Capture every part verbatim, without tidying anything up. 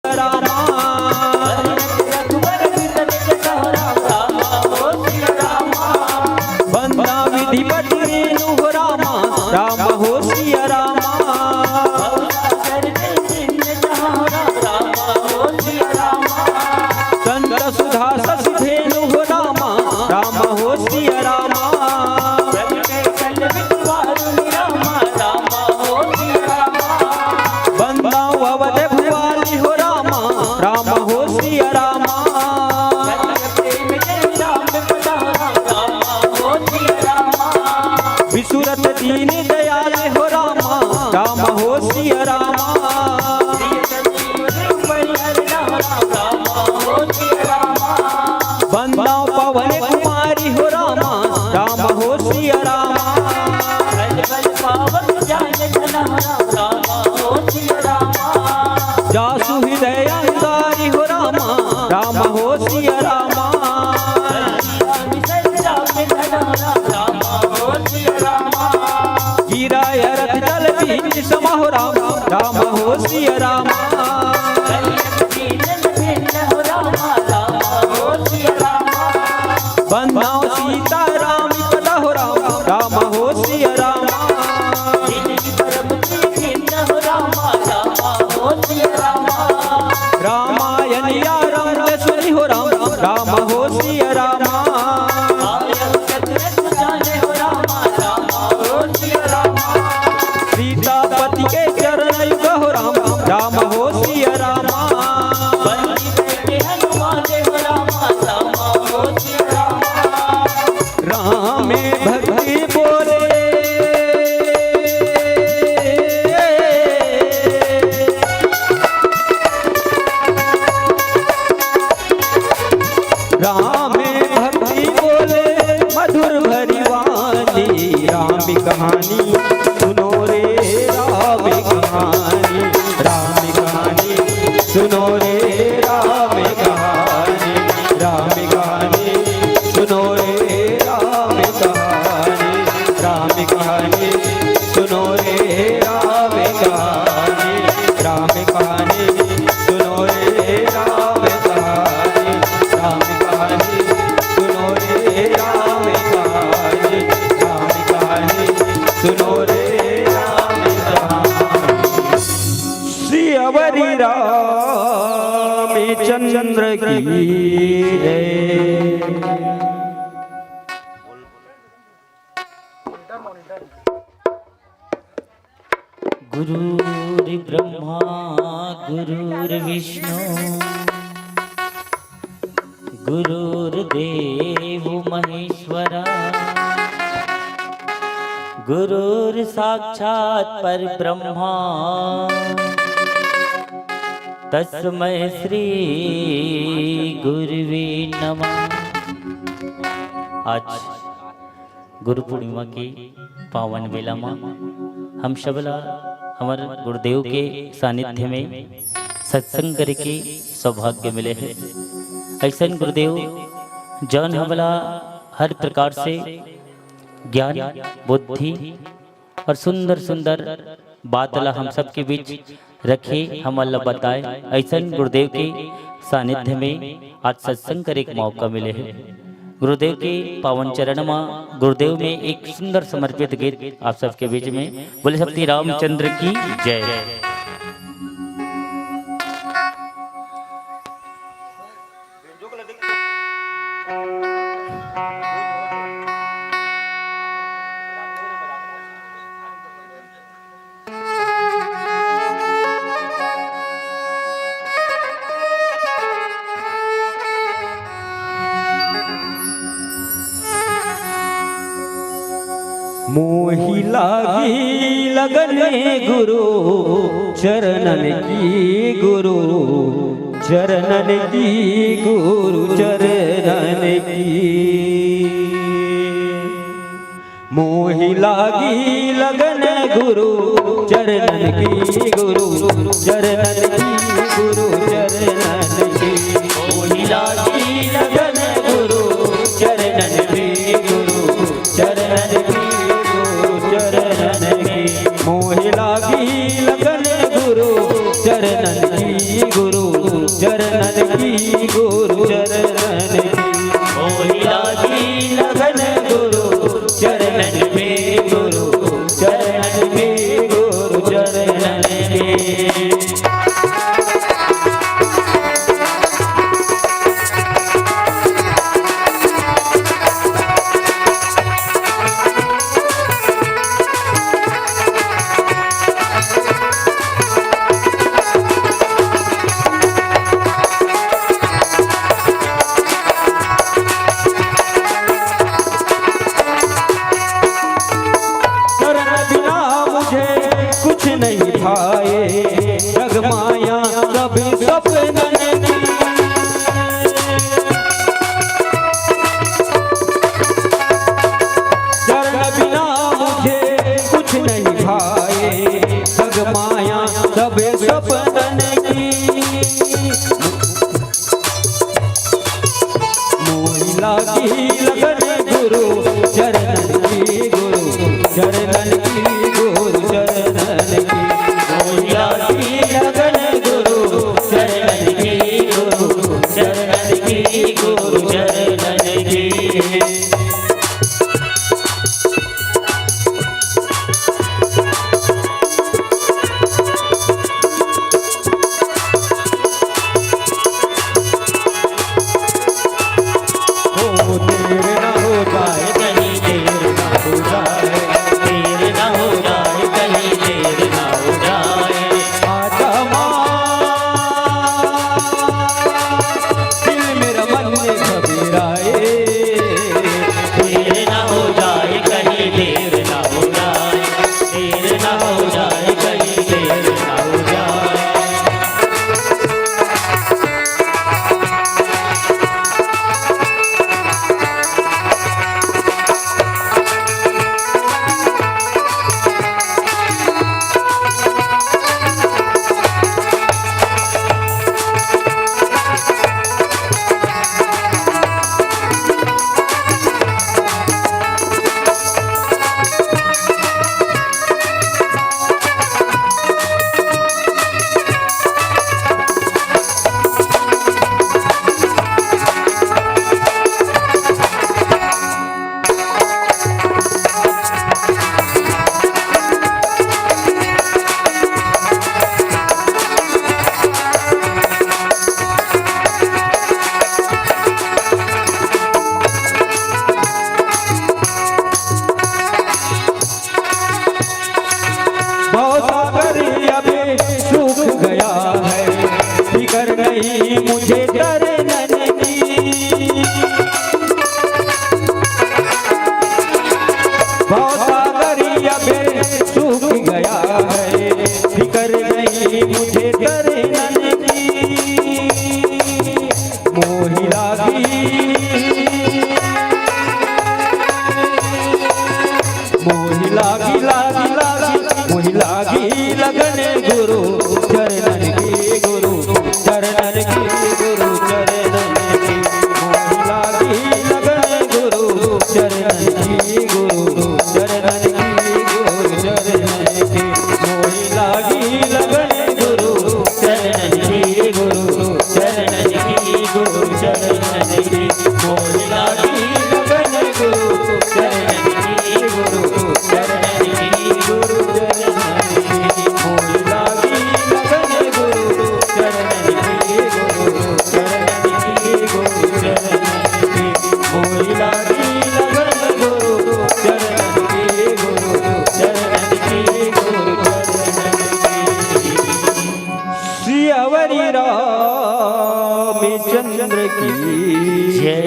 रामा। बंदा विधिपति रेणु हो रामा, राम हो सिया रामा। संत सुधा शशि धेनु हो रामा, राम हो सिया रामा। बंदा अवध भुआली हो रामा, राम हो सिया रामा। विसुरत दीन दयाल हो रामा, राम हो सिया रामा। बंदा पवन कुमारी हो रामा, राम हो सिया रामा। जासु हृदय अंगारी हो रामा, राम हो सिया रामा। गिरा अरथ जल बीच समा हो राम, राम हो सिया रामा। बंदा सीता राम पदा हो राम, राम हो सिया रामा। रामायण या राम सुनी हो राम, राम हो सिया रामा। सीतापति के चरण युग हो राम, राम हो सिया रामा। रामे भक्ति बोले। रामे भक्ति बोले मधुर भरी वाणी, राम कहानी सुनो रे, राम कहानी, राम कहानी सुनो रे, राम कहानी, राम कहानी सुनो रे, राम कहानी, राम कहानी सुनो रे, राम कहानी, राम कहानी सुनो रे, राम कहानी, राम कहानी सुनो रे, राम कहानी, राम कहानी सुनो रे, राम कहानी। श्री अवरी रामचंद्र की जय। गुरुर्ब्रह्मा गुरुर्विष्णु गुरुर्देव महेश्वरा, गुरुर् साक्षात् पर ब्रह्मा, तस्मै श्री गुरुवे नमः। आज गुरु पूर्णिमा के पावन बेला म हम सबला हमर गुरुदेव के सानिध्य में सत्संग करे के सौभाग्य मिले हे। अइसन गुरुदेव, जौन हमला हर प्रकार से ज्ञान, बुद्धि और सुंदर सुंदर बात ला हम सबके बीच रखे, हमन ला बताए। अइसन गुरुदेव के सानिध्य में आज सत्संग करे के मौका मिले हे। गुरुदेव के पावन चरण म गुरुदेव में एक सुंदर समर्पित गीत आप सबके बीच में। बोले सब श्री रामचंद्र की जय। मोहि लागी लगन गुरु चरणन की, गुरु चरणन की, गुरु चरणन की। मोहि लागी लगन गुरु चरणन की, गुरु चरणन की, गुरु चरणन की। मोहि लागी लगन गुरु चरणन की, गुरु चरणन की, गुरु चरणन की। मोहि लागी लगन गुरु चरणन की, गुरु चरणन की, गुरु चरणन की। मोहि लागी लगन गुरु चरणन में, गुरु चरणन में, गुरु चरणन में। शरण बिना मुझे कुछ नहीं भाए, जग माया सब सपनन की। शरण बिना मुझे कुछ नहीं भाए, जग माया सब सपनन की। मोहि लागी लगन गुरु चरणन की, गुरु चरणन की, गुरु चरणन की। मोहि लागी लगन गुरु चरणन की, गुरु चरणन की, गुरु चरणन की। हो, देर ना हो जाए, कहीं देर ना हो जाए, देर ना हो जाए, कहीं देर ना हो जाए। आजा माँ, दिल मेरा मन में घबराए। देर ना हो जाए, कहीं देर ना हो जाए, देर ना हो जाए, कहीं देर ना हो जाए। भवसागर अभी सूख गया है, फिकर नहीं मुझे तरने की। भवसागर अभी सूख गया है, फिकर नहीं मुझे तरने की। मोहि लागी, मोहि लागी, लागी, लागी, मोहि लागी लगन गुरु चरणन की, गुरु चरणन की, गुरु चरणन की। मोहि लागी लगन गुरु चरणन की, गुरु चरणन की, गुरु चरणन की। मोहि लागी लगन गुरु चरणन की, गुरु चरणन की, गुरु चरणन की। मोहि लागी लगन गुरु चरणन की, गुरु चरणन की, गुरु चरणन की। मोहि लागी लगन गुरु चरणन की, गुरु चरणन की, गुरु चरणन की। मोहि लागी लगन गुरु चरणन की, गुरु चरणन की, गुरु चरणन की। श्री अवरी रामचंद्र की जय।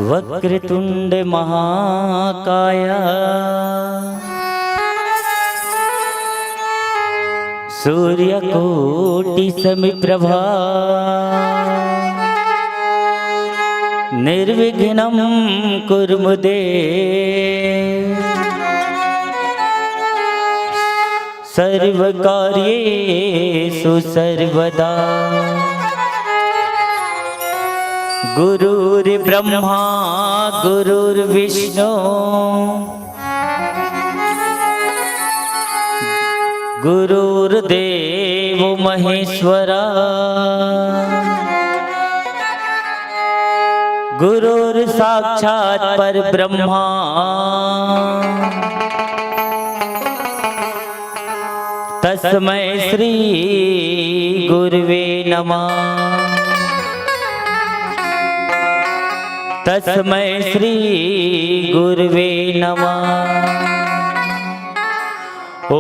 वक्रतुंड महाकाया सूर्यकोटि समप्रभा। निर्विघ्नं कुरु मे देव सर्वकार्येषु सर्वदा। गुरुर्ब्रह्मा गुरुर्विष्णु गुरुर्देव महेश्वरा, गुरुर्साक्षात् परब्रह्मा, तस्मै श्री गुरुवे नमः। तस्मै श्री गुरुवे नमः। ॐ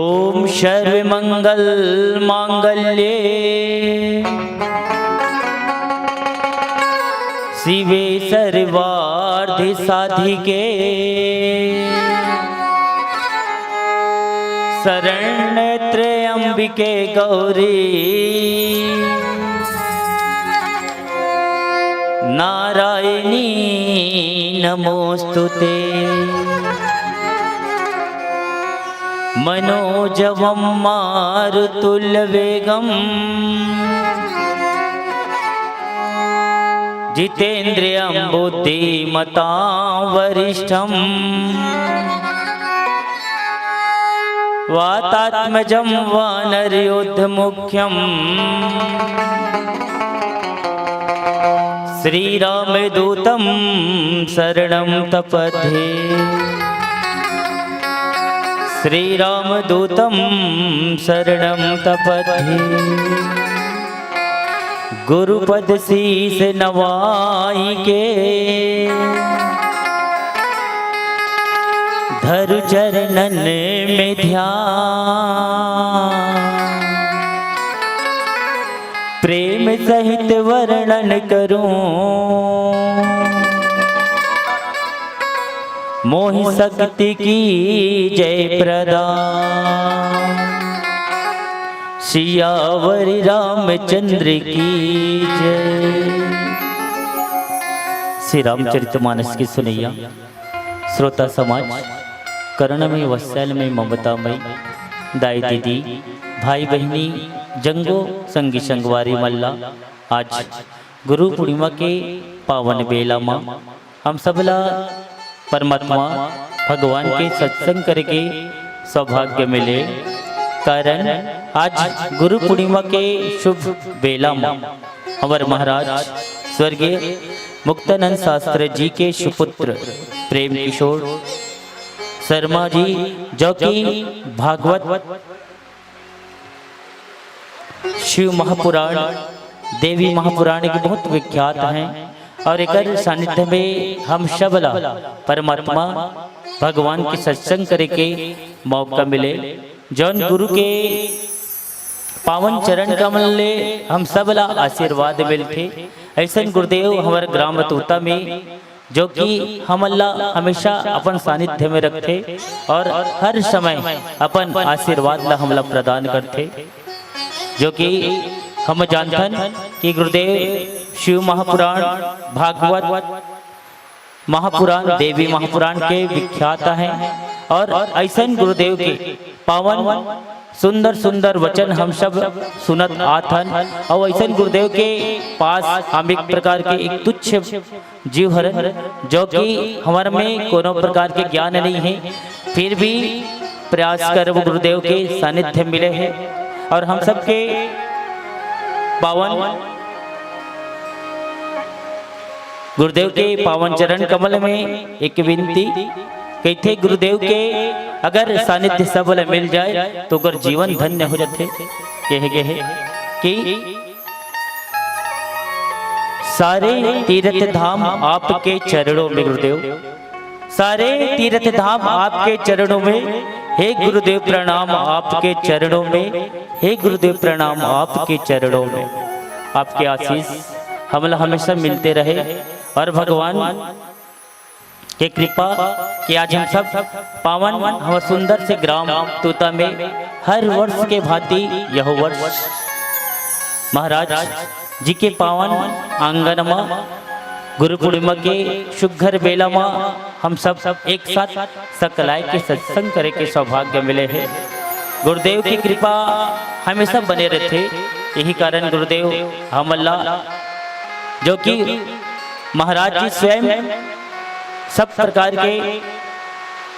सर्वमंगल मांगल्ये शिवे सर्वार्थ साधिके शरण्ये त्र्यंबिके गौरी नारायणी नमोस्तुते। मनोजवं मारुततुल्यवेगं जितेन्द्रियं बुद्धिमतां वरिष्ठं वातात्मजं वानरयोधमुख्यं श्रीरामदूतं शरणं तपधे। श्रीरामदूतं शरणं तपधे। गुरुपद शीश नवाई के धरु चरणन में ध्यान। प्रेम सहित वर्णन करूं मोहि शक्ति की जय प्रदान। सियावर रामचंद्र की जय। श्री रामचरित मानस के सुनैया श्रोता समाज, करुणमय, वात्सल्यमय, ममतामय दाई दीदी, भाई बहिनी, जंगो संगी संगवारी मन ला आज गुरु पूर्णिमा के पावन बेला म हम सब ला परमात्मा भगवान के सत्संग करे के सौभाग्य मिले। कारण आज गुरु पूर्णिमा के शुभ बेला म हमर महाराज स्वर्गीय मुक्तानंद शास्त्री जी के सुपुत्र प्रेम किशोर शर्मा जी, जो कि भागवत, शिव महापुराण, देवी महापुराण के बहुत विख्यात हैं और एकर सानिध्य में हम सब ला परमात्मा भगवान के सत्संग करे के मौका मिले। जौन गुरु के पावन चरण कमल ले हम सब ला आशीर्वाद मिलथे, ऐसन गुरुदेव हमर ग्राम तूता में, जो कि हमन ला हमेशा अपन सानिध्य में रखथे और हर समय अपन आशीर्वाद ला हमला प्रदान करथे, जो कि हम जानथन कि गुरुदेव शिव महापुराण, भागवत महापुराण, देवी महापुराण के विख्यात हैं और ऐसन गुरुदेव के पावन सुंदर सुंदर वचन हम सब सुनत आत हन। और ऐसन गुरुदेव के पास हम एक प्रकार के एक तुच्छ जीव हरन, जो कि हमर में कोनो प्रकार के ज्ञान नहीं है, फिर भी प्रयास करब गुरुदेव के सानिध्य मिले है। और हम सबके पावन गुरुदेव के पावन चरण कमल में एक विनती, कहिथे गुरुदेव के अगर सानिध्य सब ल मिल जाए तो ओकर जीवन धन्य हो जाथे। कहे गे हे कि सारे तीर्थ धाम आपके चरणों में गुरुदेव, सारे तीर्थ धाम आपके चरणों में, हे गुरुदेव प्रणाम आपके चरणों में, हे गुरुदेव प्रणाम आपके चरणों में। आपके आशीष हमला हमेशा मिलते रहे और भगवान के कृपा कि आज हम सब पावन हमर सुंदर से ग्राम तूता में हर वर्ष के भांति यह वर्ष महाराज जी के पावन आंगन म गुरु पूर्णिमा के सुघर बेला म हम सब एक साथ सकलाय के सत्संग करे के सौभाग्य मिले हे। गुरुदेव की कृपा हमेशा बने रहथे, यही कारण गुरुदेव हमन ला, जो कि महाराज जी स्वयं सब प्रकार के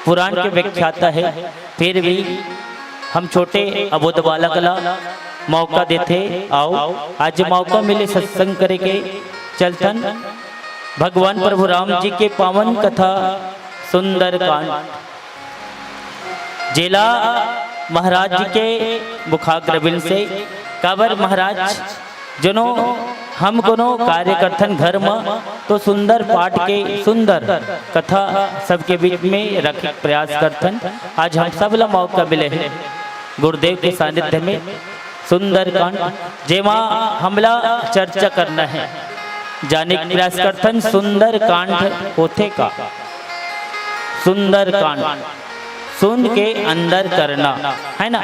पुराण के व्याख्याता है, फिर भी हम छोटे अबोध बालक ला मौका देथे। आओ, आज मौका मिले सत्संग करे के, चलथन भगवान प्रभु राम जी के पावन कथा सुंदरकांड, जेला महाराज जी के मुखाग्रबिंद से, काबर महाराज, जनो हम कोनो कार्य करथन घर म, तो सुंदर पाठ के सुंदर कथा सबके बीच में रखे के प्रयास करथन। आज हम सब ला मौका मिले हे गुरुदेव के सानिध्य में सुंदरकांड, जेमा हमला चर्चा करना हे, जाने के प्रयास करथन सुंदरकांड होथे का। सुंदरकांड सुन के अंदर करना, है ना?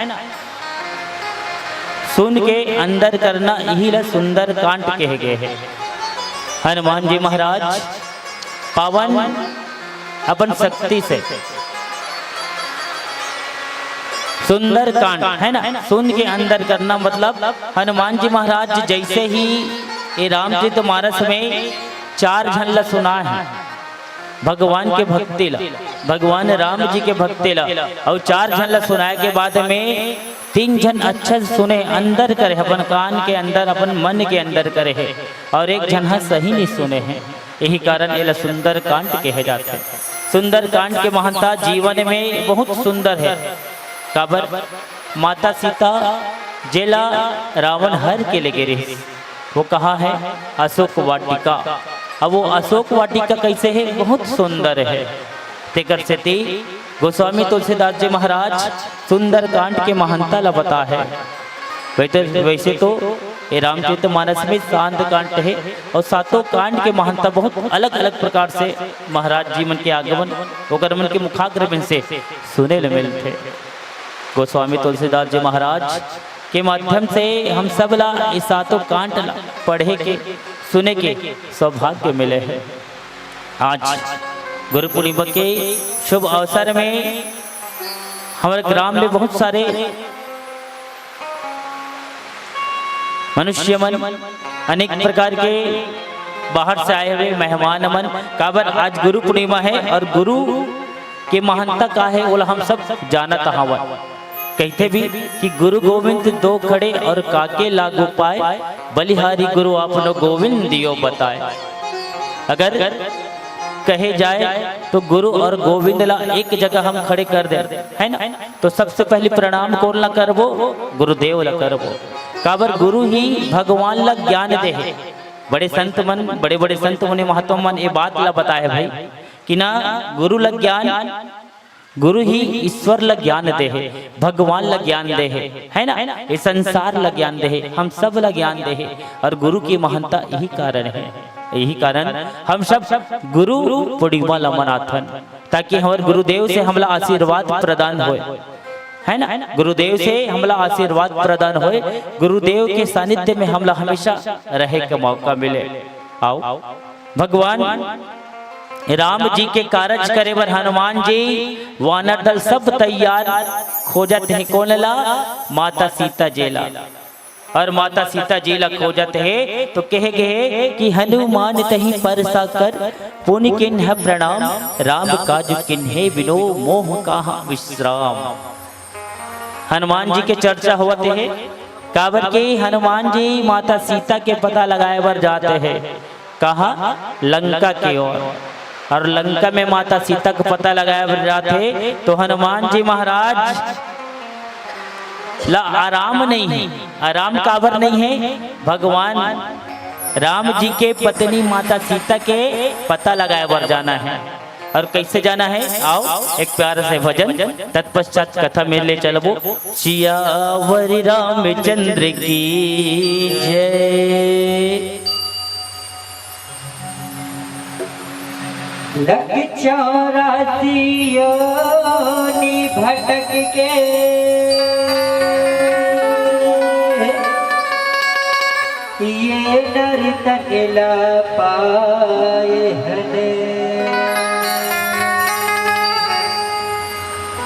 सुन के अंदर करना, इही ला सुंदरकांड कहे गे हे। हनुमान जी महाराज पावन अपन शक्ति से सुंदरकांड, है ना, सुन के अंदर करना, मतलब हनुमान जी महाराज जैसे ही ये रामचरित मानस में चार झन ला सुनाए हे भगवान के भक्ति ला, भगवान राम जी के भक्ति ला, अउ चार झन ला सुनाए के बाद में तीन झन अच्छा से सुने, अंदर करे, अपन कान के अंदर, अपन मन के अंदर करे हे, अउ एक झन ह सही नहीं सुने हे। यही कारण एला सुंदरकांड कहे जाथे। सुंदरकांड के महानता जीवन में बहुत सुंदर हे। काबर? माता सीता जेला रावण हर के लेगे रिहिस, वो कहाँ हे? अशोक वाटिका। अब वो अशोक वाटिका कैसे हे? बहुत सुंदर हे। तेकर सेती गोस्वामी तुलसीदास जी महाराज सुंदरकांड के महानता ला बताए हे। वैसे, वैसे तो ये रामचरित मानस में सात कांड हे, अउ सातों कांड के महानता बहुत अलग-अलग प्रकार से महाराज जी मन के आगमन, ओकर मन के मुखाग्रबिंद से सुने ले मिलथे। गोस्वामी तुलसीदास जी महाराज के माध्यम से हम सब ला ये सातों कांड ला पढ़े के, सुने के सौभाग्य मिले हे। आज गुरु पूर्णिमा के शुभ अवसर में हमर ग्राम में बहुत सारे मनुष्य मन, अनेक प्रकार के बाहर से आए हुए मेहमान मन, काबर आज गुरु पूर्णिमा हे अउ गुरु के महानता का हे, ओला हम सब जानत हवन। कहिथे भी कि गुरु गोविंद दो खड़े अउ काके लागू पाए, बलिहारी गुरु आपनो गोविंद दियो बताए। अगर कहे जाए तो गुरु अउ गोविंद ला एक जगह हम खड़े कर दे, है ना? तो सबसे पहले प्रणाम कोन ला करबो? गुरुदेव ला करबो। काबर? गुरु ही भगवान ला ज्ञान दे हे। बड़े संत मन, बड़े-बड़े संत मुनि महात्मा मन ये बात ला बताए हे भाई कि ना, गुरु ला ज्ञान, गुरु ही ईश्वर ला ज्ञान दे हे, भगवान ला ज्ञान दे हे, है ना? ये संसार ला ज्ञान दे हे, हम सब ला ज्ञान दे हे। अउ गुरु की महानता यही कारण हे, यही कारण हम सब गुरु पूर्णिमा ला मनाथन, ताकि हमर गुरुदेव से हमला आशीर्वाद प्रदान होए, है ना? गुरुदेव से हमला आशीर्वाद प्रदान होए, गुरुदेव के सानिध्य में हमला हमेशा रहे के मौका मिले। आओ, भगवान राम जी के कारज करे बर हनुमान जी, वानर दल सब तैयार, खोजत हे कोन ला? माता सीता जी ला। अउ माता सीता जी ला खोजत हे तो कहे गे हे कि हनुमान तहि परसा कर, पुनि किन्ह प्रणाम, राम काज किन्हे बिनु मोह कहाँ विश्राम। हनुमान जी के चर्चा होवत हे, काबर कि हनुमान जी माता सीता के पता लगाए बर जात हे। कहाँ? लंका के ओर। अउ लंका में माता सीता के पता लगाए बर जात हे, तो हनुमान जी महाराज ला आराम नहीं हे, आराम काबर नहीं हे? भगवान राम जी के पत्नी माता सीता के पता लगाए बर जाना हे। अउ कैसे जाना हे? आओ, एक प्यारा से भजन, तत्पश्चात कथा में ले चलबो। सियावर रामचंद्र की जय। लख चौरासी योनि भटक के ये नर तन ला पाए हन।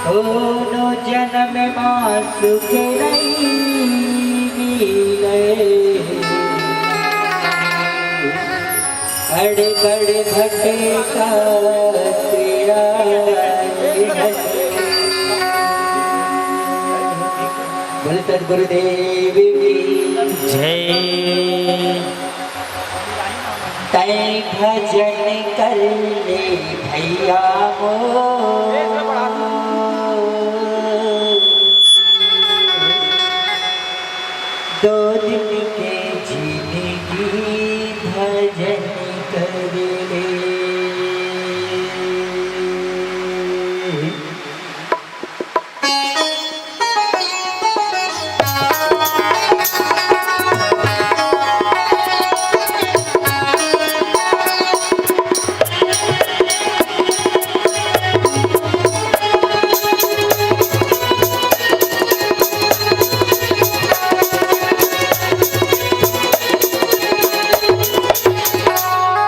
कोनो जन्म मा सुख नहीं मिले। अड़ बड़ भटका तेरा ये हंस। बोल सर। गुरुदेव की जय। तैं भजन कर ले भैया मोर, दो दिन के जिंदगी भजन कर ले।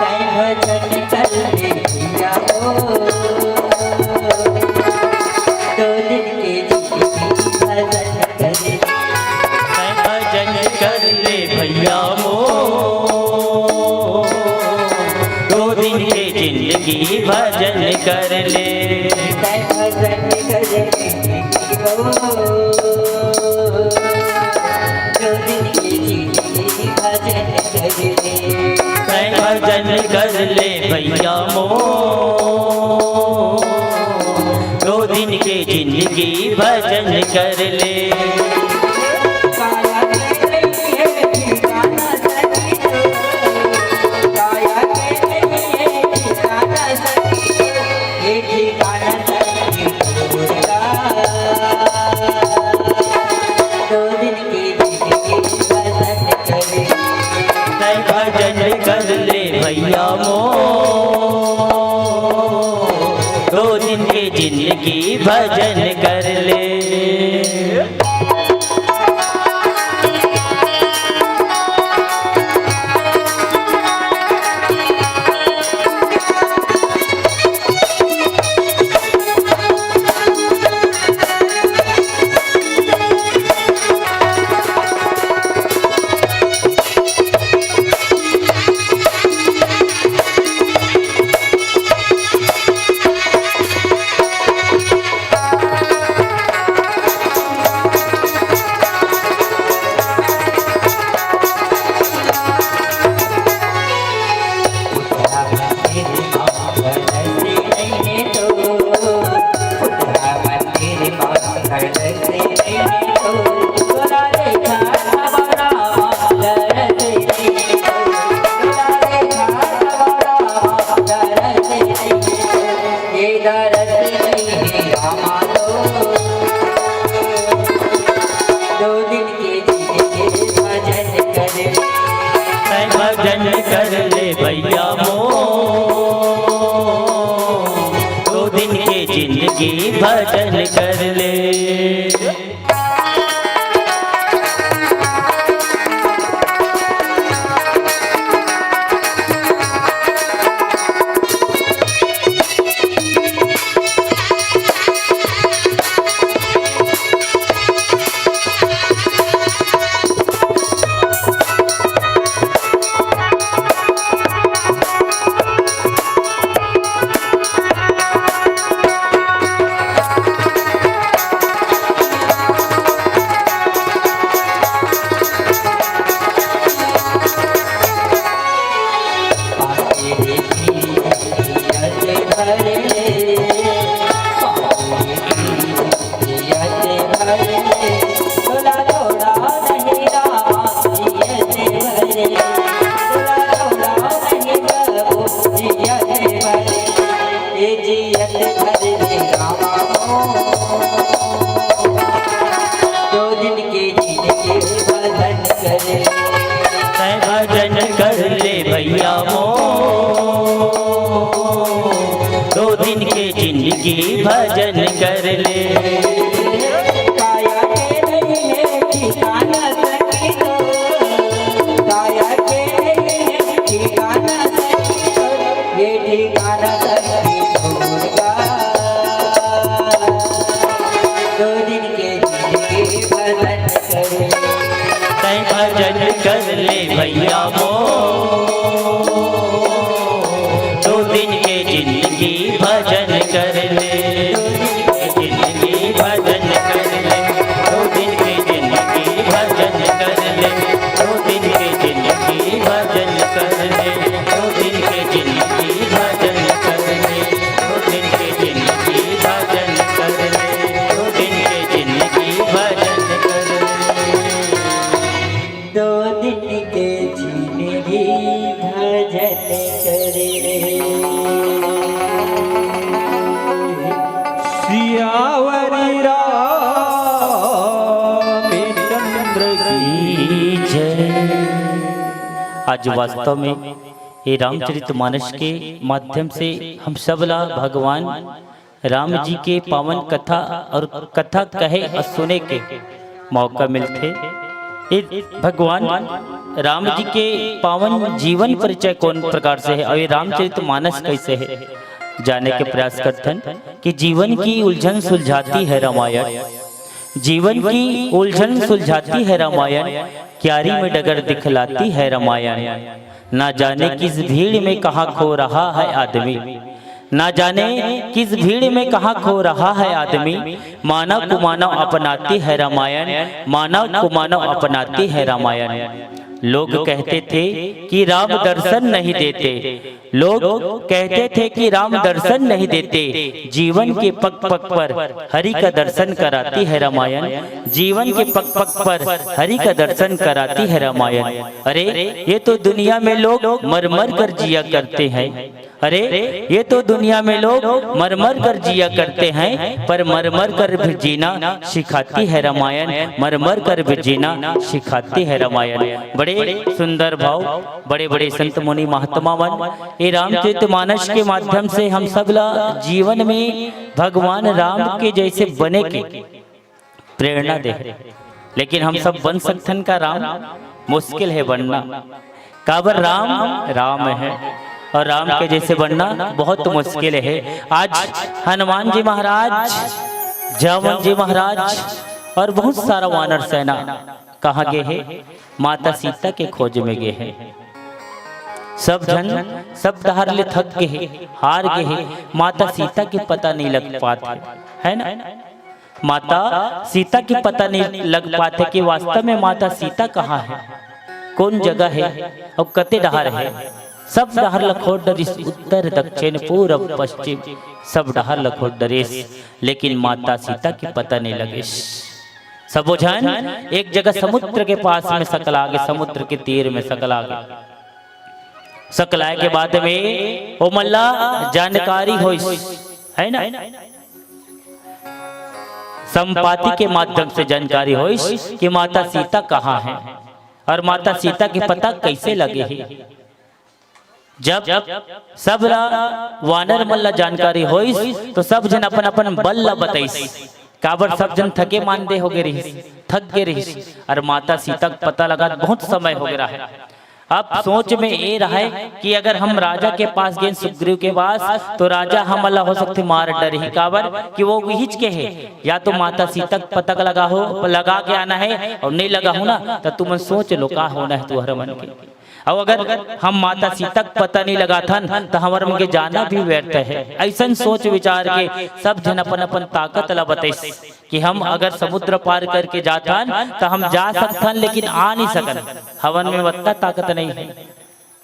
तैं भजन कर ले भैया मोर, दो दिन के जिंदगी भजन कर ले। तैं भजन कर ले भैया मोर, दो दिन के जिंदगी भजन कर ले। तैं भजन कर ले भैया मोर, दो दिन के जिंदगी भजन कर ले। तैं भजन कर ले भैया मोर, दो दिन के जिंदगी भजन कर ले। काया के नहीं है ठिकाना सखी तो, काया के नहीं है ठिकाना सखी तो, ये ठिकाना सखी तो दुर्गा। दो दिन के जिंदगी भजन कर ले। तैं भजन कर ले भैया मोर, दो दिन के जिंदगी भजन कर ले। दो दिन के जिंदगी भजन कर ले। तैं भजन कर ले भैया मोर, दो दिन के जिंदगी भजन कर ले। दो दिन के जिंदगी भजन कर ले। तैं भजन कर ले भैया मोर, दो दिन के जिंदगी भजन कर ले। काया के नहीं है ठिकाना सखी तो, काया के नहीं है ठिकाना सखी तो, ये ठिकाना सखी दुर्गा। दो दिन के जिंदगी भजन कर ले। तैं भजन कर ले भैया मोर, दो दिन के जिंदगी भजन कर ले। दो दिन के जिंदगी भजन कर ले, दो दिन के जिंदगी के जिनगी भजन करे। सियावरी रामचंद्र की जय। आज वास्तव में ये रामचरित मानस के माध्यम से हम सब ला भगवान राम जी के पावन कथा और कथा कहे और सुने के मौका मिलथे। ये भगवान राम जी के पावन जीवन परिचय कौन प्रकार से है और ये रामचरित मानस कैसे है, जाने के प्रयास करथन कि जीवन की उलझन सुलझाती है रामायण, जीवन की उलझन सुलझाती है रामायण, क्यारी में डगर दिखलाती है रामायण। ना जाने किस भीड़ में कहाँ खो रहा है आदमी, ना जाने किस भीड़ में कहाँ खो रहा है आदमी। मानव को मानव अपनाती है रामायण, मानव को मानव अपनाती है रामायण। लोग कहते थे कि राम दर्शन नहीं देते, लोग कहते थे कि राम दर्शन नहीं देते, जीवन के पग पग पर हरि का दर्शन कराती है रामायण, जीवन के पग पग पर हरि का दर्शन कराती है रामायण। अरे, ये तो दुनिया में लोग मर मर कर जिया करते हैं, अरे, ये तो दुनिया में लोग मर मर कर जिया करते हैं, पर मर मर कर भी जीना सिखाती है रामायण, मर मर कर भी जीना सिखाती है रामायण। बड़े सुंदर भाव, बड़े बड़े संत मुनि महात्मा मन, ये रामचरित मानस के माध्यम से हम सब ला जीवन में भगवान राम के जैसे बने के प्रेरणा दे। लेकिन हम सब बन सकथन का राम? मुश्किल है बनना। काबर राम राम है और राम के जैसे बनना बहुत मुश्किल है। आज हनुमान जी महाराज, जामवंत जी महाराज और बहुत सारा वानर सेना कहाँ गे हे? माता सीता के खोज में गे हे। सब झन सब डहर ले थक गे हे, हार गे हे, माता सीता के पता नहीं लग पात हे, है ना? माता सीता के पता नहीं लग पात हे कि वास्तव में माता सीता कहाँ हे, कौन जगह हे और कते डहर हे। सब डहर ल खोज डरिस, उत्तर दक्षिण पूरब पश्चिम, सब डहर ल खोज डरिस, लेकिन माता सीता के पता नहीं लगिस। सबो झन एक जगह समुद्र के पास में सकला गे, समुद्र के तीर में सकला गे। सकलाए के बाद में ओमन ला जानकारी होइस, है ना? संपाति के माध्यम से जानकारी होइस कि माता सीता कहाँ है और माता सीता के पता कैसे लगे हे। जब सब ला वानर मन ला जानकारी होइस, तो सब झन अपन अपन बल ला बताइस। काबर सब झन थके मांदे हो गे रिहिस, थक गे रिहिस, और माता सीता के पता लगा बहुत समय हो गे रहा है। अब सोच में ये रहा है कि अगर हम राजा के पास गेन, सुग्रीव के पास, तो राजा हमन ला हो सकथे मार डरही। काबर कि वो उहिच के हे, या तो माता सीता के पता लगा हो, लगा के आना है, और नहीं लगा हो ना, तो तुमन सोच लो का होना है तुहर मन के। अउ अगर हम माता सीता के पता नहीं लगाथन, त हमर मन के जाना भी व्यर्थ है। अइसन सोच विचार के सब झन अपन अपन ताकत ला बतइस कि हम अगर समुद्र पार करके जाथन, त हम जा सकथन, लेकिन आ नहीं सकन। हमन में वत्ता ताकत नहीं है,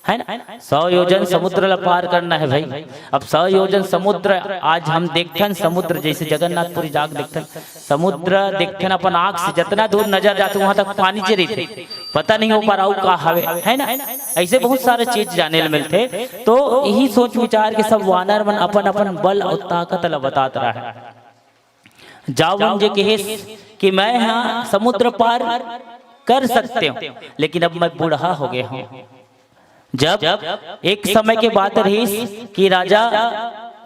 है ना? सौ योजन समुद्र ला पार करना है भाई। अब सौ योजन समुद्र, आज हम देखथन समुद्र, जैसे जगन्नाथपुरी जाके देखथन, समुद्र देखथन अपन आँख से, जतना दूर नजर जाथे, वहां तक पानी च रहिथे, पता नहीं हो पा रहा का हवे, है ना? ऐसे बहुत सारे चीज जाने ल मिलथे। तो यही सोच विचार के सब वानर मन अपन अपन बल और ताकत ला बतात रहा है। जावन जे कहिस कि मैं हा समुद्र पार कर सकते हूँ, लेकिन अब मैं बूढ़ा हो गया हूँ। जब एक समय के बात रहिस कि राजा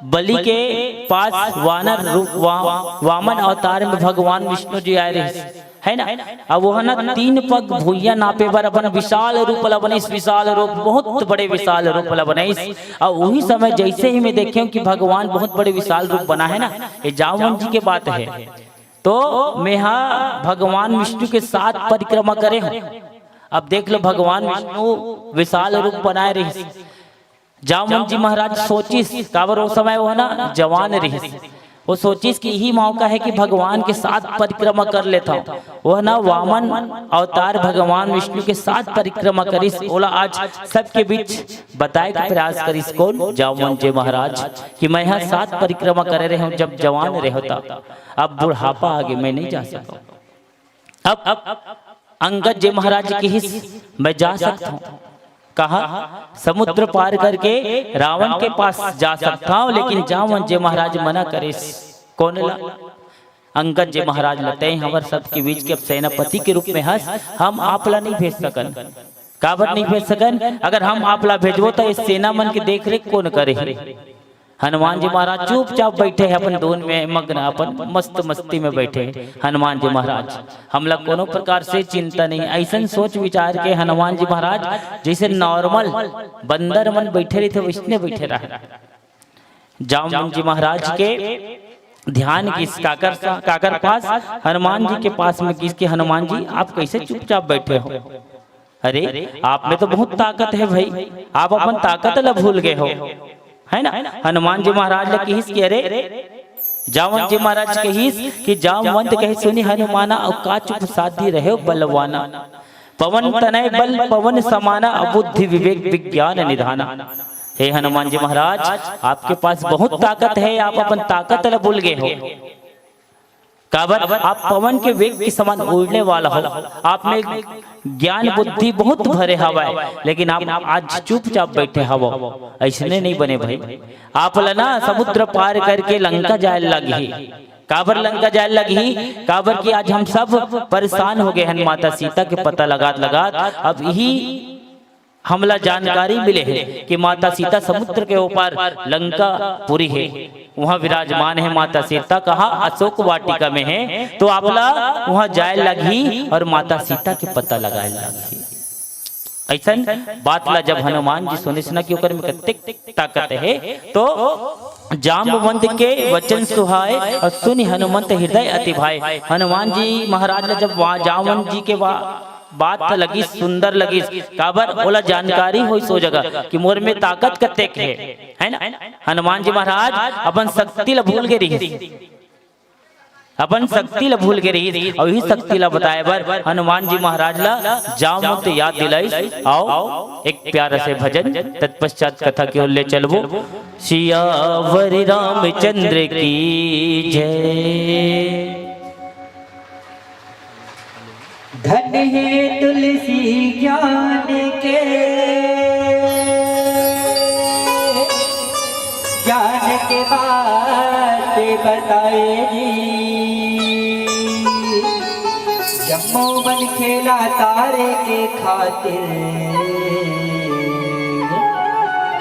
बलि के पास वानर रूप, वा-, वामन अवतार में भगवान विष्णु जी आए रहिस, है ना? अब वह ना तीन पग भुइयां नापे बर अपन विशाल रूप ला बनइस, विशाल रूप, बहुत बड़े विशाल रूप ला बनइस। और वही समय जैसे ही मैं देखे हूँ कि भगवान बहुत बड़े विशाल रूप बना है ना, ये जामवंत जी के बात है, तो मैं हा भगवान विष्णु के साथ परिक्रमा करे हूँ। अब देख लो, भगवान विष्णु विशाल रूप बनाए रहिस। जामवंत जी महाराज सोचिस, काबर वो समय वो ना जवान रहिस, वो सोचिस कि यही मौका है कि भगवान के साथ परिक्रमा कर लेता हूँ। वह ना वामन अवतार भगवान विष्णु के साथ परिक्रमा करिस, ओला आज सबके बीच बताए के प्रयास करिस। कौन? जामवंत जी महाराज, कि मैं हा साथ परिक्रमा करे रहे हूँ जब जवान रहे होता, अब बुढ़ापा आगे मैं नहीं जा सकता। अब, अब अंगद जी महाराज किहिस, "मैं जा सकत हंव।" कहा, "समुद्र पार करके रावण के पास जा सकत हंव, लेकिन जावन जी महाराज मना करिस, कोन ला?" अंगद जी महाराज ल, "तैं हमर सबके बीच के अब सेनापति के रूप में हस, हम आप ला नहीं भेज सकन।" काबर नहीं भेज सकन? अगर हम आप ला भेजबो, त ये सेना मन के देख रेख कोन करे? हनुमान जी महाराज चुपचाप बैठे हैं, अपन धुन में मग्न, अपन मस्त मस्ती में बैठे हैं। हनुमान जी महाराज, "हमला कोनो प्रकार से चिंता नहीं।" ऐसन सोच विचार के हनुमान जी महाराज जैसे नॉर्मल बंदर मन बैठे रहिथे, वैसने बैठे रहे। जामवंत जी महाराज के ध्यान गिस काकर सा-, काकर पास? हनुमान जी के पास में गिस कि, "हनुमान जी, आप कैसे चुपचाप बैठे हो? अरे, आप में तो बहुत ताकत है भाई, आप अपन ताकत ला भूल गए हो, है ना?" हनुमान जी महाराज ला किहिस कि, अरे, जामवंत जी महाराज कहिस कि, "जामवंत कहे सुनि हनुमाना, अउ का चुप साधी रहे बलवाना।" पवन तनय बल पवन समाना, अबुद्धि विवेक विज्ञान निधाना। हे हनुमान जी महाराज, आपके पास बहुत ताकत है, आप अपन ताकत ला भूल गए हो। काबर? आप पवन के वेग के समान उड़ने वाला हो, आप में ज्ञान बुद्धि बहुत भरे हवय, लेकिन आप आज चुपचाप बैठे हवो। ऐसने नहीं बने भाई, आप ला ना समुद्र पार करके लंका जाए लगही। काबर लंका जाए लगही? काबर कि आज हम सब परेशान हो गए हन माता सीता के पता लगात लगात। अब यही हमला जानकारी मिले हे कि माता सीता समुद्र के ऊपर लंका पुरी हे, वहाँ विराजमान हे माता सीता। कहाँ? अशोक वाटिका में हे। तो आपला वहाँ जाए लगही और माता सीता के पता लगाए लगही। ऐसन बात ला जब हनुमान जी सुनिस ना कि ओकर में कतेक ताकत हे, तो जाम्बवंत के वचन सुहाए और सुनि हनुमंत हृदय अति भाए। हनुमान जी महाराज ला जब वहाँ जाम्बवंत जी के वा-, बात लगिस, सुंदर लगिस, काबर ओला जानकारी होइस ओ जगह कि मोर में ताकत कतेक हे, है ना? हनुमान जी महाराज अपन शक्ति ला भूल गे रहिस, अपन शक्ति ला भूल गे रहिस, अउ इही शक्ति ला बताए बर हनुमान जी महाराज ला जाम्बवंत याद दिलाइस। आओ, एक प्यारा से भजन, तत्पश्चात कथा की ओर ले चलबो। सियावर रामचंद्र की जय। धन हे तुलसी ज्ञान के, ज्ञान के बात बताए जी। जम्मो मन खेला तारे के खातिर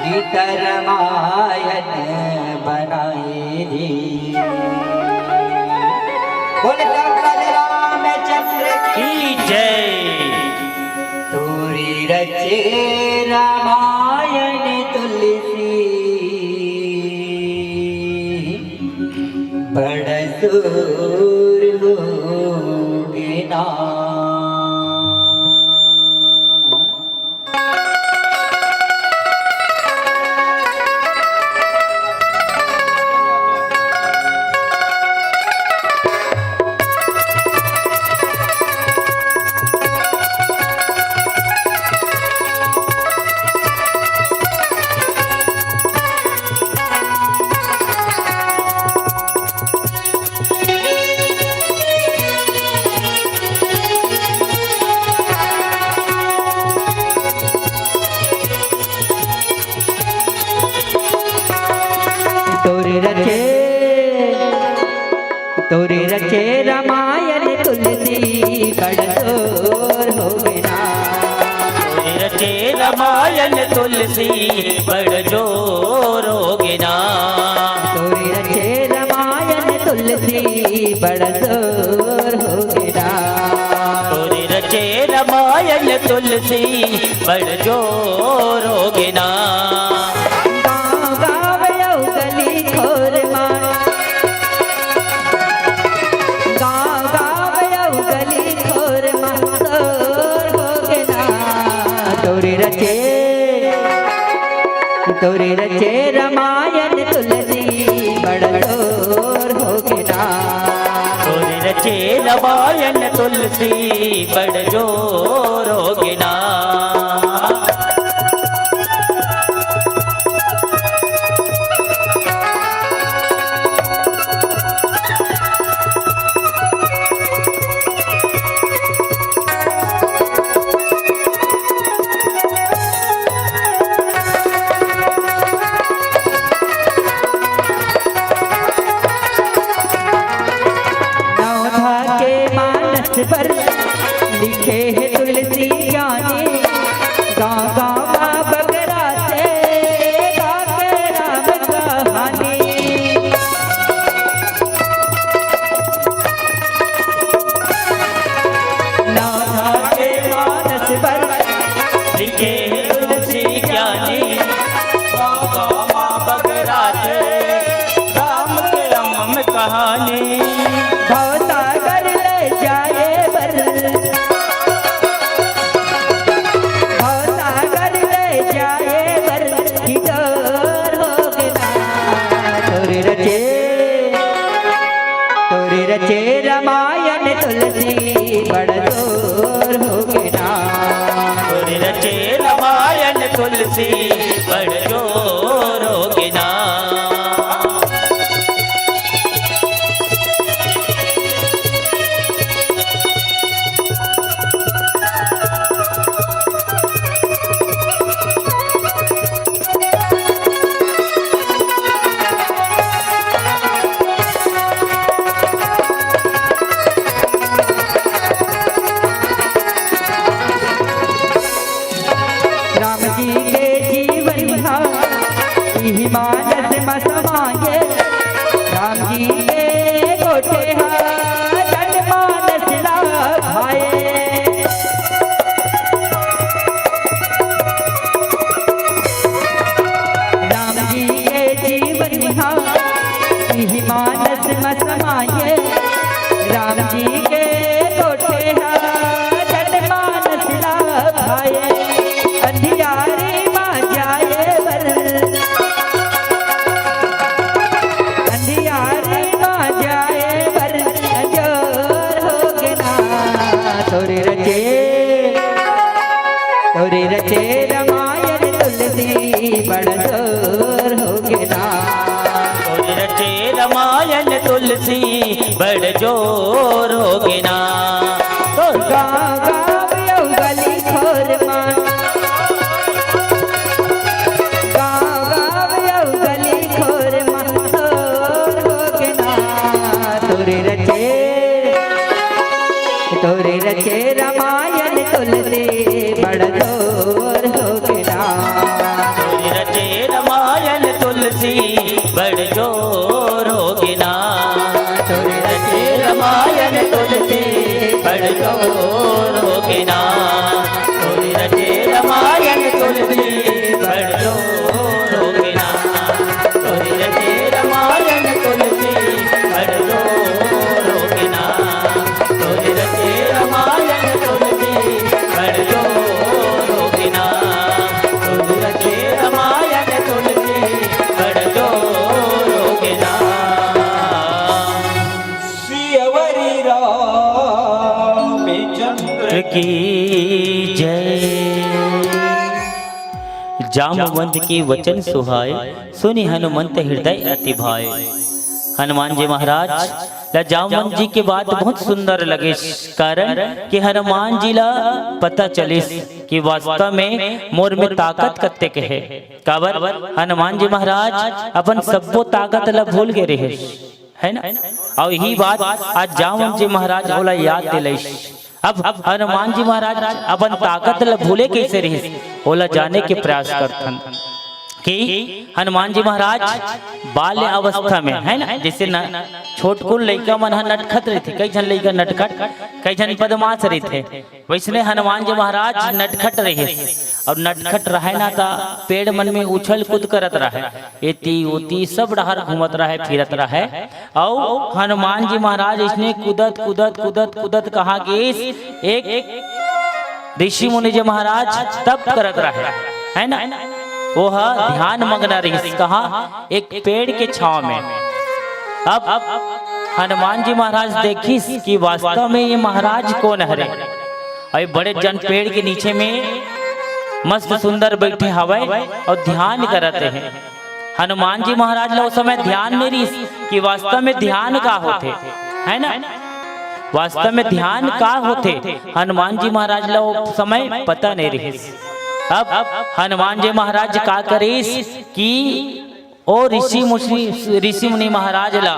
गीत रामायण बनाए जी। बोल शंकर रामचंद्र की जय। तोरी रचे रामायण तुलसी, बड़ जोर होगे ना। तोरे रचे, तोरे रचे रामायण तुलसी, बड़ जोर होगे ना। तोरे रचे रामायण तुलसी, बड़ जोर होगे ना। तोरे रचे रामायण तुलसी, बड़ जोर होगे ना। तोरे रचे रामायण तुलसी, बड़ जोर होगे ना। गाँव गाँव अउ गली खोर मा, गाँव गाँव अउ गली खोर मा शोर होगे ना। तोरे रचे, तोरे रचे रामायण तुलसी, बड़ जोर होगे ना। तोरे रचे रामायण तुलसी, बड़ जोर होगे ना। गाँव बगरा से गाके राम कहानी। नाथ के मानस पर लिखे तुलसी ज्ञानी। गाँव बगरा से राम के अमम कहानी। भवसागर ले जाए बर, भवसागर ले जाए बर, कि जोर हो गे ना। तोरे रचे, तोरे रचे रामायण तुलसी बड़ जोर हो गे ना। तोरे रचे रामायण तुलसी बड़ जोर हो गे ना। राम जी के जीवन हा इही मानस म समाए। राम जी के गोठे हा जनमानस ला भाए। राम जी के जीवन हा इही मानस म समाए। राम जी के गोठे हा जनमानस ला भाए। अंधियारी मा जाए बर, अंधियारी मा जाए बर, अंजोर हो गे ना। तोरे रचे, तोरे रचे रामायण तुलसी बड़ जोर हो गे ना। तोरे रचे रामायण तुलसी बड़ जोर हो गे ना। गाँव गाँव अउ गली खोर मा, गाँव गाँव अउ गली खोर मा, जोर हो गे ना। तोरे रचे, तोरे रचे रामायण तुलसी बड़ जोर हो गे ना। तोरे रचे रामायण तुलसी बड़ जोर हो गे ना। तोरे रचे रामायण तुलसी बड़ जोर हो गे ना। तोरे रचे रामायण तुलसी बड़ जोर हो गे ना। तोरे रचे रामायण तुलसी बड़ जोर हो गे ना। तोरे रचे रामायण तुलसी बड़ जोर हो गे ना। तोरे रचे रामायण तुलसी बड़ जोर हो गे ना। सियवरी रामचंद्र की जय। जामवंत के वचन सुहाए, सुनि हनुमंत हृदय अति भाए। हनुमान जी महाराज ला जामवंत जी के बात बहुत सुंदर लगिस, कारण कि हनुमान जी ला पता चलिस कि वास्तव में मोर में ताकत कतेक हे। काबर हनुमान जी महाराज अपन सब्बो ताकत ला भूल गे रहिस, है ना? अउ यही बात आज जामवंत जी महाराज ओला याद दिलाइस। अब हनुमान जी महाराज अपन ताकत ला भूले कइसे रहिस, ओला जाने के प्रयास करथन कि हनुमान जी महाराज बाल्य अवस्था में, है ना, जइसे न, छोटकुन लइका मन ह नटखट रहिथे, कई झन लइका नटखट, कई झन बदमाश रहिथे, वइसने हनुमान जी महाराज नटखट रहिस। अउ नटखट रहय ना, त पेड़ मन में उछल कूद करत रहय, एती ओती सब डहर घूमत रहय, फिरत रहय। अउ हनुमान जी महाराज अइसने कूदत, कूदत, कूदत, कूदत कहाँ गिस? एक ऋषि मुनि जी महाराज तप करत रहय, है ना? वो ह ध्यान मग्न रहिस, कहाँ? एक पेड़ के छांव में। अब हनुमान जी महाराज देखिस कि वास्तव में ये महाराज कोन हरे। अउ ये बड़े जन पेड़ के नीचे में मस्त सुंदर बइठे हवय अउ ध्यान करत हे। हनुमान जी महाराज ला ओ समय ध्यान नइ रिहिस कि वास्तव में ध्यान का होथे, है ना? वास्तव में ध्यान का होथे, हनुमान जी महाराज ला ओ समय पता नइ रिहिस। अब हनुमान जी महाराज का करिस कि ओ ऋषि मुनि, ऋषि मुनि महाराज ला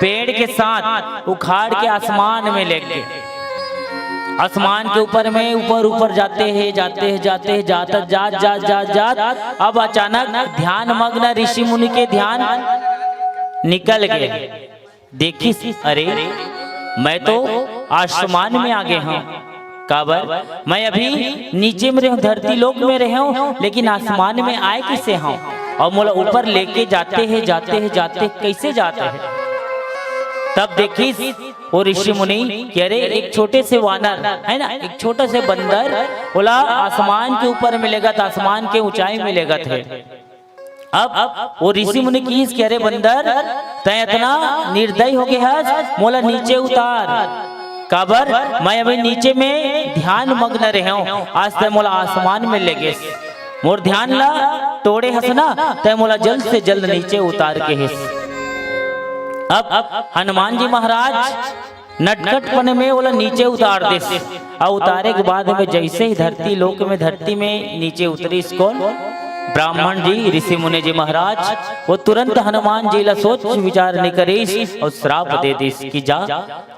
पेड़ के साथ उखाड़ के आसमान में लेग गे। आसमान के ऊपर में, ऊपर ऊपर जाते हैं, जाते हैं, जाते हैं, जात जात जात जात जात, अब अचानक ध्यान मग्न ऋषि मुनि के ध्यान निकल गए। देखिस, अरे, मैं तो आसमान में आ गए हूँ। काबर, मैं अभी नीचे में रहे हूँ, धरती लोक में रहे हूँ, लेकिन आसमान में आए कैसे हूँ? और मोला ऊपर लेके जाते हैं, जाते हैं, जाते, कैसे जाते हैं? तब देखिस वो ऋषि मुनि कि अरे, एक छोटे से वानर है ना, एक छोटा से बंदर, ओला आसमान के ऊपर में लेगत, आसमान के ऊंचाई में लेगत है। अब वो ऋषि मुनि किहिस कि अरे बंदर, तैं इतना निर्दयी हो गए हस, मोला नीचे उतार। काबर, मैं अभी नीचे में ध्यान मग्न रहे हूँ, आज तैं मोला आसमान में ले गेस। मोर ध्यान ला तोड़े हस ना, तैं मोला जल्द से जल्द नीचे उतार के हिस। अब हनुमान जी महाराज नटखटपन में ओला नीचे उतार देस। अउ उतारे के बाद में जैसे ही धरती लोक में, धरती में नीचे उतरिस कोन? ब्राह्मण जी, ऋषि मुनि जी महाराज, वो तुरंत हनुमान जी ला सोच विचार नहीं करिस और श्राप दे दिस कि जा,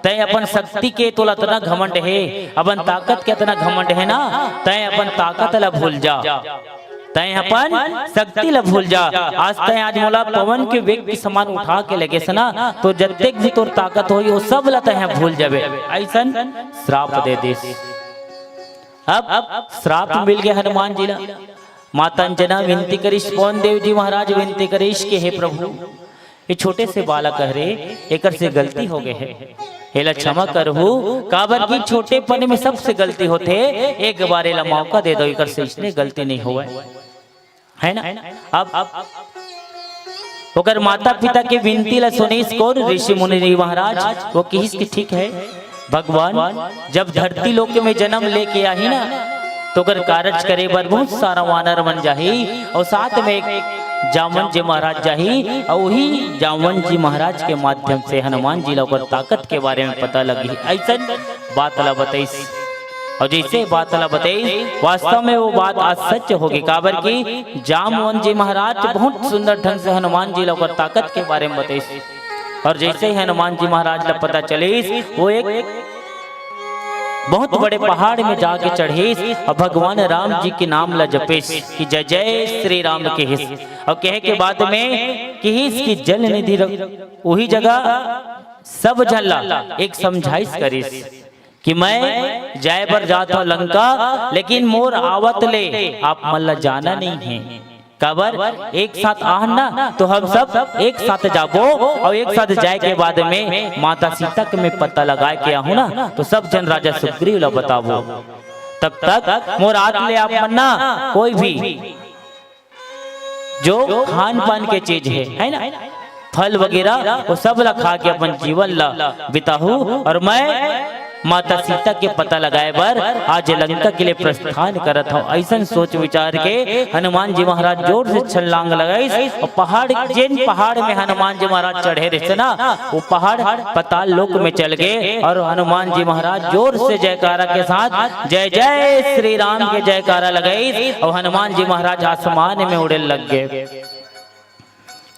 तैं अपन शक्ति के तोला इतना घमंड है, अपन ताकत के इतना घमंड है ना, तैं अपन ताकत ला भूल जा। तैं अपन शक्ति ला भूल जा। आज तैं आज मोला पवन के वेग के समान उठा के लेगेस ना, तो जतेक भी तोर ताकत होही, वो सब ला तैं भूल जाबे। ऐसन श्राप दे दिस। अब श्राप मिल गया हनुमान जी ला। माता अंजना विनती करिस, पवन देव जी महाराज विनती करिस कि हे प्रभु, ये छोटे से बालक हरे, एकर से गलती हो गए है, एला क्षमा करहू, काबर कि छोटेपन में सबसे गलती होथे। एक बार एला मौका दे दो, एकर से इसने गलती नहीं होवय, है ना? अब ओकर माता पिता के विनती ला सुनिस कोन? ऋषि मुनि जी महाराज। वो किहिस कि ठीक है भगवान, जब धरती लोक में जन्म लेके आही ना, तो ओकर कारज करे बर बहुत सारा वानर मन जाही और साथ में एक जामवंत जी महाराज जाही और वही जामवंत जी महाराज के माध्यम से हनुमान जी ला ओकर ताकत के बारे में पता लगही। ऐसन बात ला बताइस। और जैसे बात ला बताइस, वास्तव में वो बात आज सच होगे, काबर कि जामवंत जी महाराज बहुत सुंदर ढंग से हनुमान जी ला ओकर ताकत के बारे में बताइस। और जैसे ही हनुमान जी महाराज ला पता चलिस, वो एक बहुत बड़े पहाड़ में जाके चढ़िस और भगवान राम जी के नाम ला जपिस कि जय जय श्री राम किहिस। और कहे के बाद में किहिस कि जल निधि रघु-, वही जगह सब झन ला एक समझाइस करिस कि मैं जाए बर जात हूँ लंका, लेकिन मोर आवत ले आप मन ला जाना नहीं है। काबर, एक साथ आहन ना, तो हम सब एक साथ जाबो और एक साथ जाए के बाद में माता सीता के मैं पता लगा के आहूँ ना, तो सब झन राजा सुग्रीव ला बताबो। तब तक मोर आत ले आप मन ना कोई भी जो खान पान के चीज है, है ना, फल वगैरह, वो सब ला खा के अपन जीवन ला बिताहू और मैं माता सीता के पता लगाए बर आज लंका के लिए प्रस्थान करत हूँ। ऐसन सोच विचार के हनुमान जी महाराज जोर से छलांग लगाइस और पहाड़, जेन पहाड़ में हनुमान जी महाराज चढ़े रहिस ना, वो पहाड़ पताल लोक में चल गए और हनुमान जी महाराज जोर से जयकारा के साथ जय जय श्री राम के जयकारा लगाइस और हनुमान जी महाराज आसमान में उड़े लग गए।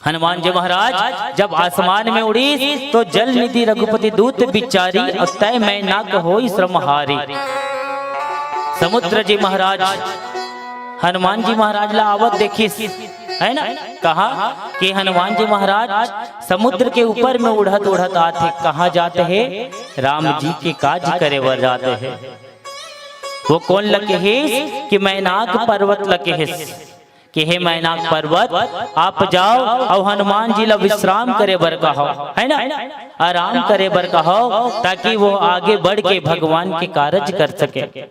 हनुमान जी महाराज जब आसमान में उड़ीस, तो जल निधि रघुपति दूत बिचारी, और तय मैनाक होई श्रमहारी। समुद्र जी महाराज हनुमान जी महाराज ला आवत देखिस, है ना, कहा कि हनुमान जी महाराज समुद्र के ऊपर में उड़त उड़त आत हे। कहाँ जात हे? राम जी के काज करे बर जात हे। वो कोन ला किहिस? कि मैनाक पर्वत ला किहिस कि हे मैनाक पर्वत, आप जाओ और हनुमान जी ला विश्राम करे बर कहो, है ना, आराम करे बर कहो, ताकि वो आगे बढ़ के भगवान के कारज कर सके।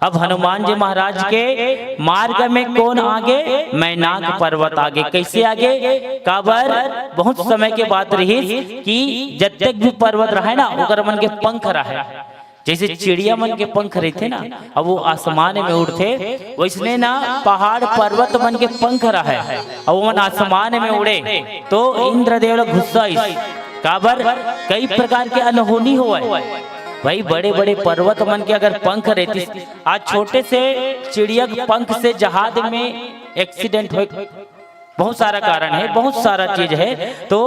अब हनुमान जी महाराज के मार्ग में कोन आगे? मैनाक पर्वत आगे। कैसे आगे? काबर, बहुत समय के बात रहिस कि जतेक भी पर्वत रहे ना, ओकर मन के पंख रहे। जैसे चिड़िया मन के पंख रहिथे ना, अब वो आसमान में उड़थे, वैसने ना पहाड़ पर्वत मन के पंख रहे, अब वो मन आसमान में उड़े, तो इंद्रदेव ला गुस्सा आइस। काबर, कई प्रकार के अनहोनी होवय भाई, बड़े बड़े पर्वत मन के अगर पंख रहतिस, आज छोटे से चिड़िया के पंख से जहाज में एक्सीडेंट होए, बहुत सारा कारण हे, बहुत सारा चीज हे। तो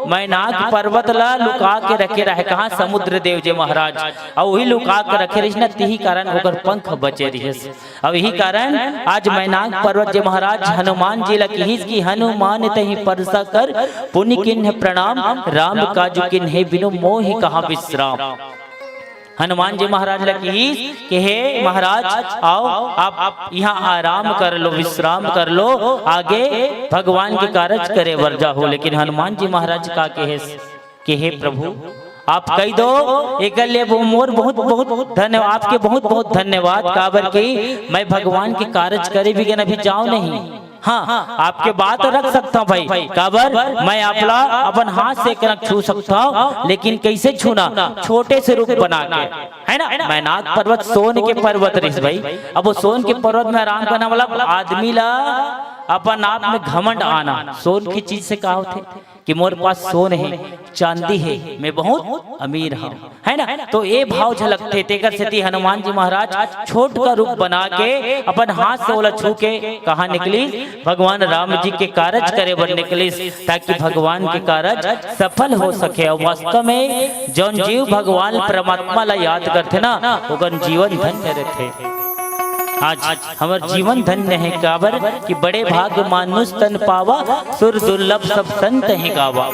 मैनाक पर्वत ला लुका के रखे रहे, कहाँ? समुद्र देव जी महाराज, अउ वही लुका के रखे रहिस ना, तिही कारण ओकर पंख बचे रहिस। अब यही कारण आज मैनाक पर्वत जी महाराज हनुमान जी ला किहिस कि हनुमान तहि परसा कर, पुनि किन्ह प्रणाम, राम काजु किन्हे बिनु मोहि कहाँ विश्राम। हनुमान जी महाराज ला किहिस कि हे महाराज, आओ, आप, आप यहाँ आराम कर लो, विश्राम कर लो, आगे भगवान के कारज करे बर जाहू। लेकिन हनुमान जी महाराज का कहे कि हे प्रभु, आप कहि दो, एकर लिए वो मोर बहुत, बहुत धन्य-, आपके बहुत, बहुत धन्यवाद, काबर कि मैं भगवान के कारज करे बिगन अभी जाओ नहीं। हाँ, आपके बात रख सकता हूँ भाई, काबर मैं आपला अपन हाथ से कनक छू सकता हूँ, लेकिन कैसे छूना? छोटे से रूप बना के, है ना? मैनाक पर्वत सोन के पर्वत रहिस भाई। अब वो सोन के पर्वत में आराम करना, मतलब आदमी ला अपन आप में घमंड आना। सोन की चीज से का होथे कि मोर पास सोन हे, चांदी हे, मैं बहुत अमीर हूँ, है ना? तो ये भाव झलकथे, तेकर सेती हनुमान जी महाराज छोट का रूप बना के अपन हाथ से ओला छू के कहाँ निकलिस? भगवान राम जी के कारज करे बर निकलिस, ताकि भगवान के कारज सफल हो सके। और वास्तव में जौन जीव भगवान परमात्मा ला याद करथे ना, ओकर जीवन धन्य रहथे। आज हमर जीवन धन्य हे, काबर कि बड़े भाग मानुष तन पावा, सुर दुर्लभ सब संत हे गावा।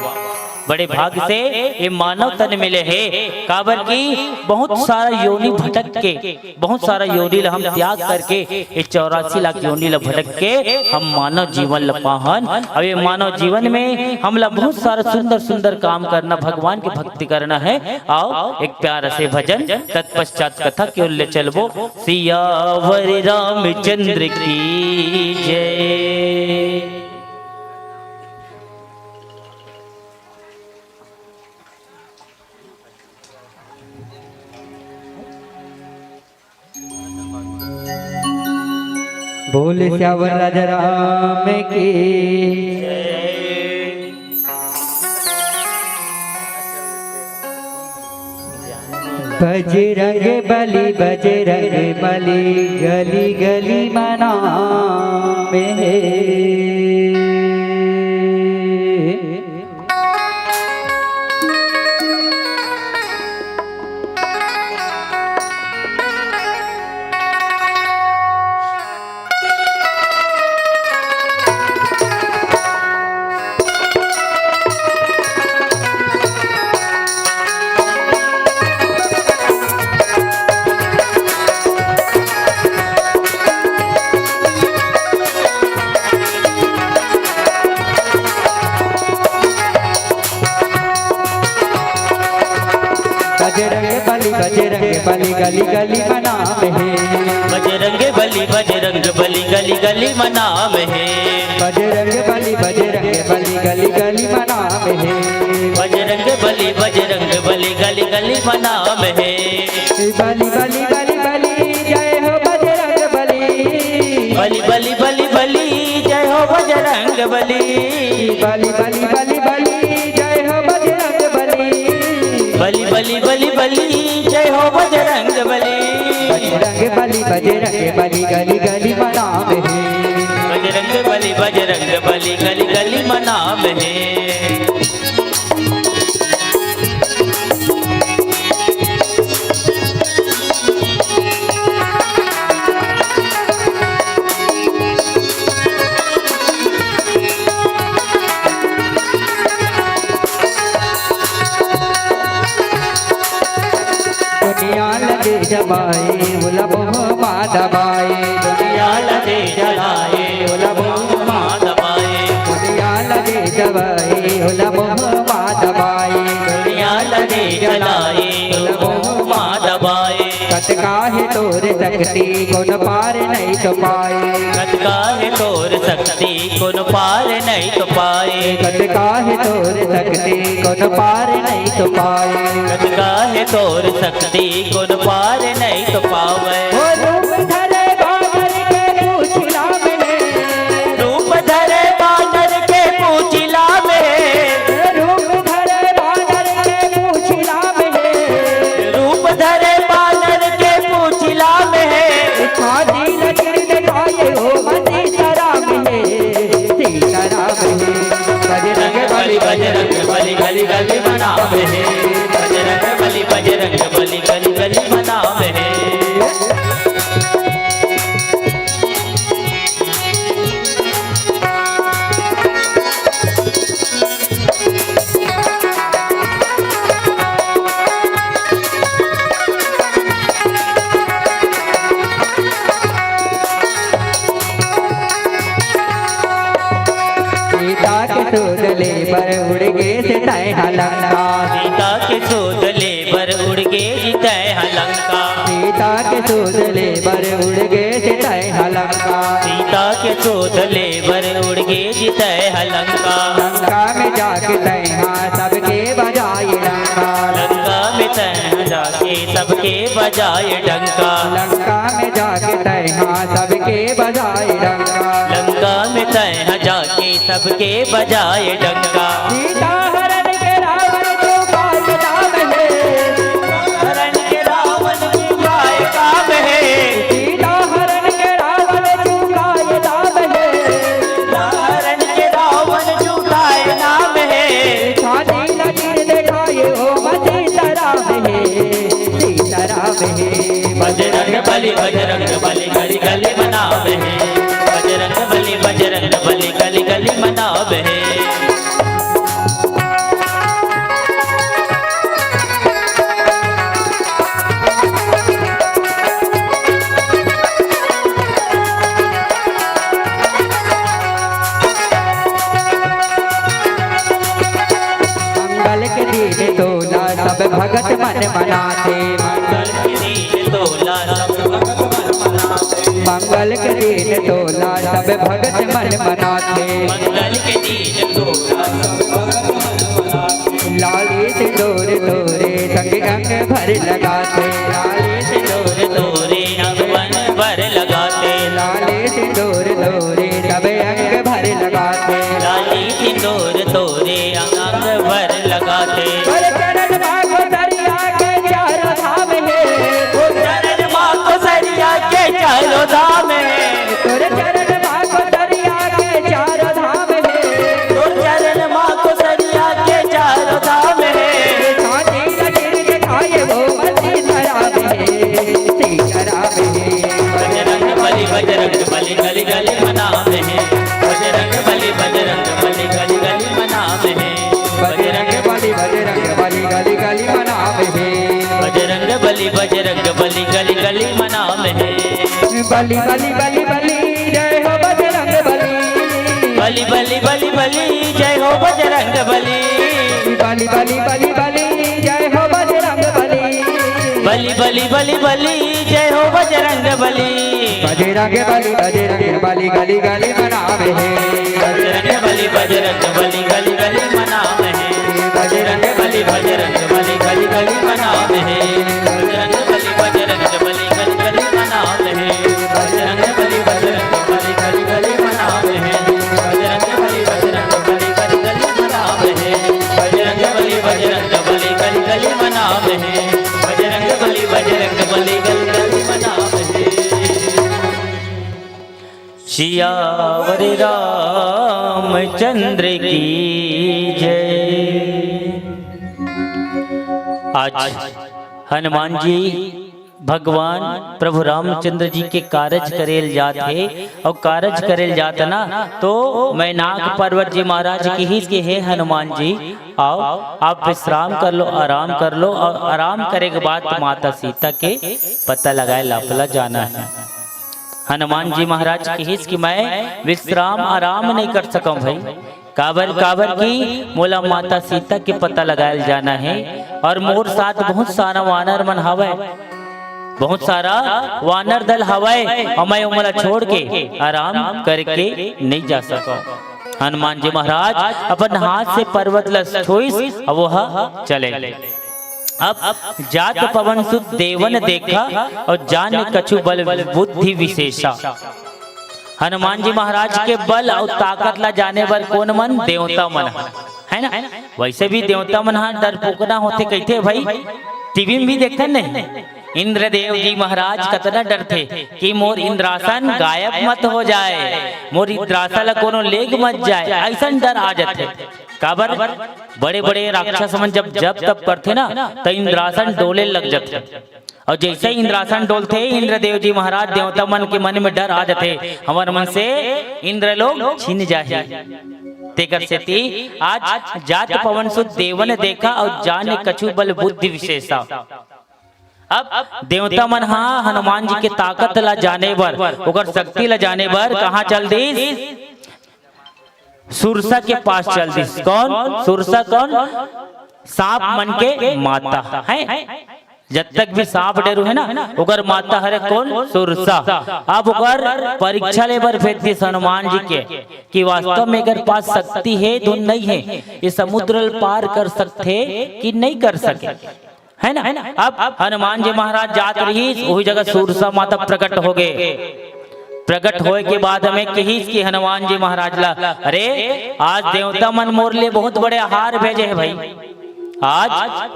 बड़े भाग से ये मानव तन मिले हे, काबर कि बहुत सारा योनि भटक के, बहुत सारा योनि ला हम त्याग करके, ये चौरासी लाख योनि ला भटक के हम मानव जीवन ला पाहन। अब ये मानव जीवन में हमला बहुत सारा सुंदर सुंदर काम करना, भगवान के भक्ति करना हे। आओ एक प्यारा से भजन, तत्पश्चात कथा के ओर ले चलबो। सियावर रामचंद्र की जय। बोले सियावर राजा राम की। बजरंग बली, बजरंग बली, गली गली मना में हे। बजरंग बली, बजरंग बली, गली गली मना में हे। बजरंग बली, बजरंग बली, गली गली मना में हे। बजरंग बली, बजरंग बली, गली गली मना में हे। बजरंग बली, बजरंग बली, गली गली मना में हे। बली बली बली बली, जय हो बजरंग बली। बली बली बली बली, जय हो बजरंग बली। बली बली बली बली, जय हो बजरंग बली। बली बली बली बली, जय हो बजरंग बली। बजरंग बली, बजरंग बली, गली गली मना में हे। बजरंग बली, बजरंग बली, गली गली मना में हे। दुनिया लगे जमाए, ओला मोह मा दबाए। दुनिया लगे जमाए, ओला मोह मा दबाए। दुनिया लगे जमाए, ओला मोह मा दबाए। दुनिया लगे जमाए, ओला मोह मा दबाए। कतका हे तोर शक्ति, कोन पार नहीं तो पाए। कतका हे तोर शक्ति, कोन पार नहीं तो पाए। कतका हे तोर शक्ति, कोन पार नहीं तो पाए। कतका हे तोर शक्ति, कोन पार नहीं तो पावे। ओ रूप धरे बानर के पूछ लाम हे। रूप धरे बानर के पूछ लाम हे। रूप धरे बानर के पूछ लाम हे। रूप धरे बानर के पूछ लाम हे। छाती लकीर दिखाए हो सीताराम हे। सीताराम हे। बजरंग बली, बजरंग बली, गली गली म नाम हे। सीता के सूध ले बर उड़ गे से तैं ह लंका। सीता के सूध ले बर उड़ गे से तैं ह लंका। सीता के सूध ले बर उड़ गे से तैं ह लंका। सीता के सूध ले बर उड़ गे से तैं ह लंका। लंका में जाके तैं ह सबके बजाए डंका। लंका में तैं ह जाके सबके बजाए डंका। लंका में जाके तैं ह सबके बजाए डंका। लंका में तैं ह जाके सबके बजाए डंका। सीता हरण के रावण चुकाए दाम हे। हरण के रावण चुकाए दाम हे। सीता हरण के रावण चुकाए दाम हे। हरण के रावण चुकाए नाम हे। छाती ल चीर देखाए हो सीताराम हे। सीताराम हे। बजरंग बली, बजरंग बली, गली गली म नाम हे। बजरंग बली, बजरंग बली, गली गली म नाम हे। मंगल के दिन तोला सब भगत मन मनाथे। मंगल के दिन तोला सब भगत मन मनाथे। मंगल के दिन तोला सब भगत मन मनाथे। मंगल के दिन तोला सब भगत मन मनाथे। लाली सिंदूर तोरे संग अंग भर लगाथे। लाली सिंदूर तोरे अंग भर लगाथे। लाली सिंदूर तोरे सब अंग भर लगाथे। लाली सिंदूर तोरे अंग भर लगाथे। तोर चरण मा कोसरिया के चारों धाम हे। तोर चरण मा कोसरिया के चारों धाम हे। तोर चरण मा कोसरिया के चारों धाम हे। तोर चरण मा कोसरिया के चारों धाम हे। छाती ल चीर देखाए हो सीताराम हे। सीताराम हे। बजरंग बली, बजरंग बली, गली गली म नाम हे। बजरंग बली, बजरंग बली, गली गली म नाम हे। बजरंग बली, बजरंग बली, गली गली म नाम हे। बजरंग बली, बजरंग बली, गली गली म नाम हे। बली, बली, बली, बली, जय हो बजरंग बली। बली, बली, बली, बली, जय हो बजरंग बली। बली, बली, बली, बली, जय हो बजरंग बली। बली, बली, बली, बली, जय हो बजरंग बली। बजरंग बली, बजरंग बली, गली गली म नाम हे। बजरंग बली, बजरंग बली, गली गली म नाम हे। बजरंग बली, बजरंग बली, गली गली म नाम हे। बजरंग बली, बजरंग बली, गली गली म नाम हे। बजरंग बली, बजरंग बली, गली गली म नाम हे। बजरंग बली, बजरंग बली, गली गली म नाम हे। बजरंग बली, बजरंग बली, गली गली म नाम हे। बजरंग बली, बजरंग बली, गली गली म नाम हे। सियावर रामचंद्र की जय। आज हनुमान जी भगवान प्रभु रामचंद्र जी के कारज करेल जात हे, अउ कारज करेल जात ना, तो मैनाक पर्वत जी महाराज किहिस के, "हे हनुमान जी, आओ, आप विश्राम कर लो, आराम कर लो, अउ आराम करे के बाद माता सीता के पता लगाए लापला जाना हे।" हनुमान जी महाराज किहिस कि मैं विश्राम आराम नहीं कर सकंव भाई, काबर, काबर कि मोला माता सीता के पता लगायल जाना हे अउ मोर साथ बहुत सारा वानर मन हवय, बहुत सारा वानर दल हवय अउ मैं ओमन ला छोड़ के आराम करके नहीं जा सकंव। हनुमान जी महाराज अपन हाथ से पर्वत ला छुइस अउ वो ह चले गे। अब जात पवन सुत देवन देखा अउ जान कछु बल बुद्धि विशेषा। हनुमान जी महाराज के बल अउ ताकत ला जाने बर कोन मन? देवता मन ह, है ना? वैसे भी देवता मन ह डरपोकना होथे, कहिथे भाई, टीवी में भी देखथन नहीं, इंद्रदेव जी महाराज कतना डरथे कि मोर इंद्रासन गायब मत हो जाए, मोर इंद्रासन ला कोनो लेग मत जाए, अइसन डर आ जाथे। काबर, बड़े बड़े राक्षस मन जब जब तप करथे ना, त इंद्रासन डोले लग जाथे। और जैसे ही इंद्रासन डोलथे, इंद्रदेव जी महाराज, देवता मन के मन में डर आ जाथे, हमर मन से इंद्र लोग छिन जाही। तेकर सेती आज जात पवन सुत देवन देखा, और जाने कछु बल बुद्धि विशेषा। अब देवता मन हा हनुमान जी के ताकत ला जाने बर, ओकर शक्ति ला जाने बर कहाँ चल दिस? सुरसा के पास चल दिस। कौन सुरसा? कौन? सांप मन के माता है। जब तक भी सांप डेरू है ना, ओकर माता हरे कौन? सुरसा। अब ओकर परीक्षा ले बर भेज दिस हनुमान जी के, कि वास्तव में एकर पास शक्ति है धुन नहीं है, ये समुद्र ल पार कर सकथे कि नहीं कर सके, है ना? अब हनुमान जी महाराज जात रहिस, वही जगह सुरसा माता प्रकट हो गए। प्रकट होए के बाद में कहिस कि हनुमान जी महाराज ला, "अरे, आज देवता मन मोर लिए बहुत बड़े आहार भेजे हैं भाई। आज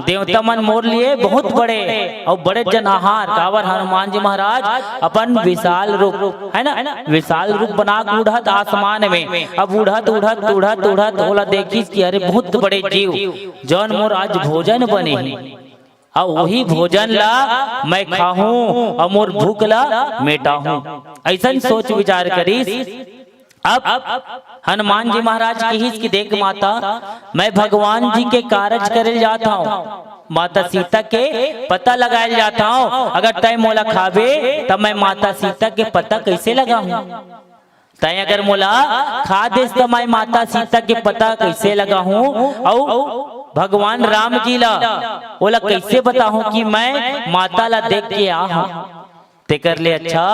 देवता मन मोर लिए बहुत बड़े और बड़े जन आहार।" काबर? हनुमान जी महाराज अपन विशाल रूप, है ना, विशाल रूप बना के उड़त आसमान में। अब उड़त उड़त उड़त उड़त ओला देखिस कि अरे, बहुत बड़े जीव, जौन मोर आज भोजन बने हैं, अउ वही भोजन ला मैं खाहूं अउ मोर भूख ला मेटाहूं। अइसन सोच विचार करिस। अब हनुमान जी महाराज किहिस कि देख माता, मैं भगवान जी के कारज करे जात हूं, माता सीता के पता लगाए जात हूं। अगर तय मोला खाबे, तब मैं माता सीता के पता कैसे लगाहूं? तय अगर मोला खा देस, त मैं माता सीता के पता कैसे लगाहूं? अउ भगवान राम जी ला ओला कैसे बताहूं कि मैं माता ला देख के आ हूं? तेकर ले अच्छा,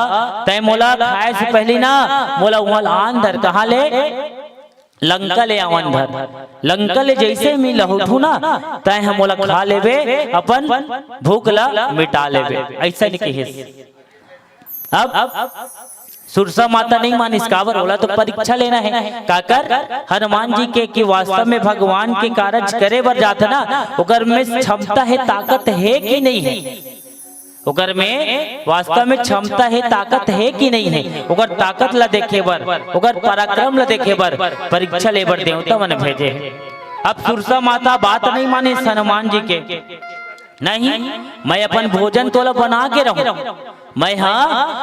तय मोला खाए से पहली ना, मोला उहां आन धर। कहां ले? लंका ले आवन धर। लंका ले जैसे मैं लहुटू ना, तय हम मोला खा लेबे, अपन भूख ला मिटा लेबे। ऐसा नहीं कहिस। अब सुरसा माता नहीं मानिस। काबर? ओला तो परीक्षा लेना है। काकर? हनुमान जी के, कि वास्तव में भगवान के कारज करे बर जात ना, ओकर में क्षमता है, ताकत है कि नहीं है, ओकर में वास्तव में क्षमता है, ताकत है कि नहीं है, ओकर ताकत ला देखे बर, ओकर पराक्रम ला देखे बर परीक्षा ले बर देवता मन भेजे है। अब सुरसा माता बात नहीं मानिस हनुमान जी के, नहीं, मैं अपन भोजन तोला बना के रहूं, मैं हा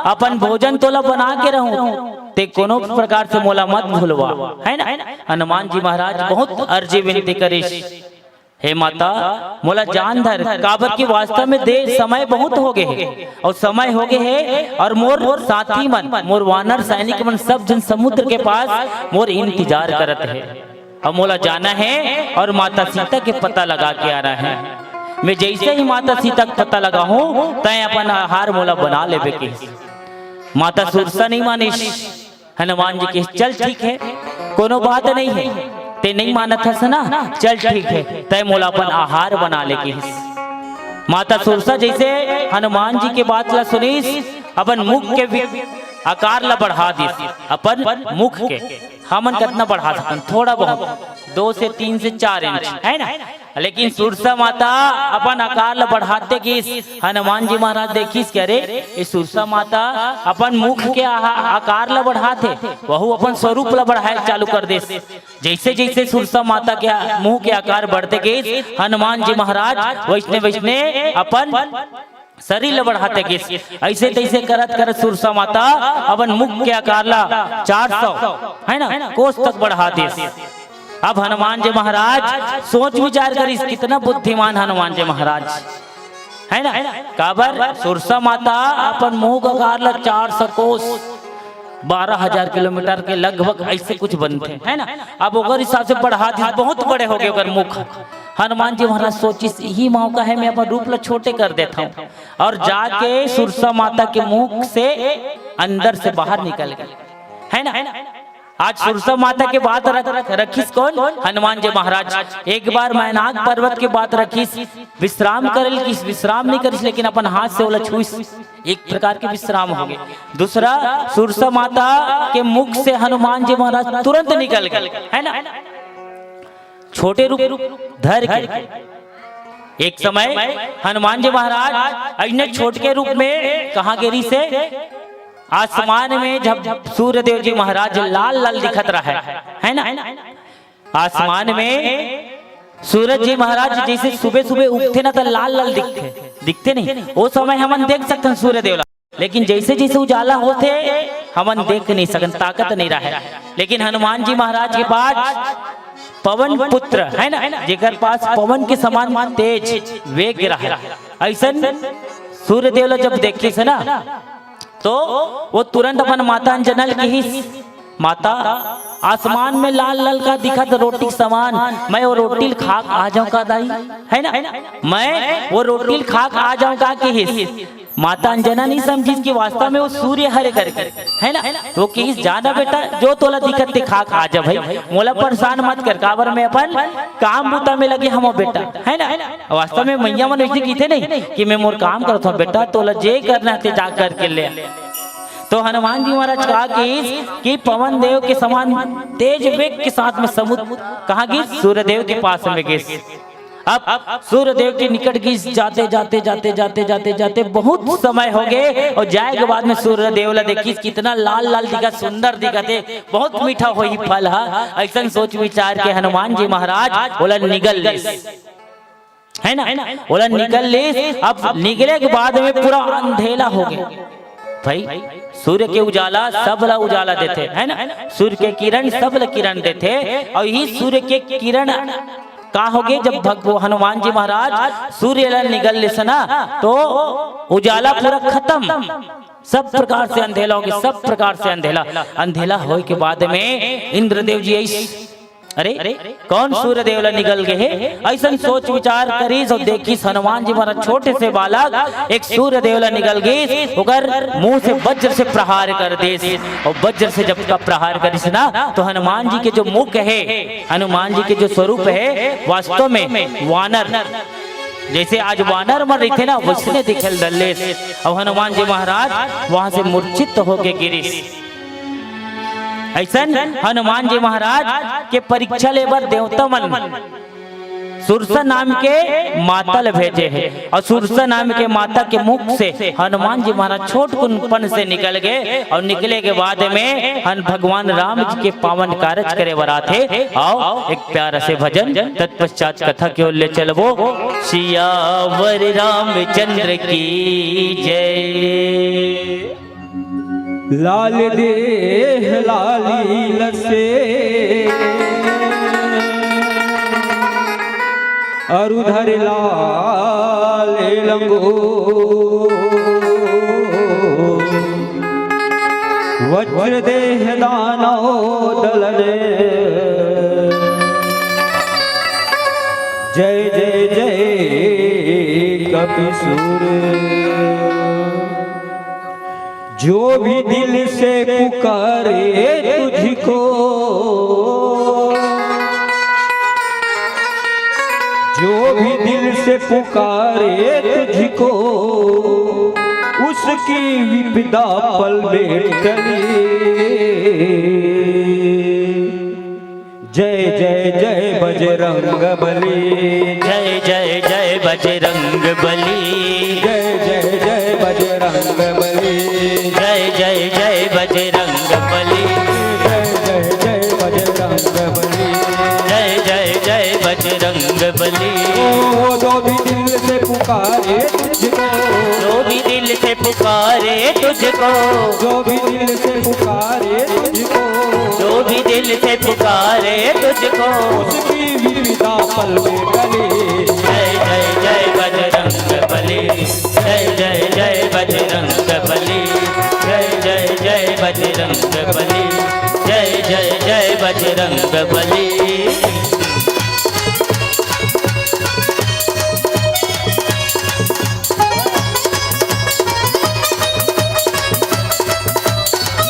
अपन भोजन तोला बना के रहूं, ते कोनो प्रकार से मोला मत भूलवा, है ना? हनुमान जी महाराज बहुत अर्जी विनती करिस, हे माता, मोला जान धर, काबर कि वास्तव में देर समय बहुत हो गए है, और समय हो गए है, और मोर साथी मन, मोर वानर सैनिक मन, सब जन समुद्र के पास मोर इंतजार करत है। अब मोला जाना है और माता सीता के पता लगा के आना है। मैं जैसे ही माता सीता के पता लगाहूं, तय अपन आहार मोला बना लेबे के। माता सुरसा नहीं मानिस। हनुमान जी के, "चल ठीक है, कोनो बात नहीं है, ते नहीं मानत हस ना, चल ठीक है, तय मोला अपन आहार बना ले," के। माता सुरसा जैसे हनुमान जी के बात ला सुनिस, अपन मुख के वि-, आकार ला बढ़ा दिस, अपन मुख के। हमन कतना बढ़ा सकन? थोड़ा बहुत, दो से तीन से चार इंच, है ना? लेकिन सुरसा माता अपन आकार ला बढ़ाते गिस। हनुमान जी महाराज देखिस कि अरे, ये सुरसा माता अपन मुख के आहा-, आकार ला बढ़ाथे, वहू अपन स्वरूप ला बढ़ाए चालू कर देस। जैसे जैसे सुरसा माता के मुंह के आकार बढ़ते गिस, हनुमान जी महाराज वैसने वैसने अपन शरीर ला बढ़ाते गिस। ऐसे तैसे करत करत सुरसा माता अपन मुख के आकार ला चार सौ, है ना, कोस तक बढ़ा दिस। अब हनुमान जी महाराज सोच विचार करिस, कितना बुद्धिमान हनुमान जी महाराज, है ना? काबर सुरसा माता अपन मुंह के आकार ला चार सौ कोस, बारह हजार किलोमीटर के लगभग ऐसे कुछ बनथे, है ना? अब ओकर हिसाब से बढ़ा दिस, बहुत बड़े हो गए ओकर मुख। हनुमान जी महाराज सोचिस, "यही मौका है, मैं अपन रूप ला छोटे कर देता हूँ।" और जाके सुरसा माता के मुख से अंदर से बाहर निकल गए, है ना? आज सुरसा माता के बात रख, रखिस कौन? हनुमान जी महाराज। एक बार मैनाक पर्वत के बात रखिस, विश्राम करल किस, विश्राम नहीं करिस, लेकिन अपन हाथ से ओला छुइस, एक प्रकार के विश्राम हो गए। दूसरा, सुरसा माता के मुख से हनुमान जी महाराज तुरंत निकल गए, है ना? छोटे रूप धर के। एक समय हनुमान जी महाराज अइसने छोटके रूप में कहाँ गिरिस हे? आसमान में जब सूर्य देव जी महाराज लाल लाल दिखत रहे, है ना? आसमान में सूरज जी महाराज जैसे सुबह सुबह उगथे ना, त लाल लाल दिखथे, दिखथे नहीं? वो समय हमन देख सकथन सूर्य देव ला, लेकिन जैसे जैसे उजाला होथे, हमन देख नहीं सकन, ताकत नहीं रहे। लेकिन हनुमान जी महाराज के पास पवन पुत्र है ना, जेकर पास पवन के समान तेज, वेग रहे, ऐसन सूर्य देव ला जब देखिस ना, तो वो तुरंत अपन माता अंजना ल किहिस, "माता, आसमान में लाल लाल का दिखत रोटी के समान, मैं वो रोटी ल खा के आ जाऊं का दाई?" है ना, मैं वो रोटी ल खा के आ जाऊं का किहिस। माता अंजना नहीं समझिस कि वास्तव में वो सूर्य हरे करके, है ना। तो वो किहिस, "जा ना बेटा, जो तोला दिखत ते खा के आ जा भाई, मोला परेशान मत कर, काबर मैं अपन काम बूता में लगे हूं बेटा," है ना। वास्तव में मैया मन वैसे कहिथे नहीं कि मैं मोर काम करत हूं बेटा, तोला जे करना है ते जा करके ले। तो हनुमान जी महाराज कहा कि, कि पवन देव के समान तेज वेग के साथ में समुद्र, कहाँ गिस? सूर्य देव के पास में गिस। अब सूर्य देव के निकट गिस, जाते, जाते, जाते, जाते, जाते, जाते बहुत समय हो गए और जाए के बाद में सूर्य देव ला देखिस, कितना लाल लाल दिखत, सुंदर दिखत है, बहुत मीठा होही फल हा। ऐसन सोच विचार के हनुमान जी महाराज ओला निगल लिस, है ना, ओला निगल लिस। अब निकले के बाद में पूरा अंधेला हो गया भाई। सूर्य के उजाला सब ला उजाला देथे, है ना, सूर्य के किरण सब ला किरण देथे। और यही सूर्य के किरण का हो गए, जब भगव हनुमान जी महाराज सूर्य ला निगल लिस ना, तो उजाला पूरा खत्म, सब प्रकार से अंधेला हो गया, सब प्रकार से अंधेला। अंधेला होए के बाद में इंद्रदेव जी ऐस अरे, कौन सूर्य देव ला निगल गए हे? ऐसन सोच विचार करिस और देखिस हनुमान जी महाराज छोटे से बालक, एक सूर्य देव ला निगल गिस, ओकर मुंह से वज्र से प्रहार कर दिस। और वज्र से जब का प्रहार करिस ना, तो हनुमान जी के जो मुख है, हनुमान जी के जो स्वरूप है, वास्तव में वानर, जैसे आज वानर मन रहिथे ना, वैसने दिखे ल धर लिस। और हनुमान जी महाराज वहां से मूर्छित होके गिरिस। ऐसन हनुमान जी महाराज के परीक्षा ले बर देवता मन सुरसा नाम के माता ल भेजे हे, और सुरसा नाम के माता के मुख से हनुमान जी महाराज छोटकुनपन से निकल गए, और निकले के बाद में हन भगवान राम जी के पावन कारज करे बर आथे। आओ, एक प्यारा से भजन, तत्पश्चात कथा के ओर ले चलबो। सियावर रामचंद्र की जय। लाल देह लाली लसे, अरु धर लाल लंगो, वज्र देह दानव दलन। जय जय जय कपिसुर। जो भी दिल से पुकारे तुझको, जो भी दिल से पुकारे तुझको, उसकी विपदा पल में टली। जय जय जय बजरंग बली। जय जय जय बजरंग बली। जय जय जय बजरंग बली। जय जय जय बजरंग बली। जय जय जय बजरंग बली। जय जय जय बजरंग बली। ओ, जो भी दिल से पुकारे तुझको, जो भी दिल से पुकारे तुझको, जो भी दिल से पुकारे तुझको, जो भी दिल से पुकारे तुझको, उसकी विपदा पल में टली। जय जय जय बजरंग बली। जय जय जय बजरंग बली। जय जय जय बजरंग बली। जय जय जय बजरंग बली।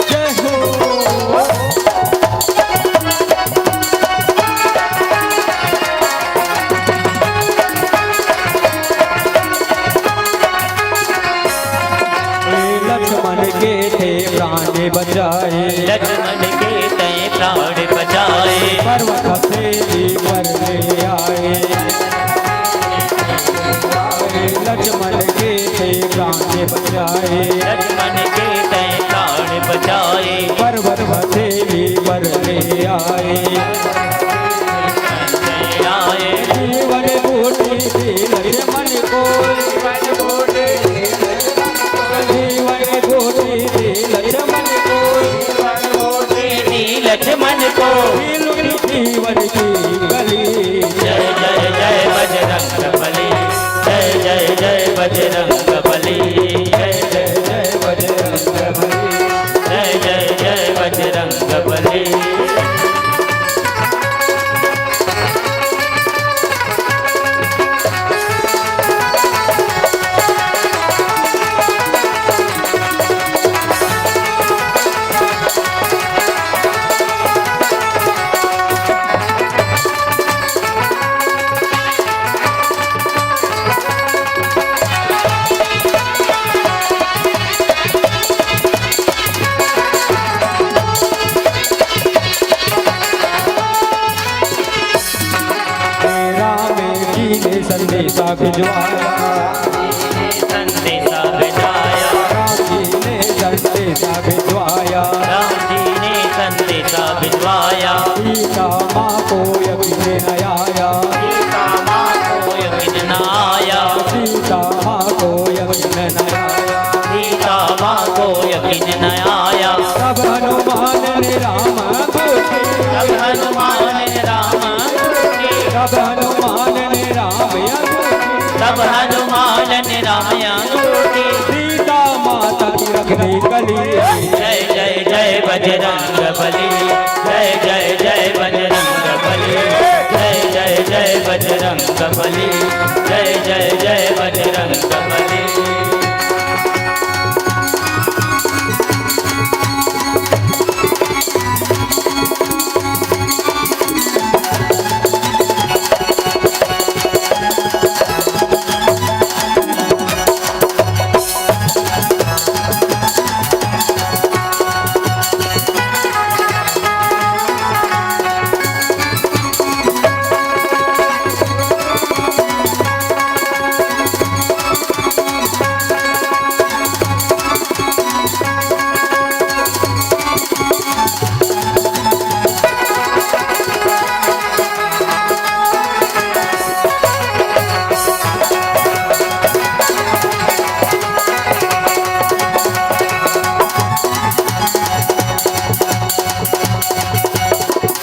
जय हो। लक्ष्मण के तैं प्राण बचाए। लक्ष्मण के तैं प्राण बचाए। पर्वत से भी वर ले आए। लक्ष्मण के तैं प्राण बचाए। लक्ष्मण के तैं प्राण बचाए। पर्वत से भी वर ले आए। जीवन कोटि दे लक्ष्मण को, जीवन कोटि दे लक्ष्मण को, जीवन की कली। जय जय जय बजरंग बली, जय जय जय बजरंग बली, जय जय जय बजरंग बली, जय जय जय बजरंग बली। राम जी ने संदेशा भिजवाया। संदेशा भिजवाया। राम जी ने संदेशा भिजवाया। राम जी ने संदेशा भिजवाया। सीता माँ को यकीन न आया। सीता माँ को यकीन न आया। सीता माँ को यकीन न आया। सीता माँ को यकीन न आया। तब हनुमान ने राम अंगूठी। तब हनुमान ने राम अंगूठी। तब हनुमान ने राम अंगूठी। तब हनुमान ने राम अंगूठी। सीता माता की रख दी कली। जय जय जय बजरंग बली, जय जय जय बजरंग बली, जय जय जय बजरंग बली, जय जय जय बजरंग बली।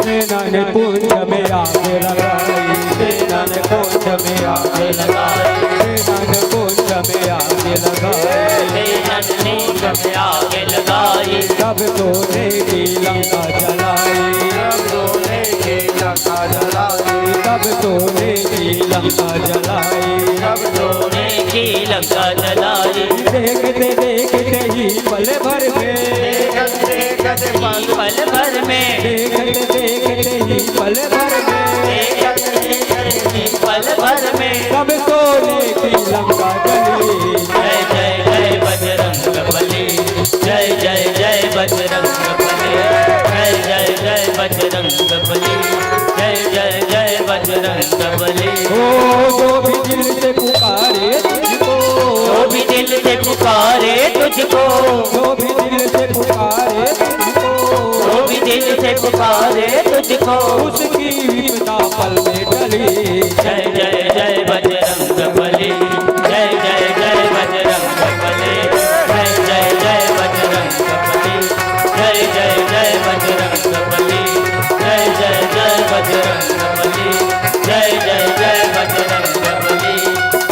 सेना ने पूंछ में आग लगाई, सेना ने पूंछ में आग लगाई, सेना ने पूंछ में आग लगाई। सेना ने पूंछ में आग लगाई। तब सोने की लंका जलाई। तब सोने की लंका जलाई। तब सोने की लंका जलाई। तब सोने की लंका जलाई। देखते देखते ही पल भर में। देखते देखते पल भर में। देखते देखते ही पल भर में। देखते देखते ही पल भर में। तब सोने की लंका जली। जय जय जय बजरंग बली, जय जय जय बजरंग बली, जय जय जय बजरंग बली, जय जय जय बजरंग बली। ओ जो भी दिल से पुकारे तुझको, जो भी दिल से पुकारे तुझको, जो भी दिल से पुकारे तुझको, जो भी दिल से पुकारे तुझको, उसकी विपदा पल में टली। जय जय जय बजरंग बली, जय जय जय बजरंग बली, जय जय जय बजरंग बली, जय जय जय बजरंग बली, जय जय जय बजरंग बली, जय जय जय बजरंग बली,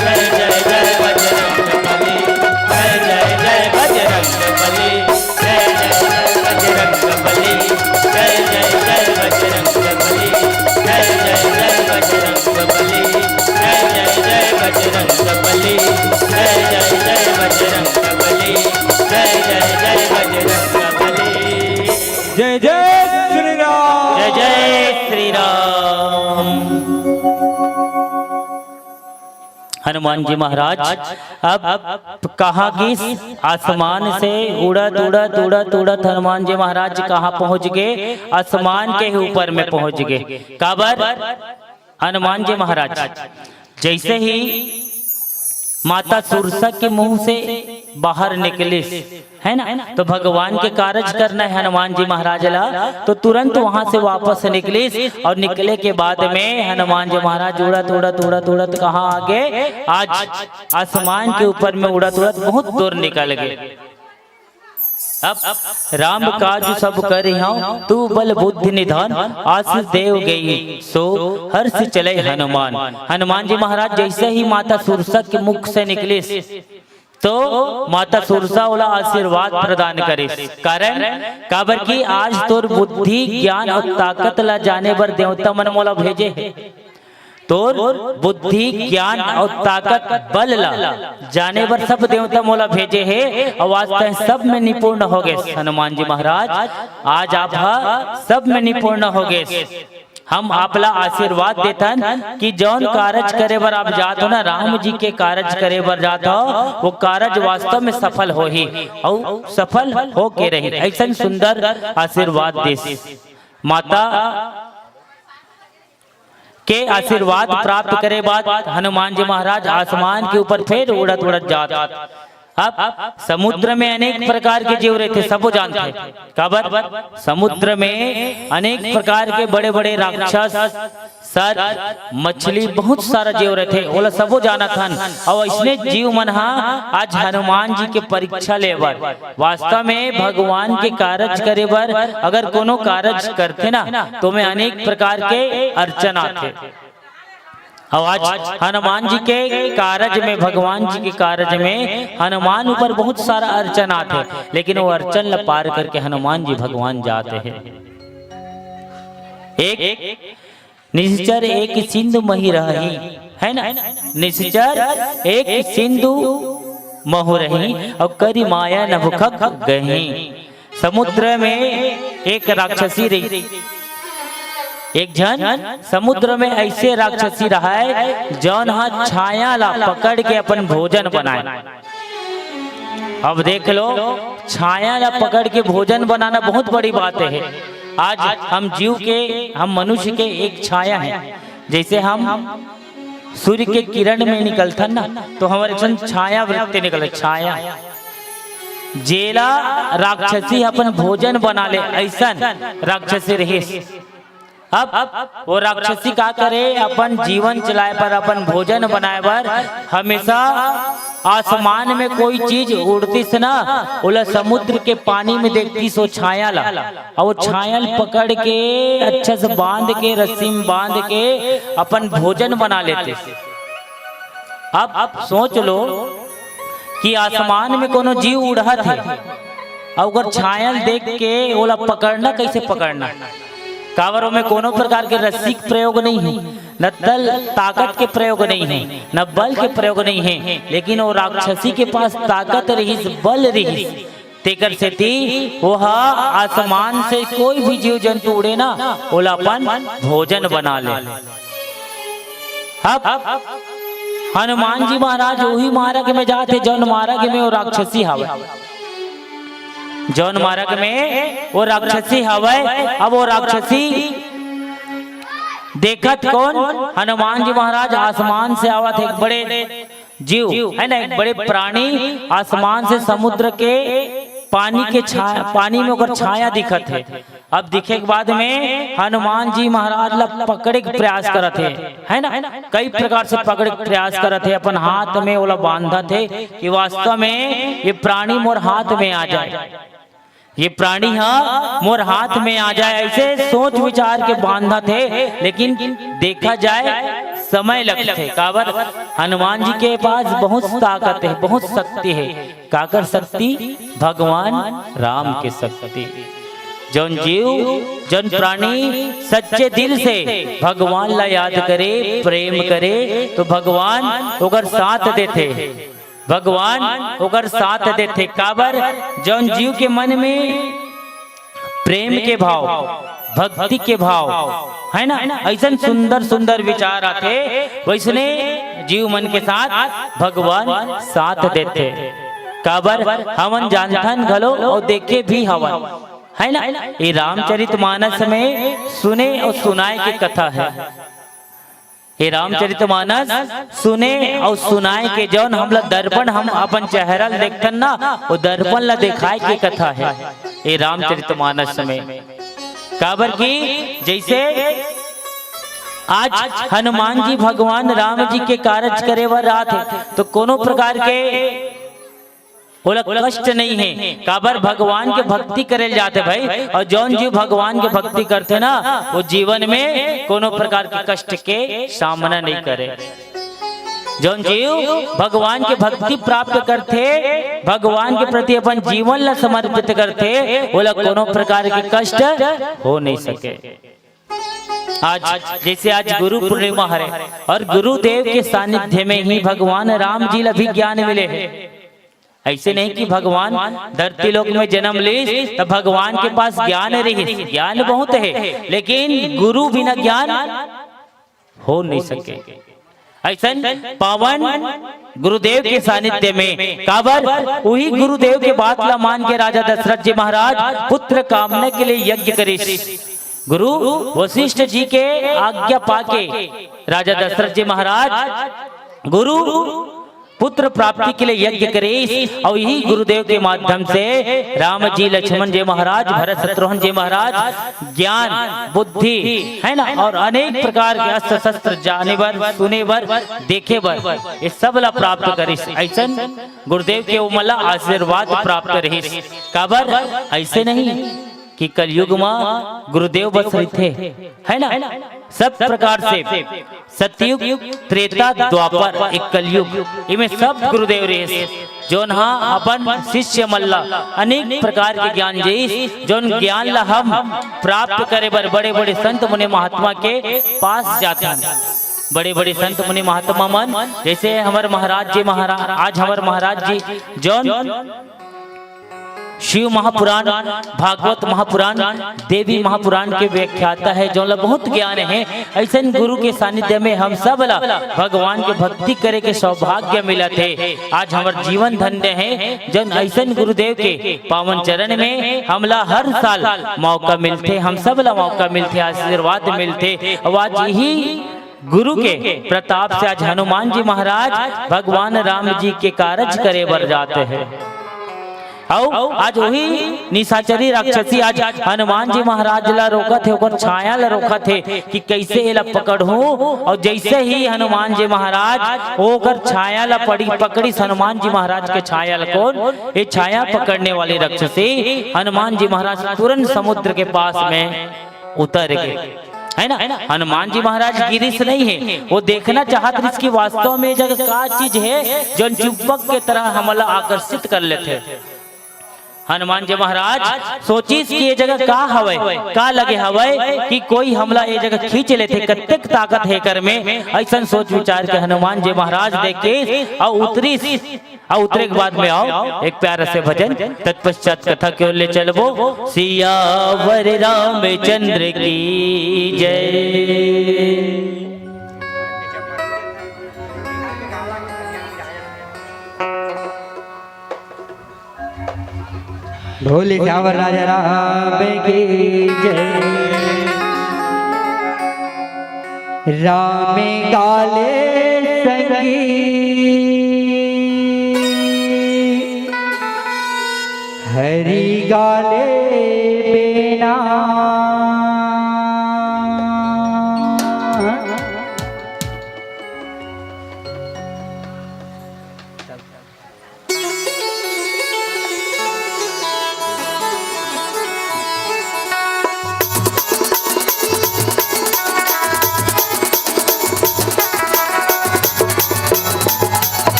जय जय जय बजरंग बली, जय जय जय बजरंग बली। जय जय जय बजरंग बली, जय जय जय बजरंग बली, जय जय जय बजरंग बली, जय जय जय बजरंग बली, जय जय जय बजरंग बली, जय जय जय बजरंग बली। जय जय श्री राम। जय जय श्री राम। हनुमान जी महाराज अब कहाँ गिस? आसमान से उड़त, उड़त, उड़त, उड़त हनुमान जी महाराज कहाँ पहुँच गे? आसमान के ऊपर में पहुँच गे। काबर? हनुमान जी महाराज जैसे ही माता सुरसा के मुंह से बाहर निकलिस, है ना? तो भगवान के कारज करना है हनुमान जी महाराज ला, तो तुरंत वहां से वापस निकलिस और निकले के बाद में हनुमान जी महाराज उड़त उड़त उड़त उड़त कहाँ आ गे? आज आसमान के ऊपर में उड़त उड़त बहुत दूर निकल गे। अब राम काज सब करिहौं, तू बल बुद्धि निधान, आशीष देव गई सो हर्ष चले हनुमान। हनुमान जी महाराज जैसे ही माता सुरसा के मुख से निकलिस, तो माता सुरसा ओला आशीर्वाद प्रदान करिस। कारण काबर कि आज तोर बुद्धि, ज्ञान और ताकत ला जाने बर देवता मन मोला भेजे हे। तोर बुद्धि, ज्ञान और ताकत, बल ला जाने बर सब देवता मोला भेजे हे, और आज तैं सब में निपुण हो गेस हनुमान जी महाराज। आज आप हा सब में निपुण हो गेस। हम आप ला आशीर्वाद देथन कि जौन कारज करे बर आप जात हो ना, राम जी के कारज करे बर जात हो, वो कारज वास्तव में सफल होही और सफल हो के रही। ऐसन सुंदर आशीर्वाद देस माता के आशीर्वाद प्राप्त करे बाद हनुमान जी महाराज आसमान के ऊपर फेर उड़त उड़त जात। अब समुद्र में अनेक प्रकार के जीव रहिथे, सबो जानथे। काबर? समुद्र में अनेक प्रकार के बड़े बड़े राक्षस, सर्प, मछली, बहुत सारा जीव रहिथे, ओला सबो जानत हन। अउ अइसने जीव मन हा आज हनुमान जी के परीक्षा ले बर, वास्तव में भगवान के कारज करे बर अगर कोनो कारज करथे ना, तो में अनेक प्रकार के अड़चन आथे। अउ आज हनुमान जी के कारज में, भगवान जी के कारज में हनुमान ऊपर बहुत सारा अड़चन आथे, लेकिन वो अड़चन ला पार करके हनुमान जी भगवान जाते हैं। एक निश्चर एक सिंधु महि रहहि, है ना? निश्चर एक सिंधु महु रही, और करि माया नभ खग गही। समुद्र में एक राक्षसी रही, एक झन समुद्र में ऐसे राक्षसी रहय, जौन हा छाया ला पकड़ के अपन भोजन बनाए। अब देख लो, छाया ला पकड़ के भोजन बनाना बहुत बड़ी बात है। आज हम जीव के, हम मनुष्य के एक छाया है। जैसे हम सूर्य के किरण में निकलथन ना, तो हमर एक ठन छाया वृत्ति निकले, छाया। जेला राक्षसी अपन भोजन बना ले, ऐसन राक्षसी रहिस। अब वो राक्षसी का करे, अपन जीवन चलाए बर, अपन भोजन बनाए बर हमेशा आसमान में कोई चीज उड़तिस ना, ओला समुद्र के पानी में देखतिस, वो छाया ला, और वो छाया ल पकड़ के अच्छा से बांध के, रस्सी में बांध के अपन भोजन बना लेतिस। अब, अब सोच लो कि आसमान में कोनो जीव उड़त हे, अउ ओकर छाया ल देख के ओला पकड़ना, कैसे पकड़ना? काबर ओमे कोनो प्रकार के रस्सी के प्रयोग नहीं है, न तल ताकत के प्रयोग नहीं है, न बल के प्रयोग नहीं है, लेकिन वो राक्षसी के पास ताकत रहिस, बल रहिस, तेकर सेती वो ह आसमान से कोई भी जीव जंतु उड़े ना, ओला अपन भोजन बना ले। अब हनुमान जी महाराज वही मार्ग में जाते, जौन मार्ग में वो राक्षसी हवय, जौन मार्ग में वो राक्षसी हवय। अब वो राक्षसी देखत कौन? हनुमान जी महाराज आसमान से आवत हे, एक बड़े जीव, है ना, एक बड़े प्राणी आसमान से समुद्र के पानी के छा-, पानी में ओकर छाया दिखत हे। अब दिखे के बाद में हनुमान जी महाराज ला पकड़े के प्रयास करत हे, है ना, कई प्रकार से पकड़े के प्रयास करत हे, अपन हाथ में ओला बांधत हे कि वास्तव में ये प्राणी मोर हाथ में आ जाए, ये प्राणी हा मोर हाथ में आ जाए, ऐसे सोच विचार के बांधत हे, लेकिन देखा जाए समय लगथे। काबर? हनुमान जी के पास बहुत ताकत हे, बहुत शक्ति हे। काकर शक्ति? भगवान राम के शक्ति। जौन जीव, जौन प्राणी सच्चे दिल से भगवान ला याद करे, प्रेम करे, तो भगवान ओकर साथ देथे। भगवान ओकर साथ देथे। काबर? जौन जीव के मन में प्रेम के भाव, भक्ति के भाव, है ना, ऐसन सुंदर सुंदर विचार आथे, वैसने जीव मन के साथ भगवान साथ देथे। काबर? हमन जानथन घलो और देखे भी हवन, है ना। ये रामचरित मानस में सुने और सुनाए के कथा है। ये रामचरितमानस सुने अउ सुनाए के, जौन हमला दर्पण, हम अपन चेहरा ल देखथन ना, वो दर्पण ला देखाए के कथा हे ये रामचरितमानस में। काबर कि जैसे आज हनुमान जी भगवान राम जी के कारज करे बर आथे, तो कोनो प्रकार के ओला कष्ट नहीं हे, काबर भगवान के भक्ति करे ल जाथे भाई। अउ जौन जीव भगवान के भक्ति करथे ना, वो जीवन में कोनो प्रकार के कष्ट के सामना नहीं करे। जौन जीव भगवान के भक्ति प्राप्त करथे, भगवान के प्रति अपन जीवन ला समर्पित करथे, ओला कोनो प्रकार के कष्ट हो नहीं सके। आज, जैसे आज गुरु पूर्णिमा हरे अउ गुरुदेव के सानिध्य में ही भगवान राम जी ला भी ज्ञान मिले हे। ऐसे नहीं कि भगवान धरती लोक में जन्म लीस त भगवान के पास ज्ञान रहिस, ज्ञान बहुत हे, लेकिन गुरु बिना ज्ञान हो नहीं सके। ऐसन पावन गुरुदेव के सानिध्य में, काबर उही गुरुदेव के बात ला मान के राजा दशरथ जी महाराज पुत्र कामना के लिए यज्ञ करिस। गुरु वशिष्ठ जी के आज्ञा पाके राजा दशरथ जी महाराज गुरु पुत्र प्राप्ति के लिए यज्ञ करिस, अउ यही गुरुदेव के माध्यम से राम जी, लक्ष्मण जी महाराज, भरत शत्रुघ्न जी महाराज ज्ञान, बुद्धि, है ना, अउ अनेक प्रकार के अस्त्र शस्त्र जाने बर, सुने बर, देखे बर, ये सब ला प्राप्त करिस। ऐसन गुरुदेव के ओमन ला आशीर्वाद प्राप्त रहिस। काबर ऐसे नहीं कि कलयुग मा गुरुदेव बस रहिथे, है ना? सब प्रकार से सतयुग, त्रेता, द्वापर, एक कलयुग, इमे सब गुरुदेव रहिस, जौन हा अपन शिष्य मन ला अनेक प्रकार के ज्ञान देइस, जौन ज्ञान ला हम प्राप्त करे बर बड़े-बड़े संत मुनि महात्मा के पास जाथन। बड़े-बड़े संत मुनि महात्मा मन, जैसे हमर महाराज जी, महाराज, आज हमर महाराज जी जौन शिव महापुराण, भागवत महापुराण, देवी महापुराण के व्याख्याता हे, जौन ला बहुत ज्ञान हे। ऐसन गुरु के सानिध्य में हम सब ला भगवान के भक्ति करे के सौभाग्य मिलत हे। आज हमर जीवन धन्य हे, जौन ऐसन गुरुदेव के पावन चरण में हमला हर साल मौका मिलथे, हम सब ला मौका मिलथे, आशीर्वाद मिलथे। अउ आज यही गुरु के प्रताप से आज हनुमान जी महाराज भगवान राम जी के कारज करे बर जाते हे। अउ आज वही निशाचरी राक्षसी आज हनुमान जी महाराज ला रोकत हे, ओकर छाया ला रोकत हे कि कैसे एला पकड़हूं। अउ जैसे ही हनुमान जी महाराज ओकर छाया ला पड़ी, पकड़िस, हनुमान जी महाराज के छाया ला, कौन? ये छाया पकड़ने वाली राक्षसी। हनुमान जी महाराज तुरंत समुद्र के पास में उतर गे, है ना? हनुमान जी महाराज गिरिस नहीं हे, वो देखना चाहत रहिस कि वास्तव में ये जगह का चीज हे, जौन चुंबक के तरह हमला आकर्षित कर लेथे। हनुमान जी महाराज सोचिस कि ये जगह का हवय, का लगे हवय कि कोई हमला ये जगह खींच लेथे, कतेक ताकत हे एकर में। ऐसन सोच विचार के हनुमान जी महाराज देखे अउ उतरिस। अउ उतरे के बाद में आओ एक प्यारा से भजन, तत्पश्चात कथा के ओर ले चलबो। सियावर रामचंद्र की जय। बोले सियावर राजा राम की जय। राम गाले संगी, हरि गाले बेना।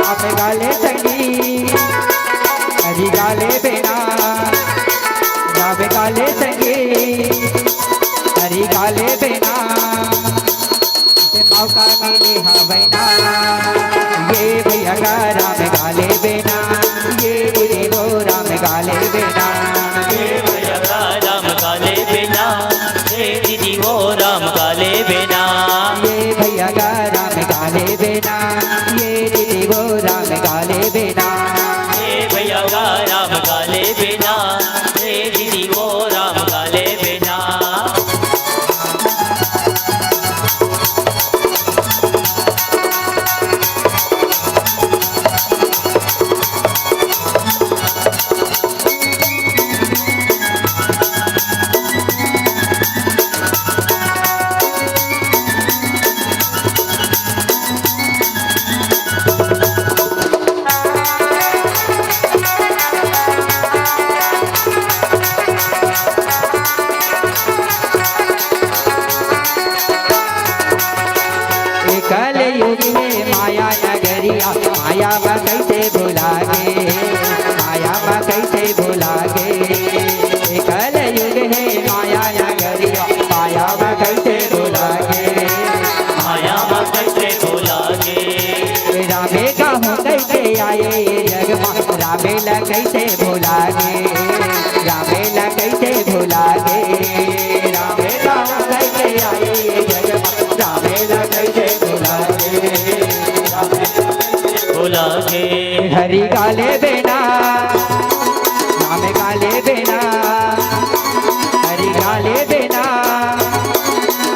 आप गाले संगी, हरि गाले बेना, राम गाले संगी, हरि गाले बेना। मौका मिले हवै ना, ये भैया गा राम गाले बेना, ये दीदी वो राम गाले बेना। ये भैया गा राम गाले बेना, ये दीदी वो राम गाले बेना। ये भैया गा राम गाले बेना, ये दीदी वो राम गाले बेना। ये भैया गा राम माया म कइसे भुला गे, माया म कइसे भुला गे, ए कलयुग हे माया नगरिया, माया म कइसे भुला गे। माया म कइसे भुला गे। रामे कहूँ कइसे आए ये जग म, रामे ला कइसे भुला गे, रामे ला कइसे भुला गे। रामे कहूँ कइसे आए ये जग म, रामे ला कइसे भुला गे। भुला गे। हरि गा लेबे ना, राम गा लेबे ना, हरि गा लेबे ना,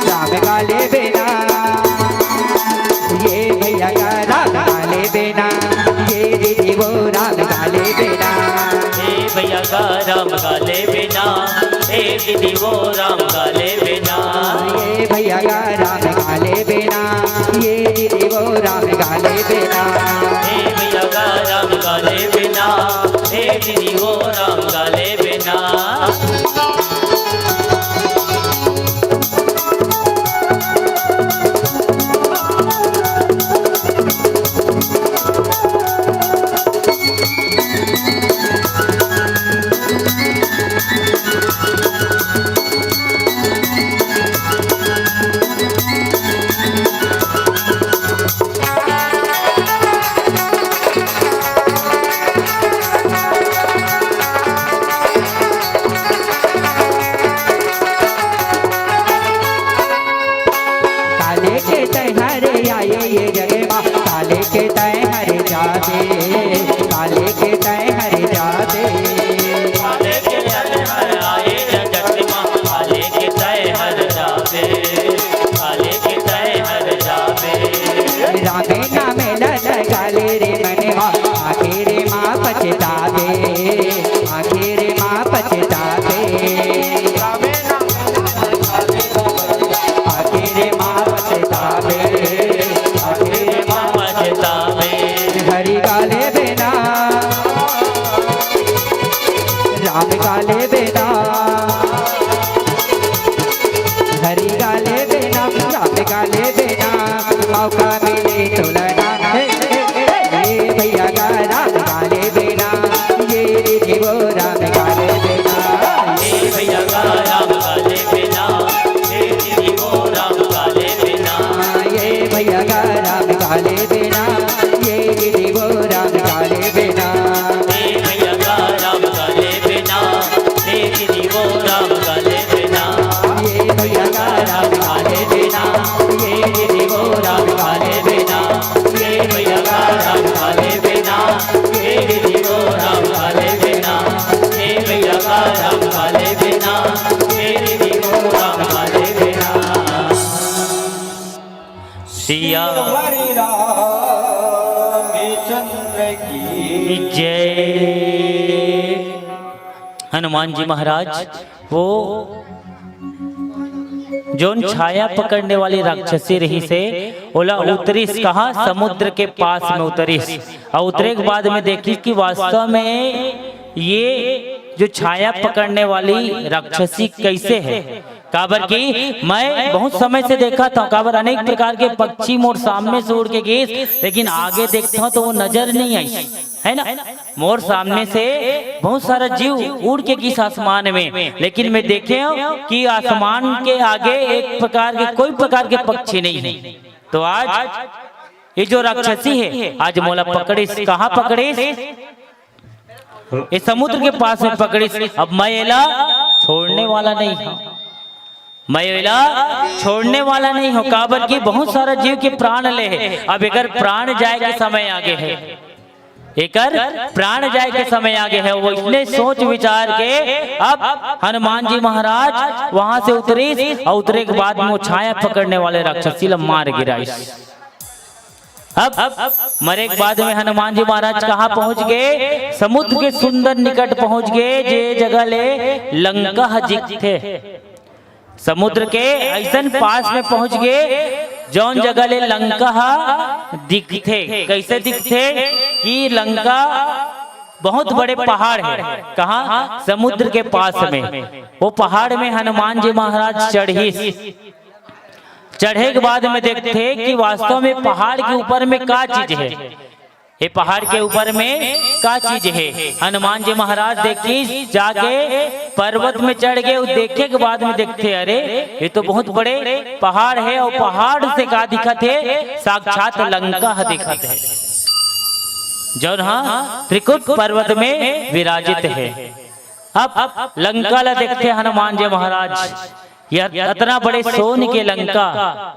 राम गा लेबे ना। ये भैया गा राम गा लेबे ना, ये दीदी वो राम गा लेबे ना। ए भैया गा राम गा लेबे ना, ए दीदी वो राम गा लेबे ना। ये भैया गा राम गा लेबे ना, ये दीदी वो राम गा लेबे ना। ए भैया गा राम गा लेबे ना, ए दीदी वो राम गा लेबे ना। काले के तैं हर आए ये जग मा, काले के तैं हर जाबे, काले के तैं हर जाबे। काले के तैं हर आए जगत मा, काले के तैं हर जाबे, काले के तैं हर जाबे। रामे नाम ल लगा ले रे मनवा, आखिर मा पछताबे, आखिर मा पछताबे। आखिर मा पछताबे, आखिर मा पछताबे। हरि गा लेबे ना, राम गा लेबे ना। हरि गा लेबे ना, राम गा लेबे ना। मौका मिले तोला ना, हे, हे, हे, हे, भैया गा राम गा लेबे ना। ये दीदी वो राम गा लेबे ना। ए भैया गा राम गा लेबे ना, ए दीदी वो राम गा लेबे ना। ए भैया गा राम गा लेबे ना, ए दीदी वो राम गा लेबे ना। ए भैया गा राम गा लेबे ना, ए दीदी वो राम गा लेबे ना। ए भैया गा राम गा लेबे ना, ए दीदी वो राम गा लेबे ना। ए भैया गा राम गा लेबे ना, ए दीदी वो राम गा लेबे ना। ए भैया गा राम गा लेबे ना, ए दीदी वो राम गा लेबे ना। सिया हरि रामचंद्र की जय। हनुमान जी महाराज वो जोन छाया पकड़ने वाली राक्षसी रहिस हे, ओला उतरिस कहाँ? समुद्र के पास में उतरिस। अउ उतरे के बाद में देखिस कि वास्तव में ये जो छाया पकड़ने वाली राक्षसी कइसे हे। काबर कि मैं बहुत समय से देखत हँव, काबर अनेक प्रकार के पक्षी मोर सामने से उड़ के गिस, लेकिन आगे देखत हँव तो वो नजर नहीं आइस, है ना? मोर सामने से बहुत सारा जीव उड़ के गिस आसमान में, लेकिन मैं देखे हँव कि आसमान के आगे एक प्रकार के, कोई प्रकार के पक्षी नहीं है। तो आज ये जो राक्षसी है, आज मोला पकड़िस, कहाँ पकड़िस? ये समुद्र के पास में पकड़िस। अब मैं एला छोड़ने वाला नहीं हँव। मैं एला छोड़ने वाला नहीं हँव, काबर कि बहुत सारा जीव के प्राण ले हे। अब एकर प्राण जाए के समय आगे हे, एकर प्राण जाए के समय आगे हे। वो इसने सोच विचार के अब हनुमान जी महाराज वहां से उतरिस अउ उतरे के बाद में वो छाया पकड़ने वाले राक्षसी ला मार गिराइस। अब मरे के बाद में हनुमान जी महाराज कहाँ पहुंच गे? समुद्र के सुंदर निकट पहुंच गे, जे जगह ले लंका ह दिखथे। समुद्र के अइसन पास में पहुंच गे, जौन जगह ले लंका ह दिखथे। कइसे दिखथे कि लंका बहुत बड़े पहाड़ हे। कहाँ? समुद्र के पास में। वो पहाड़ में हनुमान जी महाराज चढ़िस। चढ़े के बाद में देखथे कि वास्तव में पहाड़ के ऊपर में का चीज हे। ये पहाड़ के ऊपर में का चीज हे? हनुमान जी महाराज देखिस, जाके पर्वत में चढ़ के, वो देखे के बाद में देखथे, "अरे, ये तो बहुत बड़े पहाड़ हे, और पहाड़ से का दिखत हे?" साक्षात लंका ह दिखत हे, जौन हा त्रिकुट पर्वत में विराजित हे। अब लंका ला देखथे हनुमान जी महाराज, यह अतना बड़े सोन के लंका,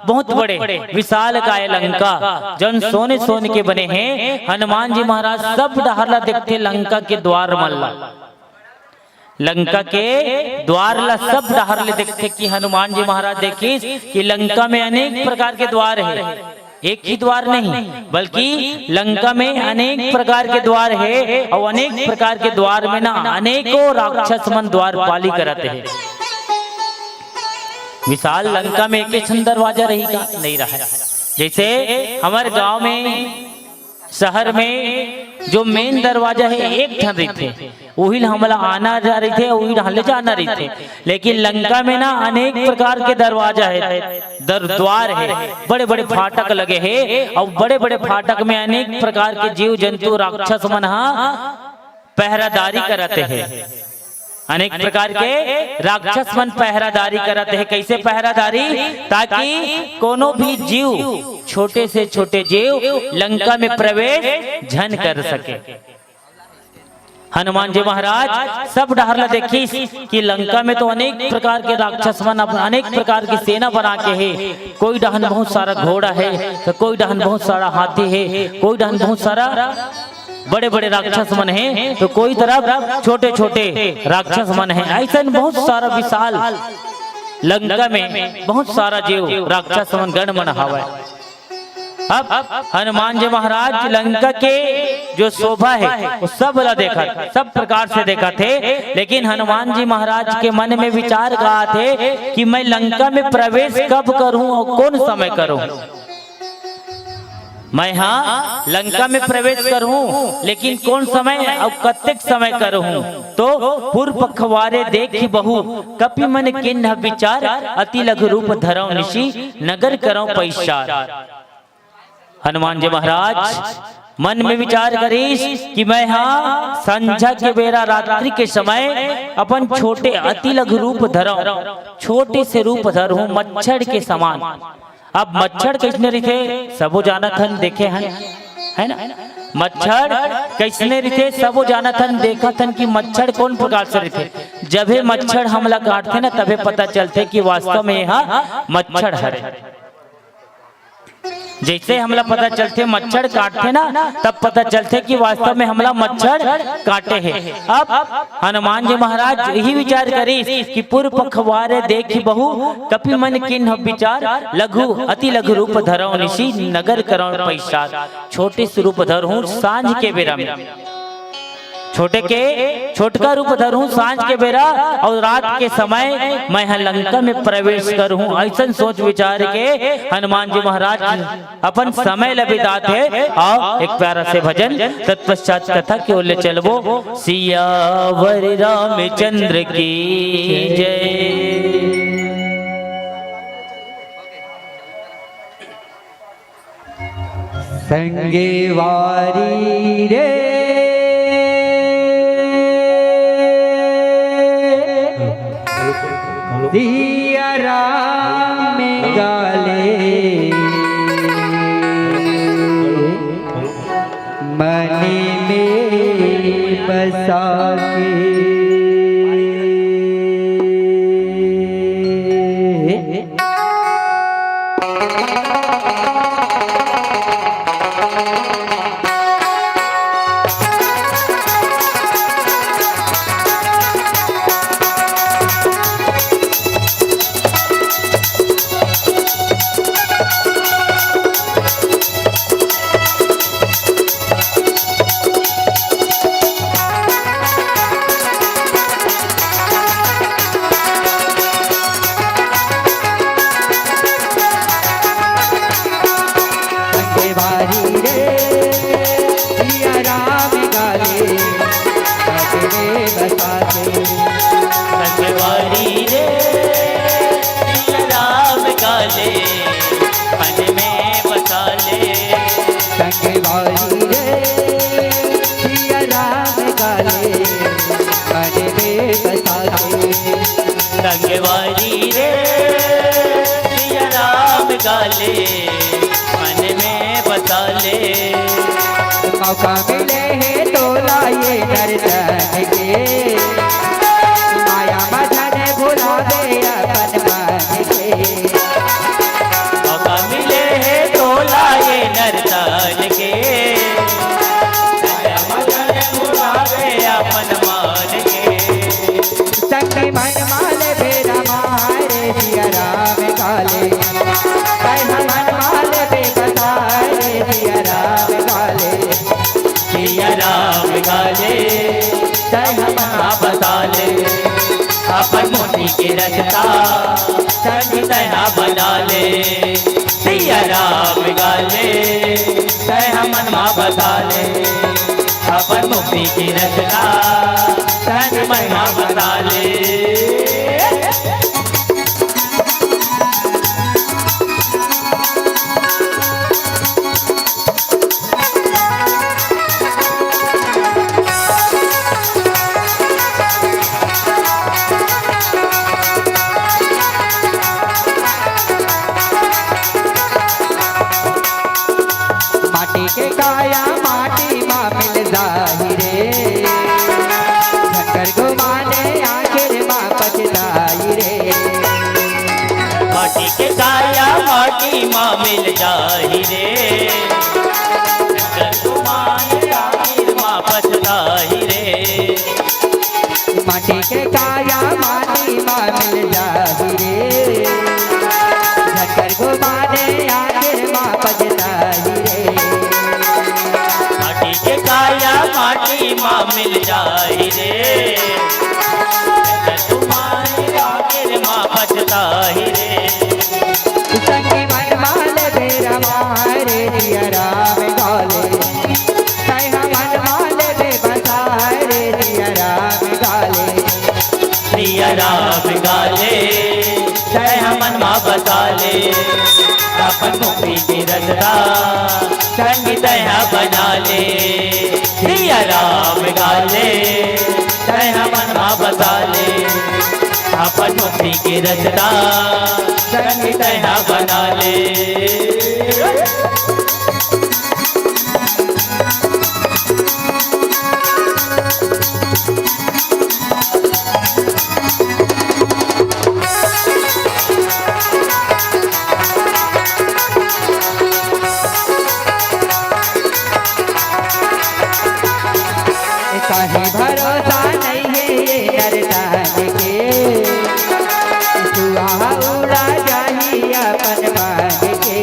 बहुत बड़े विशाल काय लंका, जौन सोने सोन के बने हे। हनुमान जी महाराज सब डहर ला देखथे, लंका के द्वार मन ला, लंका के द्वार ला सब डहर ले देखथे कि हनुमान जी महाराज देखिस कि लंका में अनेक प्रकार के द्वार हे, एक ही द्वार नहीं, बल्कि लंका में अनेक प्रकार के द्वार हे, और अनेक प्रकार के द्वार में ना अनेकों राक्षस मन द्वारपाली करत हे। विशाल लंका में एक ही ठन दरवाजा रही का? नहीं रहा। जैसे हमर गांव में, शहर में जो मेन दरवाजा हे, एक ठन रहिथे, उही ल हमला आना जा रहिथे, उही ढाले जाना रहिथे। लेकिन लंका में ना अनेक प्रकार के दरवाजा हे, दर-, द्वार हे, बड़े-बड़े फाटक लगे हे, और बड़े-बड़े फाटक में अनेक प्रकार के जीव जंतु राक्षस मन हा पहरादारी करत हे। अनेक प्रकार के राक्षस मन पहरादारी करत हे। कैसे पहरादारी? ताकि कोनो भी जीव, छोटे से छोटे जीव लंका में प्रवेश झन कर सके। हनुमान जी महाराज सब डहर ला देखिस कि लंका में तो अनेक प्रकार के राक्षस मन, अप-, अनेक प्रकार के सेना बना के हे। कोई डहन बहुत सारा घोड़ा हे, तो कोई डहन बहुत सारा हाथी हे, कोई डहन बहुत सारा बड़े-बड़े राक्षस मन हे, तो कोई तरफ छोटे-छोटे राक्षस मन हे। अइसन बहुत सारा विशाल लंका में बहुत सारा जीव राक्षस मन, गण मन हवय। अब हनुमान जी महाराज लंका के जो शोभा हे, वो सब ला देखत, सब प्रकार से देखत हे, लेकिन हनुमान जी महाराज के मन में विचार का आथे कि मैं लंका में प्रवेश कब करूं और कौन समय करूं? मैं हा लंका में प्रवेश करहूं, लेकिन कौन समय और कतेक समय करहूं? तो पूर्व पखवारे देखि बहु, कपि मन किन्ह विचार, अति लघु रूप धरौ निशि, नगर करौ पैसार। हनुमान जी महाराज मन में विचार करिस कि मैं हा संझा के बेरा, रात्रि के समय अपन छोटे अति लघु रूप धरौ, छोटे से रूप धरहूं, मच्छर के समान। अब मच्छर कइसने रहिथे, सबो जानत हन, देखे हन, है ना? मच्छर कइसने रहिथे, सबो जानत हन, देखत हन कि मच्छर कौन प्रकार से रहिथे। जबे मच्छर हमला काटथे ना, तबे पता चलथे कि वास्तव में यह मच्छर हरे। जैसे हमला पता चलथे, मच्छर काटथे ना, तब पता चलथे कि वास्तव में हमला मच्छर काटे हे। अब हनुमान जी महाराज यही विचार करिस कि पूर्व पखवारे देखि बहु, कपि मन किन्ह विचार, लघु अति लघु रूप धरौ निशि, नगर करौ पैसार। छोटे से रूप धरहूं सांझ के बेरा में, छोटे के छोटका रूप धरहूं सांझ के बेरा, और रात के समय मैं ह लंका में प्रवेश करहूं। अइसन सोच विचार के हनुमान जी महाराज अपन समय ल बिताथे। अउ एक प्यारा से भजन, तत्पश्चात कथा के ओर ले चलबो। सियावर रामचंद्र की जय। संगेवारी रे सिया राम गाले, मन में बसा के। संगवारी रे, सिया राम गाले, मन में बसा ले। मौका मिले हे तोला ये नर्तन के, माया मदन भुलावे अपन मन के। मौका मिले हे तोला ये नर्तन के, माया मदन भुलावे अपन मन के। संग मन माल बेरा मारे जिया राम गाले, संग मन माल बेबसारे जिया राम गाले। सिया राम गाले, तैं हमन मा बसा ले, अपन मोती के रचता, संग तैं हा बना ले। सिया राम गाले, तैं हमन मा बसा ले, अपन मोती के रचता, संग मन मा बसा ले। माटी के काया माटी मा मिल जाही रे, झक्कर घुमाने आखिर मा पछताही रे। माटी के काया माटी मा मिल जाही रे, झक्कर घुमाने आखिर मा पछताही रे। माटी के काया माटी मा मिल जाही रे, झक्कर घुमाने आखिर मा पछताही रे। माटी के काया माटी मा मिल जाही रे, झक्कर घुमाने आखिर मा पछताही रे। संगी मन माल बेरा मारे जिया राम गाले, तैं हमन माल बेबसारे जिया राम गाले। सिया राम गाले, तैं हमन मा बसा ले, अपन मुक्ति के रचता, संग तैं हा बना ले। सिया राम गाले, तैं हमन मा बसा ले, अपन मुक्ति के रचता, संग तैं हा बना ले। कहीं भरोसा नहीं है ये नरदान के, सुहा उड़ा जाही अपन मान के।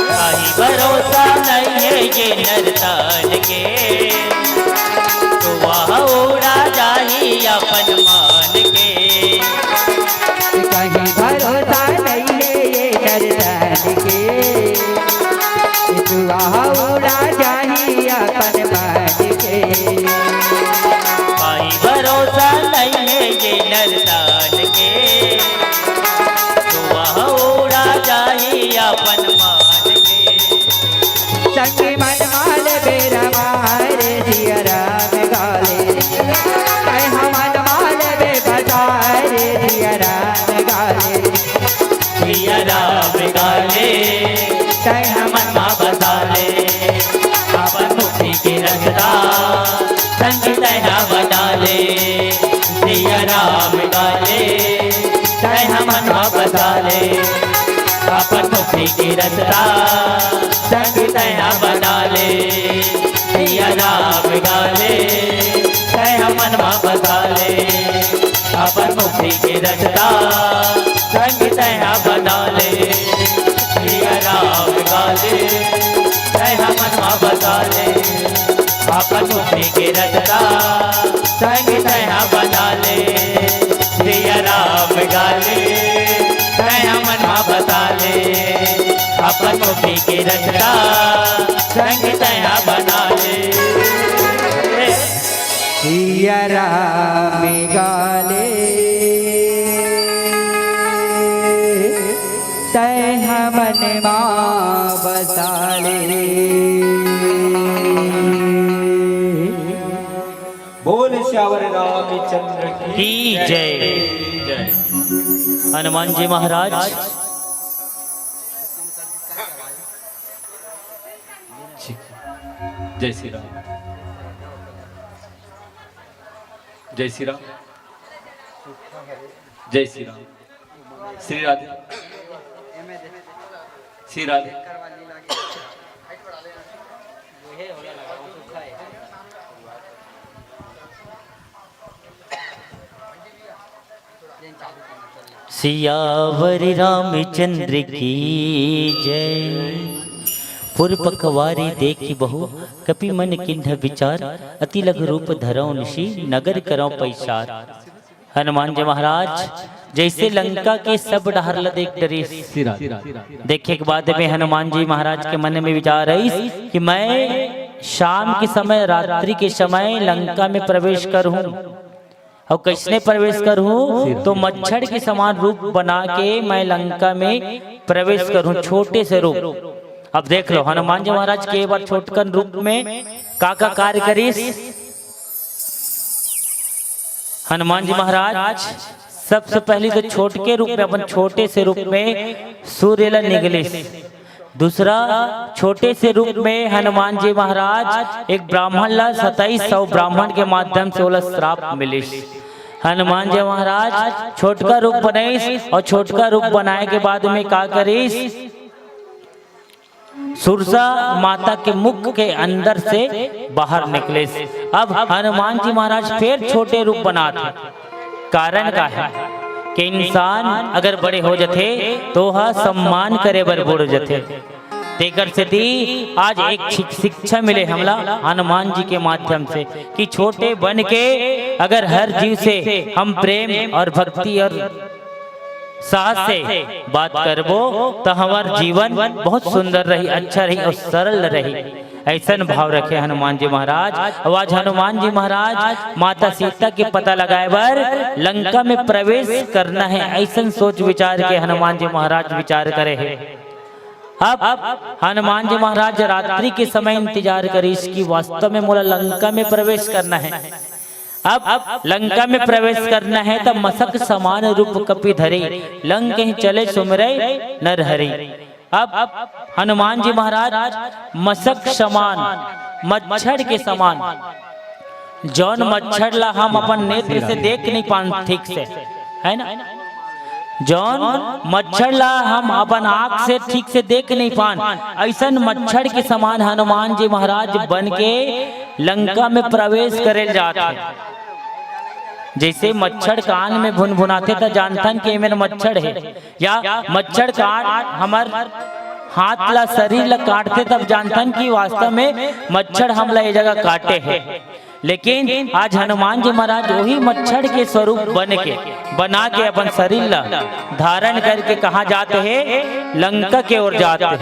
कहीं भरोसा नहीं है ये नरदान के, सुहा उड़ा जाही अपन मान के। कहीं भरोसा नहीं है ये नरदान के, सुहा उड़ा जाही अपन मान के। कहीं भरोसा नहीं है ये नरदान के, सुहा उड़ा जाही अपन मान के। संगी मन माल बेरा मारे जिया राम गाले, तैं हमन माल बेबसारे जिया राम गाले। सिया राम गाले, तैं हमन मा बसा ले, अपन मुक्ति के रचता, संग तैं हा बना ले। सिया राम गाले, तैं हमन मा बसा ले, अपन मुक्ति के रचता, संग तैं हा बना ले। सिया राम गाले, तैं हमन मा बसा ले, अपन मुक्ति के रचता, संग तैं हा बना ले। सिया राम गाले, तैं हमन मा बसा ले, अपन मुक्ति के रचता, संग तैं हा बना ले। सिया राम गाले, तैं हमन मा बसा ले, अपन मुक्ति के रचता, संग तैं हा बना ले। सिया राम गाले, तैं हमन मा बसा ले। बोल सियावर रामचंद्र की जय। हनुमान जी महाराज। जय श्री राम। जय श्री राम। जय श्री राम। श्री राधे। श्री राधे। सियावर रामचंद्र की जय। पुर पखवारी देखि बहु कपि मन कीन्ह विचार, अति लघु रूप धरौ निशि नगर करौ पैसार। हनुमान जी महाराज जैसे लंका के सब डहर ल देख डरिस। देखे के बाद में हनुमान जी महाराज के मन में विचार आइस कि मैं शाम के समय, रात्रि के समय लंका में प्रवेश करहूं। अउ कइसने प्रवेश करहूं? तो मच्छर के समान रूप बना के मैं लंका में प्रवेश करहूं, छोटे से रूप। अब देख लो, हनुमान जी महाराज के एक बार छोटकन रूप में का का कार्य करिस। हनुमान जी महाराज सबसे पहली तो छोटके रूप में, अपन छोटे से रूप में सूर्य ला निगलिस। दूसरा, छोटे से रूप में हनुमान जी महाराज एक ब्राह्मण ला सताइस सौ ब्राह्मण के माध्यम से ओला श्राप मिलिस। हनुमान जी महाराज छोटका रूप बनाइस अउ छोटका रूप बनाए के बाद में का करिस? सुरसा माता के मुख के अंदर से बाहर निकलिस। अब हनुमान जी महाराज फिर छोटे रूप बनात हे। कारण का हे कि इंसान अगर बड़े हो जथे तो ह सम्मान करे बर बूढ़ जथे। तेकर सेती आज एक शिक-, शिक्षा मिले हमला हनुमान जी के माध्यम से कि छोटे बन के अगर हर जीव से हम प्रेम और भक्ति और साहस से बात करबो त हमर जीवन बहुत सुंदर रही, अच्छा रही और सरल रही। ऐसन भाव रखे हनुमान जी महाराज। अउ आज हनुमान जी महाराज माता सीता के पता लगाए बर लंका में प्रवेश करना हे, ऐसन सोच विचार के हनुमान जी महाराज विचार करे हे। अब हनुमान जी महाराज रात्रि के समय इंतजार करिस कि वास्तव में मोला लंका में प्रवेश करना हे। अब लंका में प्रवेश करना हे, त मसक समान रूप कपि धरे, लंक ही चले सुमिरै नर हरे। अब हनुमान जी महाराज मसक समान, मच्छर के समान, जौन मच्छर ला हम अपन नेत्र से देख नहीं पान ठीक से, है ना? जौन मच्छर ला हम अपन आँख से ठीक से देख नहीं पान, ऐसन मच्छर के समान हनुमान जी महाराज बन के लंका में प्रवेश करे जात हे। जैसे मच्छर कान में भुनभुनाथे त जानथन कि एमेर मच्छर हे, या मच्छर काट हमर हाथ ला, शरीर ला काटथे तब जानथन कि वास्तव में मच्छर हमला ये जगह काटे हे। लेकिन आज हनुमान जी महाराज वही मच्छर के स्वरूप बन के, बना के अपन शरीर ला धारण करके कहाँ जात हे? लंका के ओर जात हे,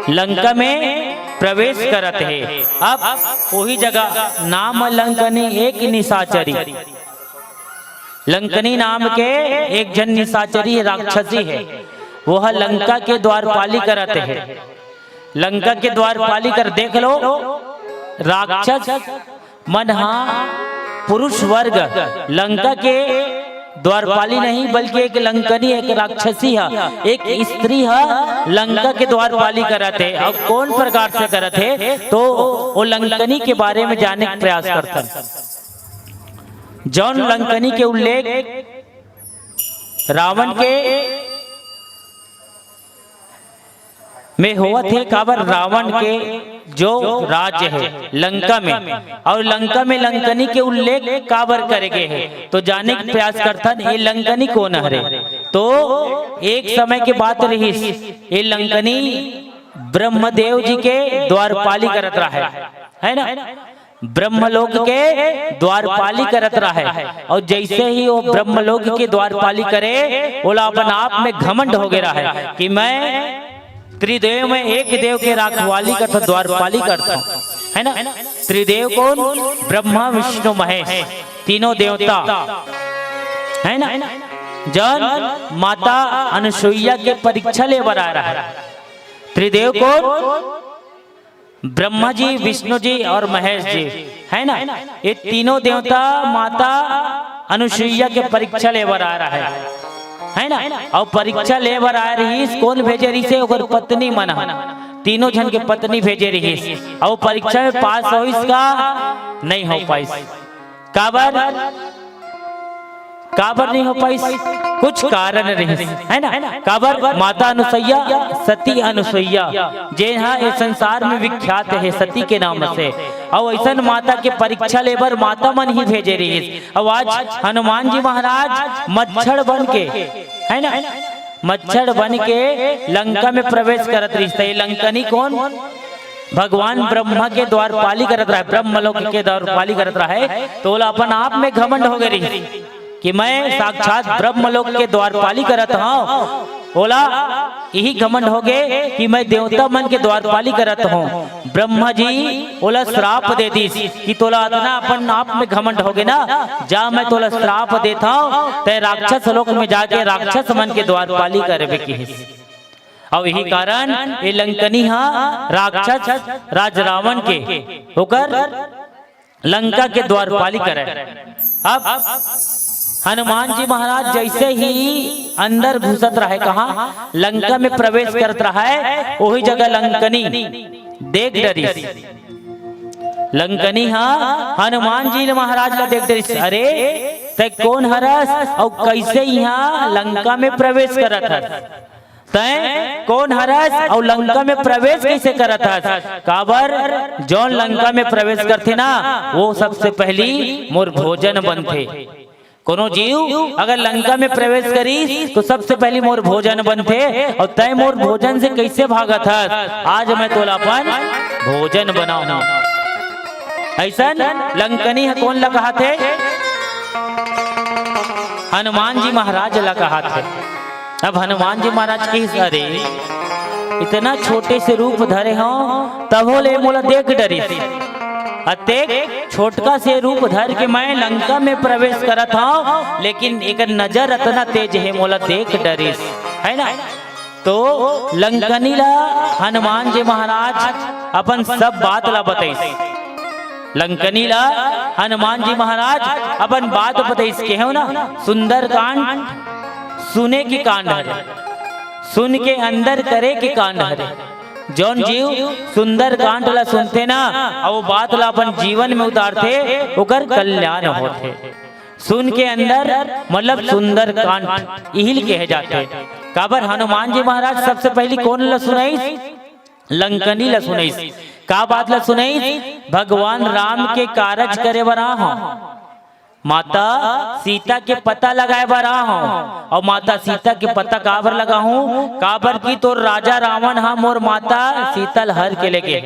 लंका में प्रवेश करत हे। अब वही जगह नाम लंकनी एक निशाचरी, लंकनी नाम के एक झन निशाचरी राक्षसी हे, वो ह लंका के द्वारपाली करत हे। लंका के द्वारपाली कर देख लो, राक्षस मन हा पुरुष वर्ग लंका के द्वारपाली नहीं, बल्कि एक लंकनी, एक राक्षसी ह, एक स्त्री ह लंका के द्वारपाली करत हे। अब कौन प्रकार से करत हे, तो वो लंकनी के बारे में जाने के प्रयास करथन। जौन लंकनी के उल्लेख रावण के में होवत हे, काबर रावण के जो राज्य हे लंका में, और लंका में लंकनी के उल्लेख काबर करे गे हे, तो जाने के प्रयास करथन ये लंकनी कौन हरे। तो एक समय के बात रहिस, ये लंकनी ब्रह्मदेव जी के द्वारपाली करत रहे, है ना? ब्रह्मलोक के द्वारपाली करत रहे, और जैसे ही वो ब्रह्मलोक के द्वारपाली करे, ओला अपन आप में घमंड हो गया रहे कि मैं त्रिदेव में एक देव के रखवाली करता, द्वारपाली करता, है ना? त्रिदेव कौन? ब्रह्मा, विष्णु, महेश, तीनों देवता, है ना? जौन माता अनुसुईया के परीक्षा ले बर आए रहे। त्रिदेव कौन? ब्रह्मा जी, विष्णु जी और महेश जी, है ना, ये तीनों देवता माता अनुसुईया के परीक्षा ले बर आए रहे, है ना। और परीक्षा ले बर आए रहिस, कोन भेजे रहिस हे? ओकर पत्नी मन ह, तीनों झन के पत्नी भेजे रहिस। और परीक्षा में पास होइस का? नहीं हो पाइस। काबर? काबर नहीं हो पाइस? कुछ कारण रहिस, है ना। काबर? माता अनुसुईया, सती अनुसुईया, जेन ह ए संसार में विख्यात हे सती के नाम से। अउ अइसन माता के परीक्षा ले बर माता मन ही भेजे रहिस। अउ आज हनुमान जी महाराज मच्छर बन के, है ना, मच्छर बन के लंका में प्रवेश करत रहिस। त ये लंकनी कोन? भगवान ब्रह्मा के द्वारपाली करत रहे, ब्रह्मलोक के द्वारपाली करत रहे, त ओला अपन आप में घमंड हो गे रहिस कि मैं साक्षात ब्रह्मलोक के द्वारपाली करत हंव। ओला इही घमंड हो गे कि मैं देवता मन के द्वारपाली करत हंव। ब्रह्मा जी ओला श्राप दे दिस कि तोला अतना अपन आप में घमंड हो गे ना, जा मैं तोला श्राप देत हंव, तैं राक्षस लोक में जाके राक्षस मन के द्वारपाली करबे किहिस। अउ यही कारण ये लंकनी ह राक्षस राज रावण के ओकर लंका के द्वारपाली करे। अब हनुमान जी महाराज जैसे ही अंदर घुसत रहे, कहा लंका में प्रवेश करत रहे, वही जगह लंकनी देख डरिस। लंकनी ह हनुमान जी महाराज ला देख डरिस, अरे तैं कोन हरस अउ कैसे इहाँ लंका में प्रवेश करत हस? तैं कोन हरस अउ लंका में प्रवेश कैसे करत हस? काबर जौन लंका में प्रवेश करथे ना, वो सबसे पहली मोर भोजन बनथे। कोनो जीव अगर लंका में प्रवेश करिस तो सबसे पहली मोर भोजन बनथे, अउ तैं मोर भोजन से कैसे भागत हस? आज मैं तोला अपन भोजन बनाहूं। अइसन लंकनी ह कोन ला कहाथे? हनुमान जी महाराज ला कहाथे। अब हनुमान जी महाराज किहिस, अरे इतना छोटे से रूप धरे हंव, तभो ले मोला देख डरिस। अतेक छोटका से रूप धर के मैं लंका में प्रवेश करत हंव, लेकिन एकर नजर अतना तेज हे, मोला देख डरिस, है ना। तो लंकनी ला हनुमान जी महाराज अपन सब बात ला बताइस। लंकनी ला हनुमान जी महाराज अपन बात बताइस, केहेंव ना, सुंदरकांड सुने के कांड हरे, सुन के अंदर करे के कांड हरे। जौन जीव सुंदरकांड ला सुनथे ना, अउ वो बात ला अपन जीवन में उतारथे, ओकर कल्याण होथे। सुन के अंदर मतलब सुंदरकांड इही ल कहे जाथे। काबर हनुमान जी महाराज सबसे पहली कोन ला सुनाइस? लंकनी ला सुनाइस। का बात ला सुनाइस? भगवान राम के कारज करे बर आ हंव, माता सीता के पता लगाए बर आ हंव। अउ माता सीता के पता काबर लगाहूं? काबर कि तोर राजा रावण ह मोर माता सीता ल हर के लेगे,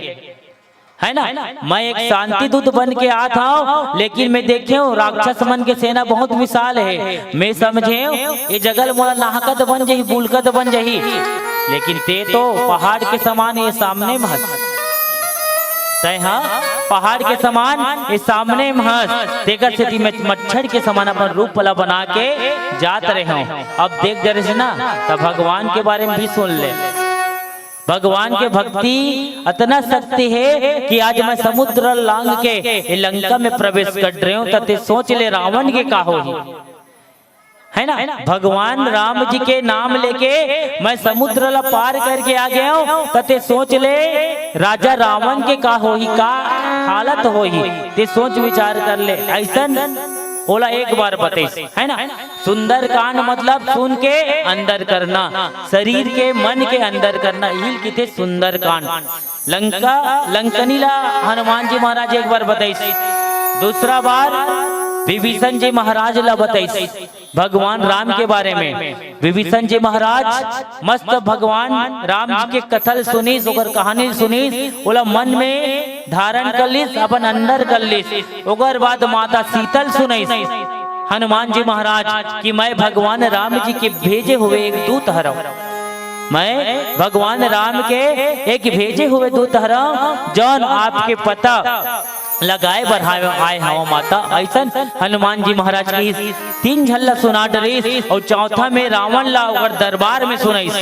है ना। मैं एक शांति दूत बन के आत हंव, लेकिन मैं देखेंव राक्षस मन के सेना बहुत विशाल हे। मैं समझेंव ये जगह ल मोला नाहकत बन जाही, बुलकत बन जाही, लेकिन तैं तो पहाड़ के समान ये सामने म हस। तैं ह पहाड़ के समान ये सामने म हस, तेकर सेती मैं मच्छर के समान अपन रूप ला बना के जात रहेंव। अब देख डरिस ना, त भगवान के बारे में भी सुन ले। भगवान के भक्ति अतना शक्ति हे कि आज मैं समुद्र लांघ के ये लंका में प्रवेश कर रहे हूं, त तैं सोच ले रावण के का होही, है ना। भगवान राम जी के नाम लेके मैं समुद्र ला पार करके आ गया हूं, त तैं सोच ले राजा रावण के का होही, का हालत होही, तैं सोच विचार कर ले। अइसन ओला एक बार बताइस, है ना। सुंदरकांड मतलब सुन के अंदर करना, शरीर के, मन के अंदर करना, इही ल किथे सुंदरकांड। लंका, लंकनी ला हनुमान जी महाराज एक बार बताइस, दूसरा बार विभीषण जी महाराज ला बताइस भगवान राम के बारे में। विभीषण जी महाराज मस्त भगवान राम जी के कथा ल सुनिस, ओकर कहानी ल सुनिस, ओला मन में धारण कर लिस, अपन अंदर कर लिस। ओकर बाद माता सीता ल सुनाइस हनुमान जी महाराज कि मैं भगवान राम जी के भेजे हुए एक दूत हरव, मैं भगवान राम के एक भेजे हुए दूत हरव, जौन आपके पता लगाए बर आए, आए हवं माता। अइसन हनुमान जी महाराज किहिस, तीन झन ला सुना डरिस अउ चौथा में रावण ला ओकर दरबार में सुनाइस।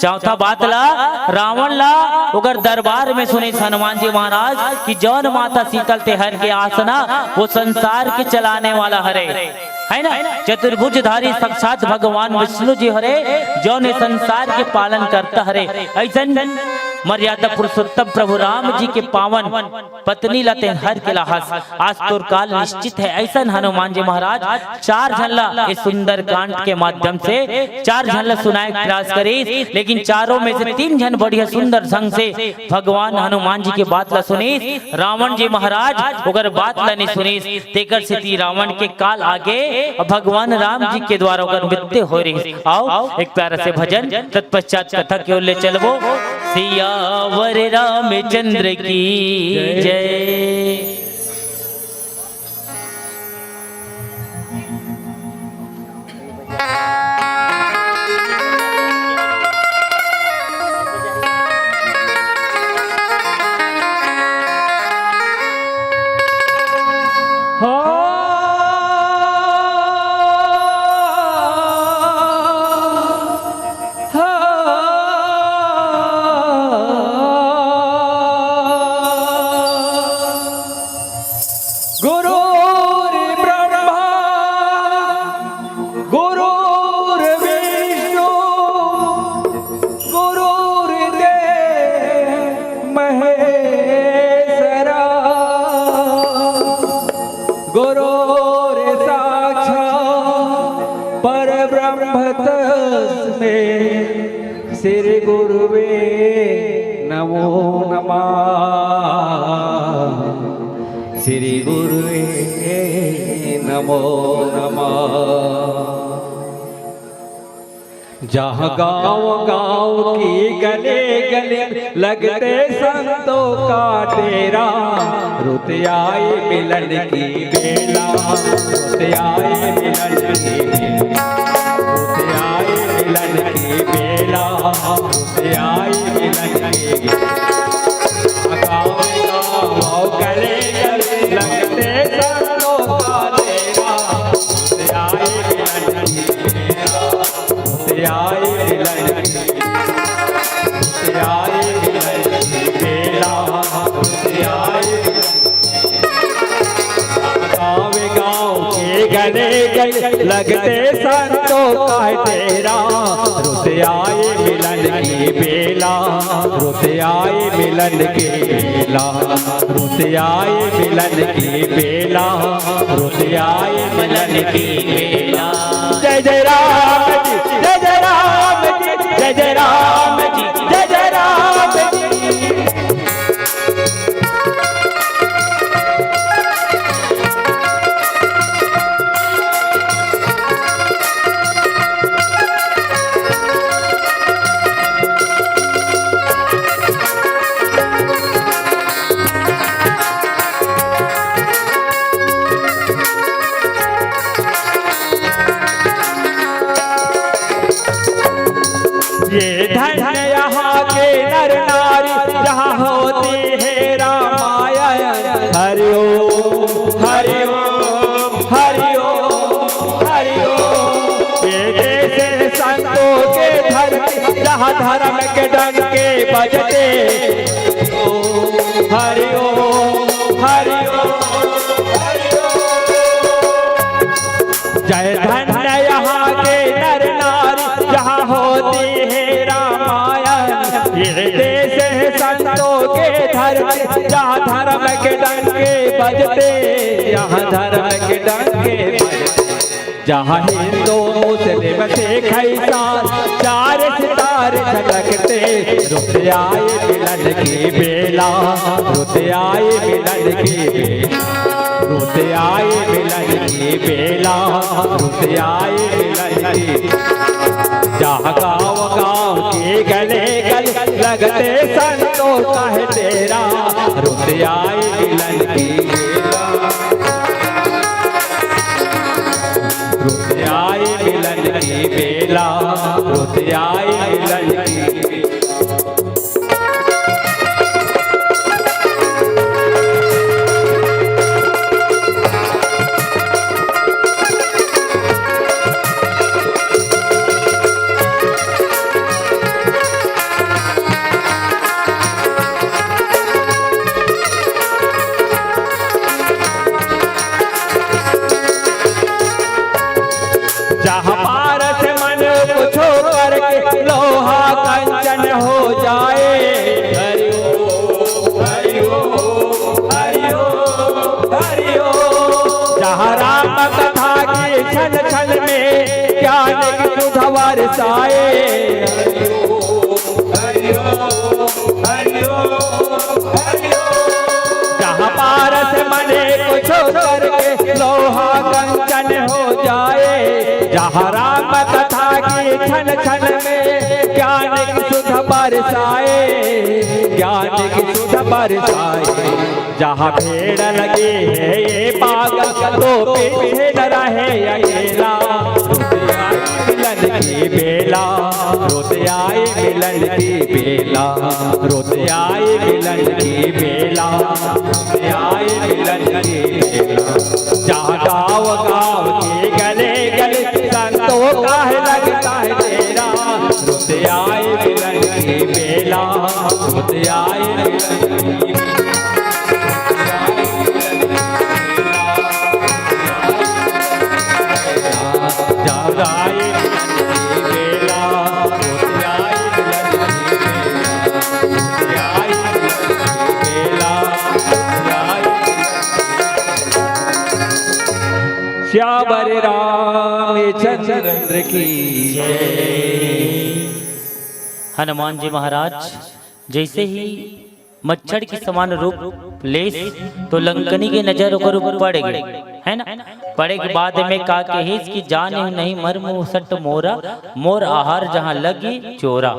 चौथा बात ला, रावण ला ओकर दरबार में सुनिस हनुमान जी महाराज कि जौन माता सीतल ते हर के आस ना, वो संसार के चलाने वाला हरे, है ना? चतुर्भुजधारी साक्षात भगवान विष्णु जी हरे, जौन ये संसार के पालन करता हरे। ऐसन मर्यादा पुरुषोत्तम प्रभु राम जी के पावन पत्नी ला तेन हर के लाहस, आज तोर काल निश्चित है। ऐसन हनुमान जी महाराज चार झन ला इस सुंदर कांड के माध्यम से चार झन ला सुनाए के प्रयास करिस, लेकिन चारों में से तीन झन बढ़िया सुंदर ढंग से भगवान हनुमान जी के बात ला सुनिस, रावण जी महाराज ओकर बात ला नहीं सुनिस। तेकर सेती रावण के काल आगे अउ भगवान राम जी के द्वारा ओकर मृत्यु हो रहिस। आओ एक प्यारा से भजन, तत्पश्चात कथा के ओर ले चलबो। सियावर रामचंद्र की जय। गुरुर्ब्रह्मा गुरुर्विष्णु गुरुर्देव महेश्वरा। गुरुर्साक्षात् परब्रह्म तस्मै श्री गुरुवे नमो नमः। श्री गुरुवे नमो नमः। जहाँ गाँव गाँव की गली गली लगते संतों का डेरा, रुत आए मिलन की बेला, रुत आए मिलन की बेला, रुत आए मिलन की बेला, रुत आए मिलन की बेला। गाँव गाँव गली गली लगते संतों का डेरा, रुत आए मिलन की बेला, रुत आए मिलन की, रुत आए मिलन की बेला, रुत आए मिलन की। गाँव गाँव के गली गली लगते संतों का डेरा, रुत आए मिलन की बेला, रुत आए मिलन की बेला, रुत आए मिलन की बेला, रुत आए मिलन की बेला। जय जय राम जी, जय जय राम जी, जय जय राम जी, जय जय राम जी। ये धन्य यहाँ के नर नारी, जहाँ होती है रामायण। हरि ओम, हरि ओम, हरि ओम, हरि ओम। ये देश है संतों के धरती, जहाँ धर्म के डंके बजते। हरि ओम, हरि ओम, हरि ओम। जय धन्य यहाँ के नर नारी, जहाँ होती है रामायण। ये देश है संतों के धरती, जहाँ धर्म के डंके बजते, यहाँ धर्म के डंके बजते। जहाँ हिंदू मुस्लिम सिख ईसाई, चार सितारे झलकते। रुत आए मिलन की बेला, रुत आए मिलन की बेला, रुत आए मिलन की बेला, रुत आए मिलन की। जहाँ गाँव गाँव के गली गली लगते संतों का है डेरा। रुत आए मिलन की बेला, रुत आए मिलन की बेला, रुत आए मिलन की बेला। हरि ओम, हरि ओम। जहाँ राम कथा की छन छन में ज्ञान की सुध बरसाए। हरि ओम, हरि ओम, हरि ओम, हरि ओम। जहाँ पारस मने को छोड़ करके लोहा कंचन हो जाए। जहाँ राम कथा की छन छन में ज्ञान की सुध बरसाए, ज्ञान की सुध बरसाए। जहाँ भीड़ लगी है ये पागल, तो पीछे न रहे अकेला। रुत आई मिलन की बेला, रुत आई मिलन की बेला, रुत आई मिलन की बेला, रुत आई मिलन की बेला। जहाँ गाँव गाँव की गली गली संतों का है लगता है डेरा। रुत आई मिलन की बेला, रुत आई मिलन की बेला। जहाँ गाँव गाँव की गली गली संतों का है लगता है डेरा। रुत आई मिलन की बेला, रुत आई मिलन की बेला, रुत आई मिलन की बेला, रुत आई मिलन की बेला। सियावर रामचंद्र की जय। हनुमान जी महाराज जैसे ही मच्छर के समान रूप लेस, तो लंकनी के नजर ओकर ऊपर पड़ गे, है ना? पड़े के बाद में का कहिस कि "जानेहु नहीं मर्म सट मोरा, मोर आहार जहाँ लगी चोरा।"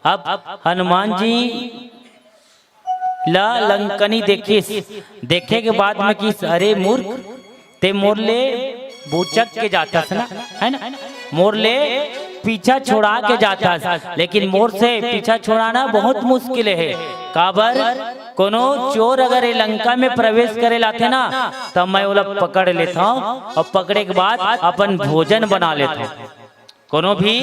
अब हनुमान जी ला लंकनी देखिस, देखे के बाद में किस, "अरे मूर्ख, ते मोर ले बुचक के जाथस ना, है ना? मोर ले पीछा छोड़ा के जाथस, लेकिन मोर से पीछा छोड़ाना बहुत मुश्किल है। काबर, कोनो चोर अगर ये लंका में प्रवेश करे लाथे ना, तब मैं ओला पकड़ लेथव और पकड़े के बाद अपन भोजन बना लेथव।" कोनो भी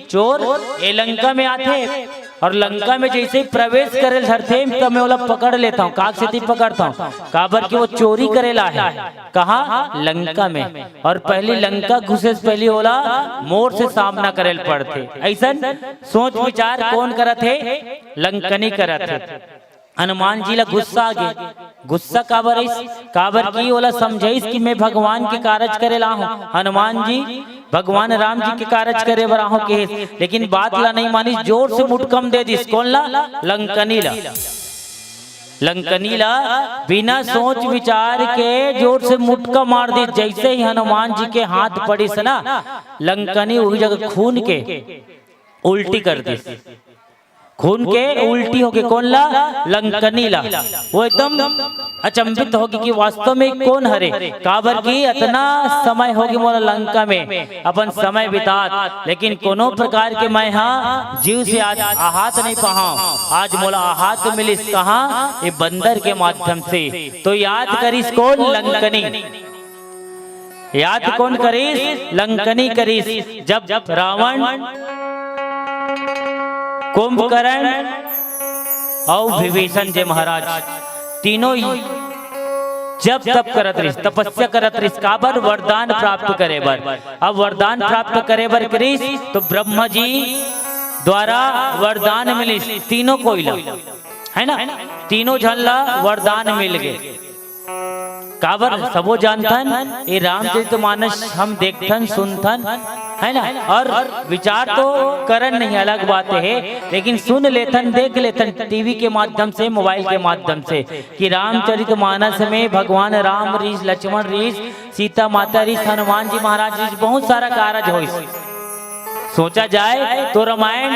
चोर ए लंका में आथे और लंका में जैसे ही प्रवेश करे धरथे, त मैं ओला पकड़ लेथव। काक सेती पकड़थव? काबर कि वो चोरी करे ला है। कहाँ? लंका में। और पहली लंका घुसे से पहली ओला मोर से सामना करे ल पड़थे। ऐसन सोच विचार कौन करत हे? लंकनी करत हे। हनुमान जी ला गुस्सा आ गे। गुस्सा काबर आइस? काबर कि ओला समझाइस कि मैं भगवान के कारज करे ला आहूं। हनुमान जी भगवान राम जी के कारज करे बर आहूं कहिस, लेकिन बात ला नहीं मानिस, जोर से मुटकम दे दिस। कौन ला? लंकनी ला। लंकनी ला बिना सोच विचार के जोर से मुटका मार दिस। जैसे ही हनुमान जी के हाथ पड़िस ना, लंकनी वही जगह खून के उल्टी कर दिस। खून के उल्टी होके कौन ला? लंकनी ला। वो एकदम अचंभित होके कि वास्तव में कौन हरे, काबर कि इतना समय होगे मोला लंका में अपन समय बितात, लेकिन कोनो प्रकार के मैं हा जीव से आज आहात नहीं पाहाव। आज मोला आहात मिलिस कहाँ? ये बंदर के माध्यम से। तो याद करिस कौन? लंकनी। याद कौन करिस? लंकनी करिस। जब रावण, कुंभकर्ण अउ विभीषण जी महाराज तीनों ही जब तप करत रहिस, तपस्या करत रहिस, काबर? वरदान प्राप्त करे बर। अब वरदान प्राप्त करे बर करिस तो ब्रह्मा जी द्वारा वरदान मिलिस तीनों कोई ला, है ना? तीनों झन ला वरदान मिल गे। काबर? सबो जानथन, ये रामचरित मानस हम देखथन, सुनथन, है ना? और विचार तो करन नहीं, अलग बात है, लेकिन सुन लेथन, देख लेथन टीवी के माध्यम से, मोबाइल के माध्यम से कि रामचरित मानस में भगवान राम रहिस, लक्ष्मण रहिस, सीता माता रहिस, हनुमान जी महाराज रहिस, बहुत सारा कारज होइस। सोचा जाए तो रामायण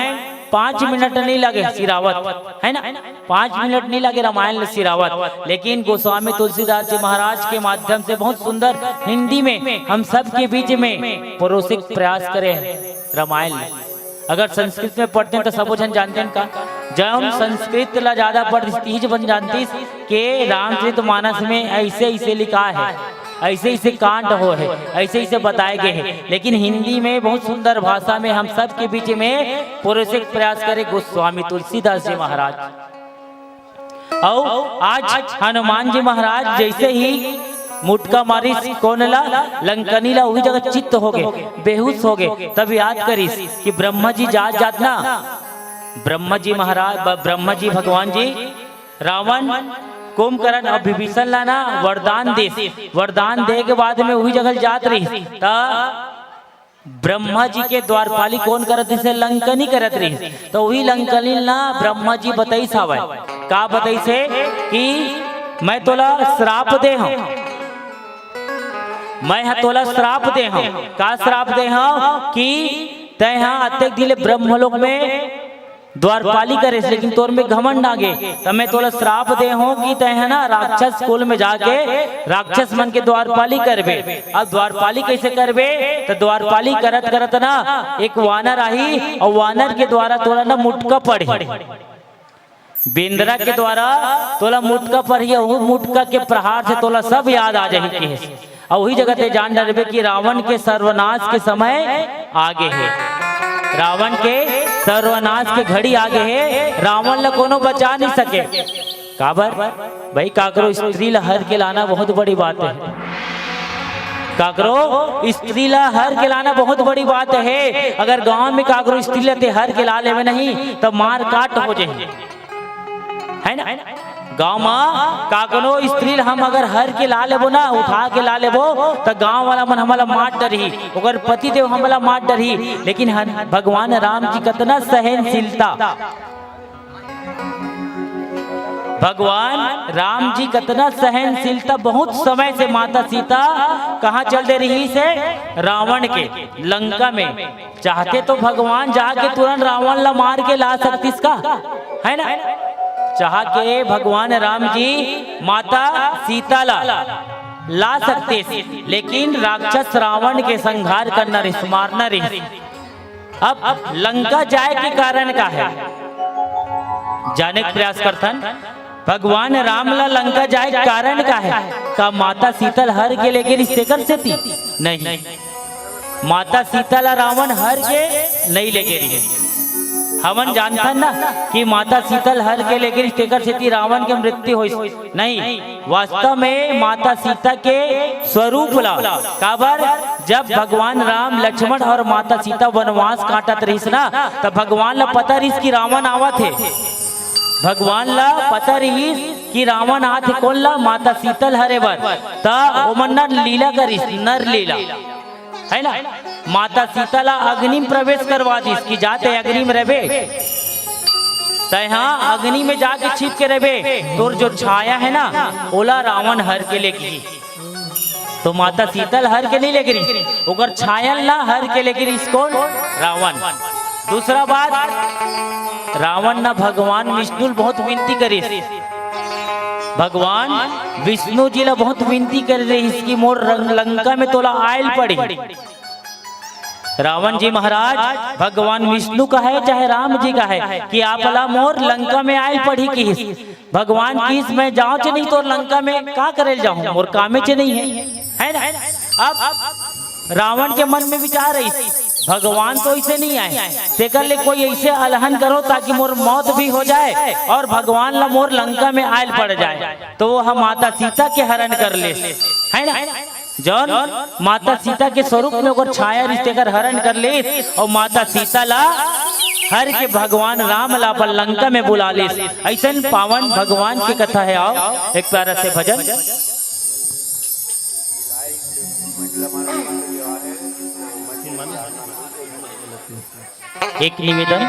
पाँच मिनट नहीं लगे सिरावत, है ना? पाँच मिनट नहीं लगे रामायण सिरावत, लेकिन गोस्वामी तुलसीदास जी महाराज के माध्यम से बहुत सुंदर हिंदी में हम सब के बीच में परोसे के प्रयास करे हैं रामायण। अगर संस्कृत में पढ़ते हैं तो सबो झन जानते हैं का? जौन संस्कृत ला ज्यादा पढ़ तीज बन जानतीस के रामचरित मानस में ऐसे ऐसे लिखा है, ऐसे ऐसे कांड हो है, ऐसे ऐसे बताए गए हैं, लेकिन हिंदी में बहुत सुंदर भाषा में हम सब के बीच में परोसे के प्रयास करे गोस्वामी तुलसीदास जी महाराज। अउ आज हनुमान जी महाराज जैसे ही मुटका मारिस कौन ला? लंकनी ला, वही जगह चित्त हो गए, बेहोश हो गए। तब याद करिस कि ब्रह्मा जी जात जात ना, ब्रह्मा जी महाराज, ब-, ब्रह्मा जी भगवान जी रावण, कुंभकर्ण अउ विभीषण ला ना वरदान देस। वरदान दे के बाद में उही जगह जात रहिस, त ब्रह्मा जी के द्वारपाली कोन करत रहिस? लंकनी करत रहिस। त उही लंकनी ला ब्रह्मा जी बताइस हवय। का बताइस हे कि मैं तोला श्राप दे हंव, मैं ह तोला श्राप दे हंव। का श्राप दे हंव? कि तैं ह अतेक दिन ले ब्रह्मलोक में द्वारपाली करेस, लेकिन तोर में घमंड आगे, त मैं तोला श्राप दे हंव कि तैं ह ना राक्षस कुल में जाके राक्षस मन के द्वारपाली करबे। अब द्वारपाली कइसे करबे? त द्वारपाली करत करत ना एक वानर आही अउ वानर के द्वारा तोला ना मुटका पड़ही, बेंदरा के द्वारा तोला मुटका पड़ही, अउ मुटका के प्रहार से तोला सब याद आ जाही, कहिस। अउ उही जगह तैं जान डरबे कि रावण के सर्वनाश के समय आगे हे, रावण के सर्वनाश के घड़ी आगे हे, रावण ला कोनो बचा नहीं सके। काबर? भाई, काकरो स्त्री ला हर के लाना बहुत बड़ी बात हे। काकरो स्त्री ला हर के लाना बहुत बड़ी बात हे। अगर गांव में काकरो स्त्री ला तैं हर के ला लेबे नहीं, त मार काट हो जाही, है ना? गांव में काकरो स्त्री ला हम अगर हर के ला लेबो ना, उठा के ला लेबो, त गांव वाला मन हमला मार डरही, ओकर पति देव हमला मार डरही। लेकिन हन-, भगवान राम जी कतना सहनशीलता, भगवान राम जी कतना सहनशीलता। बहुत समय से माता सीता कहाँ चल दे रहिस हे? रावण के लंका में। चाहते तो भगवान जाके तुरंत रावण ला मार के ला सकतिस का, है ना? चाह के भगवान राम जी माता सीता ला ला सकतिस, लेकिन राक्षस रावण के संहार करना रहिस, मारना रहिस। अब लंका जाए के कारण का हे, जाने के प्रयास करथन। भगवान राम ला लंका जाए के कारण का हे? का माता सीता ला हर के लेगे रहिस तेकर सेती? नहीं, माता सीता ला रावण हर के नहीं लेगे रहिस। हमन जानथन ना कि माता सीता ला हर के लेगे रहिस तेकर सेती रावण के मृत्यु होइस। नहीं, वास्तव में माता सीता के स्वरूप ला, काबर, जब भगवान राम, लक्ष्मण और माता सीता वनवास काटत रहिस ना, तब भगवान ला पता रहिस कि रावण आवत हे। भगवान ला पता रहिस कि रावण आत हे, कोन ला? माता सीता ला हरे बर। त ओमन न लीला करिस, नर लीला, है ना? माता सीता ला अग्नि में प्रवेश करवा दिस कि जा तैं अग्नि में रहिबे, तैं हा अग्नि में जाके छिप के रहिबे, तोर जो छाया है ना, ओला रावण हर के लेगही। तो माता सीता ला हर के नहीं लेगे रहिस, ओकर छाया ला हर के लेगे रहिस। कोन? रावण। दूसरा बात, रावण न भगवान विष्णु ला बहुत विनती करिस, भगवान विष्णु जी ला बहुत विनती करे रहिस कि मोर रं-, लंका में तोला आयल पड़ी। रावण जी महाराज भगवान विष्णु कहे चाहे राम जी कहे कि आप ला मोर लंका में आयल पड़ी किहिस। भगवान किहिस, मैं जांव च नहीं तोर लंका में, का करे ल जाहूं, मोर कामे च नहीं है, है ना? अब रावण के मन में विचार है, भगवान तो ऐसे नहीं आए, तेकर ले कोई ऐसे अलहन करो ताकि मोर मौत भी हो जाए और भगवान ला मोर लंका में आयल पड़ जाए, तो वो हम माता सीता के हरण कर ले, है ना? जौन माता सीता के स्वरूप में ओकर छाया रिहिस तेकर हरण कर लेस अउ माता सीता ला हर के भगवान राम ला अपन लंका में बुला लेस। अइसन पावन भगवान के कथा है। आओ एक प्यारा से भजन। एक निवेदन,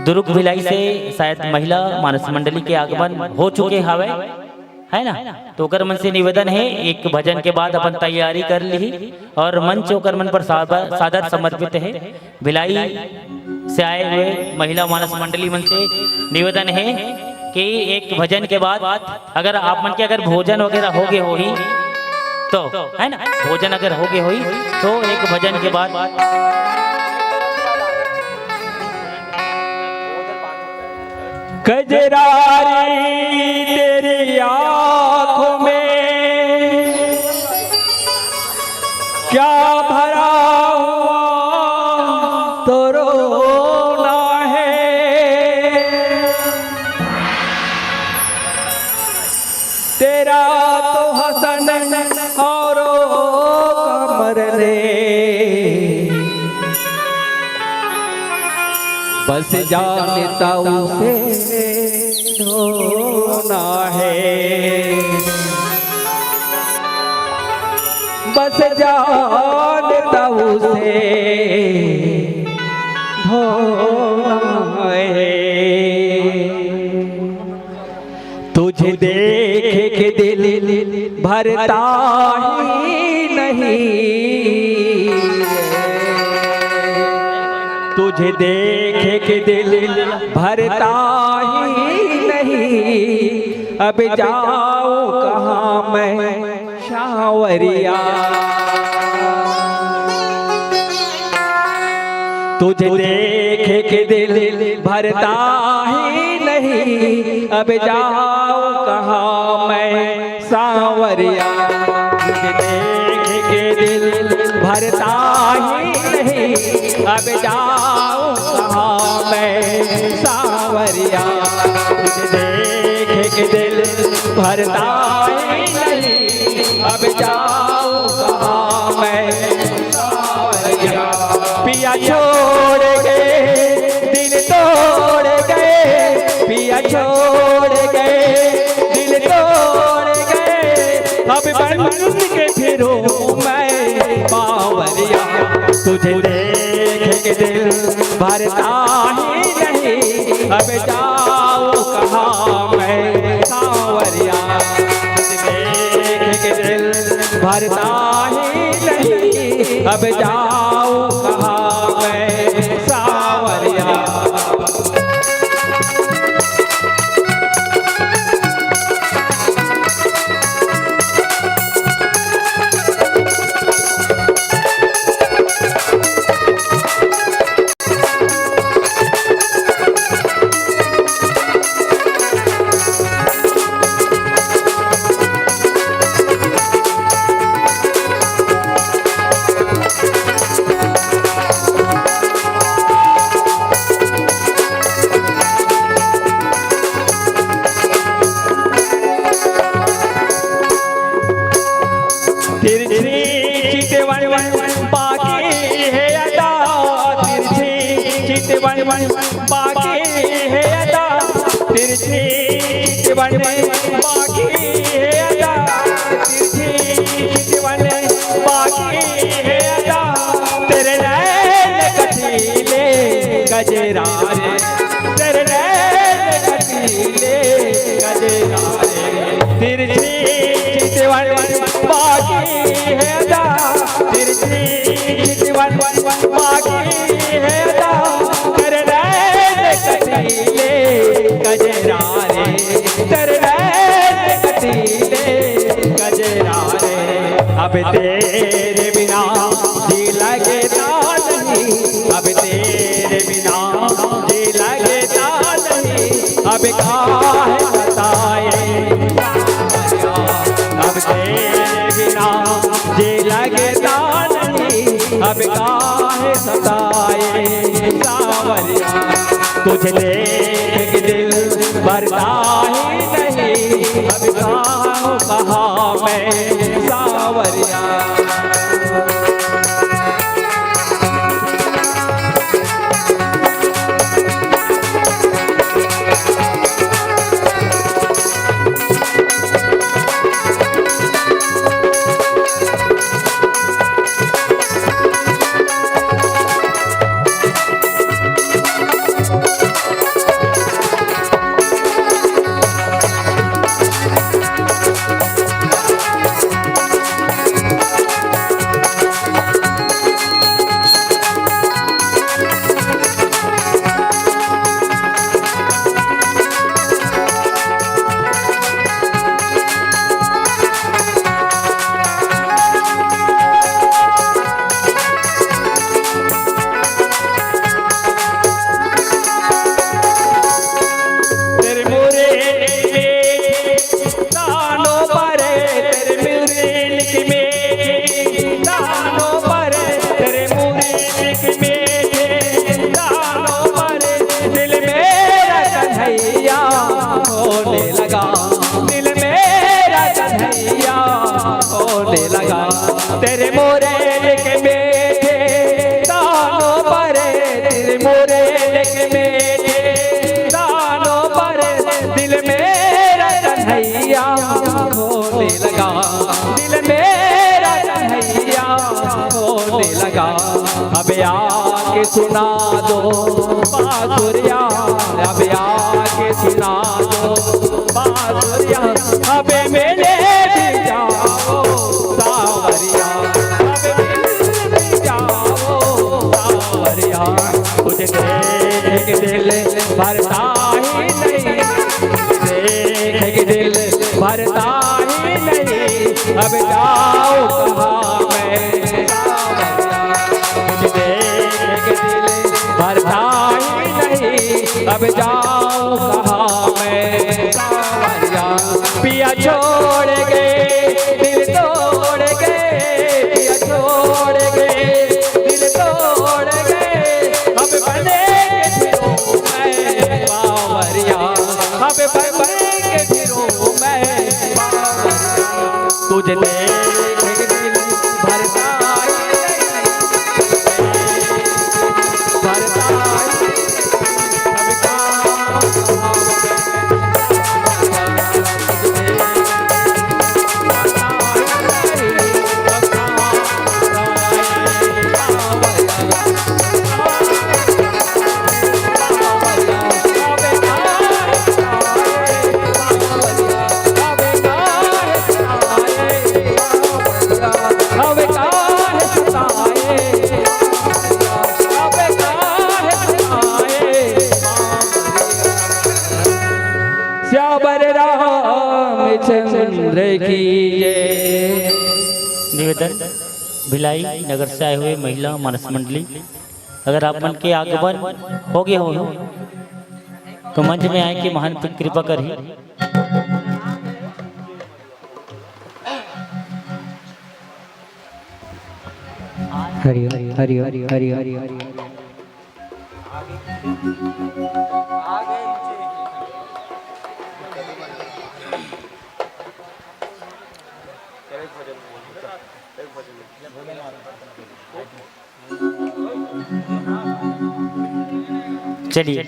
दुर्ग भिलाई से शायद महिला मानस मंडली के आगमन हो चुके हवे, है ना? तो ओकर मन से निवेदन है, एक भजन के बाद अपन तैयारी कर ली और मंच ओकर मन पर सादर, सादर समर्पित है। भिलाई से आए हुए महिला मानस मंडली मन से निवेदन है कि एक भजन के बाद अगर आप मन के अगर भोजन वगैरह हो गए होही तो, है ना, भोजन अगर हो गए होही तो एक भजन के बाद। कजरारी तेरी आंखों में क्या भरा हुआ तो रोना है। तेरा तो हंसने और मरने, बस जानता उसे रो। होना है, बस जानता उसे होना है। तुझे देख के दिल भरता ही नहीं, तुझे देख के दिल भरता ही नहीं। अब जाऊं कहाँ मैं सांवरिया, तुझे देख के दिल भरता ही नहीं। अब जाऊं कहाँ मैं सांवरिया, तुझे देख के दिल भरता ही नहीं। अब जाऊं कहाँ मैं सांवरिया, तुझे देख के दिल भरता ही नहीं। अब जाऊं कहाँ मैं सांवरिया। पिया छोड़ गए, दिल तोड़ गए, पिया छोड़ गए, दिल तोड़ गए। अब बन के फिरूं मैं बावरिया, तुझे देख के दिल भरता ही नहीं। अब जाऊं कहाँ मैं सांवरिया, तुझे देख के दिल भरता ही नहीं। अब जाऊं कहाँ मैं सांवरिया। तिरछी चितवन बाकी है अदा, तिरछी चितवन बाकी है अदा, तिरछी चितवन बाकी है अदा, तिरछी चितवन बाकी है अदा। तेरे नैन कटीले गजरा रे, तेरे नैन कटीले गजरा रे। तिरछी चितवन बाकी है अदा, तिरछी चितवन बाकी है अदा। तेरे नैन कटीले गजरा रे, तेरे नैन कटीले गजरा रे। अब तेरे बिना जी लगता नहीं, अब तेरे बिना जी लगता नहीं। अब काहे सताए, अब तेरे बिना जी लगता नहीं। अब काहे सताए सांवरिया, तुझे देख के दिल भरता ही नहीं। अब जाऊं कहाँ मैं सांवरिया। तेरे मोरे तानों पर, तेरे मोरे लिख में तानों पर, तेरे मोरे लिख में तानों पर दिल मेरा कन्हैया होने लगा, दिल मेरा कन्हैया होने लगा। तेरे मोरे लिख में तानों पर, तेरे मोरे लिख में तानों पर दिल में होने लगा, दिल मेरा कन्हैया होने लगा। अब आके सुना दो बांसुरिया, अब आके सुना दो बांसुरिया। अब मेले भी जाओ सांवरिया, अब मेले भी जाओ सांवरिया। तुझे देख के दिल भरता ही नहीं, देख के दिल भरता ही नहीं। अब जाओ कहाँ मैं, तुझे देख के दिल भरता ही नहीं। अब जाओ कहाँ मैं, पिया छोड़ गए, दिल तोड़ गए, पिया छोड़ गए, दिल तोड़ गए। अब बने के फिरूं मैं बावरिया, अब बने के फिरूं मैं बावरिया। तुझे देख के दिल भरता ही नहीं, भरता ही श्यावर रामचंद्र की जय। निवेदन, भिलाई नगर से आए हुए महिला मानस मंडली, अगर आप मन के आगमन हो गए हो तो मंच में आए के महान कृपा करही। हरि ओम, हरि ओम, हरि ओम, हरि ओम। चलिए।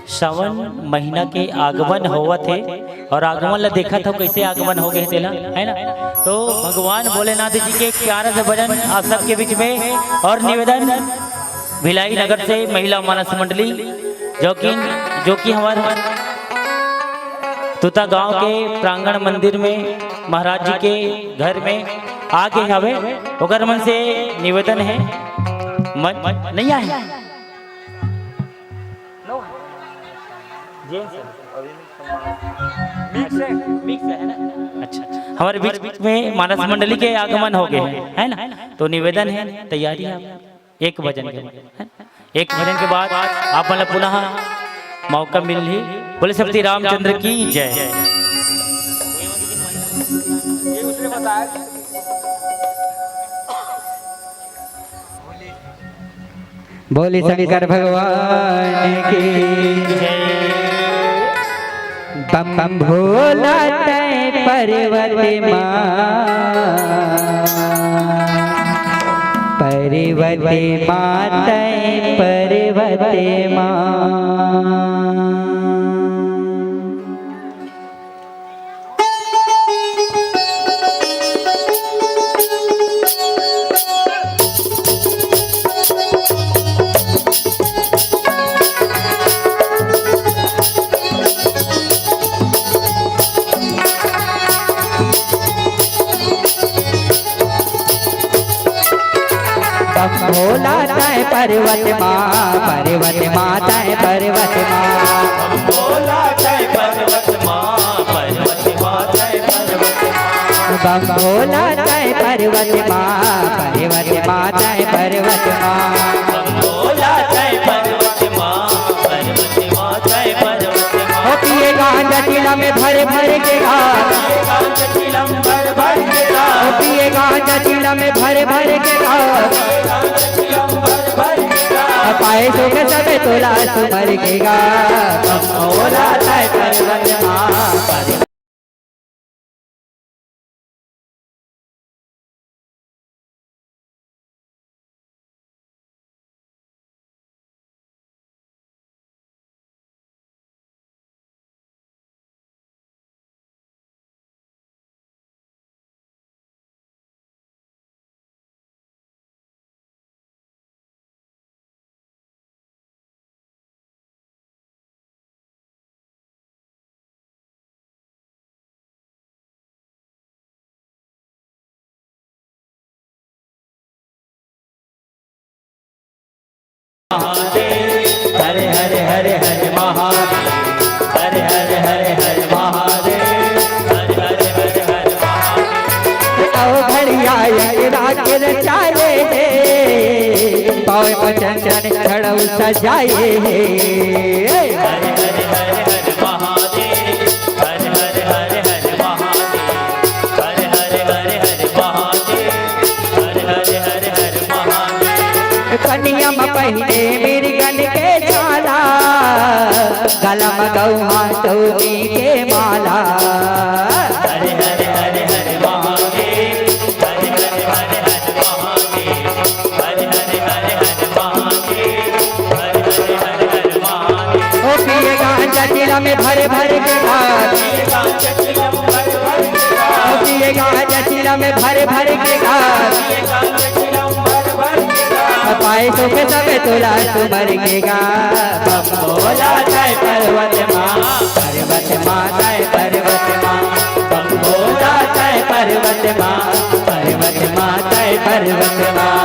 सावन महीना के आगमन होवत हे और आगमन ला देखत हो, कैसे आगमन हो गए तेला, है ना? तो भगवान भोलेनाथ जी के एक प्यारा सा भजन आप सबके बीच में और निवेदन, भिलाई नगर से महिला मानस मंडली, जो कि, जो कि हमारे तुता गांव के प्रांगण मंदिर में महाराज जी के घर में आगे हवे, ओकर मन से निवेदन है, मन नहीं आए। मिक्स है, मिक्स है ना? अच्छा, हमारे बीच में मानस मंडली के आगमन हो गए हैं, है ना? तो निवेदन है, तैयारी है आप एक भजन के बाद, है ना? एक भजन के बाद आप मन ला पुनः मौका मिलही। बोले श्री रामचंद्र की जय। बोले शंकर भगवान की। बम बम भोला तै पर्वत मा, पर्वत मा तै पर्वत मा। बम भोला तै पर्वत मा, पर्वत मा तै पर्वत मा। बम भोला तै पर्वत मा, पर्वत मा तै पर्वत मा। बम भोला तै पर्वत मा, पर्वत मा तै पर्वत मा। बम भोला तै पर्वत मा, पर्वत मा तै पर्वत मा। ओ पिए गांजा चीला में भर भर के गा। पिए गांजा चीला में भर भर के गा। ओ पिए गांजा चीला में भर भर के गा। पाए सुख सब तोला सुमर के गा। बम भोला तै पर्वत मा। महादेव, हरे हरे हरे हरे महादेव, हरे हरे हरे हरे महादेव, हरे हरे हरे हरे महादेव। अउ घड़िया यकरा के रचाए हे, पाँव म चंदन घड़ऊ सजाए हे। हरे हरे हरे हरे महादेव, हरे हरे हरे हरे महादेव, हरे हरे हरे हरे महादेव, हरे हरे हरे हरे महादेव। कनिया म पहिने मिर्गन के छाला, गला म गौहा टोनी के माला। हरे हरे हरे हरे महादेव, हरे हरे हरे हरे महादेव, हरे हरे हरे हरे महादेव, हरे हरे हरे हरे महादेव। ओ पिए गांजा चिलम भर भर के गा, पिए गांजा चिलम भर भर के गा, ओ पिए गांजा चिलम भर भर के गा, पिए गांजा चिलम भर भर के गा। पाए सुख सब तोला सुमर के गा। बम भोला जय पर्वत माँ, पर्वत माँ जय पर्वत माँ, बम भोला जय पर्वत माँ, पर्वत माँ जय पर्वत माँ।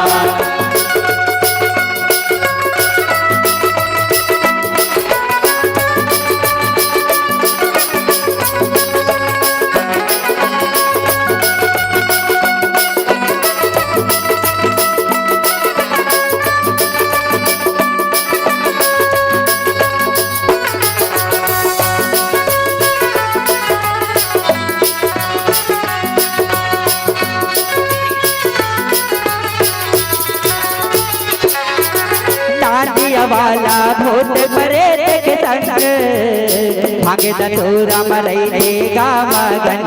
नांदिया वाला भूत प्रेत के संग, भांगे धतूरा म रहिथे गा मगन।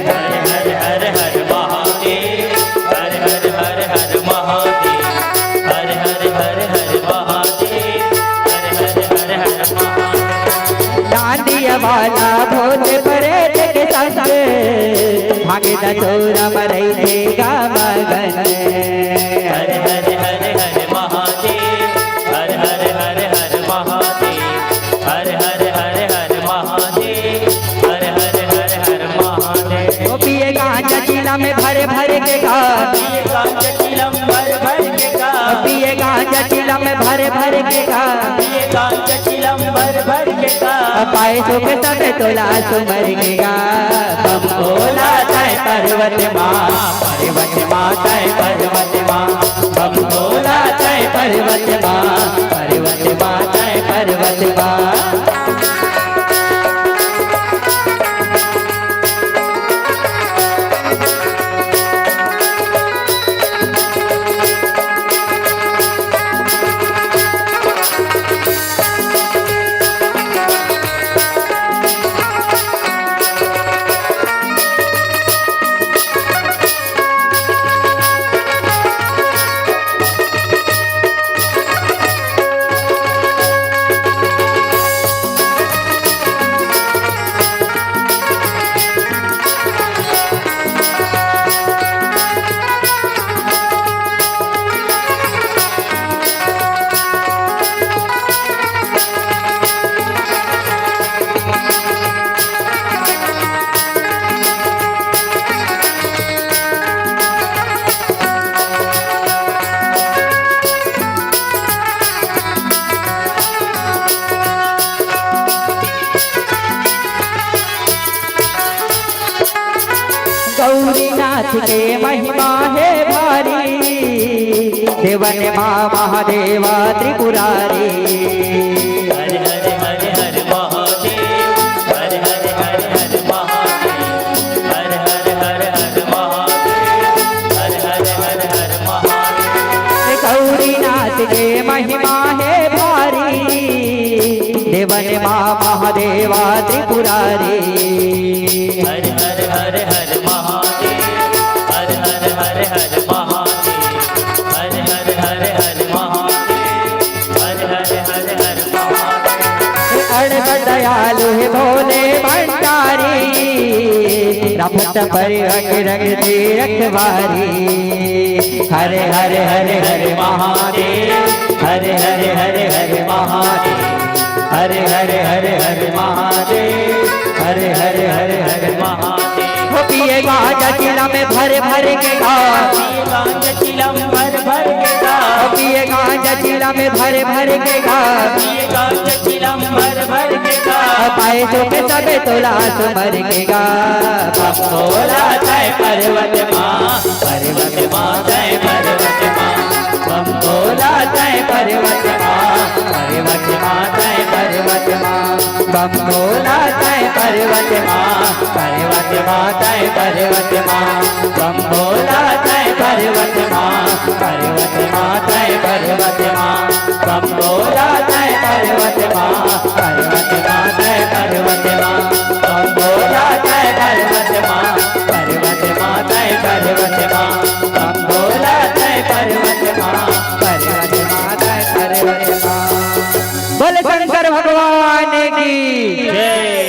हर हर हर हर महादेव, हर हर हर हर महादेव, हर हर हर हर महादेव, हर हर हर हर महादेव। नांदिया वाला भूत प्रेत के संग, भांगे धतूरा म रहिथे गा मगन। हर हर हर हर महादेव, हर हर हर हर महादेव, हर हर हर हर महादेव, हर हर हर हर महादेव। ओ पिए गांजा चिलम भर भर के गा, पिए गांजा चिलम भर भर के गा, पिए गांजा चिलम भर भर के गा, पिए गांजा चिलम भर भर के गा। पाए सुख सब तोला सुमर के गा। बम भोला जय पर्वत माँ, पर्वत माँ जय पर्वत माँ, बम भोला जय पर्वत माँ, पर्वत माँ जय पर्वत माँ। गौरीनाथ के महिमा हे भारी, देवन माँ महादेवा त्रिपुरारी। हर हर हर हर महादेव, हर हर हर हर महादेव, हर हर हर हर महादेव, हर हर हर हर महादेव। गौरीनाथ के महिमा हे भारी, देवन माँ महादेवा त्रिपुरारी। हर हर हर हर महादेव, हर हर हर हर महादेव, हर हर हर हर महादेव, हर हर हर हर महादेव। अड़बड़ दयालु हे भोले भंडारी, रपट पर रंग रंग दे रखवारी। हर हर हर हर महादेव, हर हर हर हर महादेव, हर हर हर हर महादेव, हर हर हर हर महादेव। हो पिए गांजा चिलम भर भर के गा, पिए गांजा चिलम भर भर के गा, हो पिए गांजा चिलम में भर भर के गा। पिए गा चचिलम भर भर के गा। पाए जो के सबे तोला आंसू भर के गा। बम भोला तय पर्वत मा, पर्वत मा तय पर्वत मा। बम भोला तय पर्वत मा, पर्वत मा तय पर्वत मा। बम भोला तय पर्वत मा, पर्वत मा तय पर्वत मा। बम भोला तय पर्वत मा, पर्वत मा तय पर्वत मा। बम भोला तय पर्वत मा, पर्वत मा तय पर्वत मा। बम भोला तय पर्वत मा, पर्वत मा तय पर्वत मा। बम भोला तय पर्वत मा, पर्वत मा तय पर्वत मा। बोल शंकर भगवान की जय।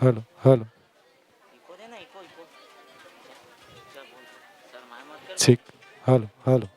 Hello, hello. ठीक, hello, hello.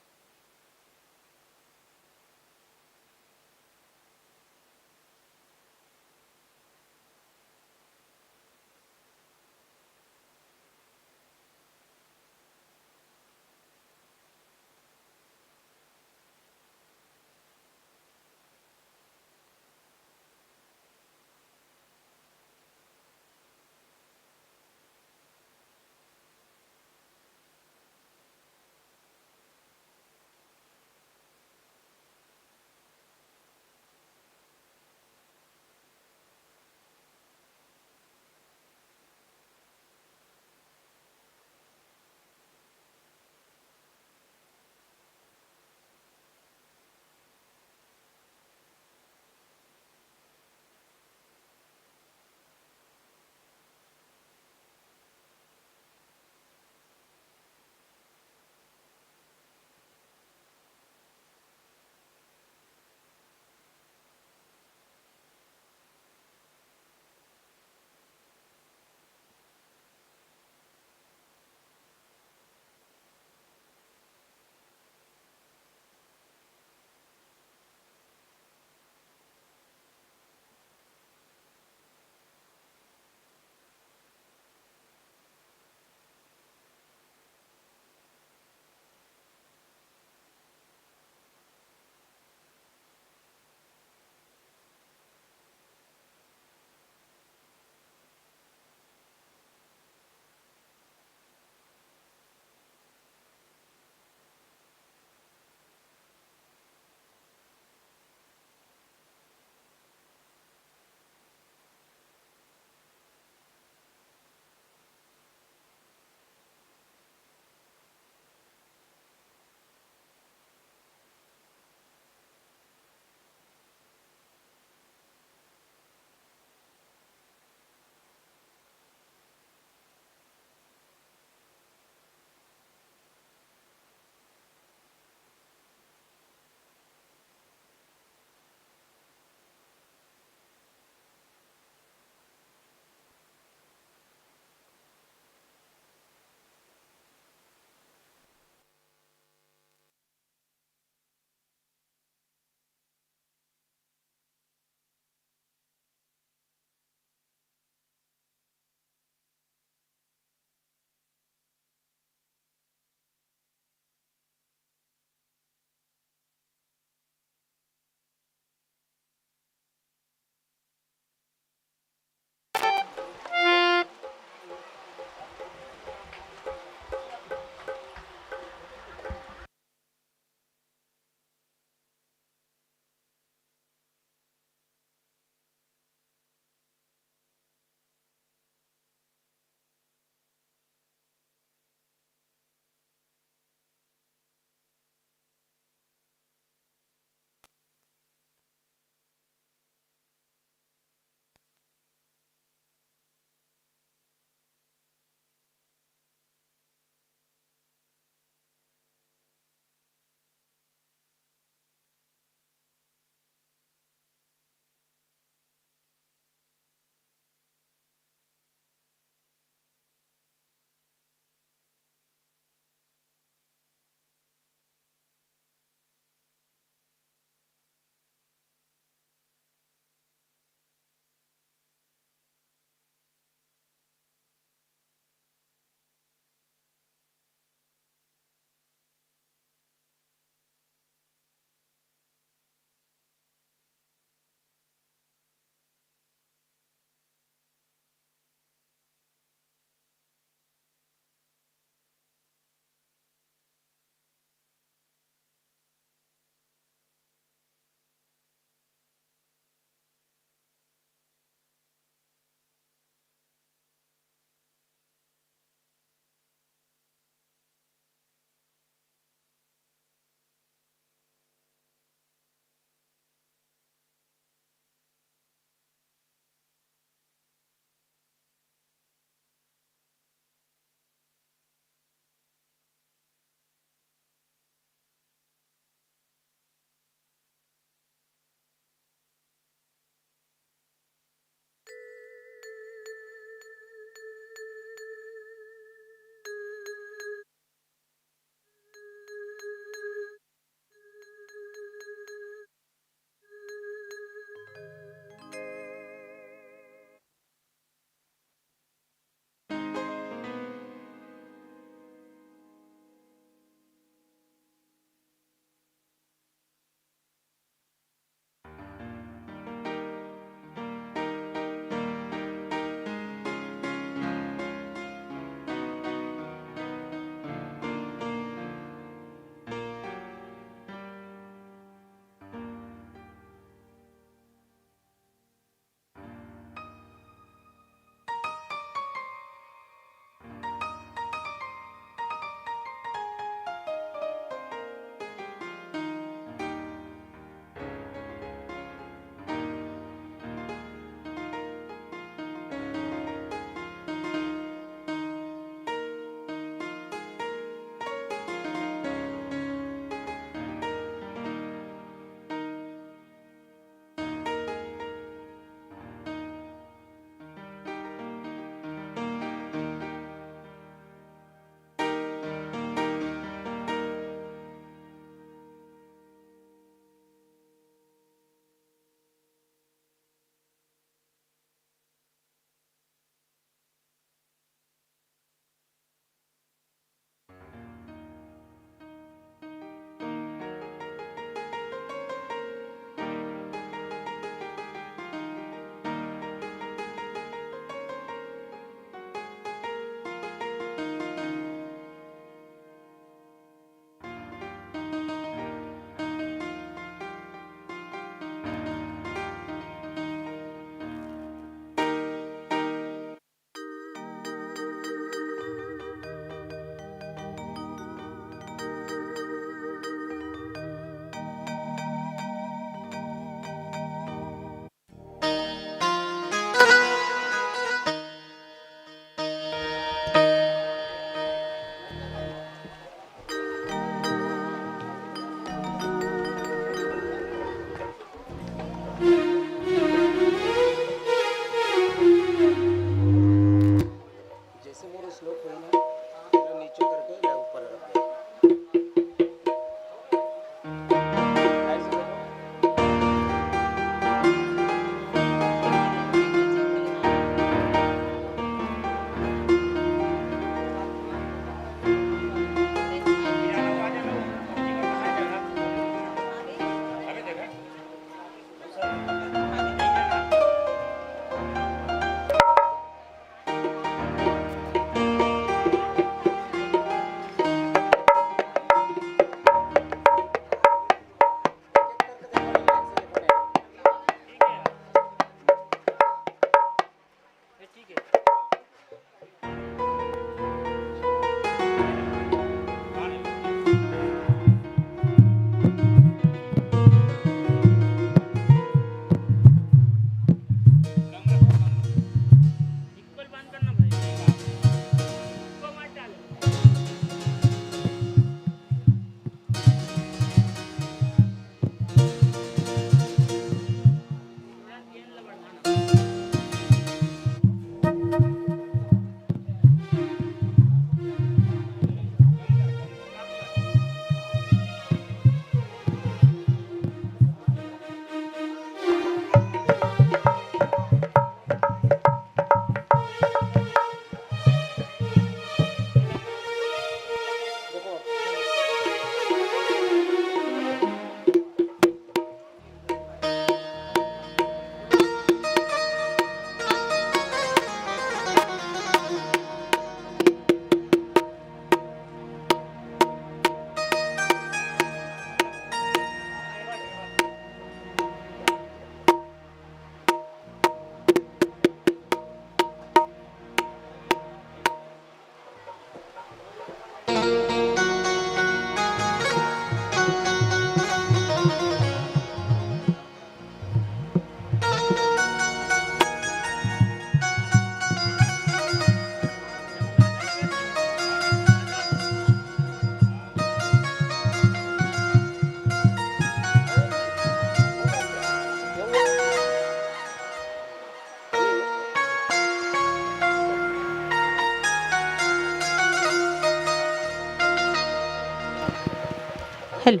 Hello,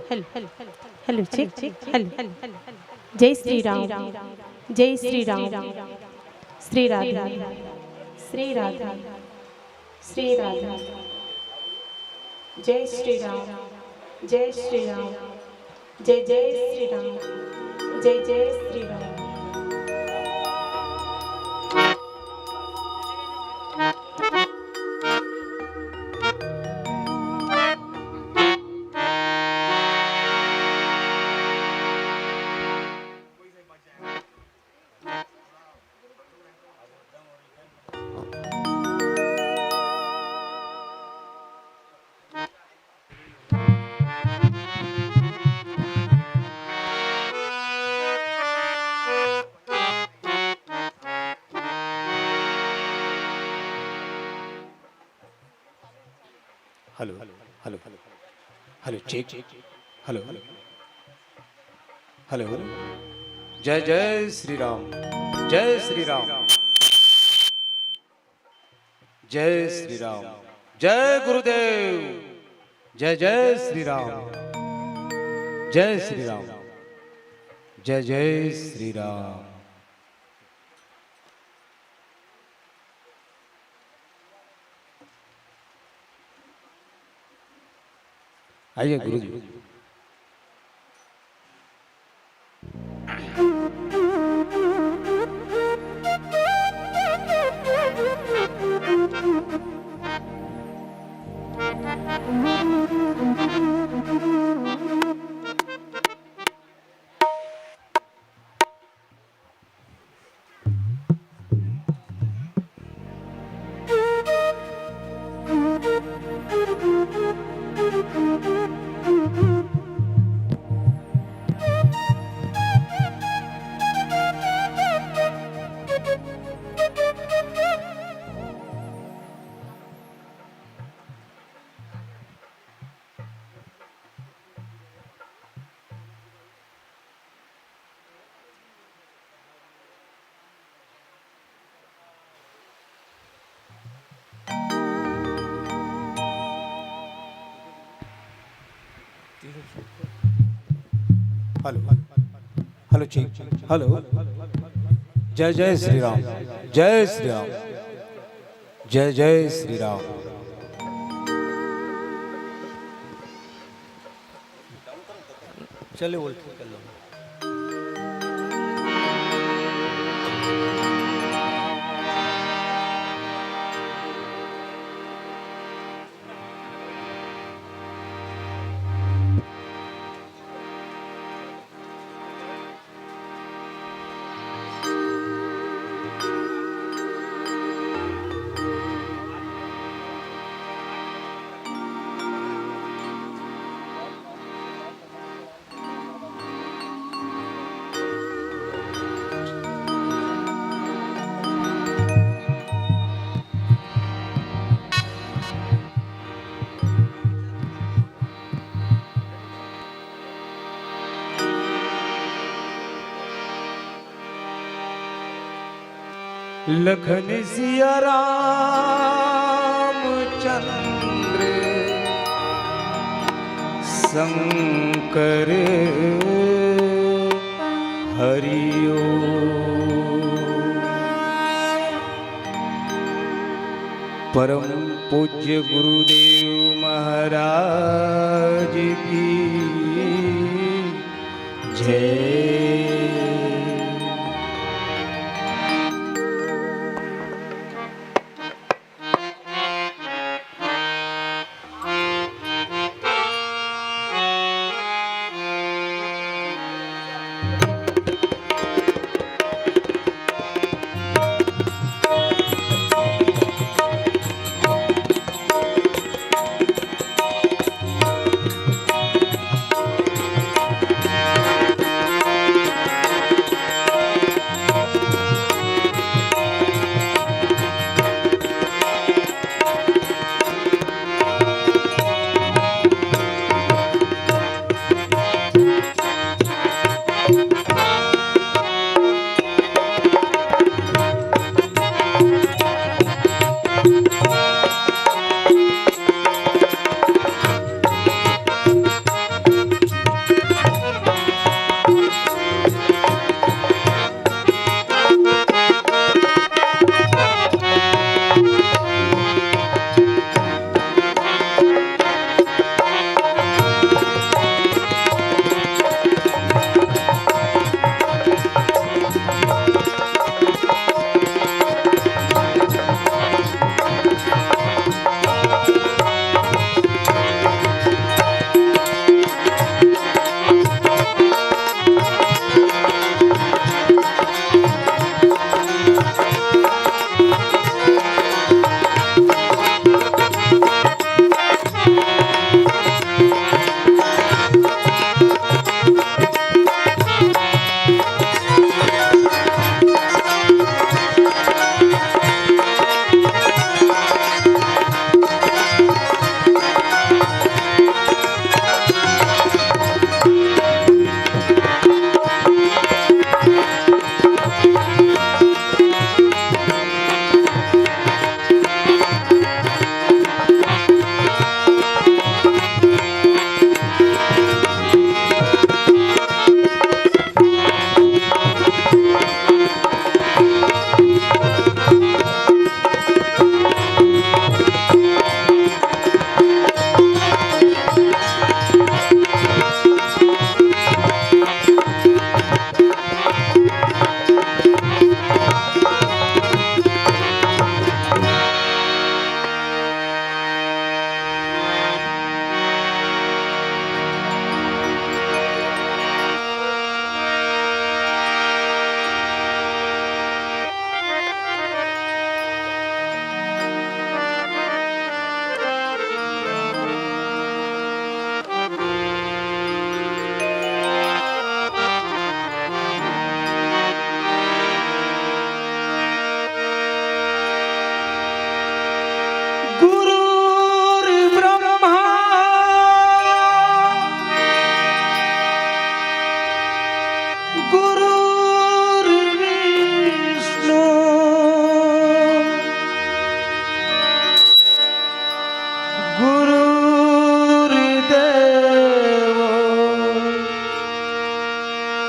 hello, check, check, hello. जय श्री राम, जय श्री राम। श्री राधे, श्री राधे, श्री राधे। जय श्री राम, जय श्री राम, जय जय श्री राम, जय जय Shri Ram. Hello, hello, hello, check, hello, hello. जय जय श्री राम, जय श्री राम, जय श्री राम, जय गुरुदेव, जय जय श्री राम, जय श्री राम, जय जय श्री राम। आइए गुरु जी। Hello, hello, check, hello. जय जय श्री राम, जय श्री राम, जय जय श्री राम। चलिए, बोल, ठीक कर लो। लखन सिया रामचंद्र शंकर हरि ओम। परम पूज्य गुरुदेव महाराज की जय।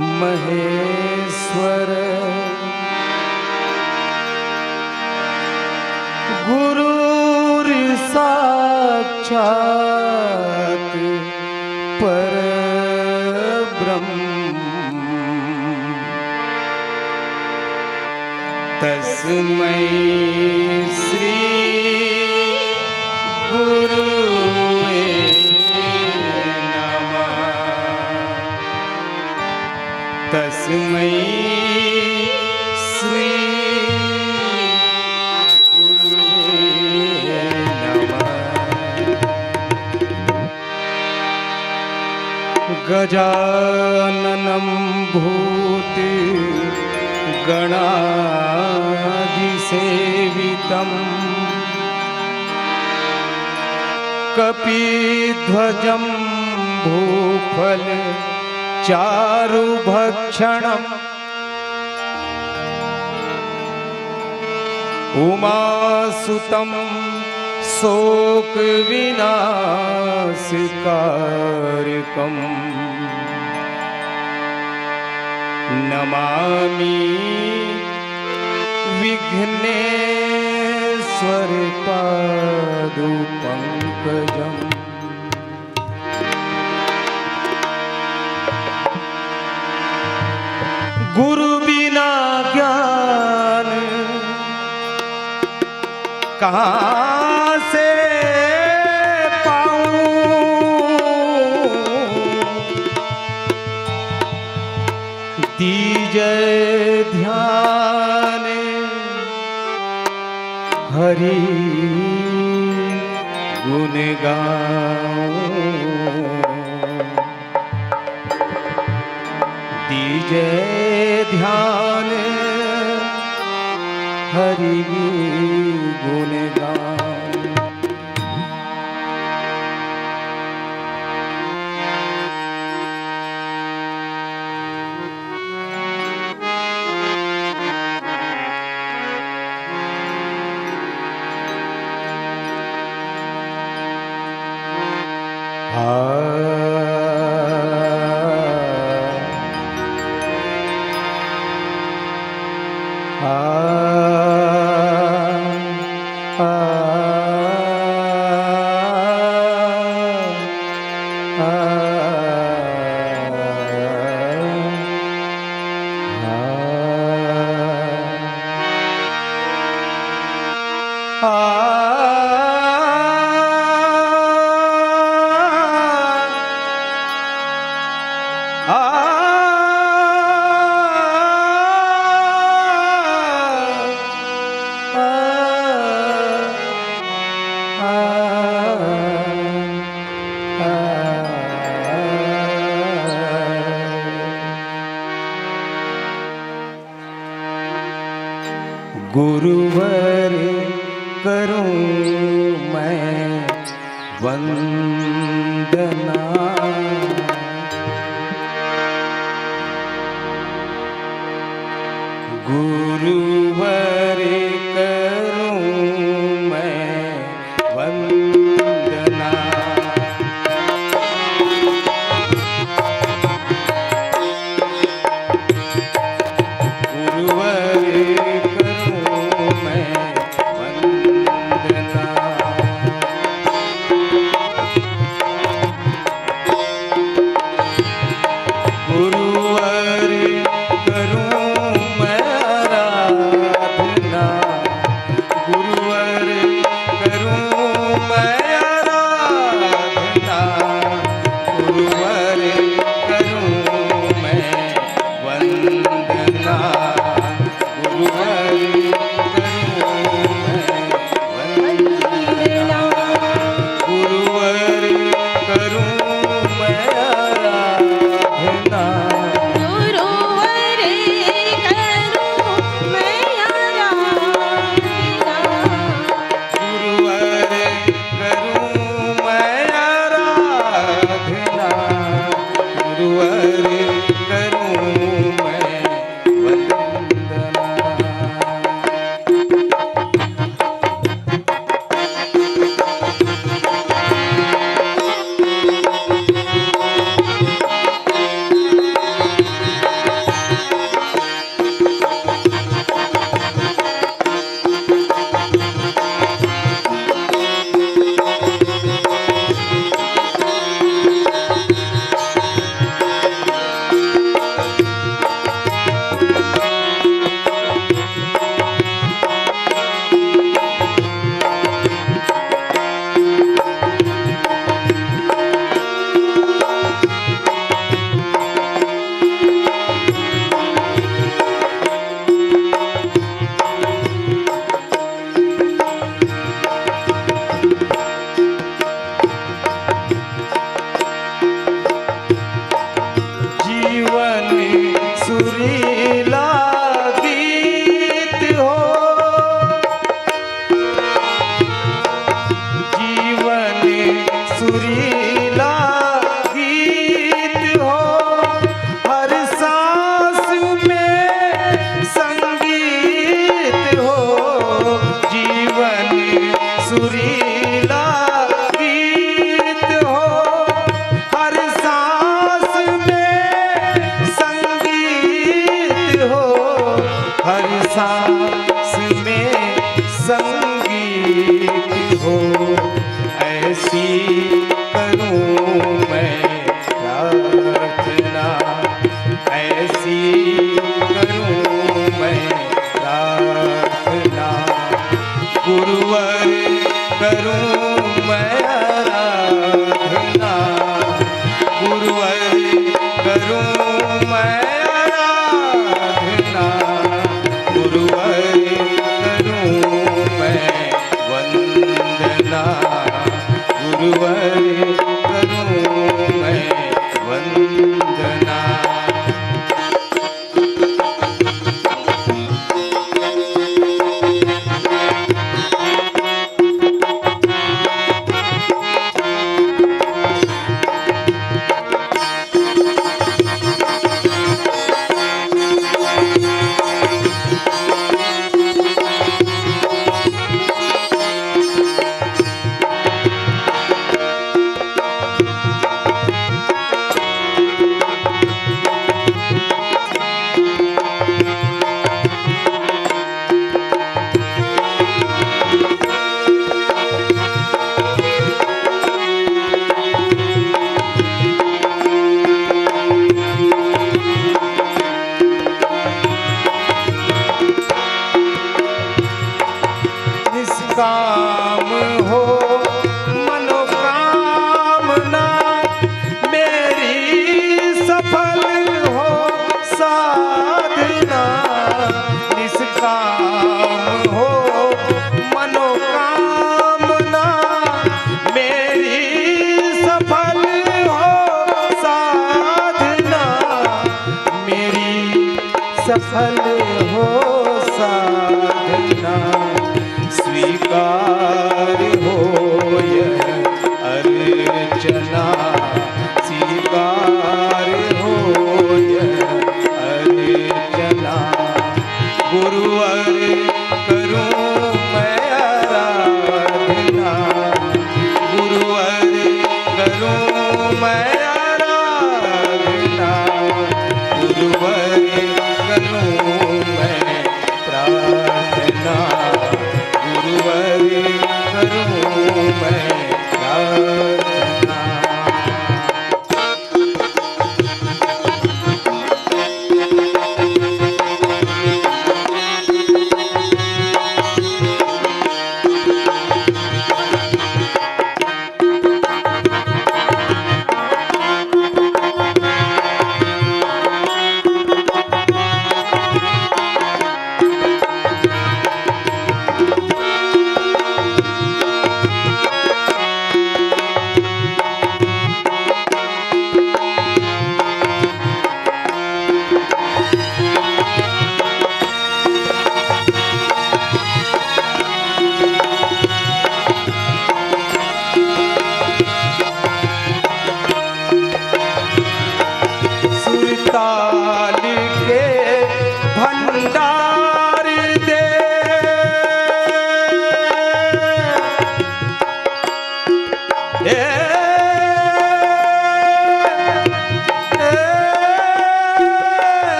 महेश्वर गुरुर्साक्षात् परब्रह्म। तस्मै श्री गुरुवे नमः। तस्मै श्री गुरुवे नमः। गजाननं भूतगणादिसेवितम्। कपिध्वजं भूफलचारुभक्षणम्। उमासुतं शोकविनाशकारकम्। नमामि विघ्नेश्वर पादपङ्कजम्। गुरु बिना ज्ञान कहाँ से पाऊं? दीजे ध्यान हरि गुण गाऊं। दीजे ध्यान हरि गुण गाऊं। गुरुवर करूं मैं वंदना। गुरुवर करूं मैं वंदना। गुरुवर करूं मैं वंदना। गुरुवर करूं मैं आराधना। सुरीला गीत हो, हर सांस में संगीत हो, जीवन सुरीला गीत हो, हर सांस में संगीत हो, हर सांस में संगीत हो। ऐसी करूं मैं प्रार्थना, ऐसी करूं मैं प्रार्थना, गुरुवर करूं मैं आराधना, गुरुवर करूं मैं आराधना, गुरुवर करूं मैं वंदना, गुरुवर करूं मैं वंदना। निष्काम हो मनोकामना, मेरी सफल हो साधना। निष्काम हो मनोकामना, मेरी सफल हो साधना, मेरी सफल हो साधना। स्वीकार हो यह अर्चना, स्वीकार हो यह अर्चना। गुरुवर करूं मैं आराधना, गुरुवर करूं मैं आराधना, गुरुवर करूं मैं प्रार्थना, गुरुवर करूं मैं प्रार्थना। सुरताल के भंडार दे। ए, ए,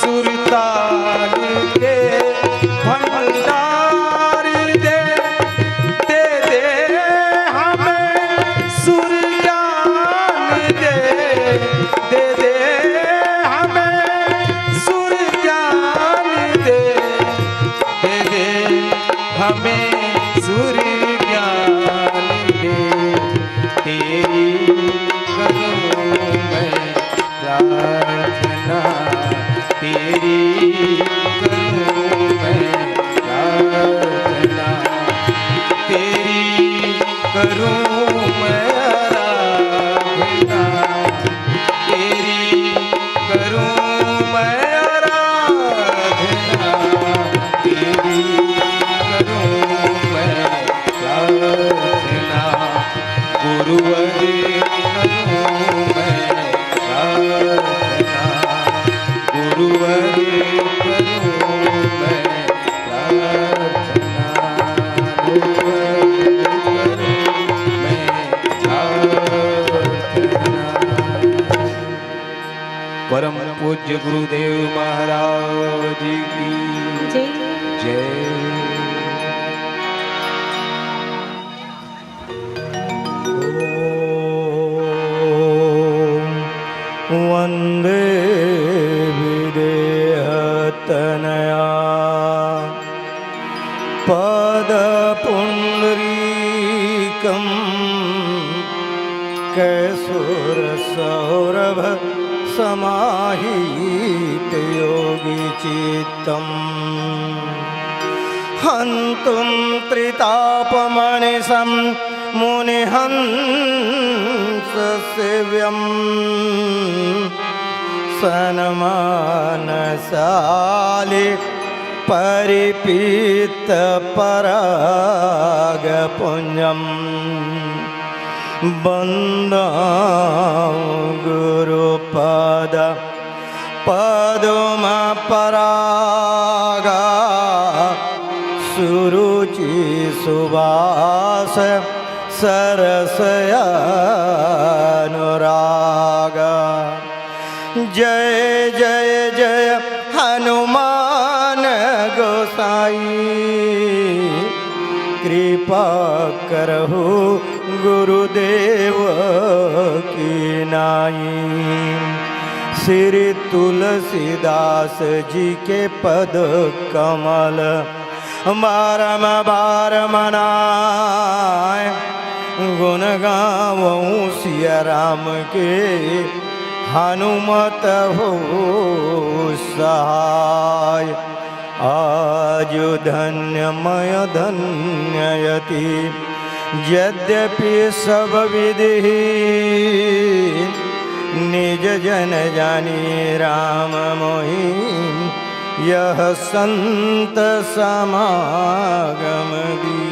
सुरताल के भंडार दे, दे दे हमें सुर ज्ञान दे, दे दे हमें सुर ज्ञान दे, दे दे हमें सुर ज्ञान दे। तेरी करूं मैं प्रार्थना, तेरी करूं मैं प्रार्थना, तेरी करूं मैं आराधना, तेरी करूं मैं आराधना, गुरुदेव महाराज की जय। जय। ॐ वन्दे विदेहतनया पदपुण्डरीकं कैसुरसौरभ समाहित योगिचित्तम्। हन्तुं त्रितापमनिशं मुनिहंससेव्यम्। सनमानसालि परिपीतपरागपुञ्जम्। वन्दां गुरुपाद पदुमपरागा सुरुचि सुवास सरसयानुरागा। जय जय जय हनुमान गोसाई, कृपा करहु गुरुदेव की नाई। श्री तुलसीदास जी के पद कमल बारम बार मनाय, गुण गावहु सिया राम के हनुमत हो सहाय। आजु धन्य मय धन्य अति, यद्यपि सब विधि निज जन जानी राम मोहि यह संत समागम दी।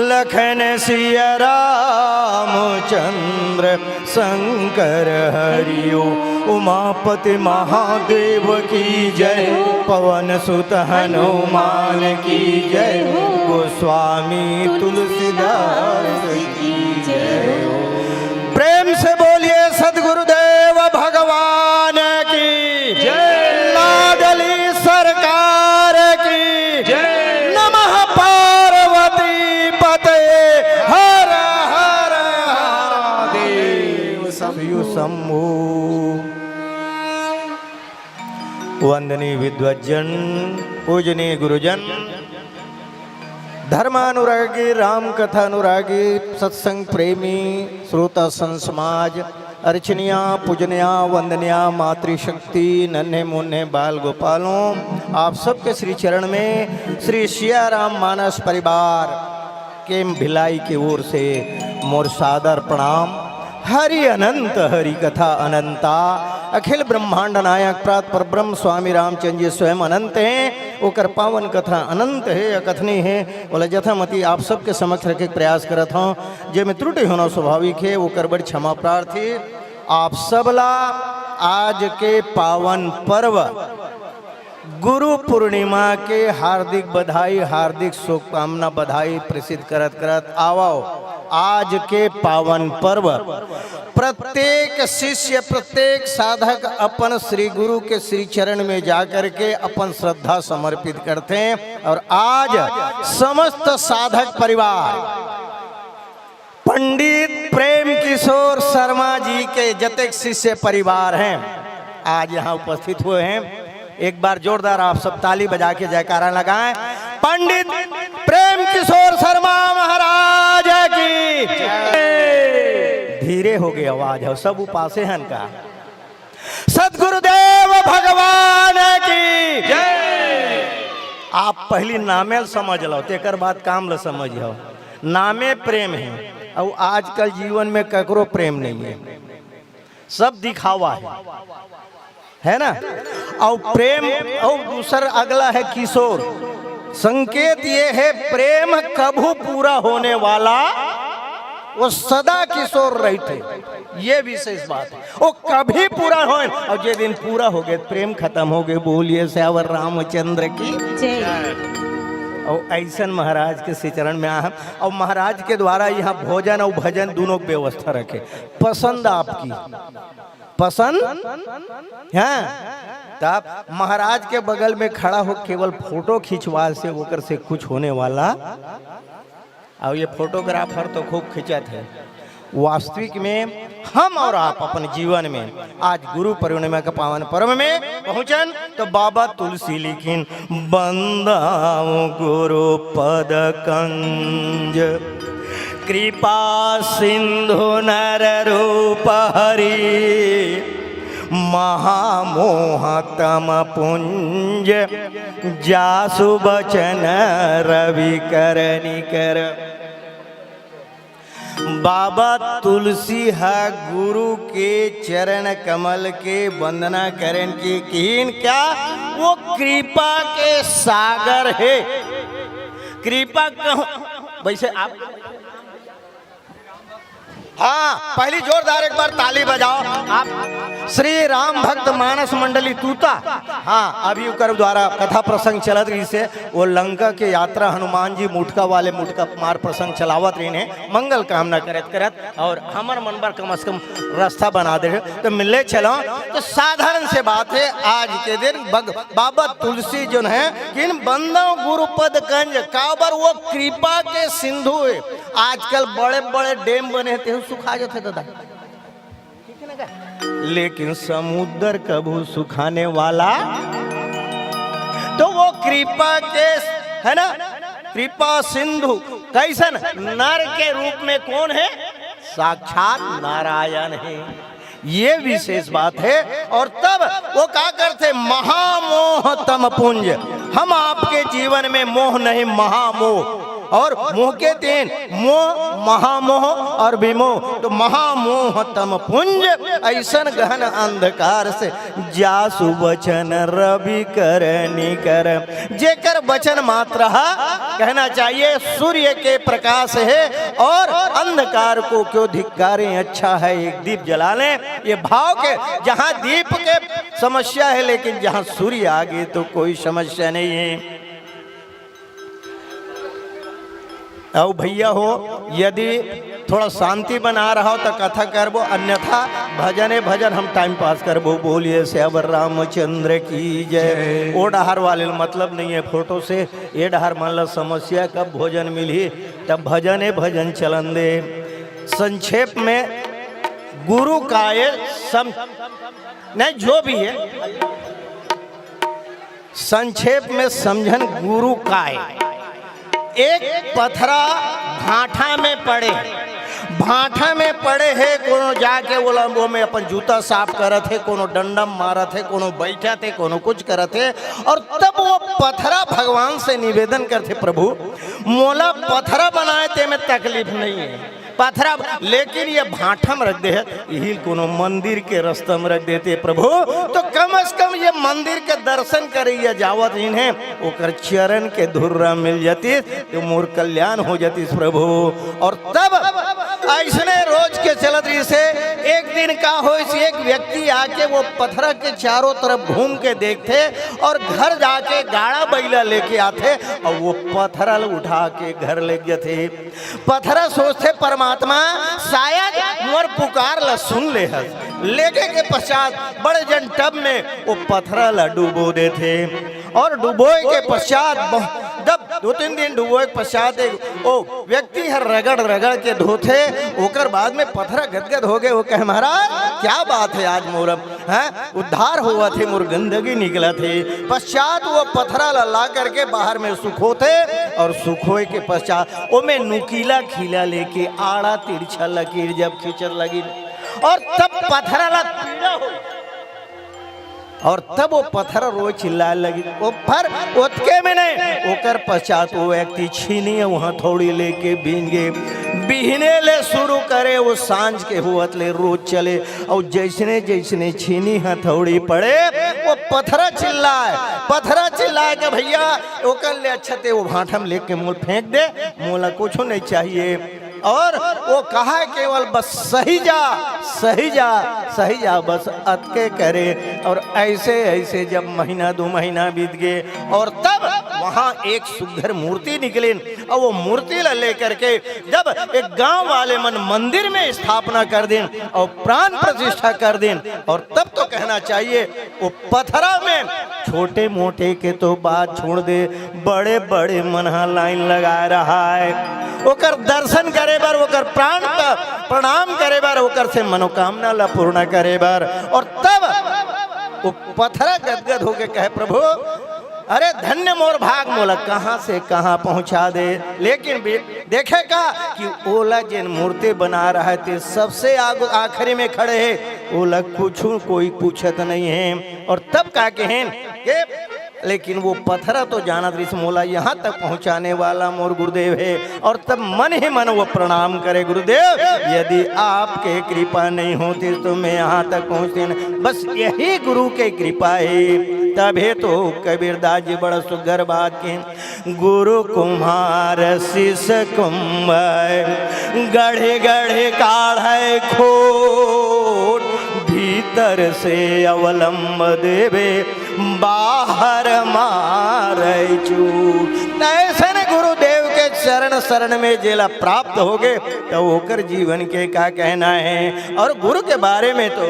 लखन सिया रामचंद्र शंकर हरि ओम। उमापति महादेव की जय, पवन सुत हनुमान की जय, गोस्वामी तुलसीदास की जय। प्रेम से बोलिए सदगुरुदेव भगवान की जय। लाडली सरकार की जय। नमः पार्वती पते हर हर महादेव शंभो शंभो। वंदनीय विद्वज्जन, पूजनीय गुरुजन, धर्मानुरागी, राम कथा अनुरागी, सत्संग प्रेमी, श्रोता संत समाज, अर्चनिया, पूजनिया, वंदनिया, मातृशक्ति, नन्हे मुन्ने बाल गोपालों, आप सबके श्री चरण में श्री सिया राम मानस परिवार के भिलाई की ओर से मोर सादर प्रणाम। हरि अनंत, हरि कथा अनंता, अखिल ब्रह्मांड नायक प्रात पर ब्रह्म स्वामी रामचंद्र जी स्वयं अनंत हैं, ओकर पावन कथा अनंत है, अकथनीय है। ओला जथामति आप सबके समक्ष रखे के प्रयास करत हौं, जेमे त्रुटि होना स्वाभाविक है, ओकर बर क्षमा प्रार्थी। आप सबला आज के पावन पर्व गुरु पूर्णिमा के हार्दिक बधाई, हार्दिक शुभकामना, बधाई प्रेषित करत करत आवव। आज के पावन पर्व प्रत्येक शिष्य, प्रत्येक साधक अपन श्री गुरु के श्री चरण में जाकर के अपन श्रद्धा समर्पित करते हैं। और आज समस्त साधक परिवार पंडित प्रेम किशोर शर्मा जी के जतेक शिष्य परिवार हैं, आज यहाँ उपस्थित हुए हैं। एक बार जोरदार आप सब ताली बजा के जयकारा लगाएं। पंडित प्रेम किशोर शर्मा महाराज की जय। धीरे हो गई आवाज, हो सब उपासे हन का। सदगुरुदेव भगवान की जय। आप पहली नामे ल समझ लो, तेकर बाद काम ल समझ लो। नामे प्रेम है, और आजकल जीवन में ककरो प्रेम नहीं है, सब दिखावा है, है ना? और प्रेम, और दूसर अगला है किशोर। संकेत ये है, प्रेम कभू पूरा होने वाला, वो सदा किशोर रहते, ये विशेष बात है। वो कभी पूरा होय, और जे दिन पूरा हो गए, प्रेम खत्म हो गए। बोलिए सियावर रामचंद्र की जय। और ऐसन महाराज के श्री चरण में आ, और महाराज के द्वारा यहाँ भोजन और भजन दोनों व्यवस्था रखे। पसंद आपकी, पसंद है। तब महाराज के बगल में खड़ा हो केवल फोटो खिंचवा से ओकर से कुछ होने वाला, और ये फोटोग्राफर तो खूब खिंचत है। वास्तविक में हम और आप अपन जीवन में आज गुरु पूर्णिमा के पावन पर्व में पहुंचन तो बाबा तुलसी लिखिन, बंदाऊं गुरु पद कंज, कृपा सिंधु नर रूप हरि, महामोह तम पुंज, जासु बचन रवि कर निकर। बाबा तुलसी ह गुरु के चरण कमल के वंदना करन के किहिन क्या? वो कृपा के सागर है। कृपा कहूं वैसे आप, हाँ, पहली जोरदार एक बार ताली बजाओ आप। श्री राम भक्त मानस मंडली तूता, हाँ, अभी ओकर द्वारा कथा प्रसंग चलत रहिसे, वो लंका के यात्रा हनुमान जी मुटका वाले मुटका मार प्रसंग चलावत रहिन हे, मंगल कामना करत करत, और हमर मन बर कम से कम रास्ता बना दे, तो मिले चलो। तो साधारण से बात है, आज के दिन बग-, बाबा तुलसी जो है, किन बंदो गुरु पद कंज, काबर वो कृपा के सिंधु है। आजकल बड़े बड़े डैम बने हे, तेहू सुखा जाथे दादा। लेकिन समुद्र कभू सुखाने वाला तो वो कृपा के, है ना, कृपा सिंधु। कैसन? नर के रूप में कौन है? साक्षात नारायण है। ये विशेष बात है। और तब वो का करथे? महामोह तम पुंज। हम आपके जीवन में मोह नहीं, महामोह। और मोह के तीन, मोह, महामोह और विमोह। तो महामोह तम पुंज, ऐसन गहन अंधकार से, जासु वचन रवि कर निकर। जेकर वचन मात्र हा, कहना चाहिए, सूर्य के प्रकाश है और अंधकार को क्यों धिक्कारें, अच्छा है एक दीप जला लें। ये भाव के, जहाँ दीप के समस्या है, लेकिन जहाँ सूर्य आ गए तो कोई समस्या नहीं है। अउ भैया हो, यदि थोड़ा शांति बना रहा हो तो कथा करबो, अन्यथा भजने भजन हम टाइम पास करबो। बोलिए सियावर रामचंद्र की जय। जय। ओ डहार वाले ल मतलब नहीं है फोटो से, ये डहार मन ला समस्या कब भोजन मिलही, तब भजने भजन चलन दे। संक्षेप में गुरु का ये सम-, नहीं, जो भी है, संक्षेप में समझन गुरु काय। एक पथरा भाठा में पड़े, भाठा में पड़े हे, कोनो जाके ओला, वो में अपन जूता साफ करत हे, कोनो डंडम मारत हे, कोनो बैठत हे, कोनो कुछ करत हे, और तब वो पथरा भगवान से निवेदन करथे, प्रभु, मोला पथरा बनाए ते में तकलीफ नहीं है, पथरा, लेकिन ये भाठा में रख दे हे, यही कोनो मंदिर के रास्ता में रख देते प्रभु, तो कम से कम ये मंदिर के दर्शन करइया जावत रहिन हे, ओकर चरण के धुर्रा मिल जातिस, तो मोर कल्याण हो जातिस प्रभु। और तब ऐसने रोज के चलत रहिसे, एक दिन का होइस, एक व्यक्ति आके वो पथरा के चारों तरफ घूम के देखथे और घर जाके गाड़ा बैला लेके आथे और वो पथरा ल उठा के घर ले जाथे। पथरा सोचथे, परमात्मा शायद मोर पुकार ला सुन ले हस। लेके के पश्चात बड़े जन टब में वो पथरा ला डुबो देथे और डुबोए के पश्चात बहु-, जब दो तीन दिन डुबोए के पश्चात एक वो व्यक्ति हर रगड़ रगड़ के धोथे, ओकर बाद में पथरा गदगद हो गए। वो कहे, महाराज, क्या बात है, आज मोर, हैं, उद्धार होवत हे, मोर गंदगी निकलत हे। पश्चात वो पथरा ला, ला करके बाहर में सुखोथे और सुखोए के पश्चात ओमे नुकीला खीला लेके आड़ा तिरछा लकीर जब खींचत लगी और तब पथरा ला पीड़ा हो और तब वो पथरा रोए चिल्लाए लगी। ओ फर ओतके में नहीं, ओकर पश्चात वो व्यक्ति छीनी वहाँ थोड़ी लेके बीन गे। बिहने ले शुरू करे, वो सांझ के हुवत ले रोज चले। और जैसने जैसने छीनी हथौड़ी पड़े, वो पथरा चिल्लाए, पथरा चिल्लाए के, भैया, ओकर ले अच्छा ते वो भाठा में लेके मोल फेंक दे, मोला कुछो नहीं चाहिए। और वो कहा केवल बस सही जा, सही जा, सही जा, बस अतके करे। और ऐसे ऐसे जब महीना दो महीना बीत गए और तब वहाँ एक सुघर मूर्ति निकलिन और वो मूर्ति ला लेकर के जब एक गांव वाले मन मंदिर में स्थापना कर दिन और प्राण प्रतिष्ठा कर दिन, और तब तो कहना चाहिए, वो पथरा में छोटे मोटे के तो बात छोड़ दे, बड़े बड़े मन ह लाइन लगा रहा है, ओकर दर्शन करे बर, ओकर प्राण प-, प्रणाम करे बर, ओकर से मनोकामना ला पूर्ण करे बर। और तब वो पथरा गदगद होके कहे, "प्रभु, अरे धन्य मोर भाग, मोला कहाँ से कहाँ पहुँचा दे।" लेकिन बे-, देखे का कि ओला जेन मूर्ति बना रहा है, ते सबसे आग-, आखिरी में खड़े है, ओला कुछू कोई पूछत नहीं है। और तब का कहेन के, लेकिन वो पथरा तो जानत रहिस मोला यहाँ तक पहुँचाने वाला मोर गुरुदेव है। और तब मन ही मन वो प्रणाम करे, "गुरुदेव, यदि आपके कृपा नहीं होती तो मैं यहाँ तक पहुँचते नहीं, बस यही गुरु के कृपा है।" तभे तो कबीरदास जी बड़ा सुघर बात के, "गुरु कुम्हार शिष कुंभ, गढ़े गढ़े काढ़े खोट, भीतर से अवलंब देवे, बाहर मारे चूट।" ऐसन गुरुदेव के चरण शरण में जेला प्राप्त होगे, तो ओकर जीवन के का कहना है। और गुरु के बारे में तो,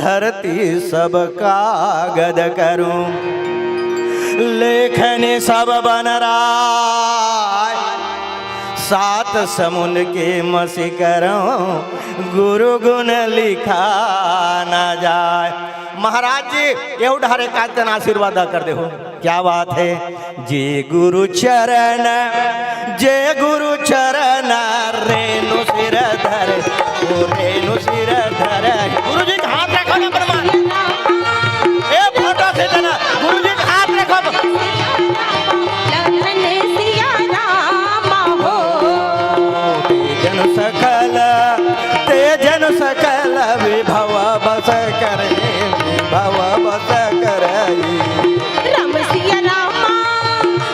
"धरती सब कागद करूं, लेखन सब बनराय, सात समुंद के मसी करूं, गुरु गुण लिखा ना जाए।" महाराज जी, ये उधारे का तना आशीर्वाद कर दे हो। क्या बात है? "जे गुरु चरण, जे गुरु चरण, रेणु सिर धर, ओ रेणु सिर धर।" गुरु जी का हाथ रखो ना, प्रणाम। ए, फोटो से देना, गुरु जी का हाथ रखो। लखन सिया राम हो। तेजन सकल, तेजन सकल विभव बस करे, विभव बस करे। राम सिया रामा,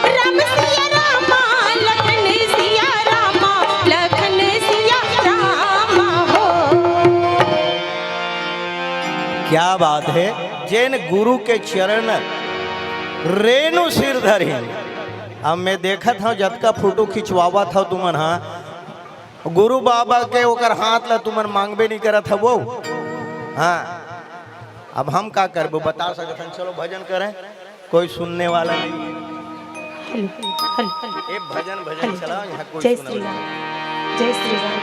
राम सिया रामा, लखन सिया रामा, लखन सिया रामा हो। क्या बात है, जेन गुरु के चरण रेणु सिर धरिन। अब मैं देखत हूँ, जतका फोटो खिंचवावत हव तुमन, हाँ, गुरु बाबा के ओकर हाथ ला तुमन मांगबे नहीं करत हव वो। हाँ, अब हम का करबो, बता सकत हन। चलो भजन करें, कोई सुनने वाला नहीं। Hello, hello, hello. ए भजन, भजन हेलो। चलाओ, यहाँ कोई जय सुनने श्री वाला राम। जय श्री राम।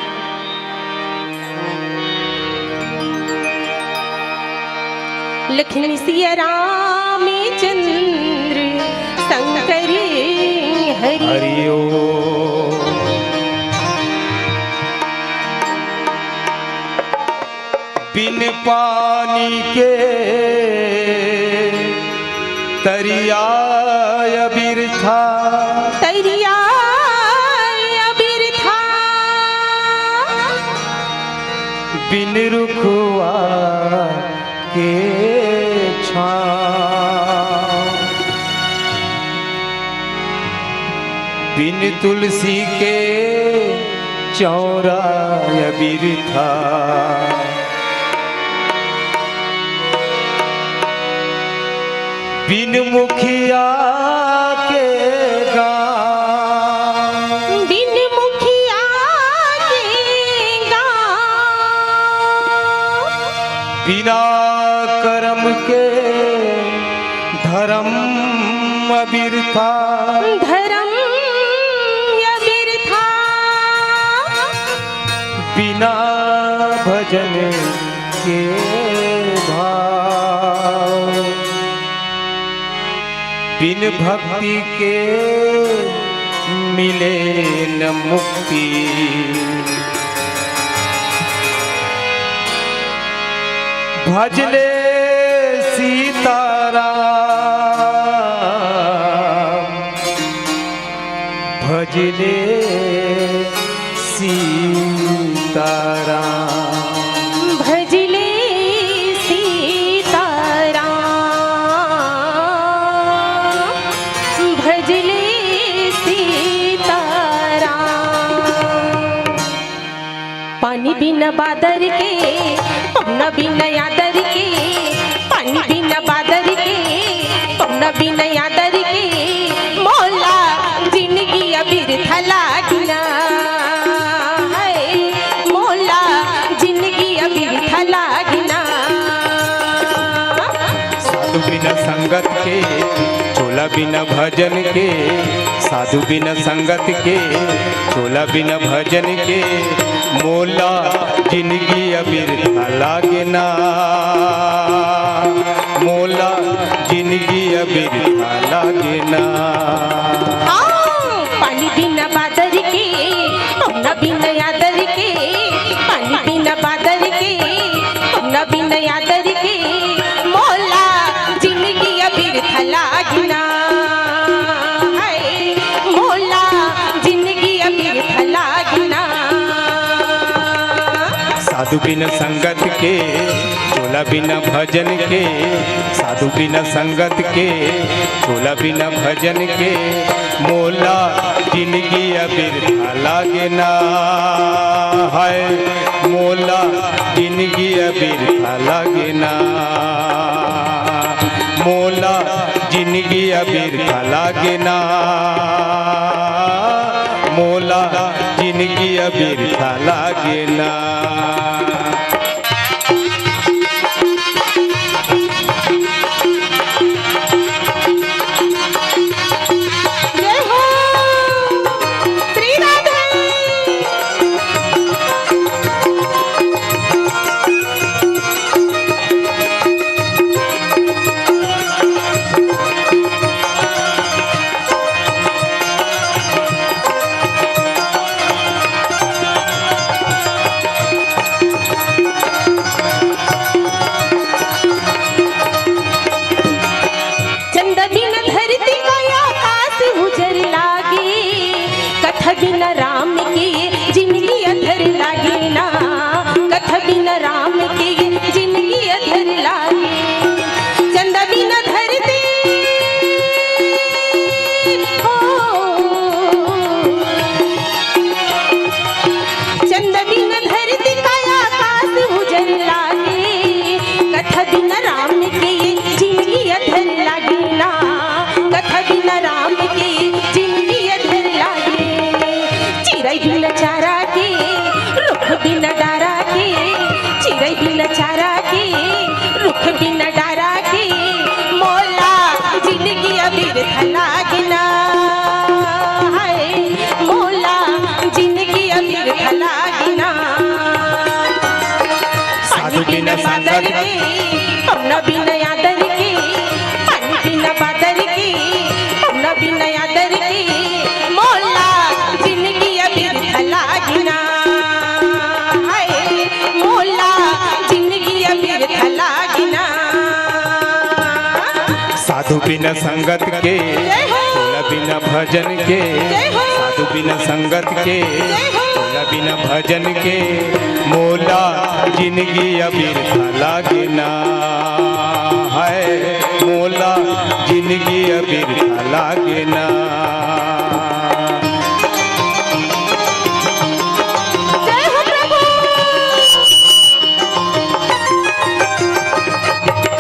लखन सिया रामचंद्र शंकर हरि। हरि ओम। बिन पानी के तरिया बिरथा। तरिया बिरथा। बिन रुखवा के छाँव। बिन तुलसी के चौरा बिरथा। बिन मुखिया के गाँव। बिन मुखिया के गाँव। बिना करम के धरम बिरथा। धरम बिरथा। बिना भजन के भाव। बिन भक्ति के मिले न मुक्ति। भजले सीताराम, भजले सीताराम। भजले सीताराम, भजले सीताराम। पानी बिन बादर के, पहुना बिन आदर के, पानी बिन बादर के, पहुना बिन आदर के, मोला संगत के, चोला बिना भजन के, साधु बिना संगत के, चोला बिना भजन के, मोला जिनगी अबिरथा लागे ना, मोला जिनगी अबिरथा लागे ना। हाँ, पानी बिना बादर के, पहुना बिना यादर के, पानी बिना बादर के, पहुना बिना यादर के, मोला जिनगी अबिरथा लागे ना। हाय, मोला जिनगी अबिरथा लागे ना। साधु बिना संगत के, चोला बिना भजन के, साधु बिना संगत के, चोला बिना भजन के, मोला जिनगी अबिरथा लागे ना। हाय, मोला जिनगी अबिरथा लागे ना, मोला जिनगी अबिरथा लागे ना, मोला जिनगी अबिरथा लागे ना। जय हो श्री राधे। चंदा बिना धरती काया आकाश उजर लागे, कथा बिना राम के जिनगी अधर लागे ना, कथा बिना राम के जिनगी अधर लागे। चंदा बिना धरती, हो, चंदा बिना धरती काया आकाश उजर लागे, कथा बिना राम के जिनगी अधर लागे ना, कथा बिना राम के जिनगी अधर लागे। चिरई बिना चारा के, रुख बिना डारा के, चिरई बिना चारा के, रुख बिना डारा के, मोला जिनगी अबिरथा लागे ना। हाय, मोला जिनगी अबिरथा लागे ना। साधु बिना संगत के, पहुना बिना यादर के, पानी बिना बादर के, पहुना बिना यादर के, मोला जिनगी अबिरथा लागे ना। हाय, मोला जिनगी अबिरथा लागे ना। साधु बिना संगत के, जय हो। चोला बिना भजन के, जय हो। साधु बिना संगत के, जय हो। चोला बिना भजन के, मोला जिनगी अबिरथा लागे ना। हाय, मोला जिनगी अबिरथा लागे ना। जय हो प्रभु।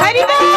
हरि बोल।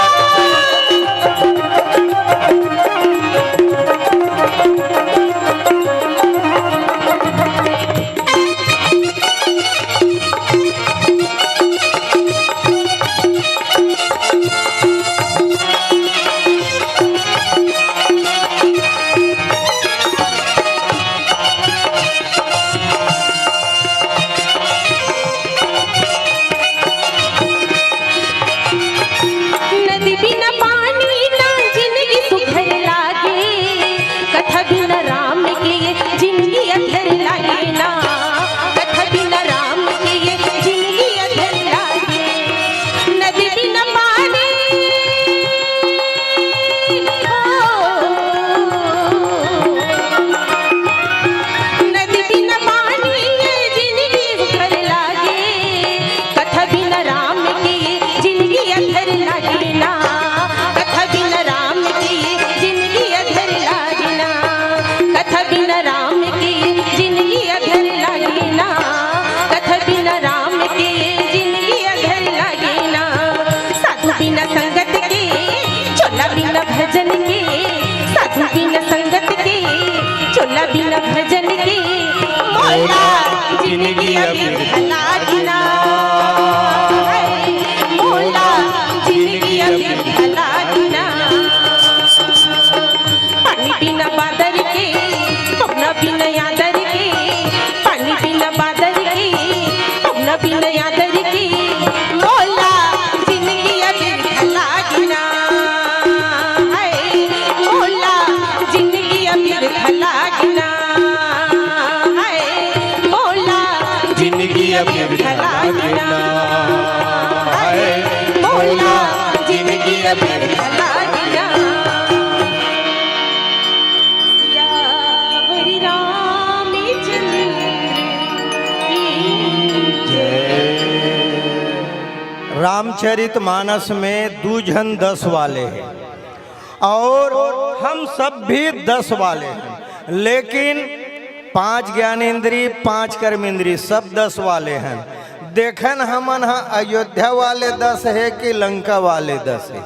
नदी बिना पानी ना जिनगी सुघर लागे, कथा बिना राम के ये जिनगी अधर लागे ना, कथा बिना राम के ये जिनगी अधर लागे। नदी बिना पानी, ओ, नदी बिना पानी ये जिनगी सुघर लागे, कथा बिना राम के ये जिनगी अधर लागे ना, कथा बिना राम के ये जिनगी अधर लागे ना, कथा बिना राम के ये जिनगी अधर लागे ना, कथा बिना राम के ये जिनगी अधर लागे ना। साधु बिना संगत के, चोला बिना भजन के, साधु बिना संगत के, चोला बिना भजन के, मोला जिनगी अबिरथा लागे ना। मोला जिनगी अबिरथा लागे ना। रामचरित मानस में दू झन दस वाले हैं और हम सब भी दस वाले हैं, लेकिन पांच ज्ञान इंद्री, पांच कर्म इंद्री, सब दस वाले हैं। देखन हमन ह अयोध्या वाले दस है कि लंका वाले दस है।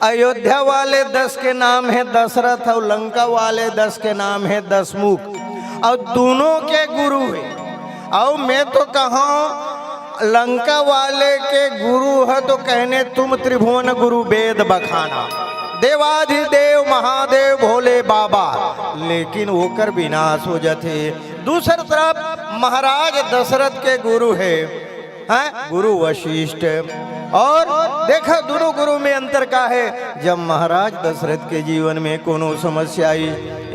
अयोध्या वाले दस के नाम है दशरथ और लंका वाले दस के नाम है दशमुख, और दोनों के गुरु है। और मैं तो कहूँ, लंका वाले के गुरु है तो कहने, तुम त्रिभुवन गुरु वेद बखाना, देवाधिदेव महादेव भोले बाबा, लेकिन ओकर विनाश हो जाते। दूसर तरफ महाराज दशरथ के गुरु है, हैं, गुरु वशिष्ठ। और देखा, दोनों गुरु में अंतर का है। जब महाराज दशरथ के जीवन में कोनो समस्या आई,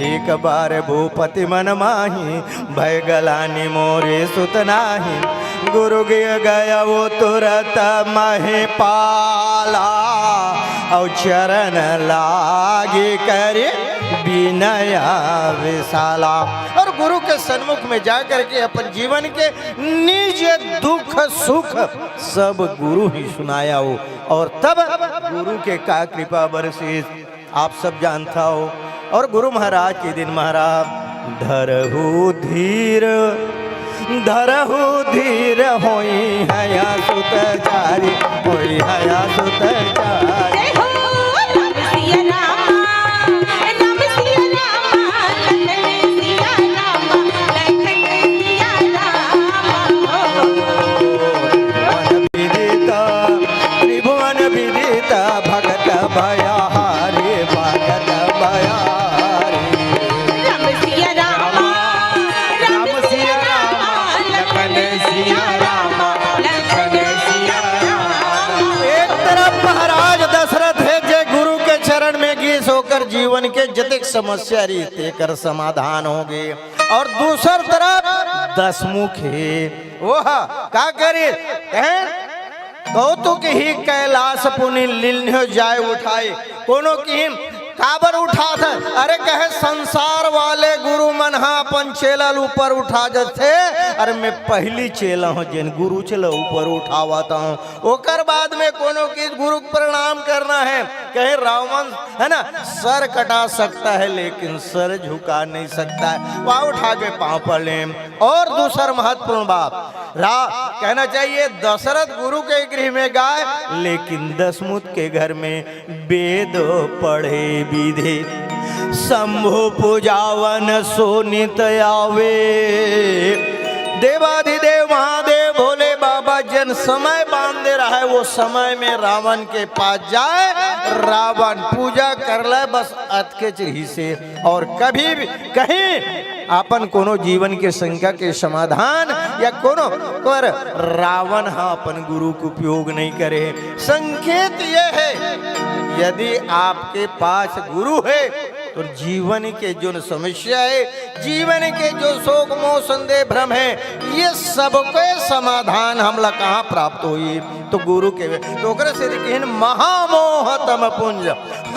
एक बार भूपति मन माही, भय गलानी मोरे सुत नाही। गुरु गिर गया वो तुरत महे पाला, और चरण लागे करे विनय विशाला। और गुरु के सन्मुख में जा करके अपन जीवन के निज दुख सुख सब गुरु ही सुनाया हो। और तब गुरु के का कृपा बरसे, आप सब जानता हो। और गुरु महाराज के दिन महाराज धरहु धीर, धरहु धीर होई हया सुत चारी, होई हया सुत चारी। जय हो राम सिया रामा, राम सिया रामा, लखन सिया रामा, लखन सिया रामा। त्रिभुवन विदित, त्रिभुवन विदित, भगत भयहारी, भगत भयहारी। राम सिया रामा, राम सिया रामा, लखन सिया रामा, लखन सिया रामा। एक तरफ महाराज दशरथ है, जे गुरु के चरण में गीस होकर जीवन के जतिक समस्या रही, तेकर समाधान हो गए। और दूसर तरफ दशमुख है, वो हा, का करे? हैं? कौतुक ही कैलास पुनि लीन्यो जाय उठाए। कोनो किहिन काबर उठात है? अरे कहे, संसार वाले गुरु मन हा अपन चेला ल ऊपर उठा जथे। अरे मैं पहली चेला हूँ, जेन गुरु चेला ऊपर उठावत हूँ। ओकर बाद में कोनो किस गुरु को प्रणाम करना है, कहे रावण है ना, सर कटा सकता है लेकिन सर झुका नहीं सकता है। वहाँ उठा के पाँव पड़ लें। और दूसर महत्वपूर्ण बात, रा-, कहना चाहिए, दशरथ गुरु के गृह में गाय, लेकिन दशमुख के घर में वेद पढ़े विधि, शंभु पूजावन सो नित आवे। देवाधिदेव महादेव भोले बाबा जेन समय बांधे रहे, वो समय में रावण के पास जाए, रावण पूजा कर ले, बस अतकेच रहिसे। और कभी भी कहीं अपन कोनो जीवन के शंका के समाधान या कोनो पर रावण हा अपन गुरु को उपयोग नहीं करे। संकेत ये है, यदि आपके पास गुरु है तो जीवन के जो समस्या है, जीवन के जो शोक मोह संदेह भ्रम है, ये सबके समाधान हमला कहाँ प्राप्त होई? तो गुरु के। तो ओकरे से किहिन महामोह तम पुंज।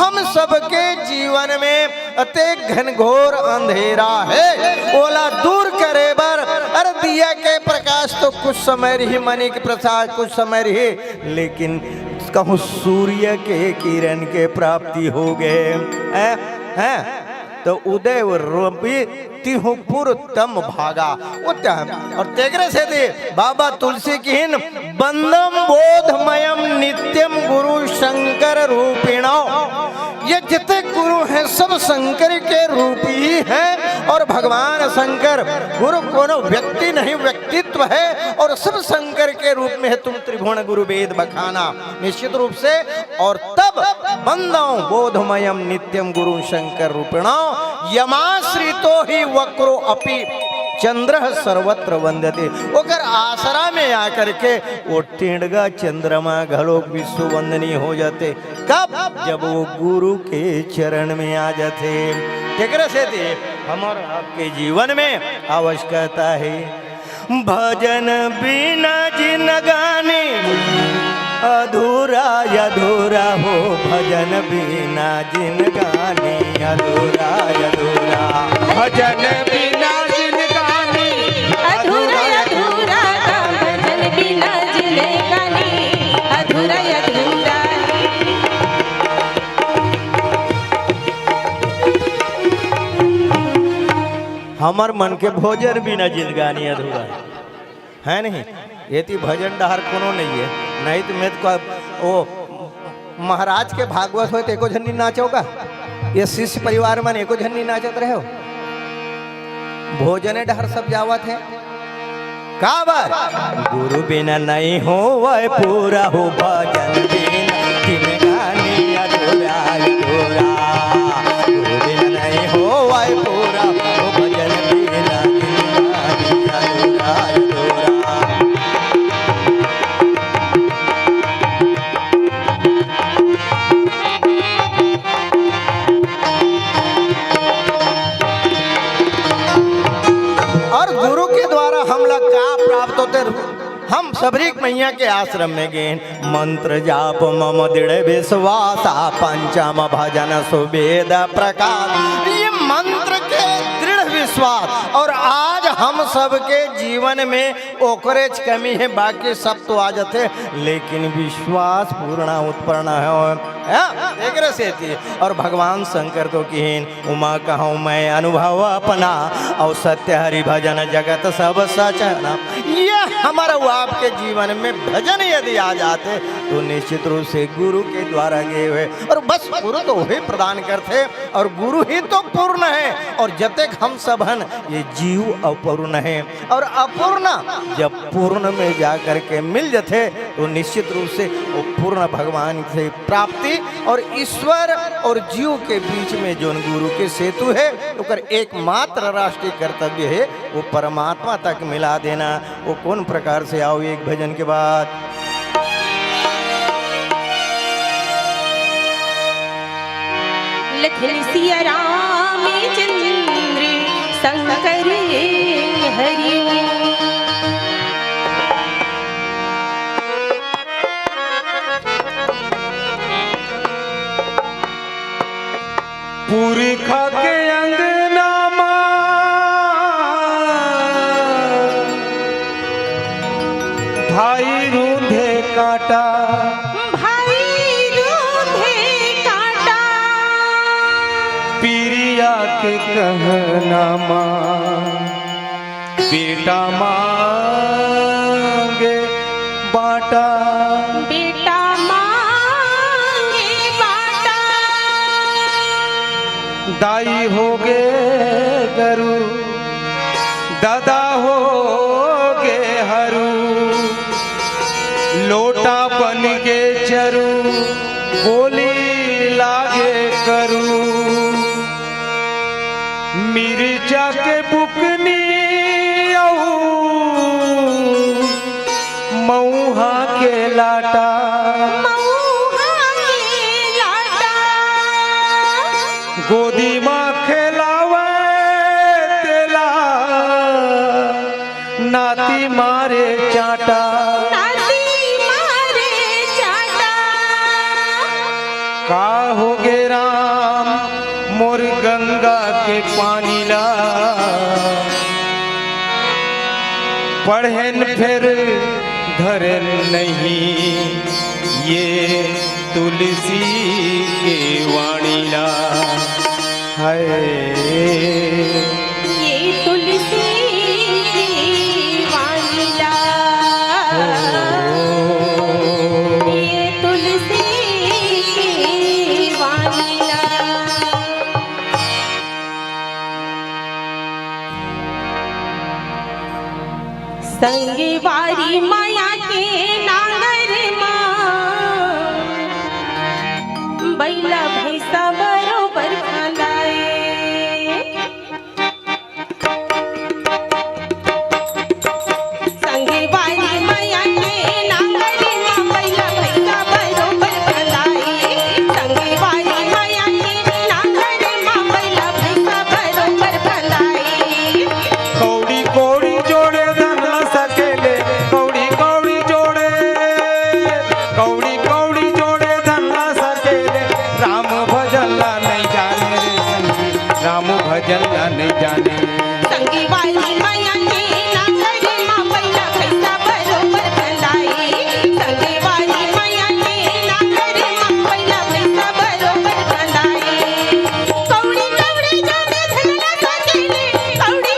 हम सबके जीवन में अतेक घनघोर अंधेरा है, ओला दूर करे बर, अरे दिया के प्रकाश तो कुछ समय रही, मणि के प्रकाश कुछ समय रही, लेकिन कहूँ सूर्य के किरण के प्राप्ति हो गए, हैं? हैं? तो उदय रूपी तिहु पुर तम भागा। वो क्या है? और तेकरे से दे बाबा तुलसी किहिन, बंदम बोधमयम नित्यम गुरु शंकर रूपिणो। ये जितने गुरु हैं, सब शंकर के रूप ही हैं। और भगवान शंकर गुरु कोनो व्यक्ति नहीं, व्यक्तित्व है। और सब शंकर के रूप में है। तुम त्रिभुवन गुरु वेद बखाना निश्चित रूप से। और तब बंदम बोधमयम नित्यम गुरु शंकर रूपिणो, यमाश्रितो ही वक्रो अपि चंद्र सर्वत्र वंदते। ओकर आसरा में आकर के वो टेढ़गा चंद्रमा घलो विश्व वंदनीय हो जाते। कब? जब वो गुरु के चरण में आ जाते। तेकरे से ते हमर आपके जीवन में आवश्यकता है। भजन बिना जिनगानी अधूरा अधूरा हो, भजन बिना जिनगानी अधूरा अधूरा। भजन बिना जिनगानी अधूरा अधूरा, भजन बिना जिनगानी हमर मन के भोजन बिना जिंदगानी अधूरा हे, हे नहीं? एती भजन डहर कोनो नहीं हे, नहीं तो मैं तो कब, ओ, महाराज के भागवत होय तो एको झन नहीं नाचो का? ये शिष्य परिवार मन एको झन नहीं नाचत रहे हो? भोजन डहर सब जावत हे। काबर? गुरु बिना नहीं होवय पूरा हो भजन बिना, जिंदगानी अधूरा, अधूरा। गुरु बिना नहीं होवय पूरा हो भजन बिना, जिंदगानी अधूरा, अधूरा। और गुरु के द्वारा हमला का प्राप्त होथे? हम सबरी मैया के आश्रम में गेन, मंत्र जाप मम दृढ़ विश्वास, आ पंचम भजन सुवेद प्रकाश। ये मंत्र के दृढ़ विश्वास, और आज हम सबके जीवन में ओकरेच कमी हे, बाकी सब तो आ जाथे, लेकिन विश्वास पूर्ण उत्पन्न हे। हाँ, एकरे सेती। और भगवान शंकर तो किहिन, "उमा कहूँ मैं अनुभव अपना, और सत्य हरि भजन जगत सब सचना।" ये हमर अउ आपके जीवन में भजन यदि आ जाथे, तो निश्चित रूप से गुरु के द्वारा गे हुए, और बस गुरु तो वही प्रदान करथे, और गुरु ही तो पूर्ण हे, और जतेक हम सब हन, ये जीव अपूर्ण हे। और अपूर्ण जब पूर्ण में जा करके मिल जथे, तो निश्चित रूप से वो पूर्ण भगवान से प्राप्ति और ईश्वर और जीव के बीच में जोन गुरु के सेतु हे, ओकर एकमात्र राष्ट्रीय कर्तव्य हे, वो परमात्मा तक मिला देना। वो कौन प्रकार से? आओ एक भजन के बाद। लखन सिया राम चंद्र शंकर हरि। पुरखा के अंगना मा भाई रूंधे कांटा, भाई रूंधे कांटा। पिरिया के कहना मा बेटा मांगे बांटा, बेटा मांगे बांटा। दाई होगे गरू, ददा होगे हरू, लोटा बन के चरू, गोली लागे करू। मिर्चा के बुकनी अऊ मऊहा के लाटा, मऊहा के लाटा। गोदी मा खेलावे तेला नाती मारे चांटा, नाती मारे चांटा। का होगे राम मोर गंगा के पानी ला, पढ़ेन फेर धरेन नहीं ये तुलसी के वाणी ला। हाय। ये तुलसी की वाणी ला, ये तुलसी की वाणी ला। संगवारी मया के नांगर मा बइला भैंसा बरोबर फांदाए। संगवारी मया के नांगर मा बइला भैंसा बरोबर फांदाए। संगवारी मया के नांगर मा बइला भैंसा बरोबर फांदाए। कौड़ी कौड़ी जोड़े धन ला सकेले, कौड़ी कौड़ी जोड़े, कौड़ी कौड़ी जोड़े धन ला सकेले। राम भजन ला नहीं जाने रे संगी, राम भजन ला नहीं जाने। संगवारी मया के नांगर मा बइला भैंसा बरोबर फांदाए। संगवारी मया के नांगर मा बइला भैंसा बरोबर फांदाए। कौड़ी कौड़ी जोड़े धन ला सकेले, कौड़ी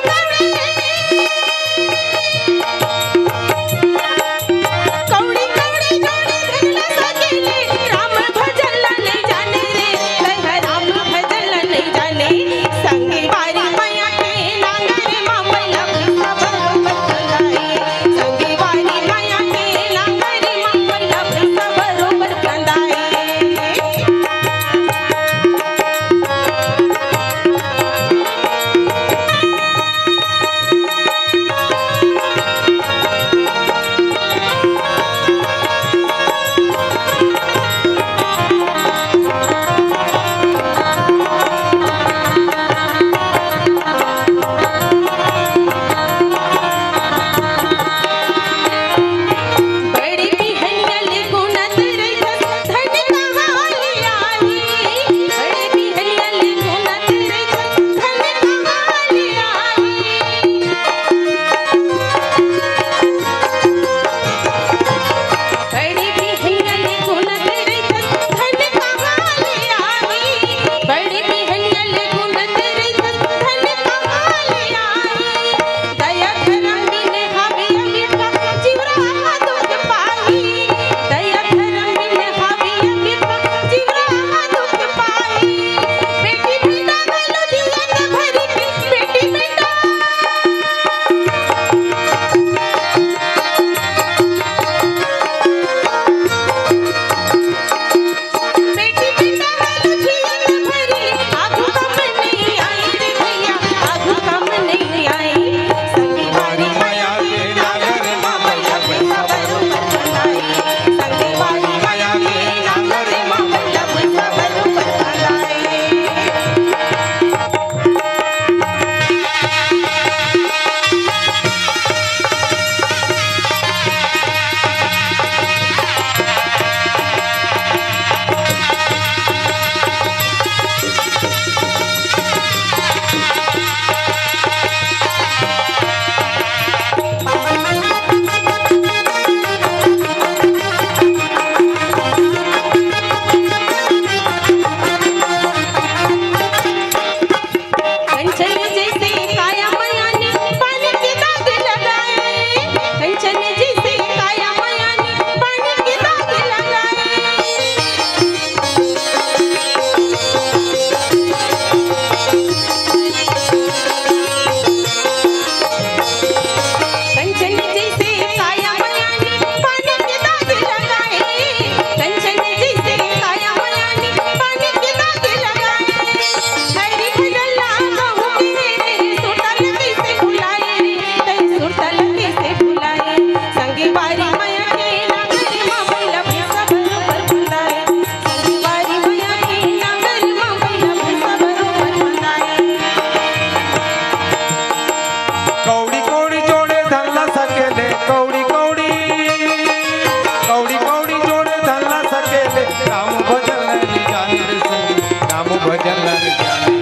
चंदन जाने।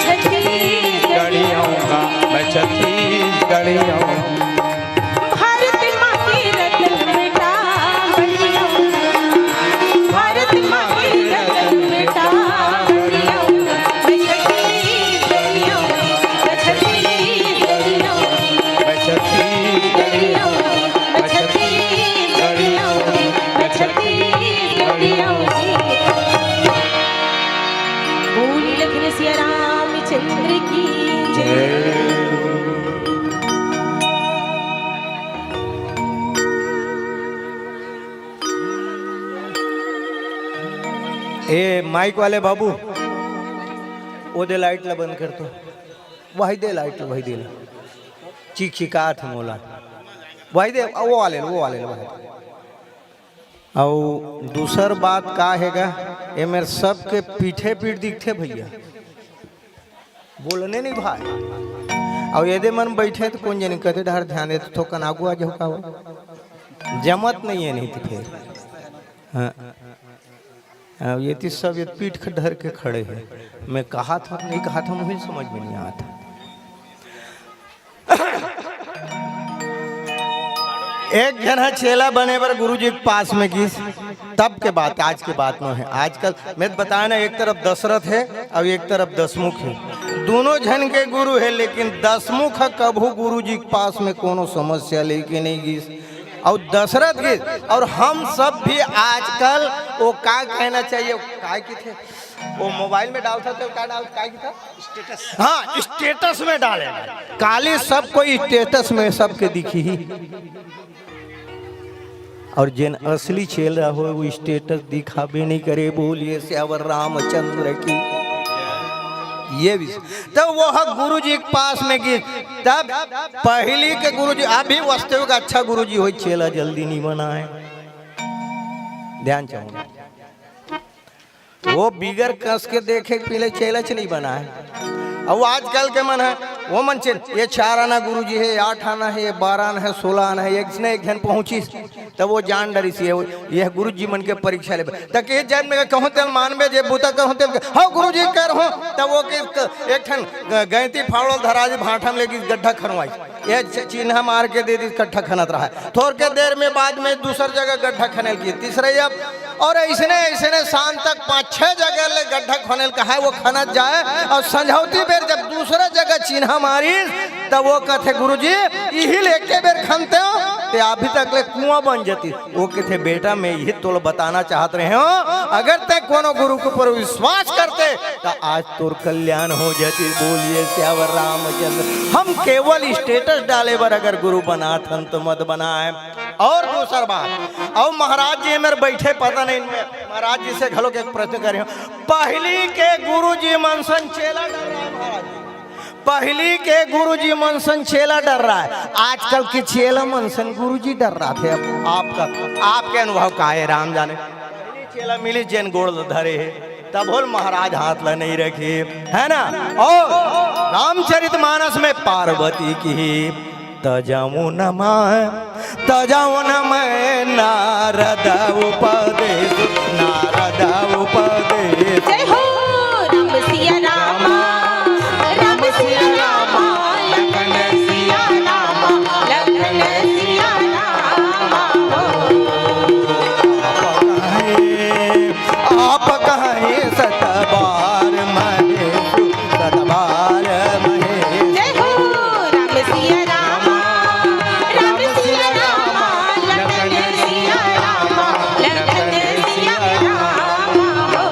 छत्तीसगढ़िया हूँ, मैं छत्तीसगढ़िया हूँ। भारत माँ के रतन बेटा बढ़िया हूँ। भारत माँ के रतन बेटा बढ़िया हूँ। मैं छत्तीसगढ़िया हूँ, मैं छत्तीसगढ़िया हूँ। मैं छत्तीसगढ़िया हूँ, मैं छत्तीसगढ़िया हूँ, मैं छत्तीसगढ़िया हूँ। बोल लखन सिया रामचंद्र की जय। ए माइक वाले बाबू, वो दे लाइट ला बंद कर तो। वही दे लाइट ला, वही दे ला। चिकचिकात हे मोला। वही दे, वो वाले, वो वाले, वही। अउ दूसर बात का हे गा, ए मेर सबके पीठे पीठ दिखथे भैया, बोलने नहीं भाई। अउ एदे मन बैठे तो कोन जनी कते डहर ध्यान देते, थोकन आगू आ जाओ का हो? जमत नहीं है नहीं तो फिर। हाँ। अब ये तो सब ये पीठ ख-, धर के खड़े हैं। मैं कहा था, नहीं कहा था, मुझे समझ में नहीं आता। एक झन ह चेला बने बर गुरुजी के पास में गिस, तब के बात, आज के बात नो हे। आजकल मैं तो बताया ना, एक तरफ दशरथ हे अउ एक तरफ दशमुख हे। दोनों झन के गुरु हे, लेकिन दशमुख ह कभू गुरुजी के पास में कोनो समस्या लेके नहीं गिस। अउ दशरथ गिस, अउ हम सब भी आजकल वो का कहना चाहिए, काय किथे, वो मोबाइल में डालता तो का डाल, काय किथा? स्टेटस। हाँ, स्टेटस में डाले। काली सब कोई स्टेटस में सबके दिखी ही। अउ जेन असली चेला हो, वो स्टेटस दिखाबे नहीं करे। बोलिए सियावर रामचंद्र की। ये भी तो वो ह गुरुजी के पास में गिस, तब पहली के गुरुजी, अभी वास्तविक अच्छा गुरुजी होई, चेला जल्दी नहीं बनाए। ध्यान चाहूंगा, वो बिगर कस के देखे के पहले चेला च नहीं बनाए। अउ आजकल के मन हे, वो मन चेल, ये चार आना गुरुजी हे, आठ आना हे, ये बारह आना हे, सोलह आना हे, एक ने एक झन पहुंचिस, तब वो जान डरिस, ये, ये गुरुजी मन के परीक्षा लेबे। तक ये जन्म में कहूं तेल मानबे, जे बूता कहूं तेल, "हाँ गुरुजी कर हूं," तब वो के, क-, एक ठन ग-, गैंती फावड़ल धरा जी भाठा में लेके गड्ढा खनवाई, ये च-, चिन्हा मार के दे दी, गड्ढा खनत रहा। थोर के देर में बाद में दूसर जगह गड्ढा खनेल की, तीसरे अब, अउ अइसने, अइसने शाम तक पांच छह जगह ले गड्ढा खनेल कहाय, वो खनत जाए, अउ संझौती बेर जब दूसरा जगह चिन्हा मारिस, तब वो कथे, "गुरुजी, इही ले एके बेर खनते हो, ते अभी तक ले कुआं बन जतिस।" वो कथे, "बेटा, मैं इही तोला बताना चाहत रहे हूं, अगर ते कोनो गुरु के ऊपर विश्वास करते, त आज तोर कल्याण हो जतिस।" बोलिए सियावर रामचंद्र। हम केवल स्टेटस डाले बर अगर गुरु बनात हन, तो मत बनाए। अउ दूसर बात, अउ महाराज जी मेर बैठे, पता नहीं, महाराज जी से घलो के एक प्रश्न करे हूं। पहली के गुरुजी मन सन चेला डर्रा हे महाराज जी। पहली के गुरुजी मन सन चेला डर्रा हे। आजकल के चेला मन सन गुरुजी डर्राथे। अब आपका, आपके अनुभव का हे, राम जाने। पहली चेला मिली जेन गोड़ धरे हे, तब होल महाराज हाथ ला नहीं रखे, है ना? अउ रामचरितमानस में पार्वती की त जाऊं न मैं, त जाऊं न मैं नारद उपदेश, नारद उपदेश। जय हो राम सिया रामा, राम सिया रामा, लखन सिया रामा, लखन सिया रामा हो। आप कहें, आप कहें सत बार महेश, सत बार महेश। जय हो राम सिया रामा, राम सिया रामा, लखन सिया रामा, लखन सिया रामा हो।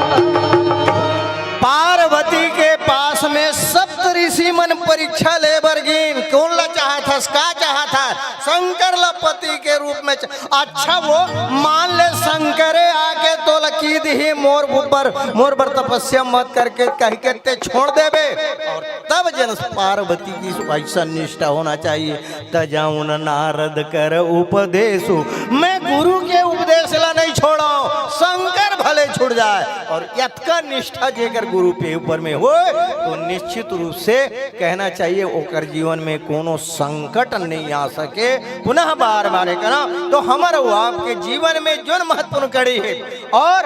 पति के पास में सप्त ऋषि मन परीक्षा ले बर गिन। कोन ला चाहत हस, का चाहत हस? शंकर ला पति के रूप में च-, अच्छा, वो मान ले, शंकरे आके तोला की दिही, मोर ऊपर, मोर बर तपस्या मत करके कह के ते छोड़ देबे। और तब जन पार्वती की ऐसा निष्ठा होना चाहिए। "तजउन नारद कर उपदेशु", मैं गुरु के उपदेश ला नहीं छोड़ो, शंकर भले छुड़ जाए। और यतका निष्ठा जेकर गुरु के ऊपर में होए, तो निश्चित रूप से कहना चाहिए, ओकर जीवन में कोनो संकट नहीं आ सके। पुनः बार बार करा, तो हमर अउ आपके जीवन में जोन महत्वपूर्ण कड़ी है और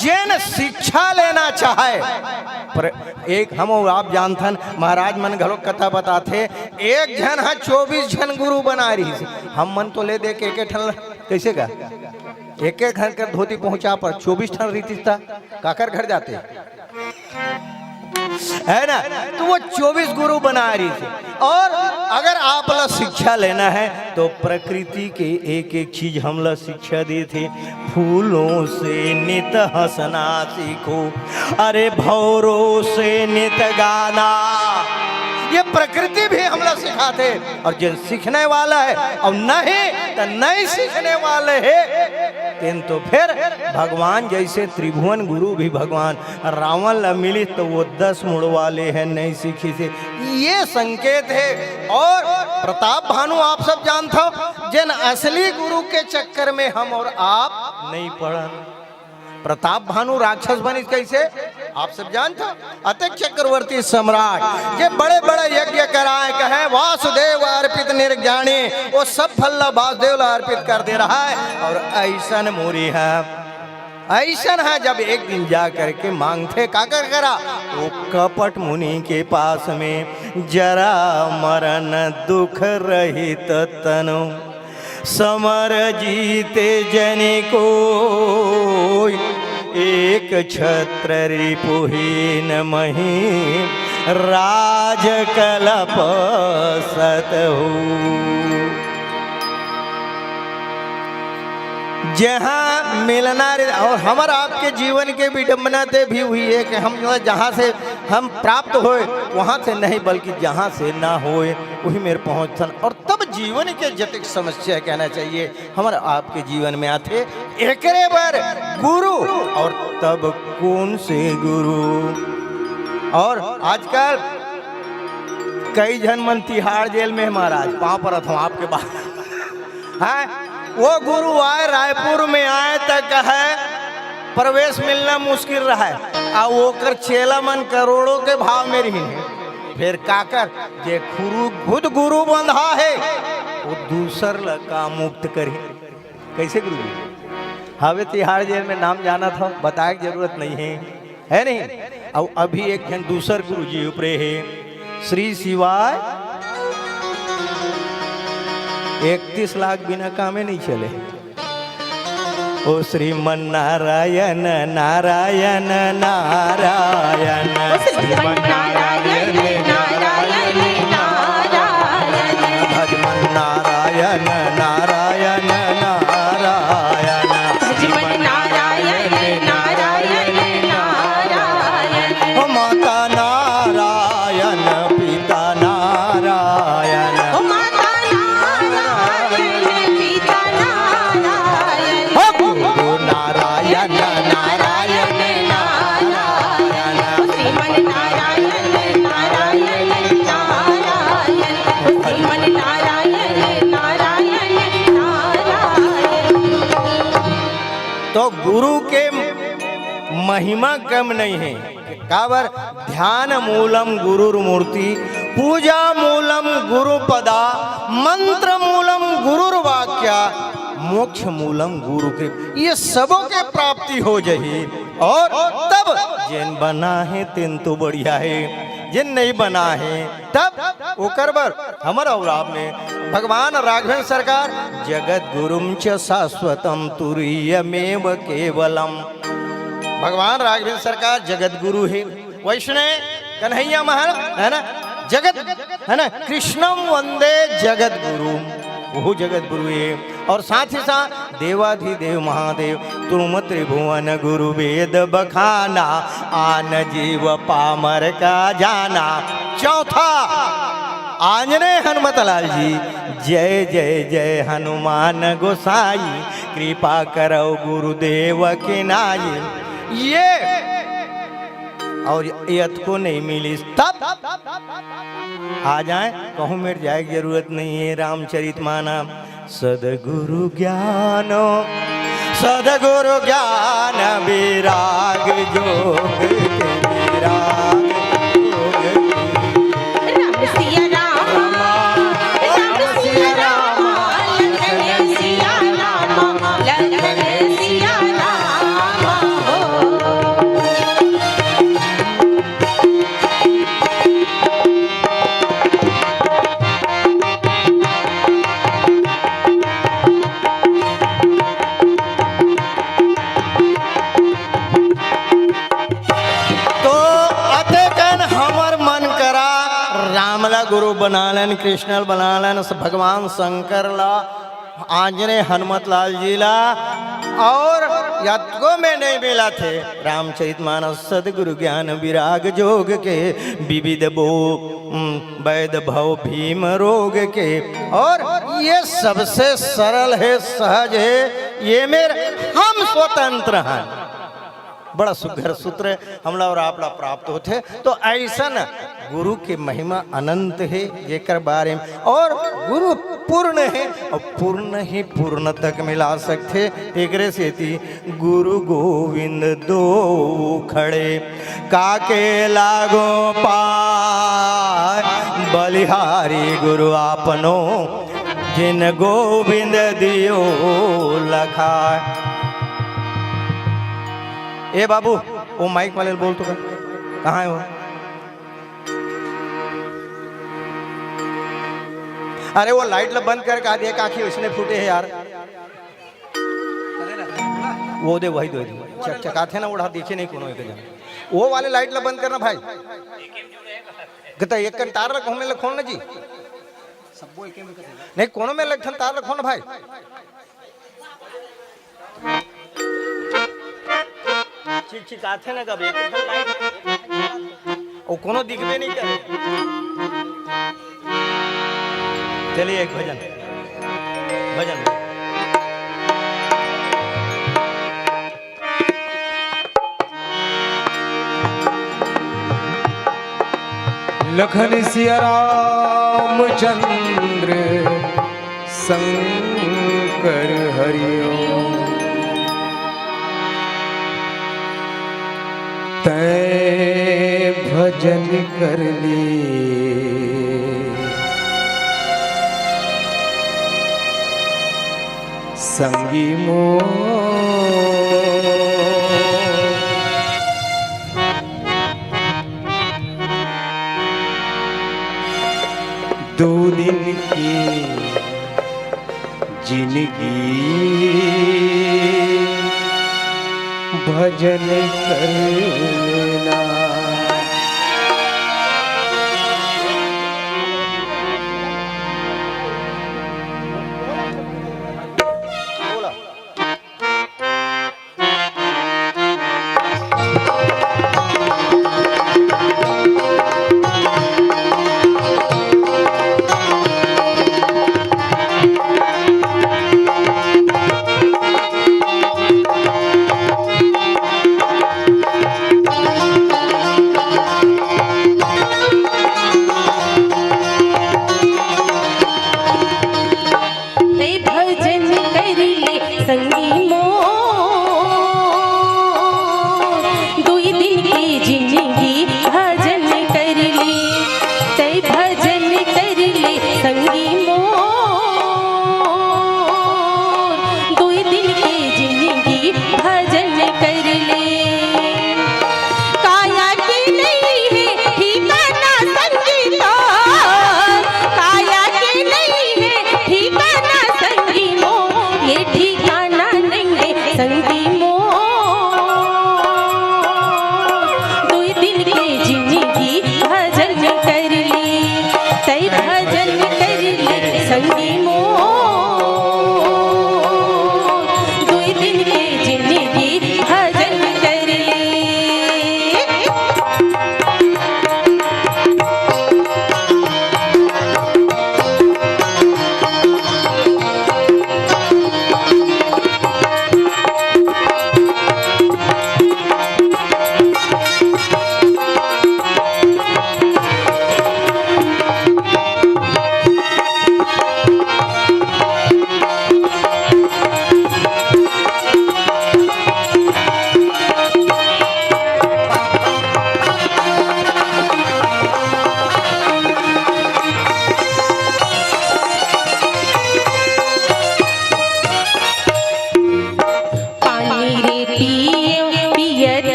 जेन शिक्षा लेना चाहे, पर एक हम अउ आप जानथन, महाराज मन घलो कथा बताथे, एक झन ह चौबीस झन गुरु बना रहिस। हम मन तो ले दे के एक ठन, कैसे का, एक एक घर कर धोती पहुंचा पर चौबीस ठन रहितिस त काकर घर जाते, है ना? तो वो चौबीस गुरु बना रहिस। और अगर आप ला शिक्षा लेना है तो प्रकृति के एक एक चीज हमला शिक्षा देथे। "फूलों से नित हंसना सीखो, अरे भौरों से नित गाना।" ये प्रकृति भी हमला सिखाथे। और जेन सीखने वाला है और नहीं तो नहीं सीखने वाले है, तेन तो फिर भगवान जैसे त्रिभुवन गुरु भी भगवान रावण ला मिलिस तो वो दस मुड़ वाले हैं, नहीं सीखिस हे। ये संकेत है। और प्रताप भानु आप सब जानथो, जेन असली गुरु के चक्कर में हम और आप नहीं पड़न। प्रताप भानु राक्षस बनिस कैसे, आप सब जानथो? अतिक चक्रवर्ती सम्राट जे बड़े बड़े यज्ञ कराए, कहे, "वासुदेव अर्पित निरंजनी", वो सब फल ला वासुदेव ला अर्पित कर दे रहा है। और ऐसन मुनि है, ऐसन है, जब एक दिन जा करके मांगथे, काकर करा, वो कपट मुनि के पास में, "जरा मरण दुख रहित तनु, समर जीते जनि कोई, एक छत्र रिपुहीन मही, राज कलप सत हो।" जहाँ मिलना रे-, और हमर आपके जीवन के विडंबना ते भी हुई है कि हम जो है जहाँ से हम प्राप्त होए, वहाँ से नहीं, बल्कि जहाँ से ना होए, वही मेर पहुँचथन। और तब जीवन के जतिक समस्या कहना चाहिए, हमर आपके जीवन में आथे। एकरे बर गुरु, और तब कौन से गुरु? और आजकल कई झन मन तिहाड़ जेल में, महाराज, पाँव परत हूँ आपके बात। हैं? वो गुरु आए, रायपुर में आए, त कहे प्रवेश मिलना मुश्किल रहे, आ ओकर चेला मन करोड़ों के भाव में रहिन। फिर काकर, जे खुरु-, खुद गुरु बंधा है, वो दूसर ला का मुक्त करही? कैसे गुरु जी? हवे तिहाड़ जेल में, नाम जानत हो, बताए के जरूरत नहीं है, है नहीं? अउ अभी एक झन दूसर गुरु जी उपरे हे, श्री शिवाय। इकतीस लाख बिना कामे नहीं चले। ओ श्रीमन नारायण, नारायण, नारायण। ओ श्रीमन नारायण, नारायण, नारायण। भजमन नारायण, नारायण, नारायण। भजमन नारायण, नारायण, नारायण। ओ माता नारायण, पिता नारायण। ओ माता नारायण, पिता नारायण। ओ गुरु नारायण, नारायण, नारायण। श्रीमन नारायण, नारायण, नारायण। श्रीमन नारायण, नारायण, नारायण। तो गुरु के महिमा कम नहीं है। काबर? ध्यान मूलम गुरुर्मूर्ति, पूजा मूलम गुरुपदा, मंत्र मूलम गुरुर्वाक्या, मोक्ष मूलम गुरु कृप। ये सबों के प्राप्ति हो जाही। और तब जेन बना है तेन तो बढ़िया है, जेन नहीं बना है तब ओकर बर हमर अउ आप में भगवान राघवेंद्र सरकार, "जगत गुरुम च शाश्वतम तुरीयमेव केवलम।" भगवान राघवेंद्र सरकार जगत गुरु है, वैष्णव कन्हैया महाराज है ना, जगत है ना, कृष्णम वंदे जगत गुरु, वो जगत गुरु है। और साथ ही साथ देवाधिदेव महादेव, तुम त्रिभुवन गुरु वेद बखाना, आन जीव पामर का जाना। चौथा, आंजनेय हनुमत लाल जी, जय जय जय हनुमान गोसाई, कृपा करौ गुरुदेव के नाई। ये और ये अतको नहीं मिलिस, तब आ जाए, कहूँ मेर जाए के जरूरत नहीं है। रामचरित मानस, सदगुरु ज्ञान, सदगुरु ज्ञान विराग जोग के, विराग जोग के। राम सिया राम, राम सिया राम, लखन सिया राम, लखन सिया राम हो। तो अतेकन हमर मन करा राम ला गुरु बना लेन, कृष्ण ला बना लेन, भगवान शंकर ला, आंजनेय हनुमत लाल जी ला, और यतको में नहीं मिलत हे। रामचरित मानस सदगुरु ज्ञान विराग जोग के, विविध बो उम, वैद भव भीम रोग के। और ये सबसे सरल है, सहज है, ये मेर हम स्वतंत्र हैं। बड़ा सुघर सूत्र है, हमला और आपला प्राप्त होथे। तो ऐसन गुरु के महिमा अनंत है, जेकर बारे में, और गुरु पूर्ण है, और पूर्ण ही पूर्ण तक मिला सकथे। एकरे सेती गुरु गोविंद दो खड़े, काके लागो पाय बलिहारी गुरु आपनो, जिन गोविंद दियो लखाय। ए बाबू, वो माइक वाले बोल तो, कहाँ है वो? अरे वो लाइट ला बंद कर का दिया, काकी उसने फूटे है यार। वो दे, वही दो, चकचकाथे ना, उड़ा देखे नहीं कोनो एक जन। वो वाले लाइट ला बंद करना भाई। गता एक कन तार रखो, में लखो ना जी। नहीं, कोनो में लखन तार रखो ना भाई। चिकचिकाथे ना कभी। वो कोनो दिखबे नहीं करे। चलिए एक भजन, भजन। लखन सिया रामचंद्र शंकर हरिओ। तै भजन कर ले संगी मोर। दो दिन की जिंदगी भजन करना।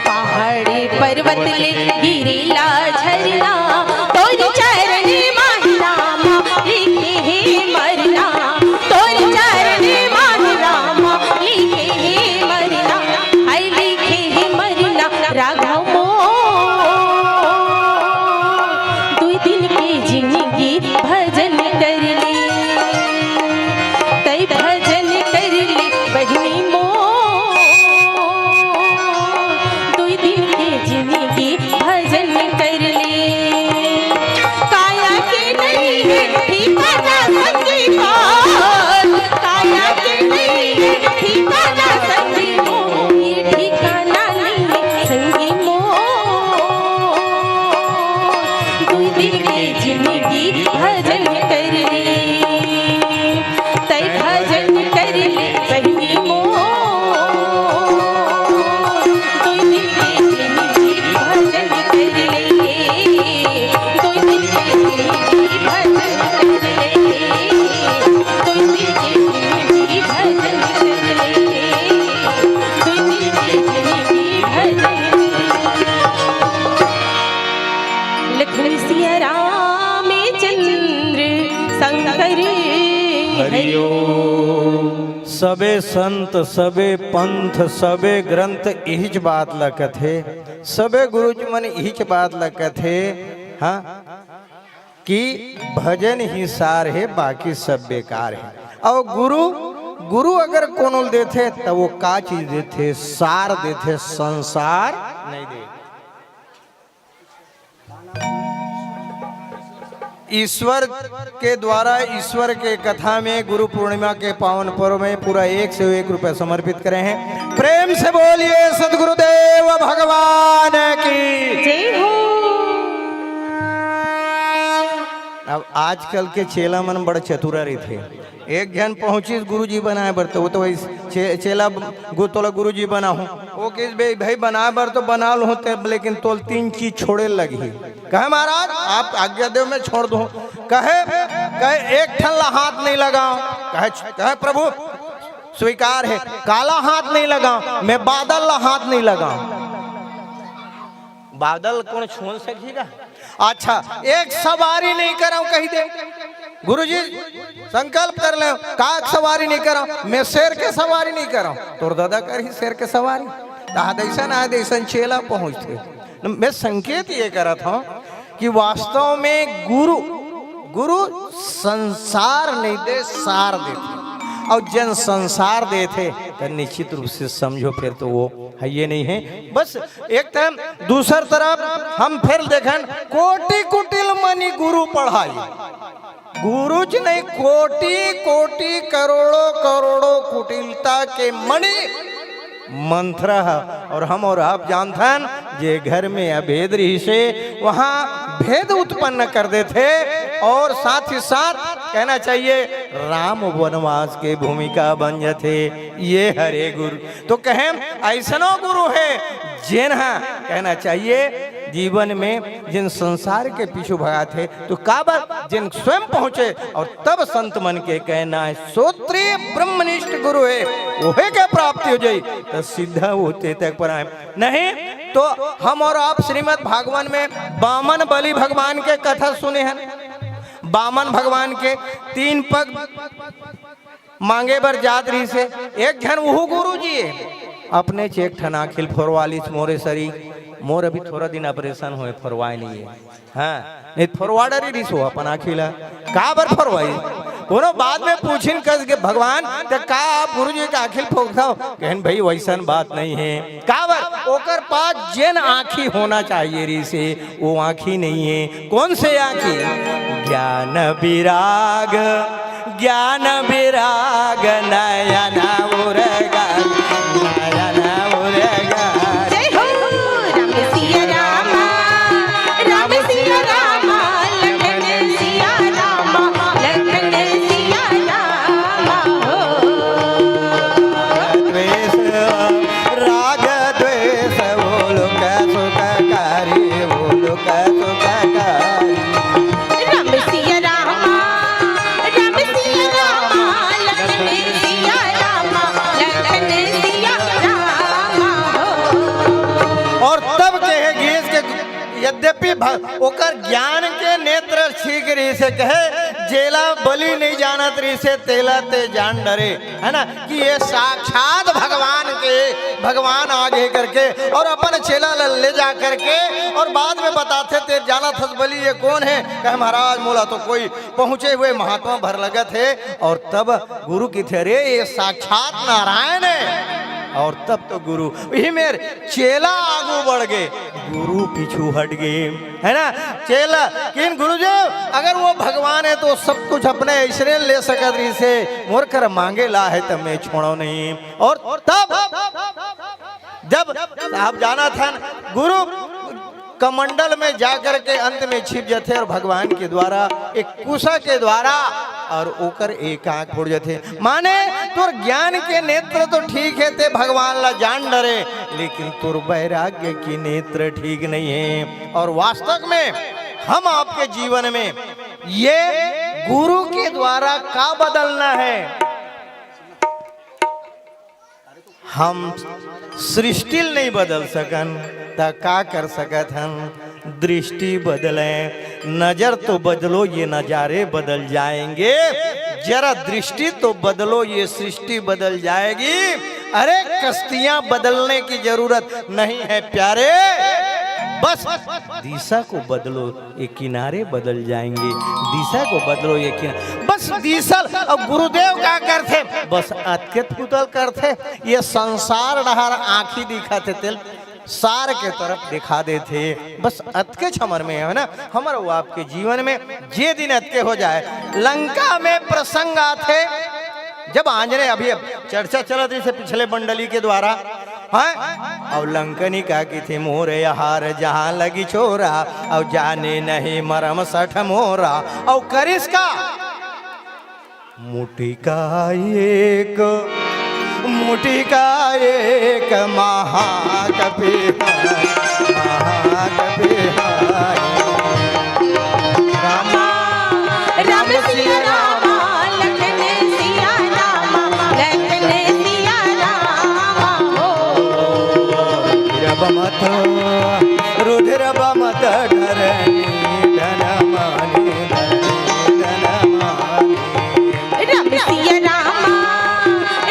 पहाड़ पर्वत ले गिरेला झरना, तोर चरण माही रामा लिखे हे मरना, तोर चरण माही रामा लिखे हे मरना, हाय लिखे हे मरना राघव मोर। दुई दिन के जिंदगी भजन कर ले, तै भजन कर ले बहिनी मोर। दुई दिन के जिंदगी भजन कर ले। काया के नहीं है ठिकाना संगी मोर, काया के नहीं है ठिकाना संगी मोर, ये ठिकाना नहीं है संगी मोर। दुई दिन के जिंदगी भजन कर ले, तै भजन कर ले बहिनी मोर। दुई दिन के जिंदगी भजन कर ले, दुई दिन के जिंदगी भजन कर ले, दुई दिन के जिंदगी भजन कर ले, दुई दिन के जिंदगी भजन कर ले। लखन सिया रामचंद्र शंकर हरि ओम। सबे संत, सबे पंथ, सबे ग्रंथ इहिच बात ल कथे, सबे गुरुजी मन इहिच बात ल कथे, हाँ, कि भजन ही सार हे, बाकी सब बेकार हे। अउ गुरु, गुरु अगर कोनो ल देथे, त वो का चीज देथे? सार देथे, संसार नहीं दे। ईश्वर के द्वारा, ईश्वर के कथा में गुरु पूर्णिमा के पावन पर्व में पूरा एक सौ एक रुपया समर्पित करे हें। प्रेम से बोलिए सतगुरुदेव भगवान की। जय हो। अब आजकल के चेला मन बड़ चतुरा रहिथे। एक झन पहुंचिस गुरुजी बनाए बर, त वो तो वही चे-, चेला गु-, तोला गुरुजी बनाहूं। वो कहिस, "बे भाई, बनाए बर तो बना लूं ते, लेकिन तोल तीन चीज छोड़े लगही।" कहे, "महाराज, आप आज्ञा देव, मैं छोड़ दूं।" कहे, कहे, "एक ठन ला हाथ नहीं लगाओ।" कहे, "कहे प्रभु, स्वीकार हे।" "काला हाथ नहीं लगाओ?" "मैं बादल ला हाथ नहीं लगाओ।" बादल कोन छोन सकही गा? अच्छा, "एक सवारी नहीं कराओ," कहि दे। "गुरुजी, संकल्प कर ले, का सवारी नहीं कराओ?" "मैं शेर के सवारी नहीं कराओ।" "तोर दादा करही शेर के सवारी।" तहा दइसन आय, दइसन चेला पहुंचथे। मैं संकेत ये करत हूं कि वास्तव में गुरु, गुरु संसार नहीं दे, सार देथे। अउ जन संसार देथे, त निश्चित रूप से समझो, फिर तो वो हइये नहीं हे। बस एक तरफ, दूसर तरफ हम फिर देखन, कोटि कुटिल मणि गुरु पढ़ाई। गुरुच नहीं, कोटि कोटि करोड़ों करोड़ों कुटिलता के मणि मंत्र ह। अउ हम अउ आप जानथन, जे घर में अभेद रहिसे, वहां भेद उत्पन्न कर देथे। अउ साथ ही साथ कहना चाहिए, राम वनवास के भूमिका बन जाथे। ये हरे गुरु तो कहें, अइसनो गुरु हे, जेन ह कहना चाहिए, जीवन में जेन संसार के पीछू भगाथे, तो काबर जेन स्वयं पहुंचे अउ तब संत मन के कहना हे, श्रोत्रिय ब्रह्मनिष्ठ गुरु हे, ओहे के प्राप्ति हो जाई, त सीधा वो चेतक पर आए। नहीं तो हम अउ आप श्रीमद् भागवत में बामन बलि भगवान के कथा सुने हन। बामन भगवान के तीन पग मांगे बर जात रहिसे, एक झन उहू गुरुजी हे, अपनेच एक ठन आँखी ल फोरवा लिस मोरे सरी, मोर अभी थोरा दिन operation होए, फोरवाए नहीं हे। हाँ, नहीं फोरवा डरे रहिस वो अपन आँखी ल, काबर फोरवाई? कोनो बाद में पूछिन कस के, "भगवान, त का आप गुरुजी के आँखी ल फोरथव?" कहेन, "भाई, वइसन बात नहीं हे।" काबर? ओकर पास जेन आँखी होना चाहिए रहिसे, वो आँखी नहीं हे। कोन से आँखी? ज्ञान विराग, ज्ञान विराग नयन उरगा, नयन उरगा। जय हो राम सिया रामा, राम सिया रामा, लखन सिया रामा, लखन सिया रामा हो। द्वेष, राग द्वेष, वो लोक सुखकारी, वो लोक सुखकारी। राम सिया रामा, राम सिया रामा, लखन सिया रामा, तद्यपि भ-, ओकर ज्ञान के नेत्र ठीक रहिसे, कहे जेला बलि नहीं जानत रहिसे, तेला ते जान डरे, है ना, कि ये साक्षात भगवान के, भगवान आगे करके, और अपन चेला ल-, ले जा करके, और बाद में बताथे, "ते जानत हस बलि ये कौन है?" कहे, "महाराज, मोला तो कोई पहुंचे हुए महात्मा भर लगत है।" और तब गुरु कथे, "अरे, ये साक्षात नारायण है।" और तब तो गुरु, इही मेर चेला आगू बढ़ गे, गुरु पीछू हट गे, है ना? चेला, किन गुरुदेव, अगर वो भगवान है तो सब कुछ अपने ऐसने ले सकत रहिसे, मोर कर मांगे ला है तब मैं छोड़ो नहीं। और तब जब आप जानत हन, गुरु कमंडल में जाकर के अंत में छिप जथे और भगवान के द्वारा एक कुसा के द्वारा और ओकर एक आंख फोड़ जथे। माने तोर ज्ञान के नेत्र तो ठीक है, ते भगवान ला जान डरे, लेकिन तोर वैराग्य की नेत्र ठीक नहीं है। और वास्तव में हम आपके जीवन में ये गुरु के द्वारा का बदलना है? हम सृष्टि ल नहीं बदल सकन, त का कर सकत हन? दृष्टि बदले, नजर तो बदलो, ये नजारे बदल जाएंगे। जरा दृष्टि तो बदलो, ये सृष्टि बदल जाएगी। अरे, कश्तियां बदलने की जरूरत नहीं है प्यारे, बस दिशा को बदलो, ये किनारे बदल जाएंगे। दिशा को बदलो, ये किनारे, बस दिशा। अब गुरुदेव का करथे? बस अतके फुतल करथे, ये संसार डहर आंखी दिखाथे, तेल सार के तरफ दिखा देथे। बस अतके हमर में है ना, हमर वो आपके जीवन में जे दिन अतके हो जाए। लंका में प्रसंग आथे, जब आंजने, अभी अब चर्चा चलत रहिसे पिछले मंडली के द्वारा, हैं? और लंकनी का कथे, "मोर आहार जहाँ लगी छोरा, और जाने नहीं मरम सठ मोरा।" और करिस का? मुटिका एक, मुटिका एक महाकपि हरि, महाकपि हरि। रामा, राम सिया रामा, लखन सिया रामा, लखन सिया रामा हो। रुधिर बमत, रुधिर बमत धरणी धनमानी, धरणी धनमानी। राम सिया रामा,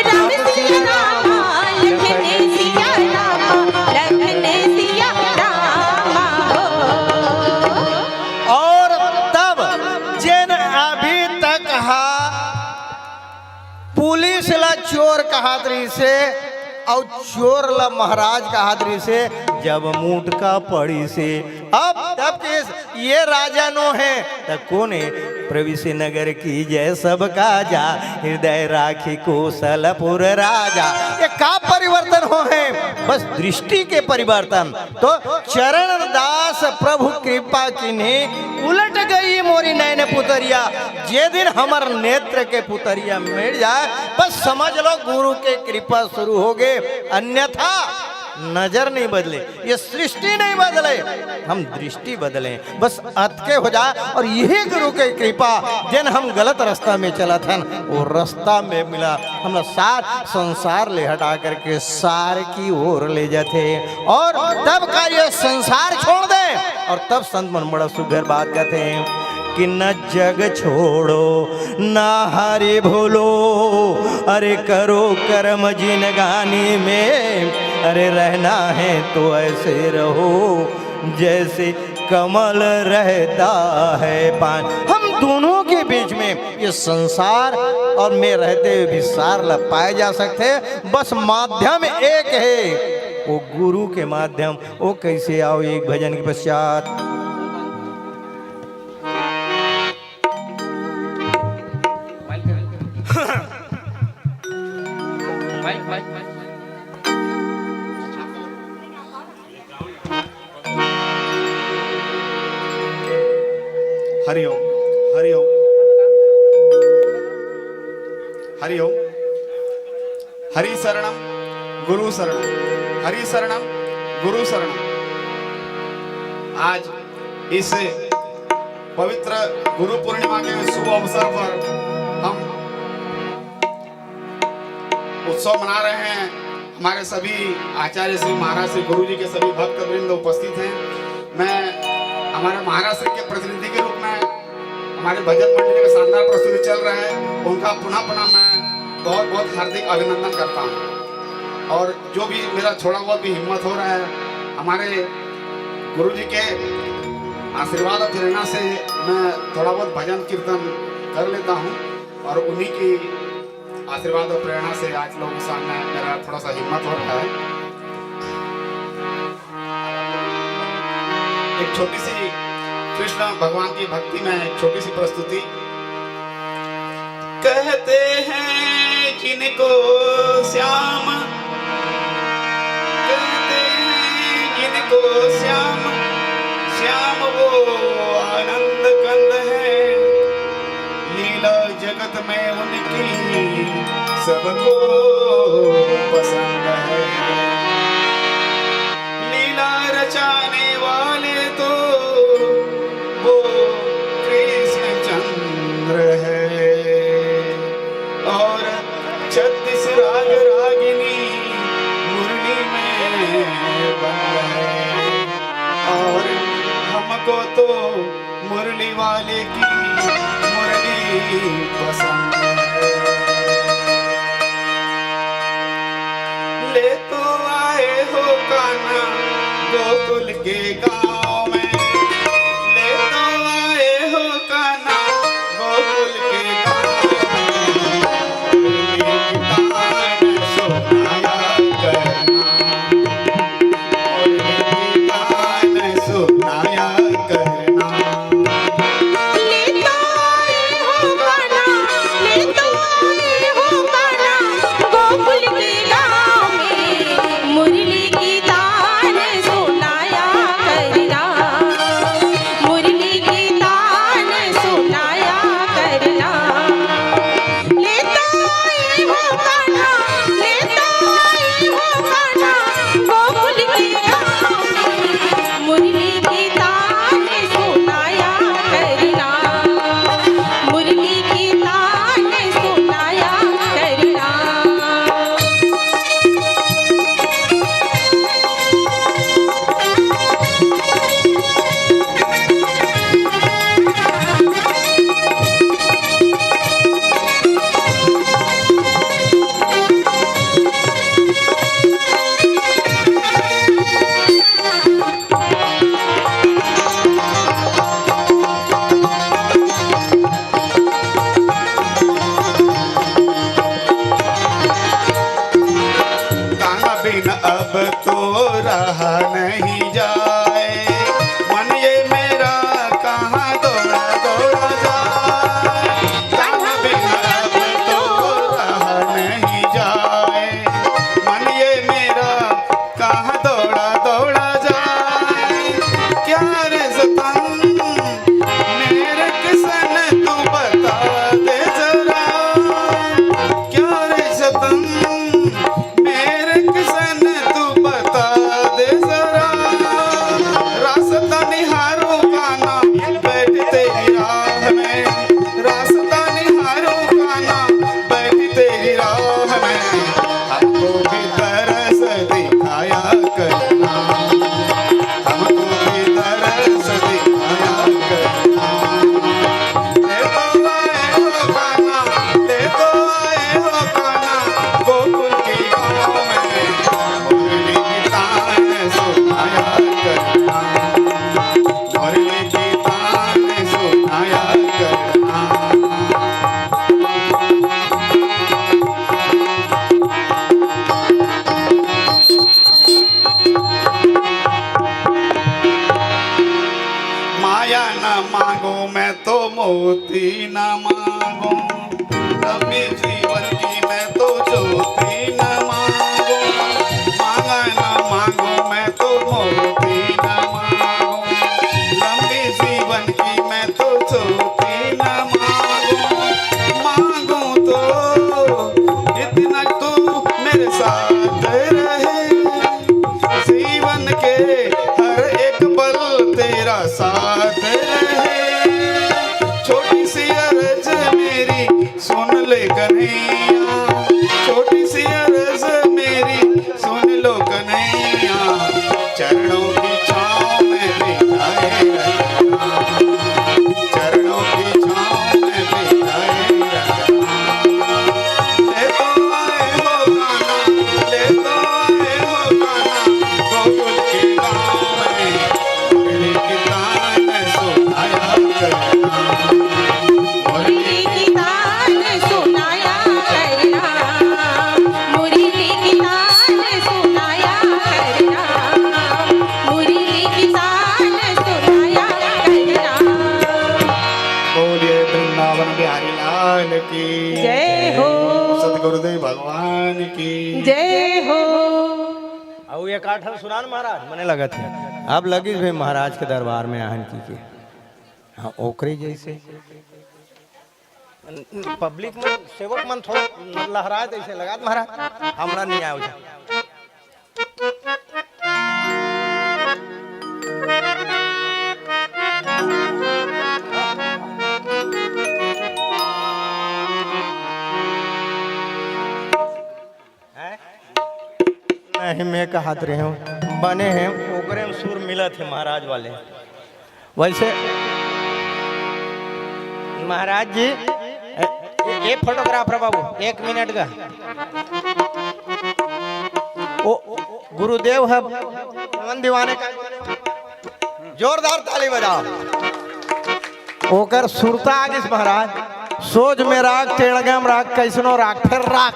राम सिया रामा, लखन सिया रामा, लखन सिया रामा हो। और तब जेन अभी तक हा पुलिस ला चोर कहत रहिसे, अउ चोर ला महाराज कहत रहिसे, जब मुटका पड़िसे, अब तब के ये राजा नो हे, त कोन हे? प्रविश नगर की जय सब काजा, हृदय राखी कोसलपुर राजा। ये का परिवर्तन हो हे? बस दृष्टि के परिवर्तन। तो चरण दास प्रभु कृपा किन्हे, उलट गई मोरी नैन पुतरिया। जे दिन हमर नेत्र के पुतरिया मेड़ जाए, बस समझ लो गुरु के कृपा शुरू हो गए, अन्यथा नजर नहीं बदले, ये सृष्टि नहीं बदले, हम दृष्टि बदले। बस अतके हो जाए, और यही गुरु के कृपा, जेन हम गलत रास्ता में चलत हन, वो रास्ता में मिला, हमला सार संसार ले हटा करके सार की ओर ले जाथे। और तब का ये संसार छोड़ दे, और तब संत मन बड़ा सुघर बात कहते हैं कि न जग छोड़ो ना हरि भूलो, अरे करो कर्म जिनगानी में, अरे रहना है तो ऐसे रहो जैसे कमल रहता है पानी। हम दोनों के बीच में ये संसार और में रहते हुए भी सार ला पाए जा सकते हैं, बस माध्यम एक है, वो गुरु के माध्यम। वो कैसे? आओ एक भजन के पश्चात। हरि ओम, हरि ओम, हरि ओम। हरि शरणम, गुरु शरणम, हरि शरणम, गुरु शरणम। आज इस पवित्र गुरु पूर्णिमा के शुभ अवसर पर हम उत्सव मना रहे हैं। हमारे सभी आचार्य श्री महाराज श्री गुरु जी के सभी भक्त वृंद उपस्थित हैं। मैं हमारे महाराष्ट्र के प्रतिनिधि के रूप में हमारे भजन मंडली का शानदार प्रस्तुति चल रहा है, उनका पुनः पुनः मैं बहुत बहुत हार्दिक अभिनंदन करता हूँ। और जो भी मेरा थोड़ा बहुत भी हिम्मत हो रहा है, हमारे गुरु जी के आशीर्वाद और प्रेरणा से मैं थोड़ा बहुत भजन कीर्तन कर लेता हूँ, और उन्हीं की आशीर्वाद और प्रेरणा से आज लोगों के सामने मेरा थोड़ा सा हिम्मत हो रहा है। एक छोटी सी कृष्ण भगवान की भक्ति में एक छोटी सी प्रस्तुति। कहते हैं जिनको श्याम, कहते हैं जिनको श्याम, श्याम वो आनंद कंद है। लीला जगत में उनकी सबको पसंद है। लीला रचाने वाले तो वो कृष्ण चंद्र है, और छत्तीस राग रागिनी मुरली में बंद है। और हमको तो मुरली वाले की मुरली पसंद है। ले तो आए हो कान्हा गोकुल के गांव में, ले तो आए हो कान्हा गोकुल के गांव में। मुरली की तान सुनाया करना, मुरली की तान सुनाया करना। ले तो आए हो कान्हा, ले तो आए हो कान्हा, गोकुल के गांव में मुरली की तान सुनाया करना, मुरली की तान सुनाया करना। ले तो आए हो कान्हा, ले तो आए हो कान्हा, गोकुल के गांव में मुरली की तान सुनाया करना, मुरली की तान सुनाया करना। कान्हा बिन अब तो रहा नहीं जाए, मन ये मेरा कहाँ दौड़ा दौड़ा जाए। कान्हा बिन अब तो रहा नहीं जाए, मन ये मेरा कहाँ दौड़ा दौड़ा जाए। क्या रे सतन मेरे किसन तू बता दे जरा, क्या रे सतन मेरे किसन तू बता दे जरा। रास्ता निहारूं कान्हा बैठ तेरी राह में, रास्ता निहारूं कान्हा बैठ तेरी राह में। हमको भी तरस दिखाया करना, हमको भी तरस दिखाया करना। ले तो आए हो कान्हा, ले तो आए हो कान्हा, गोकुल की गाँव में मुरली की तान सुनाया करना, मुरली की तान सुनाया करना। माया न मांगू मैं तो मोती न मांगू, लंबी जीवन की मैं तो ज्योति न मांगू। मांगा न मांगू मैं तो मोती न मांगू, लंबी जीवन की मैं तो ज्योति न मांगू। मांगू तो इतना तू मेरे साथ रहे, जीवन के हर एक पल तेरा साथ रहे। छोटी सी अर्ज मेरी एक आठ सुनान महाराज, मने लगत हे। अब लगिस भाई महाराज के दरबार में आहन की के। हाँ, ओकरे जैसे पब्लिक मन, सेवक मन थोड़ा लहराए, तैसे लगात महाराज, हमरा नहीं आवे। हैं? नहीं, मैं कहत रहे हूँ, बने हैं, ओकरे में सुर मिलत हे महाराज वाले। वैसे महाराज जी, ए, ए, ए फोटोग्राफर बाबू, एक मिनट का। ओ, ओ, गुरुदेव है पवन दीवाने का, जोरदार ताली बजाओ। ओकर सुरता आगिस महाराज, सोज में राग, टेड़गम राग, कैसनो राग, फिर राग।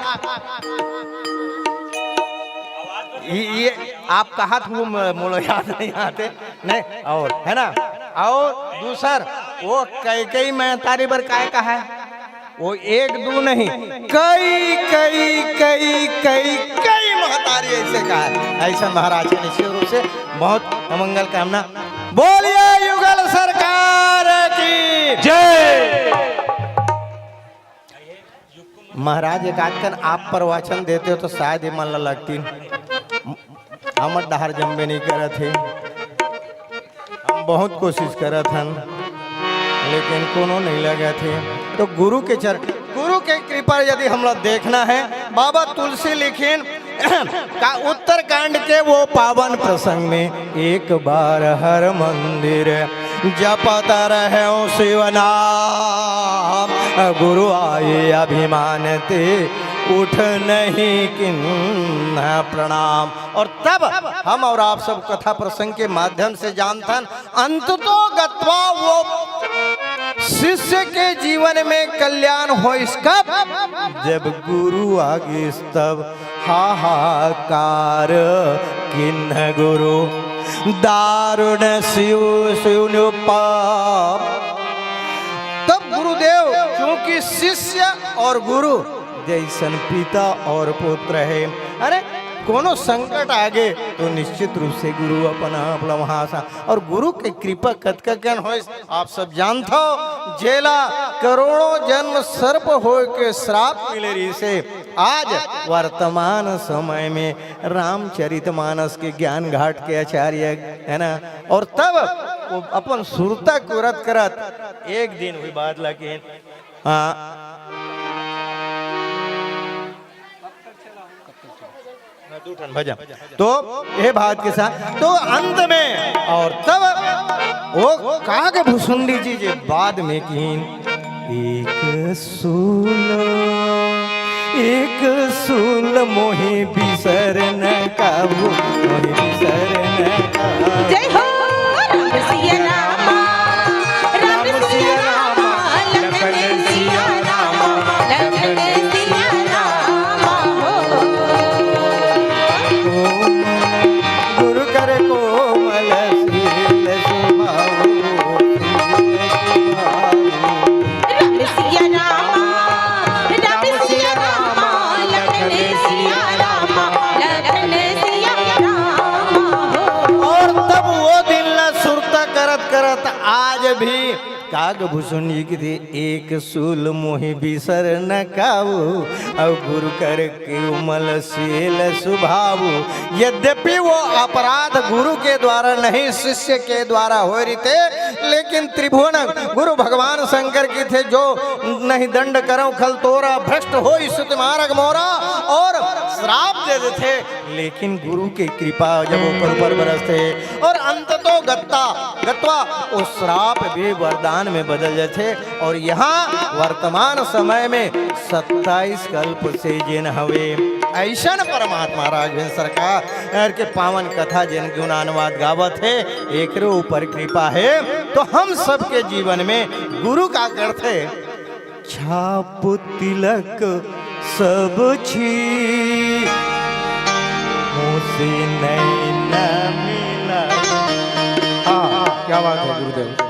ये, ये आप कहा था, वो म-, मोला याद नहीं आते। नहीं, और, है ना? और दूसर, वो कई कई महतारी बर काय कहा है? वो एक दू नहीं, कई, कई, कई, कई, कई महतारी ऐसे कहा है। ऐसा महाराज के निश्चित रूप से बहुत अमंगल कामना। बोलिए युगल सरकार की जय। महाराज, एक आध कन आप प्रवचन देते हो तो शायद ये मन ला लगती। हमर डहार जम्बे नहीं करत हे। हम बहुत कोशिश करत हन, लेकिन कोनो नहीं लगत हे। तो गुरु के चर-, गुरु के कृपा यदि हम लोग देखना है, बाबा तुलसी लिखिन का उत्तरकांड के वो पावन प्रसंग में, एक बार हर मंदिर जपत रहे शिव नाम, गुरु आए अभिमान ते उठ नहीं किन्ह प्रणाम। और तब हम और आप सब कथा प्रसंग के माध्यम से जानथन, अंत तो गत्वा वो शिष्य के जीवन में कल्याण होइस कब, जब गुरु आगिस तब। हाहाकार किन्ह गुरु दारुण शिव सुनु पाप। तब गुरुदेव, क्योंकि शिष्य और गुरु जैसन पिता और पुत्र है, अरे कोनो संकट आगे तो निश्चित रूप से गुरु अपन आप ला वहां सा, और गुरु के कृपा कतका कन होइस, आप सब जानथव, जेला करोड़ों जन्म सर्प होय के श्राप मिले रहिसे, आज वर्तमान समय में रामचरितमानस के ज्ञान घाट के आचार्य, है ना, और तब वो अपन सुरता करत करत एक दिन हुई बात लगे, हाँ, दू ठन भजन। तो ये बात के साथ, तो अंत में, और तब वो काग भुसुंडी जी जे बाद में कीन, एक सूल, एक सूल मोहि बिसर न काबू, मोहि बिसर न काबू। जय हो राम सिया रामा, राम सिया रामा, लखन सिया रामा, लखन सिया रामा हो। गुरु कर कोमल शील सुभाऊ, शील सुभाऊ। राम सिया रामा, राम सिया रामा, लखन सिया रामा, लखन सिया रामा हो। और तब वो दिन ला सुरता करत करत आज भी काग भुसुंडी जी कथे, एक सूल मोहि बिसर न काऊ, अउ गुरु कर कोमल शील सुभाऊ। यद्यपि वो अपराध गुरु के द्वारा नहीं, शिष्य के द्वारा होय रहिथे, लेकिन त्रिभुवन गुरु भगवान शंकर कथे, जो नहीं दंड करौं खल तोरा, भ्रष्ट होई सुत मारग मोरा, और श्राप दे देथे। लेकिन गुरु के कृपा जब ओकर ऊपर बरसथे और अंततो गत्ता, गत्वा वो श्राप भी वरदान में बदल जाथे। और यहाँ वर्तमान समय में सत्ताईस कल्प से जेन हवे, ऐसन परमात्मा राघवेंद्र सरकार के पावन कथा जेन गुणानुवाद गावत हे, एकरो ऊपर कृपा हे। तो हम सबके जीवन में गुरु का करथे, छाप तिलक सब छी, मुझसे नहीं न मिला। हाँ, क्या बात है गुरुदेव।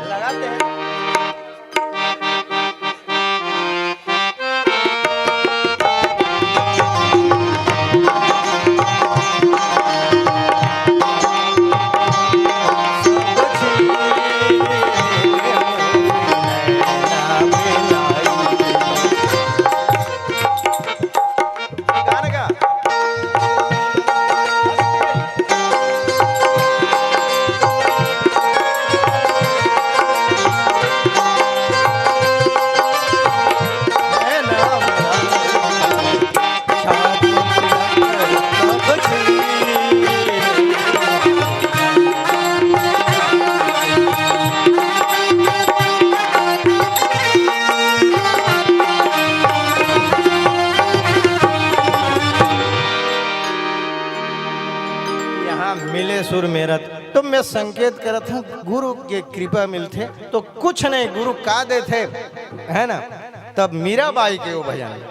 मिले सुर मेरत। तो मैं संकेत करत हूँ, गुरु के कृपा मिलथे तो कुछ नहीं, गुरु का देथे, है ना? तब मीराबाई के वो भजन,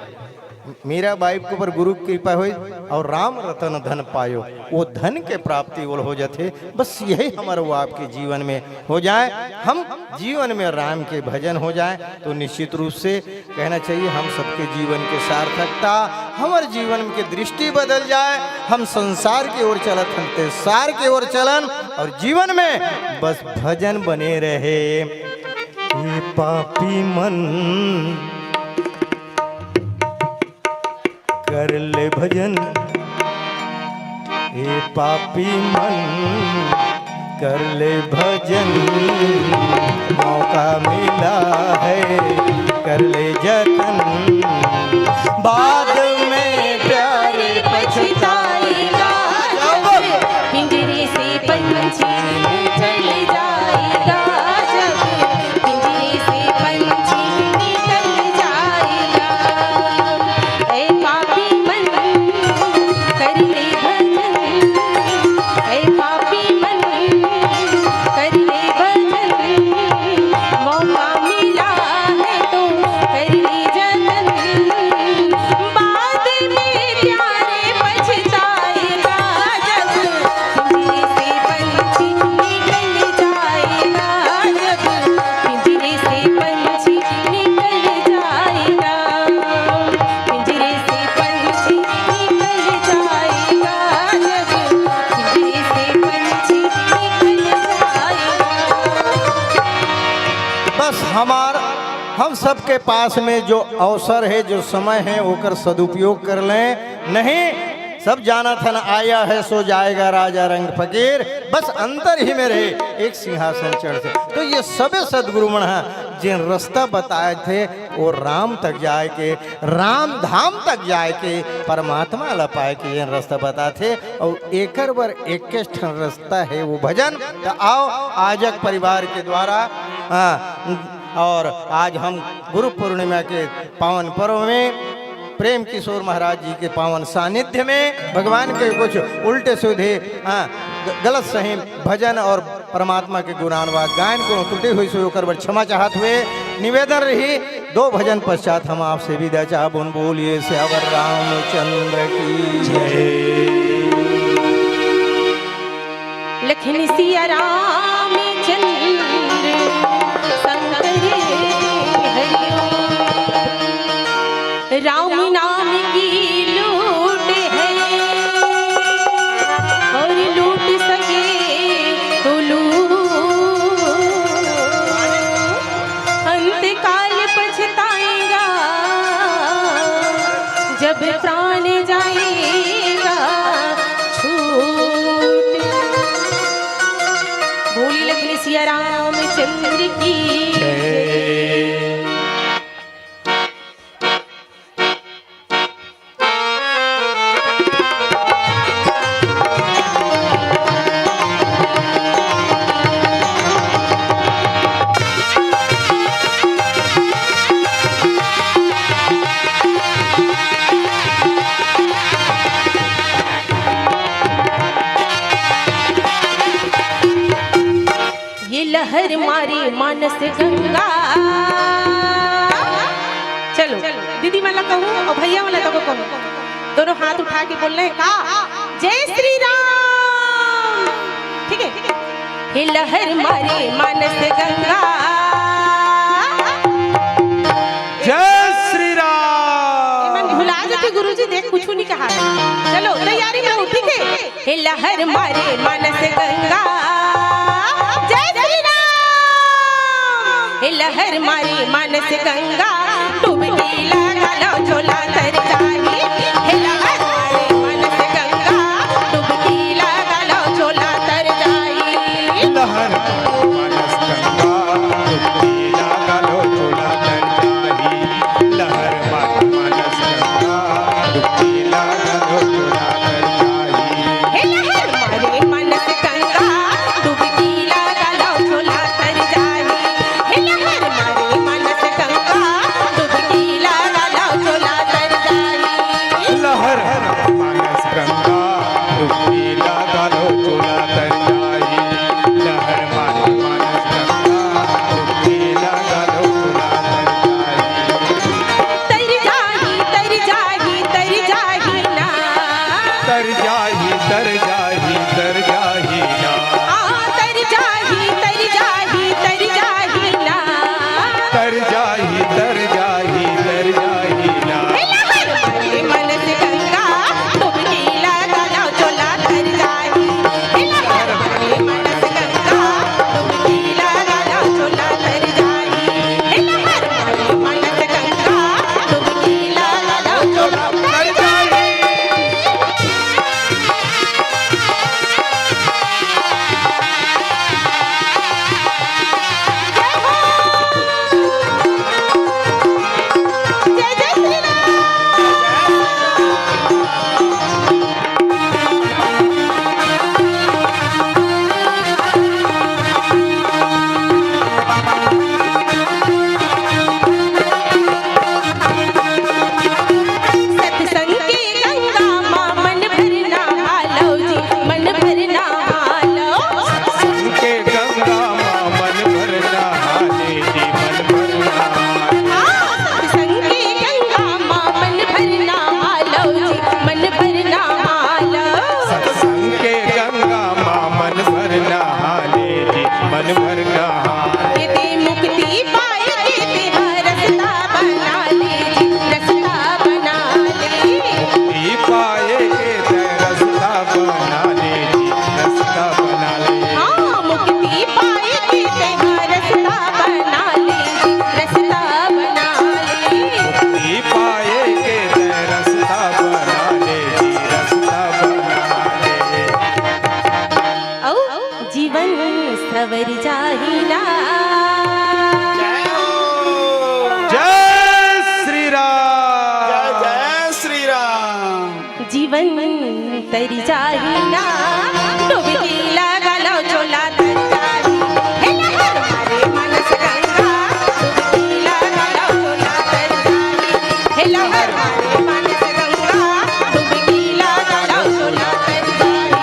मीराबाई के ऊपर गुरु की कृपा हुई और राम रतन धन पायो, वो धन के प्राप्ति वो हो जाथे। बस यही हमारे वो आपके जीवन में हो जाए, हम जीवन में राम के भजन हो जाए, तो निश्चित रूप से कहना चाहिए, हम सबके जीवन के सार्थकता, हमारे जीवन के दृष्टि बदल जाए, हम संसार की ओर चलत हन ते सार की ओर चलन, और जीवन में बस भजन बने रहे। ये पापी मन कर ले भजन, ए पापी मन, कर ले भजन। मौका मिला है, कर ले जतन। बाद में प्यारे पछताएगा जब पिंजरे से पंछी निकल जाएगा, जब पिंजरे से पंछी निकल जाएगा। ए पापी मन, कर ले भजन। ए पापी मन, कर ले भजन। मौका मिला है तो कर ले जतन। बाद में प्यारे पछताएगा जब पिंजरे से पंछी निकल जाएगा, जब पिंजरे से पंछी निकल जाएगा, पिंजरे से पंछी निकल जाएगा, जब पिंजरे से पंछी निकल जाएगा। बस हमार, हम सबके पास में जो अवसर है, जो समय है, ओकर सदुपयोग कर लें। नहीं, सब जानत हन, आया है सो जाएगा राजा रंग फकीर, बस अंतर ही में रहे एक सिंहासन चढ़ के। तो ये सबे सदगुरु मन ह जेन रास्ता बताए थे, वो राम तक जाए के, राम धाम तक जाए के, परमात्मा ला पाए के जेन रास्ता बताथे, और एकर बर एक ठन रास्ता है, वो भजन। तो आओ, आजक परिवार के द्वारा, हाँ, और आज हम गुरु पूर्णिमा के पावन पर्व में प्रेम किशोर महाराज जी के पावन सानिध्य में भगवान के कुछ उल्टे सीधे, हाँ, ग-, गलत सही भजन और परमात्मा के गुणानुवाद गायन कोनो त्रुटि होइस होही, ओकर बर क्षमा चाहत हुए निवेदन रही। दो भजन पश्चात हम आपसे विदा चाहबोन। बोलिए सियावर रामचंद्र की जय। लखन सिया रामचंद्र शंकर हरिओम। राम नाम की लूट है और लूट सके तो लूट, अंत काल पछताएगा जब प्राण जाएगा छूट। बोली लखन सिया रामचंद्र की जय। ये लहर मारे मानस गंगा। चलो, दीदी मन ला कहूँ और भैया मन ला तको कहूँ, दोनों हाथ उठा के बोल रहे हैं का? जय श्री राम। ठीक है, हे लहर मारे मानस गंगा। जय श्री राम। मन भुला जाते गुरुजी, देख कुछ नहीं कहा। चलो, तैयारी में हो, ठीक है? हे लहर मारे मानस गंगा, जय श्री राम। हे लहर मारे मानस गंगा, डुबकी लगा लो झोला तर जाही। हे लहर मारे मानस गंगा, डुबकी लगा लो झोला तर जाही। लहर मारे मानस गंगा, डुबकी लगा लो झोला तर जाही। लहर मारे मानस गंगा, डुबकी लगा लो झोला तर जाही। हे लहर मारे मानस गंगा, डुबकी लगा लो झोला तर जाही। हे लहर मारे मानस गंगा, डुबकी लगा लो झोला बर जाही ना। जय हो। जय श्री राम। जय जय श्री राम। जीवन तर जाही ना, डुबकी लगा लो झोला तर जाही। हे लहर मारे मानस गंगा, डुबकी लगा लो झोला तर जाही। हे लहर मारे मानस गंगा, डुबकी लगा लो झोला तर जाही।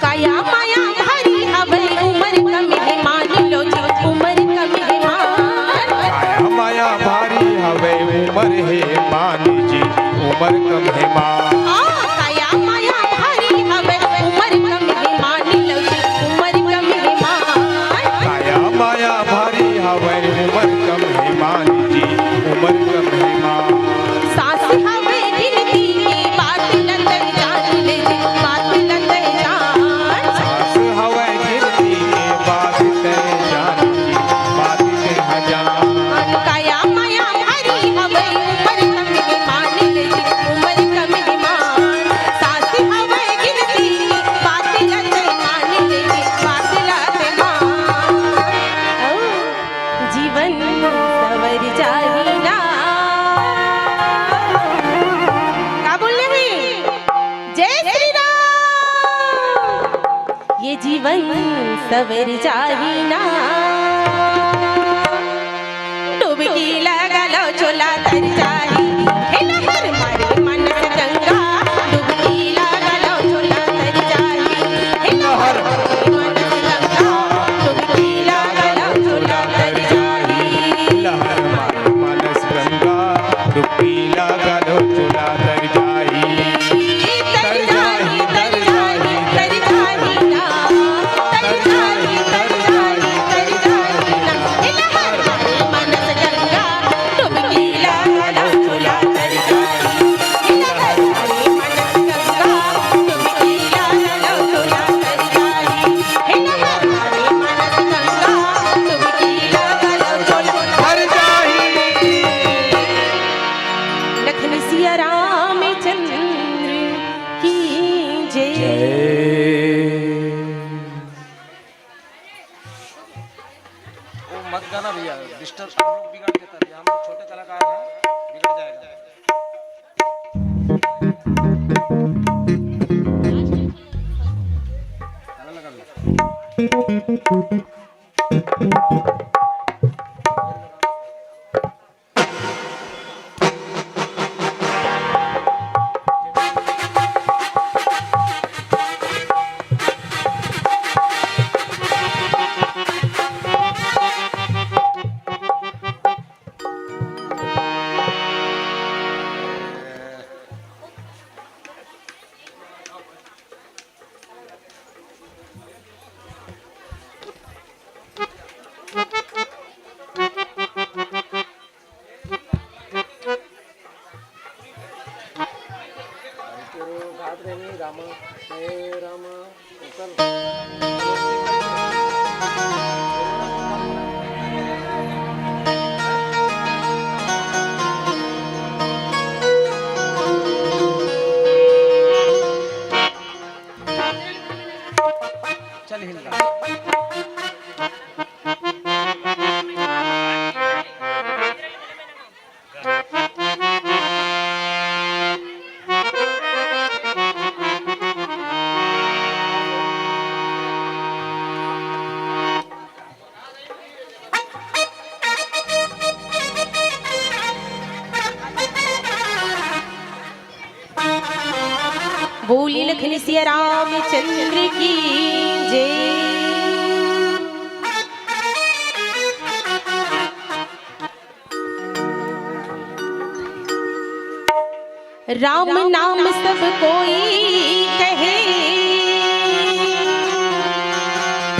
काया माया भारी हवय, उमर कम हे मान लो जी, उमर कम हे मान। काया माया भारी हवय, उमर हे मान जी, उमर कम हे मान। आ, काया माया भारी हवय, उमर कम हे मान लो जी, उमर कम हे मान। काया माया भारी हवय, उमर कम हे मान जी, उमर कम हे मान। सास हवय गिनती के बात ल तै जान ले जी, बात ल तै जान। सास हवय गिनती के बात तै जान जी, बात तै ह जान। काया माया भारी हवय, उमर कम हे मान ले जी, उमर कम हे मान। सास हवय गिनती के बात ल तै मान ले जी, बात ल तै मान। ओ, जीवन सवर जाही ना। का बोल रहे हैं? जय श्री राम। ये जीवन सवर जाही ना। डुबकी लगा लो झोला तर जाही। हे लहर मारे मानस गंगा, डुबकी लगा लो झोला तर जाही। हे लहर मारे मानस गंगा, डुबकी लगा लो झोला तर जाही। लहर मारे मानस गंगा, डुबकी लगा लो झोला तर जाही। तर जाही, तर जाही, तर जाही ना। तर जाही, तर जाही, तर जाही ना। हे लहर मारे मानस गंगा, डुबकी लगा लो झोला तर जाही। हे लहर मारे मानस गंगा, डुबकी लगा लो झोला तर जाही। हे लहर मारे मानस गंगा, डुबकी लगा लो झोला तर जाही। लखन सिया रामचंद्र की जय। जय। वो मत गाना भैया, डिस्टर्ब, हम लोग बिगड़ जाता है, हम लोग छोटे कलाकार हैं, बिगड़ जाएगा। गाना लगा दो। चल हिल रहा। बोली लखन सिया रामचंद्र की जय। राम नाम सब कोई कहे,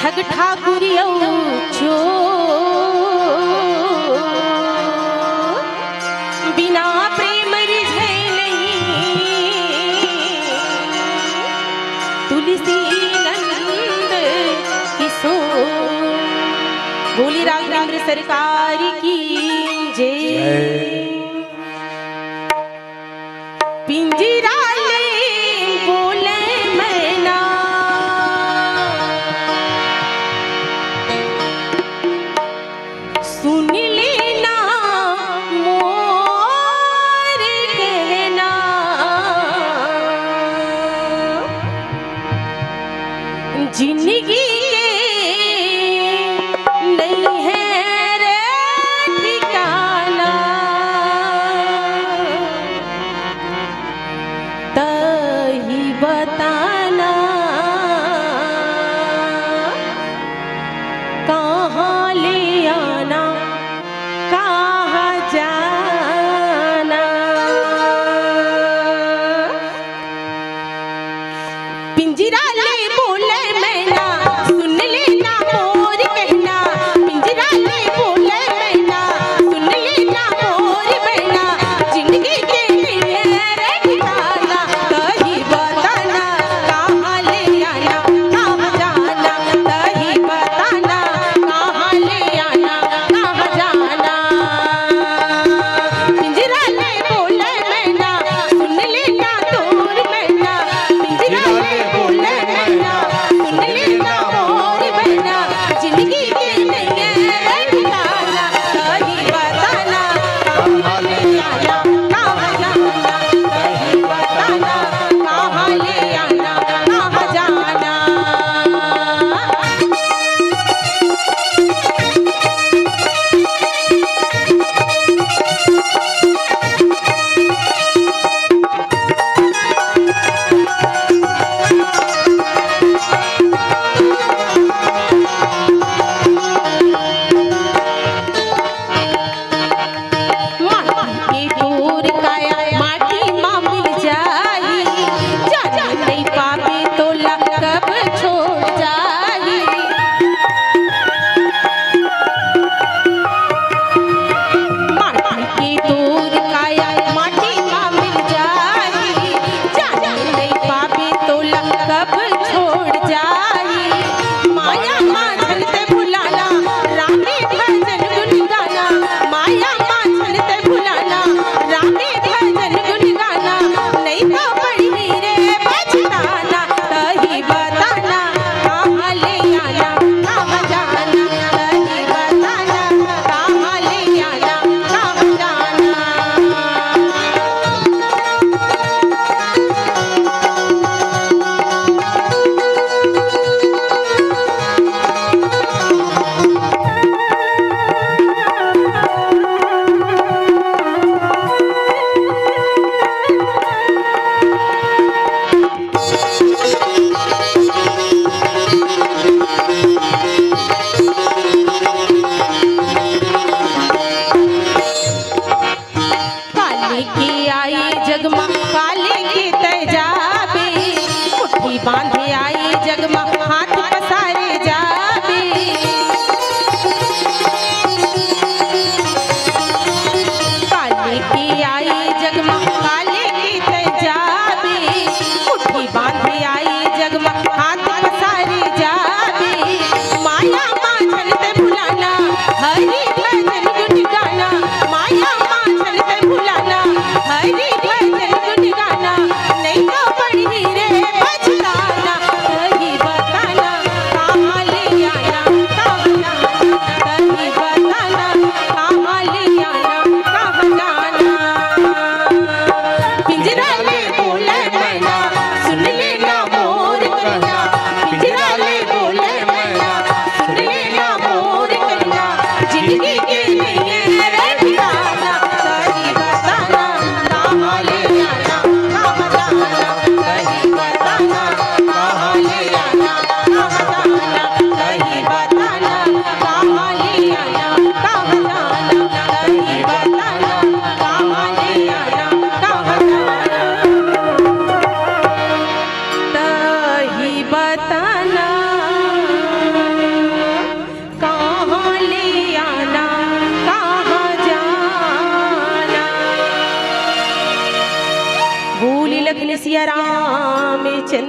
ठग ठाकुर अउ चोर, बिना प्रेम रिझे नहीं। तुलसी नंद किशोर। बोली राघवेंद्र सरकार की जय। जय। पिंजरा ले बोले मैना, सुन लेना मोर कहना। जिंदगी के नहीं है रे ठिकाना।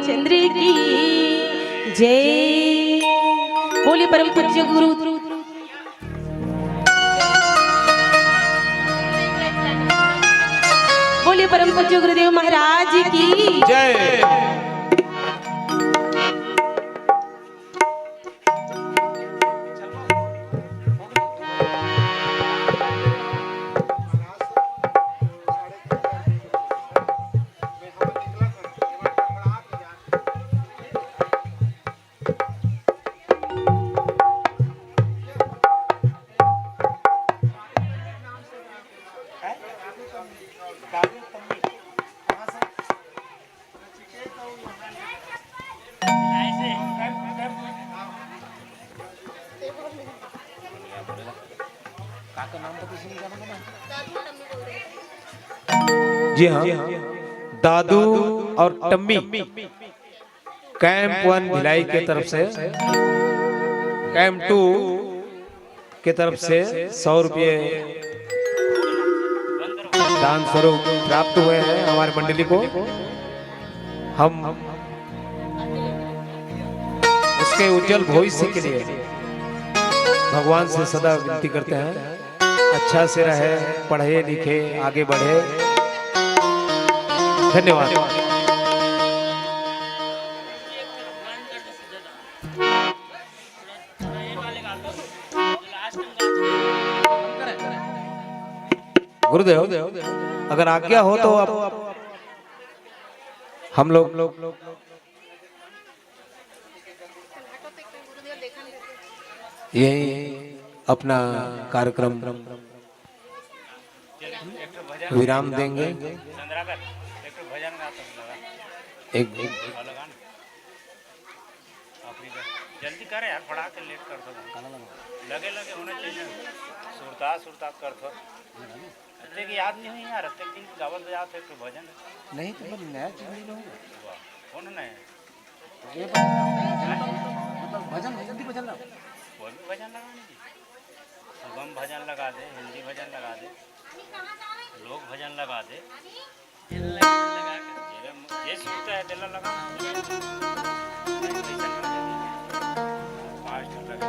चंद्र की जय। बोलिए परम पूज्य गुरु, बोलिए परम पूज्य गुरुदेव महाराज की जय। जी हाँ, दादू और टम्मी। कैंप वन भिलाई के तरफ से, कैंप टू के तरफ से सौ रुपये दान स्वरूप प्राप्त हुए हैं हमारे मंडली को। हम उसके उज्जवल भविष्य के लिए भगवान से सदा विनती करते हैं, अच्छा से रहे, पढ़े लिखे, आगे बढ़े। धन्यवाद। गुरुदेव, अगर आज्ञा हो तो आप, हम लोग यहीं अपना कार्यक्रम विराम देंगे। एक, एक जल्दी करे यार, पढ़ा के लेट कर दो। लगे लगे होना चाहिए। सुरता सुरता कर दो। अतेक याद नहीं है यार, अतेक दिन गावत बजावत है, कोई भजन। नहीं तो, पर नया चीज नहीं रहूँगा। वाह, कौन नया? ये भजन, मतलब भजन, हिंदी भजन ना। कोई भी भजन लगा दीजिए। सुगम भजन लगा दे, हिंदी भजन लगा दे, लोक भजन लगा दे। ये सुनता है, तेला लगा। फास्ट लगा।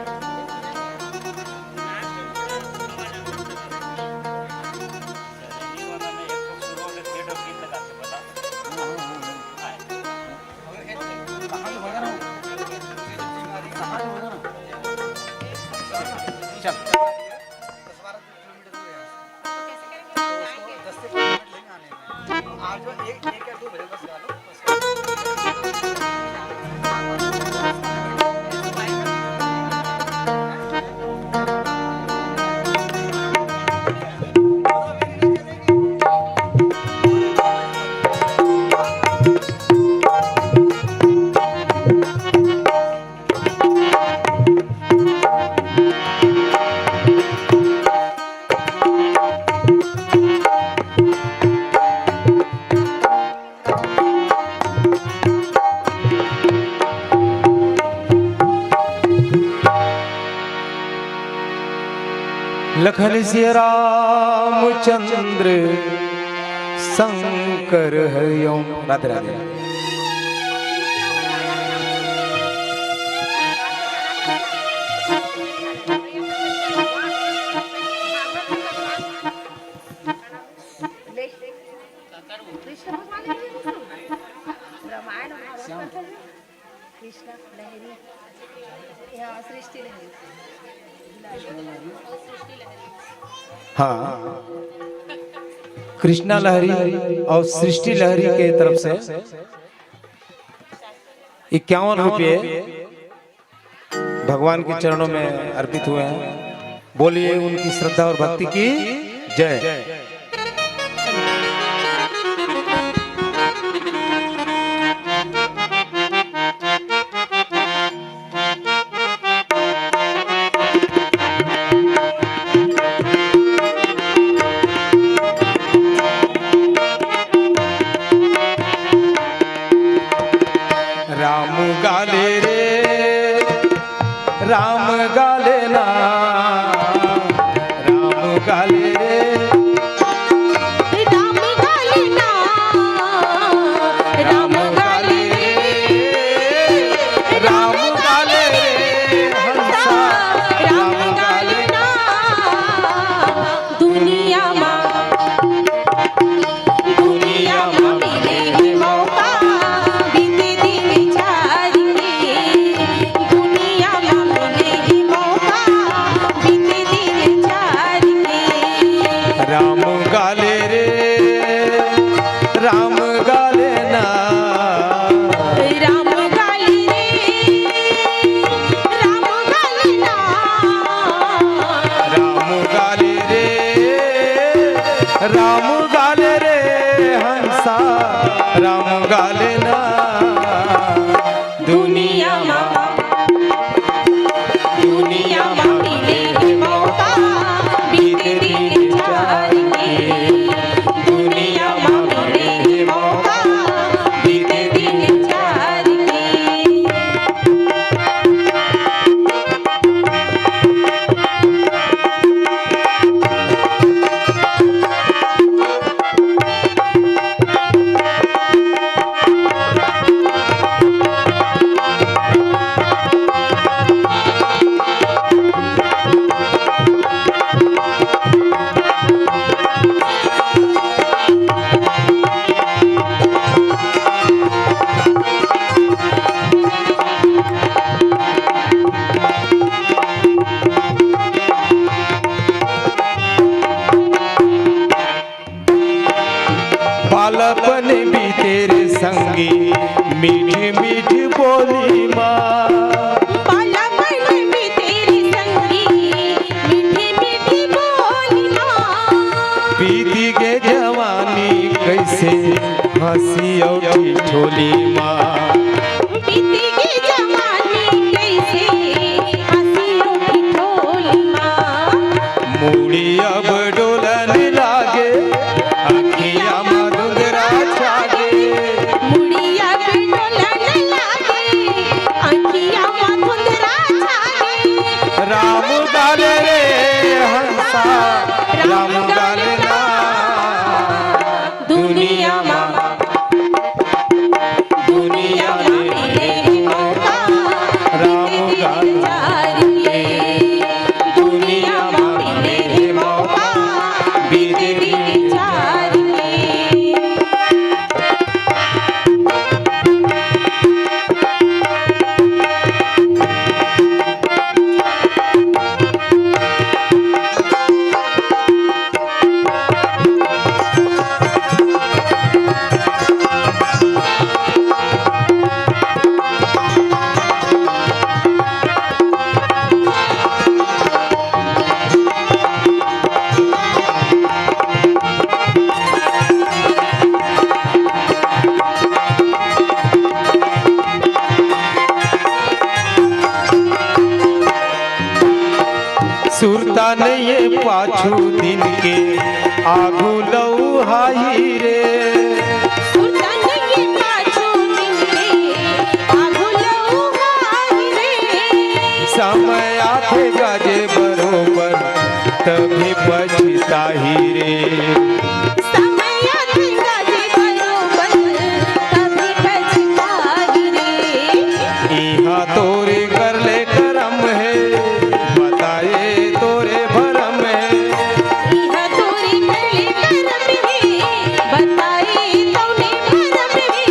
लखन सिया रामचंद्र शंकर हरिओम। राधे राधे। कृष्ण भगवान के भी सुन। रामायण महाभारत पढ़ ले। कृष्णा लहरी, यहाँ सृष्टि लहरी। हाँ, कृष्णा लहरी और सृष्टि लहरी के तरफ से इक्यावन रुपये भगवान के चरणों में अर्पित हुए हैं। बोलिए उनकी श्रद्धा और भक्ति की जय। राम गाले रे, राम गाले ना, राम गाले रे। राम गाले ना, राम गाले रे। राम गाल रे हंसा, राम गाल ना। दुनिया मा, दुनिया मा मिले हे मौका, बीते दिन चार के। दुनिया मा मिले हे मौका, बीते दिन चार के। बालपन बीते रे संगी, मीठी मीठी बोली मा। बालपन बीते रे संगी, मीठी मीठी बोली मा। बीती गे जवानी कइसे हंसी अउ ठिठोली मा। बीती गे जवानी कइसे हंसी अउ ठिठोली मा। मुड़ी अब डोलन लागे, अखिया मा धुंधरा छागे। मुड़ी अब डोलन लागे, अखिया मा धुंधरा छागे। राम गाल रे हंसा, राम गाल ना। दुनिया मा, दुनिया मा मिले हे मौका, राम गाल। दुनिया मा मिले हे मौका, बीते दिन चार के। सुरता नइये पाछू दिन के आगू लउहाई रे। सुरता नइये पाछू दिन के आगू लउहाई रे। समय आथे गाजे बरोबर तभी पछताही रे। समय आथे गाजे बरोबर तभी पछताही रे। इहाँ तोरे कर ले करम हे, बताए तोरे भरम हे। इहाँ तोरे कर ले करम हे, बताए तोरे भरम हे।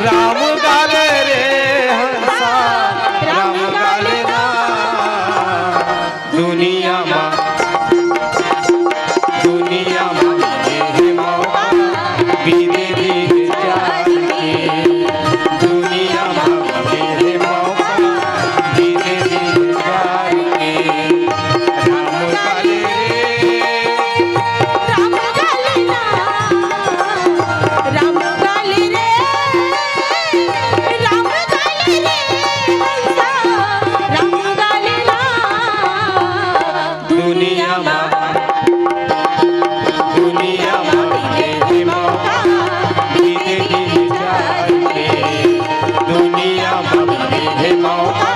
राम गाल रे हंसा, राम गाल ना। दुनिया मा, दुनिया मा मिले हे मौका, बीते दिन चार के। दुनिया मा मिले हे मौका, बीते दिन चार के। राम गाल रे, राम गाल ना, राम गाल रे, राम गाल रे, हंसा, राम गाल ना। दुनिया मा, दुनिया मा मिले हे मौका, बीते दिन चार के। दुनिया मा मिले हे मौका,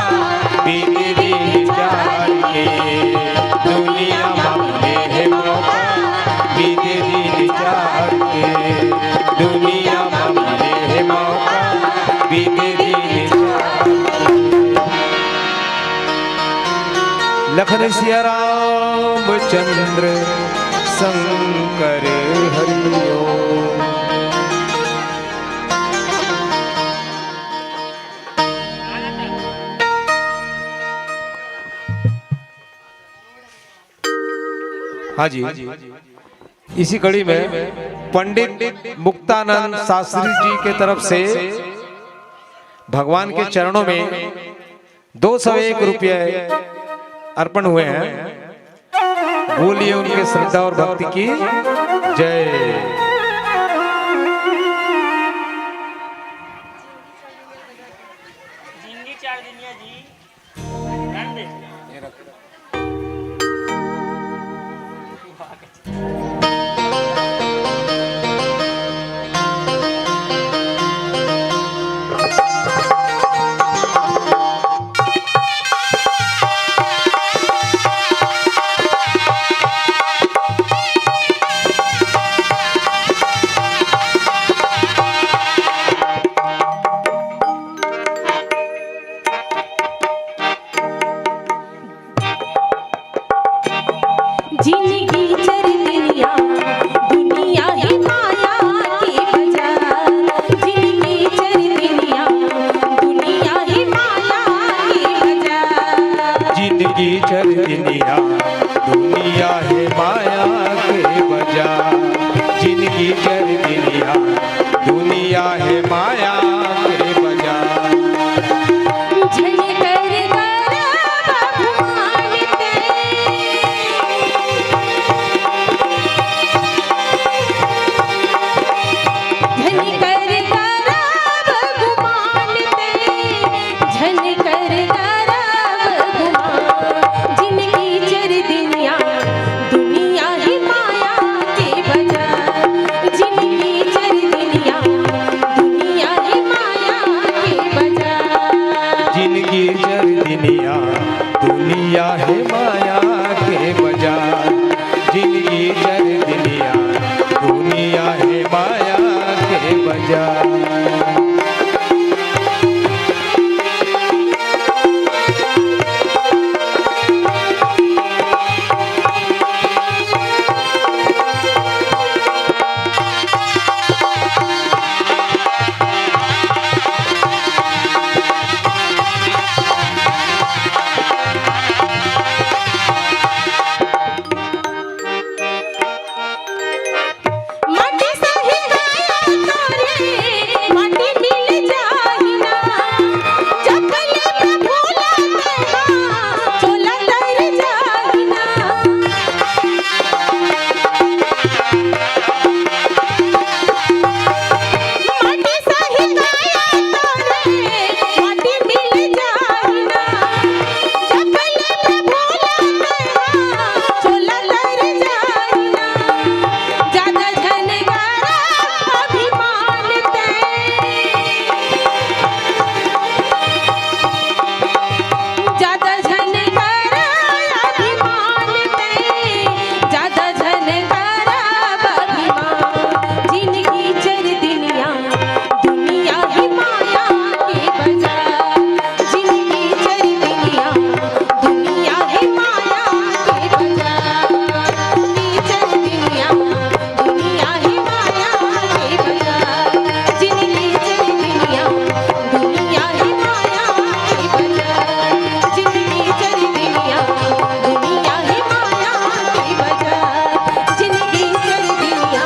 बीते दिन चार के। दुनिया मा मिले हे मौका, बीते दिन चार के। दुनिया मा मिले हे मौका, बीते दिन चार के। लखन सिया रामचंद्र शंकर हरि ओम। हाँ जी, इसी कड़ी में पंडित मुक्तानंद शास्त्री जी के तरफ से भगवान के चरणों में दो सौ एक रुपये अर्पण हुए हैं। बोलिए उनके श्रद्धा और भक्ति की जय। जिंदगी चार दुनिया जी, ध्यान दे। जिनगी चर दुनिया, दुनिया ही माया के बजार। जिनगी चर दुनिया, दुनिया ही माया के बजार। जिनगी चर दुनिया, दुनिया हे माया के बजार। जिनगी चर दुनिया, दुनिया हे माया के बजार। झन कर गरब गुमान ते। झन कर गरब गुमान ते। झन कर गरब गुमान। जिनगी चर दुनिया, दुनिया ही माया के बजार। जिनगी चर दुनिया, दुनिया ही माया के बजार। जिनगी चर दुनिया, दुनिया हे माया के बजार। जिनगी चर दुनिया, दुनिया हे माया के बजार। माटी सही काया तोरे, माटी मिल जाही ना। जब ले प्रभु ला तेरा, चोला तर जाही ना। माटी सही काया तोरे, माटी मिल जाही ना। जब ले प्रभु ला तेरा, चोला तर जाही ना। ज्यादा झन करा अभिमान ते। ज्यादा झन करा अभिमान ते। ज्यादा झन करा अभिमान। जिनगी चर दुनिया, दुनिया ही माया के बजार। जिनगी चर दुनिया, दुनिया ही माया के बजार। जिनगी चर दुनिया, दुनिया ही माया के बजार। जिनगी चर दुनिया, दुनिया ही माया के बजार। जिनगी चर दुनिया, दुनिया ही माया के बजार। जिनगी चर दुनिया,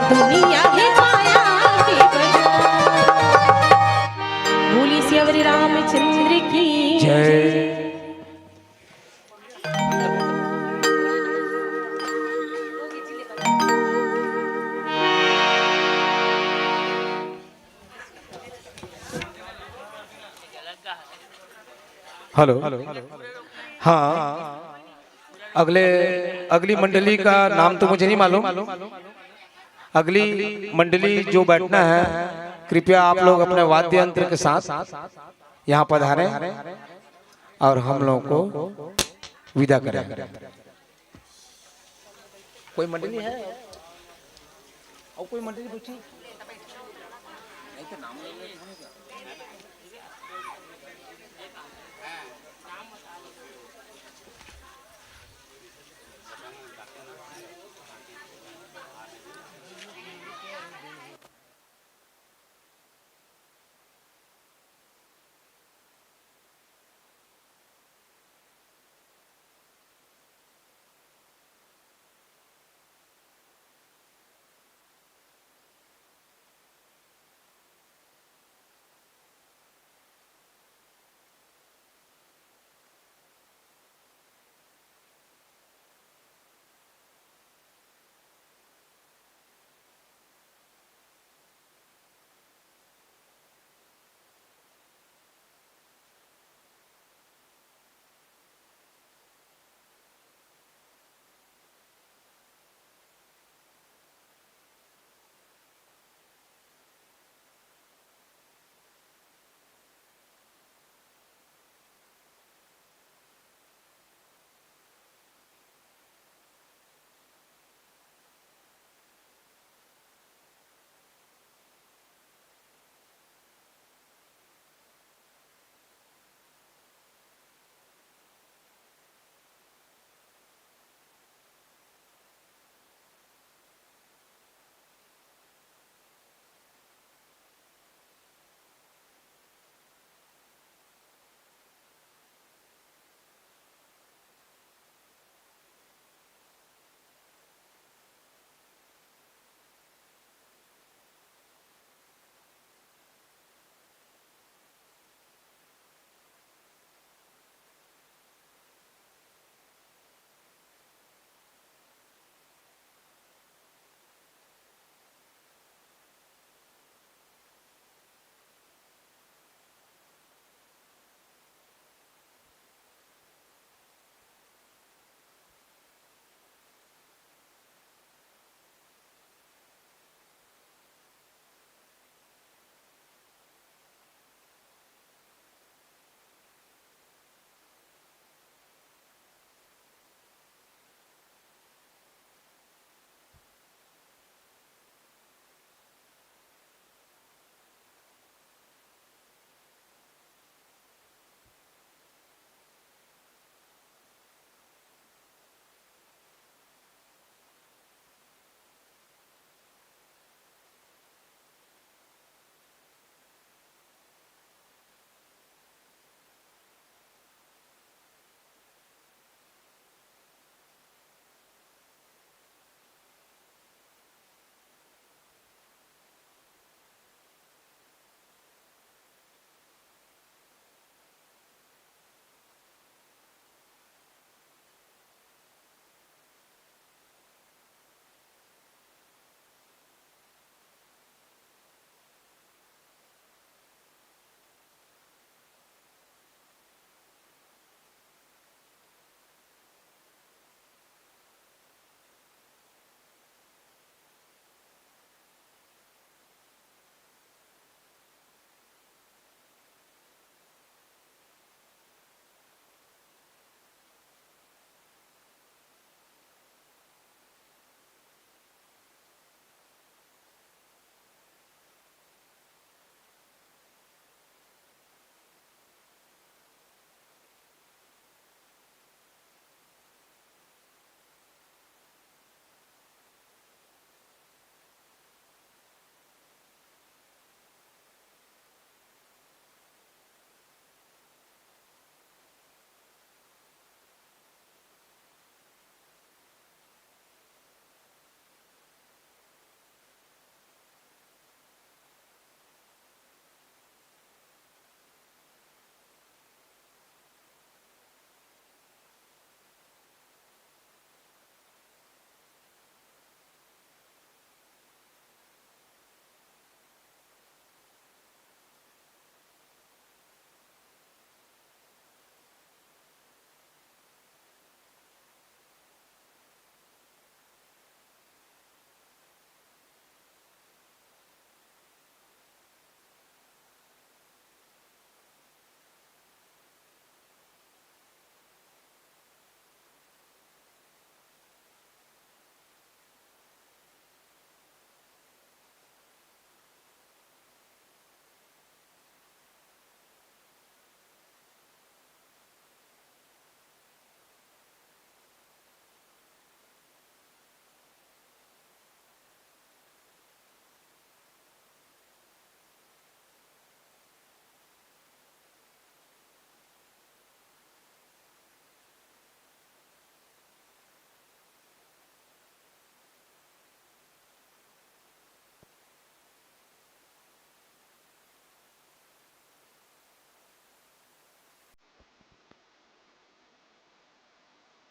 दुनिया ही माया के बजार। बोलिए सियावर रामचंद्र की जय। हेलो। हाँ, अगले, अगली मंडली का नाम तो मुझे नहीं मालूम। अगली मंडली जो बैठना है, कृपया आप लोग अपने वाद्य यंत्र के साथ यहाँ पधारें और हम लोगों को विदा करें। कोई मंडली है? और कोई मंडली पूछी? नहीं तो नाम ले लेते हैं क्या?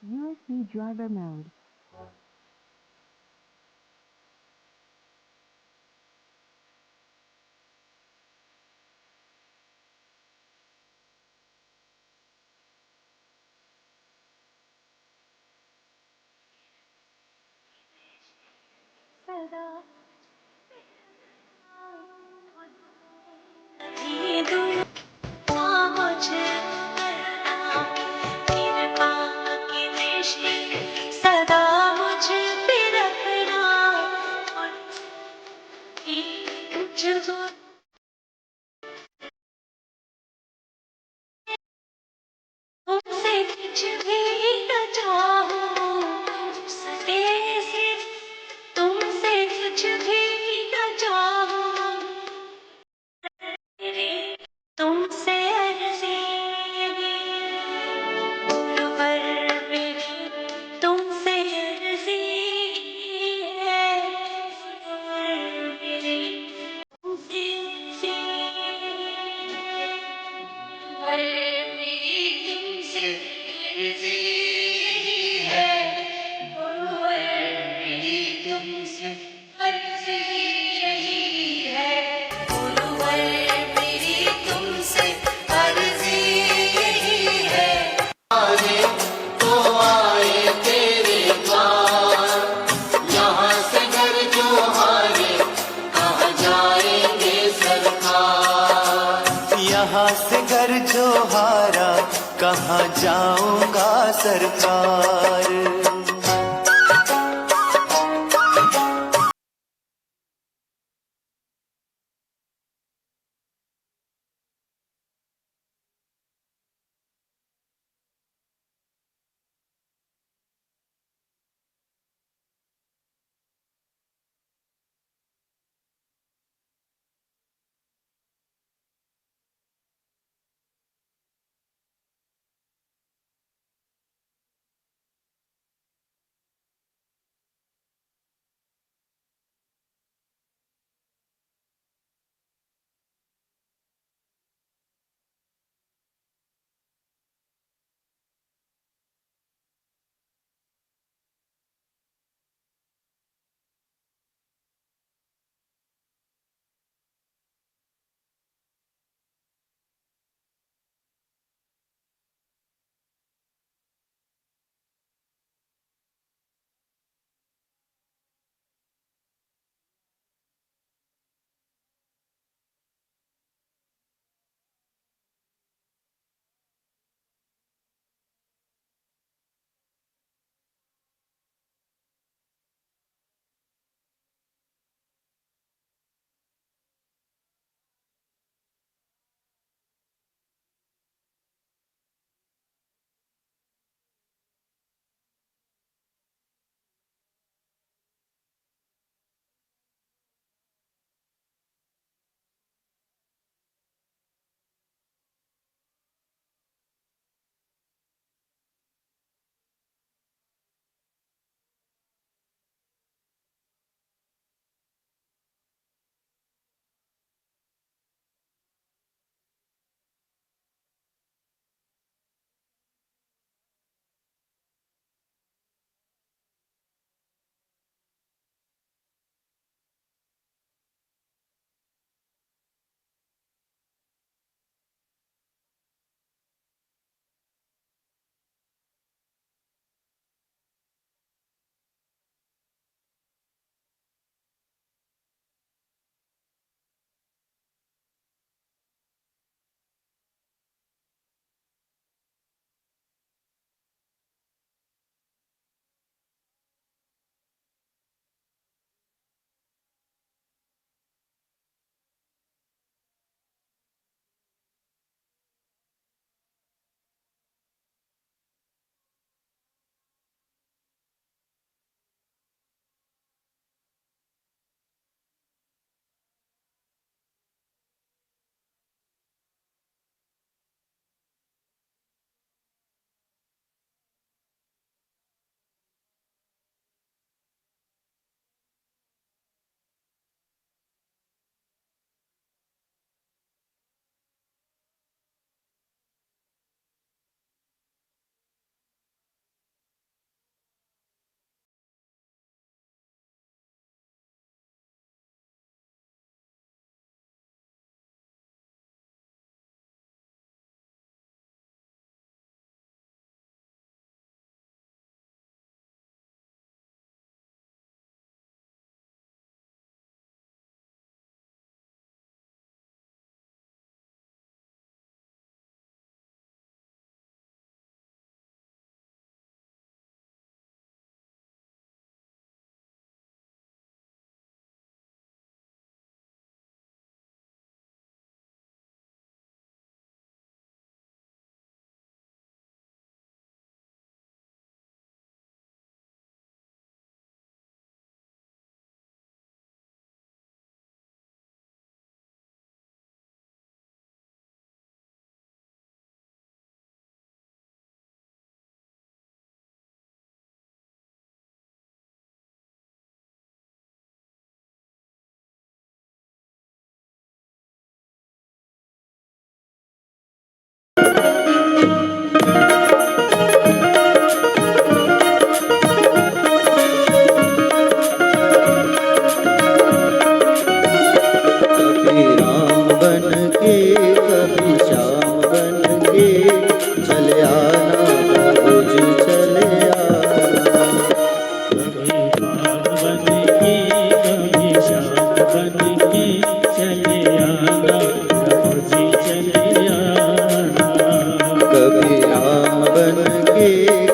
U S B driver mode. तुमसे कुछ भी न चाहूं, तुमसे, तुमसे कुछ भी न चाहूं, मेरी तुमसे अर्जी है, गुरुवर मेरी तुमसे अर्जी है, गुरुवर मेरी यहाँ से घर जो हारा, कहाँ जाऊंगा सरकार।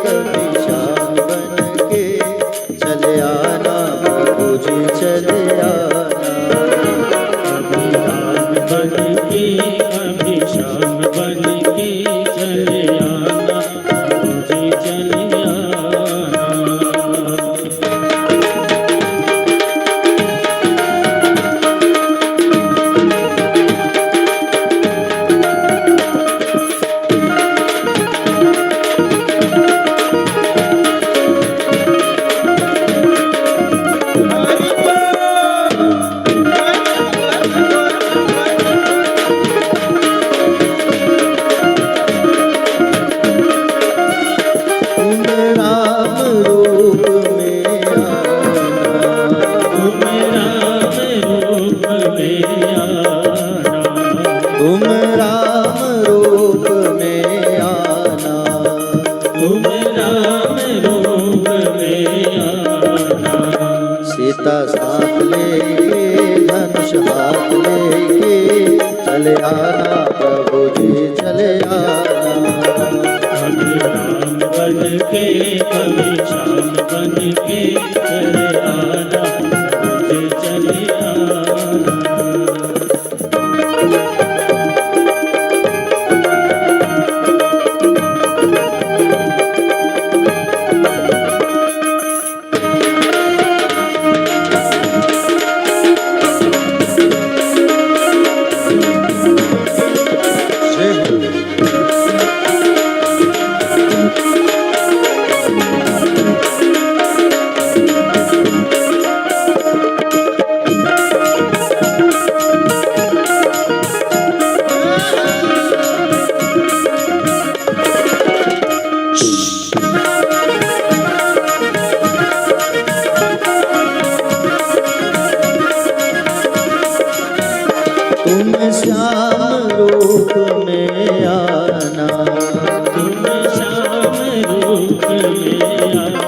अभी राम बन के चले आना, प्रभु जी चले आना। अभी राम बन के, अभी श्याम बन के चले आना, प्रभु जी चले आना। तुम राम रूप में आना। तुम राम रूप में आना। तुम राम रूप में आना। तुम राम रूप में आना। सीता साथ लेके, धनुष हाथ लेके, चले आना प्रभु जी, चले आना। अभी राम बन के, अभी श्याम बन के चले आना, प्रभु जी चले आना। तुम श्याम रूप में आना। तुम श्याम रूप में आना।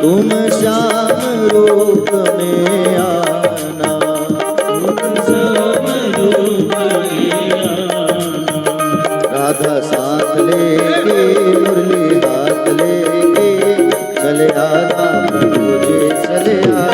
तुम श्याम रूप में आना। तुम श्याम रूप में आना। राधा साथ लेके, मुरली हाथ लेके, चले आना प्रभु जी, चले आना।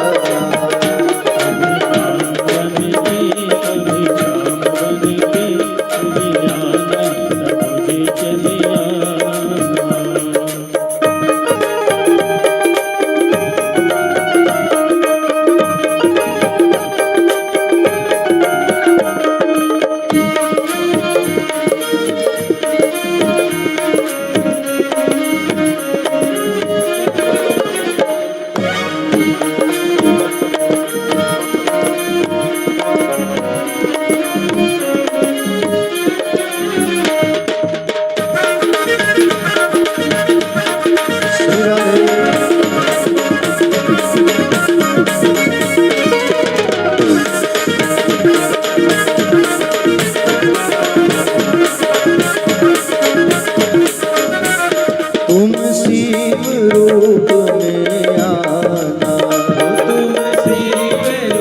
तुम शिव रूप में आना। तुम शिव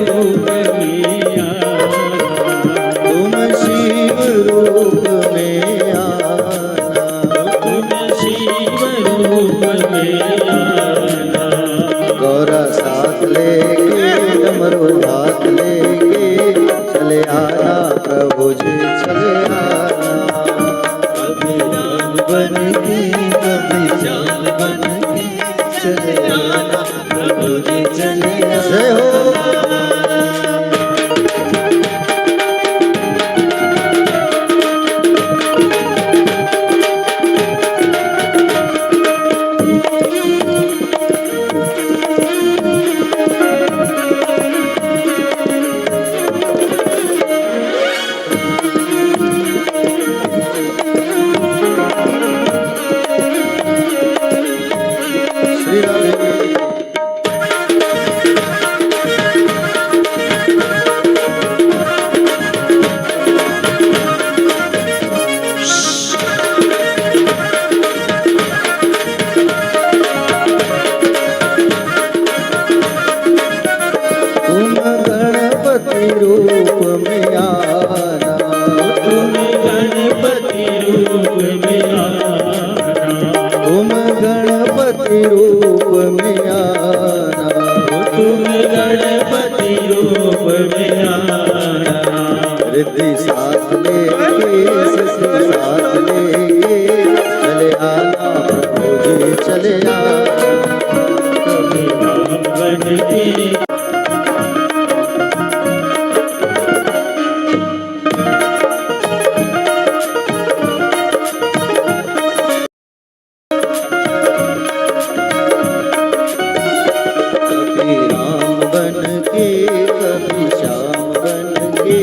रूप में आना। तुम शिव रूप में आना। तुम शिव रूप में आना। गौरा साथ लेके, डमरू हाथ लेके, चले आना प्रभु जी, चले आना। कभी राम बन के, कभी श्याम बन के, चले आना प्रभु जी, चले आना। जय हो। चले आ। कभी राम बन के कभी राम बन के, कभी श्याम बन के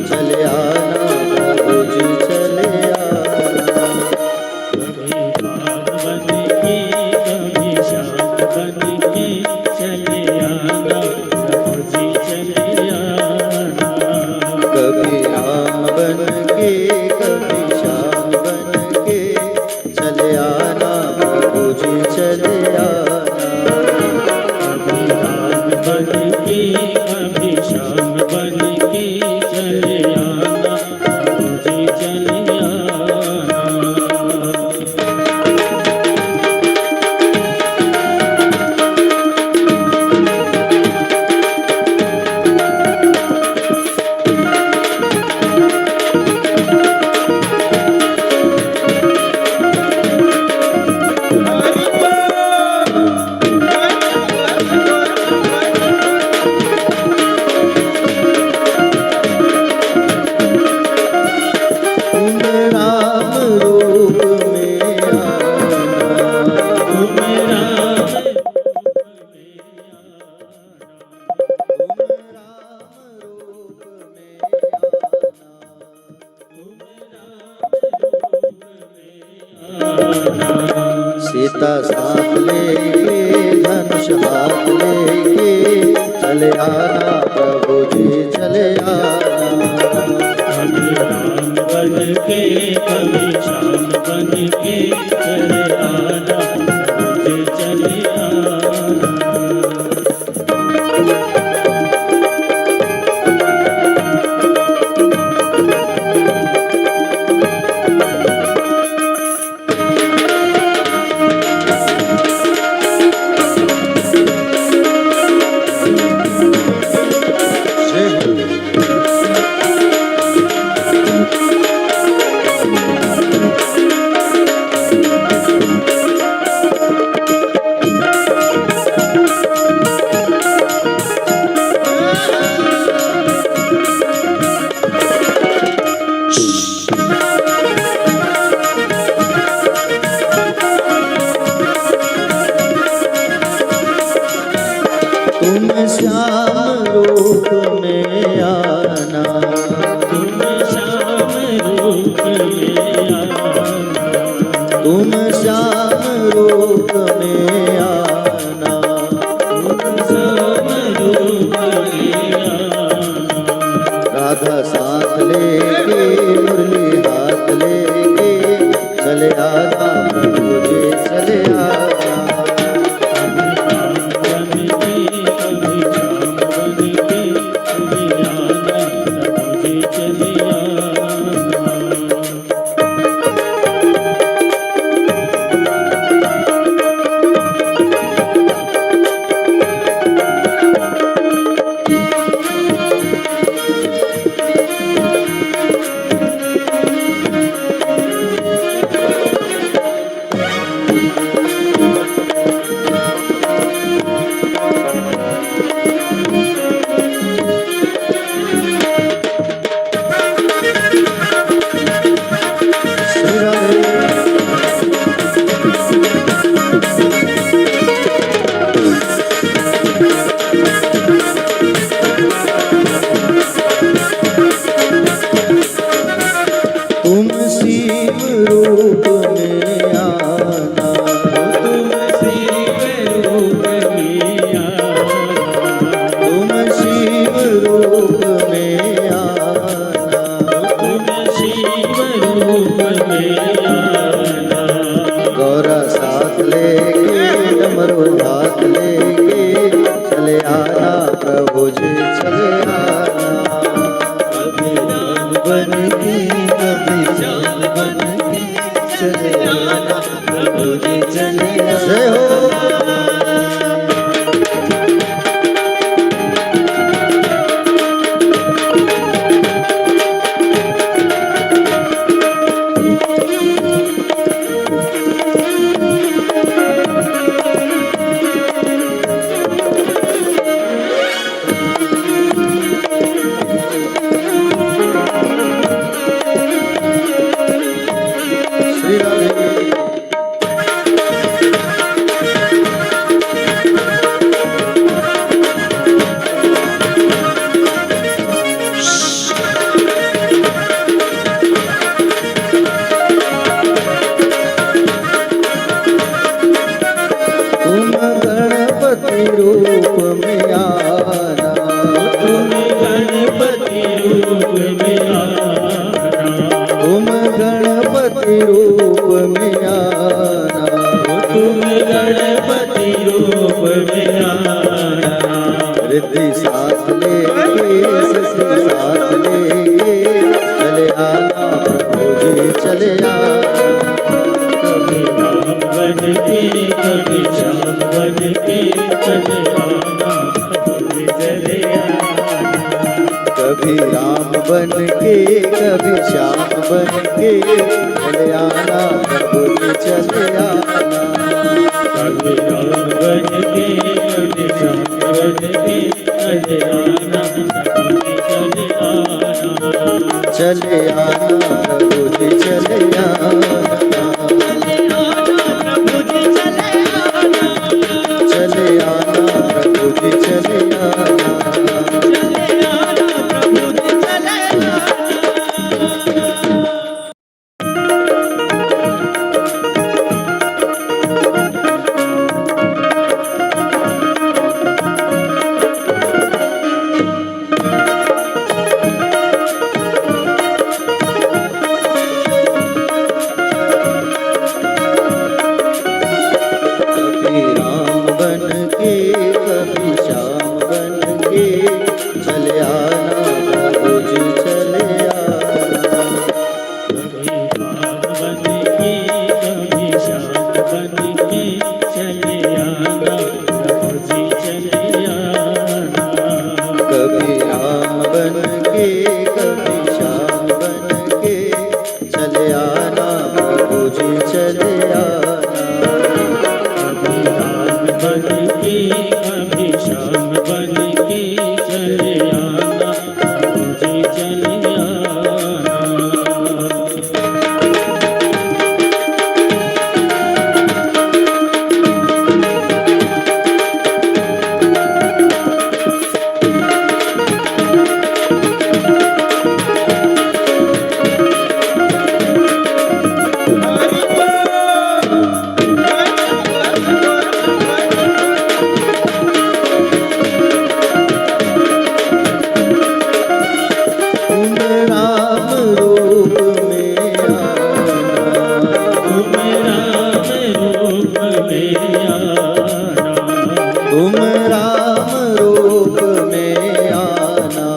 चले आना, प्रभु जी चले आना। कभी राम बन के, कभी श्याम बन के चले आना, प्रभु जी चले आना। कभी राम बन के, कभी श्याम बन के चले आना, प्रभु जी चले आना। कभी राम बन के, कभी श्याम बन के चले आना, प्रभु जी चले आना। तुम राम रूप में आना। तुम राम रूप में आना। तुम राम रूप में आना। सीता साथ लेके, धनुष हाथ लेके चले आना, प्रभु जी चले आना। कभी राम बन के, कभी श्याम बन के चले आना, प्रभु जी चले आना। तुम श्याम रूप में आना। तुम श्याम रूप में आना। तुम श्याम रूप में आना। तुम श्याम रूप में आना। राधा साथ लेके, मुरली हाथ लेके चले आना, प्रभु जी चले आना। तुम शिव रूप में आना। तुम शिव रूप में आना। तुम शिव रूप में आना। तुम शिव रूप में आना। गौरा साथ लेके, डमरू हाथ लेके चले आना, प्रभु जी चले आना। कभी राम बन के, कभी श्याम बन के चले आना, प्रभु जी चले आना। जय हो। कभी श्याम बन के चले आना, कभी चले आना। कभी राम बन के, कभी श्याम बन के चले आना, प्रभु जी चले आना। कभी राम बन के, कभी श्याम बन के चले आना, प्रभु जी चले आना। चले आना, प्रभु जी चले आना। चले आना, प्रभु जी चले आना। कभी राम बन के, कभी श्याम बन के चले आना, प्रभु जी चले आना। कभी राम बन के, कभी श्याम बन के चले आना, प्रभु जी चले आना। कभी राम बन के, कभी श्याम बन के चले आना, प्रभु जी चले आना। कभी राम बन के, कभी श्याम बन के चले आना, प्रभु जी चले आना। तुम राम रूप में आना। तुम राम रूप में आना। तुम राम रूप में आना।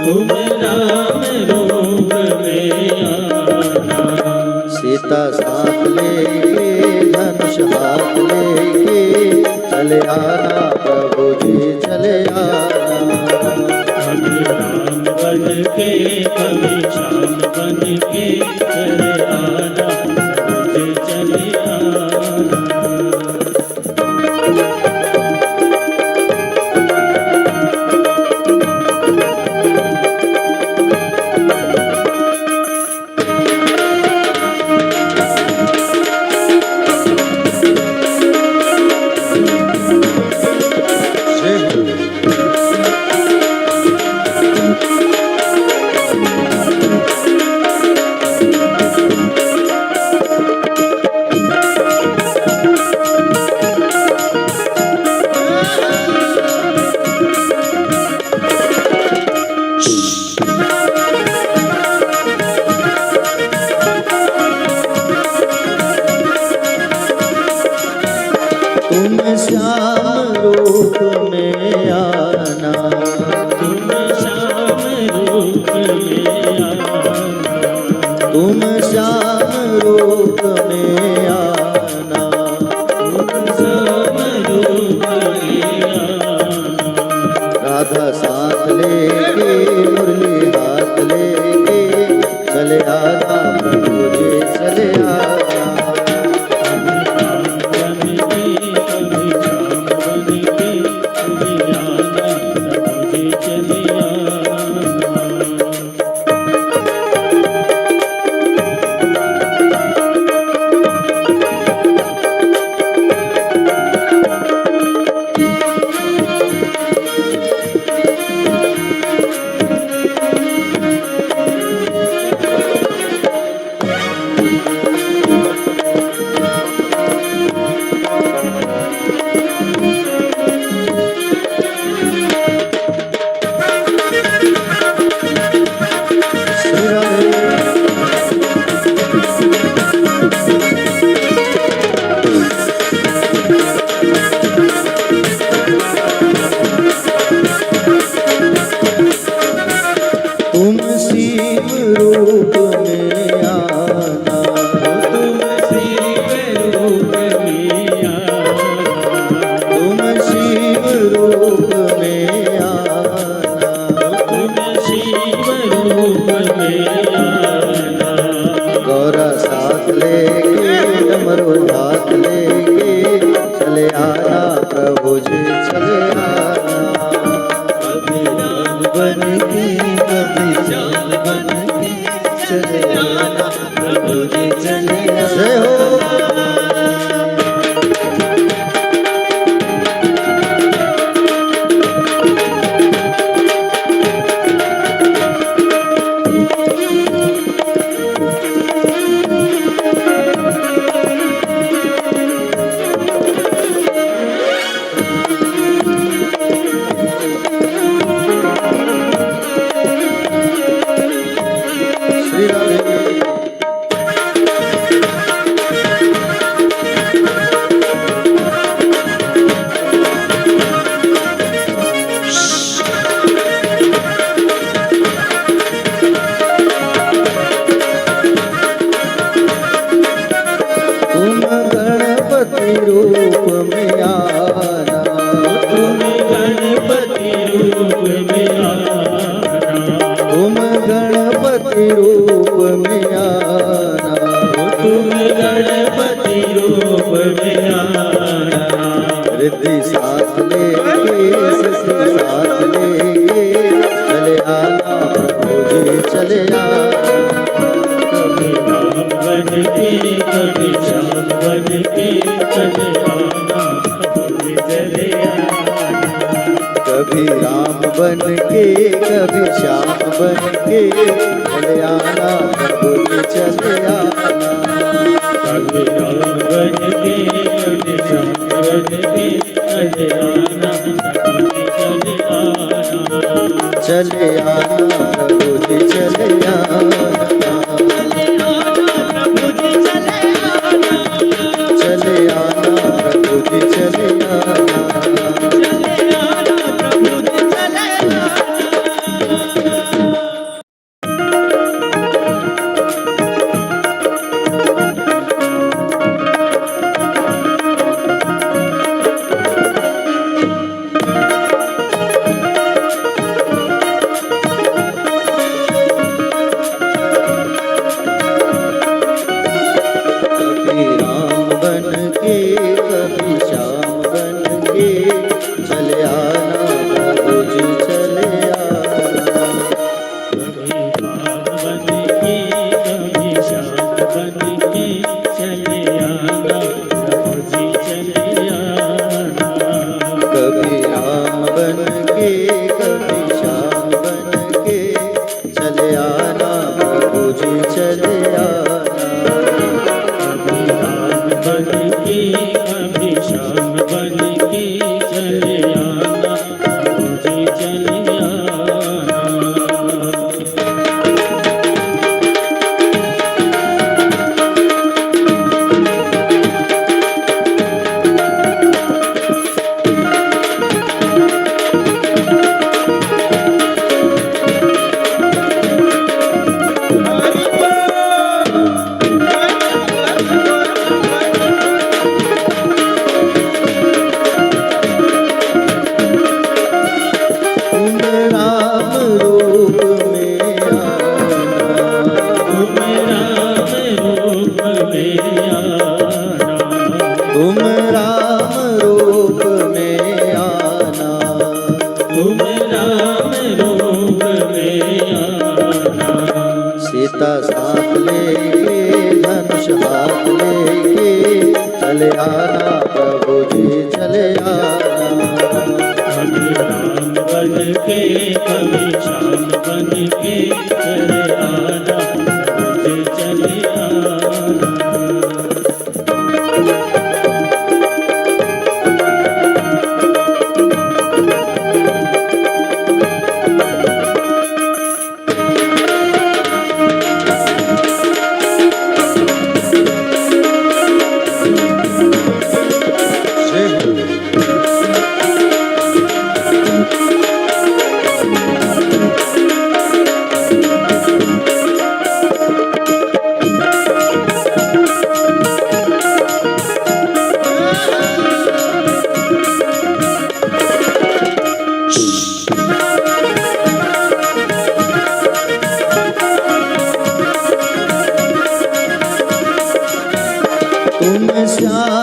तुम राम रूप में आना। सीता साथ लेके, धनुष हाथ लेके चले आना, प्रभु जी चले आना। कभी राम बन के, कभी श्याम बन के चले आना, प्रभु जी चले आना। तुम श्याम रूप में आना। तुम श्याम रूप में आना। तुम श्याम रूप में आना। तुम श्याम रूप में आना। राधा साथ लेके, मुरली हाथ लेके चले आना, प्रभु जी चले आना। लेके चले आना प्रभु जी, चले आना। कभी राम बन के, कभी श्याम बन के चले आना प्रभु जी, चले आना। जय हो। श्री राधे। तुम गणपति रूप में आना। तुम गणपति रूप में आना। तुम गणपति रूप में आना। तुम गणपति रूप में आना। रिद्धि साथ लेके, सिद्धि साथ लेके चले आना प्रभु जी, चले आना। कभी राम बन के, कभी श्याम बन के चले आना, कभी चले आना। कभी राम बन के, कभी श्याम बन के चले आना, प्रभु जी चले आना। कभी राम बन के, कभी श्याम बन के चले आना, प्रभु जी चले आना। चले आना प्रभु जी, चले आना। चले आना प्रभु जी, चले आना। कभी राम बन के, कभी श्याम बन के चले आना प्रभु जी, चले आना। कभी राम बन के, कभी श्याम बन के चले आना, प्रभु जी चले आना। कभी राम बन के, कभी श्याम बन के चले आना, प्रभु जी चले आना। कभी राम बन के, कभी श्याम बन के चले आना, प्रभु जी चले आना। तुम राम रूप में आना। तुम राम रूप में आना। तुम राम रूप में आना। तुम राम रूप में आना। सीता साथ लेके, धनुष हाथ लेके चले आना प्रभु जी, चले आना। कभी राम बन के, कभी श्याम बन के चले आना, प्रभु जी चले आना। तुम श्याम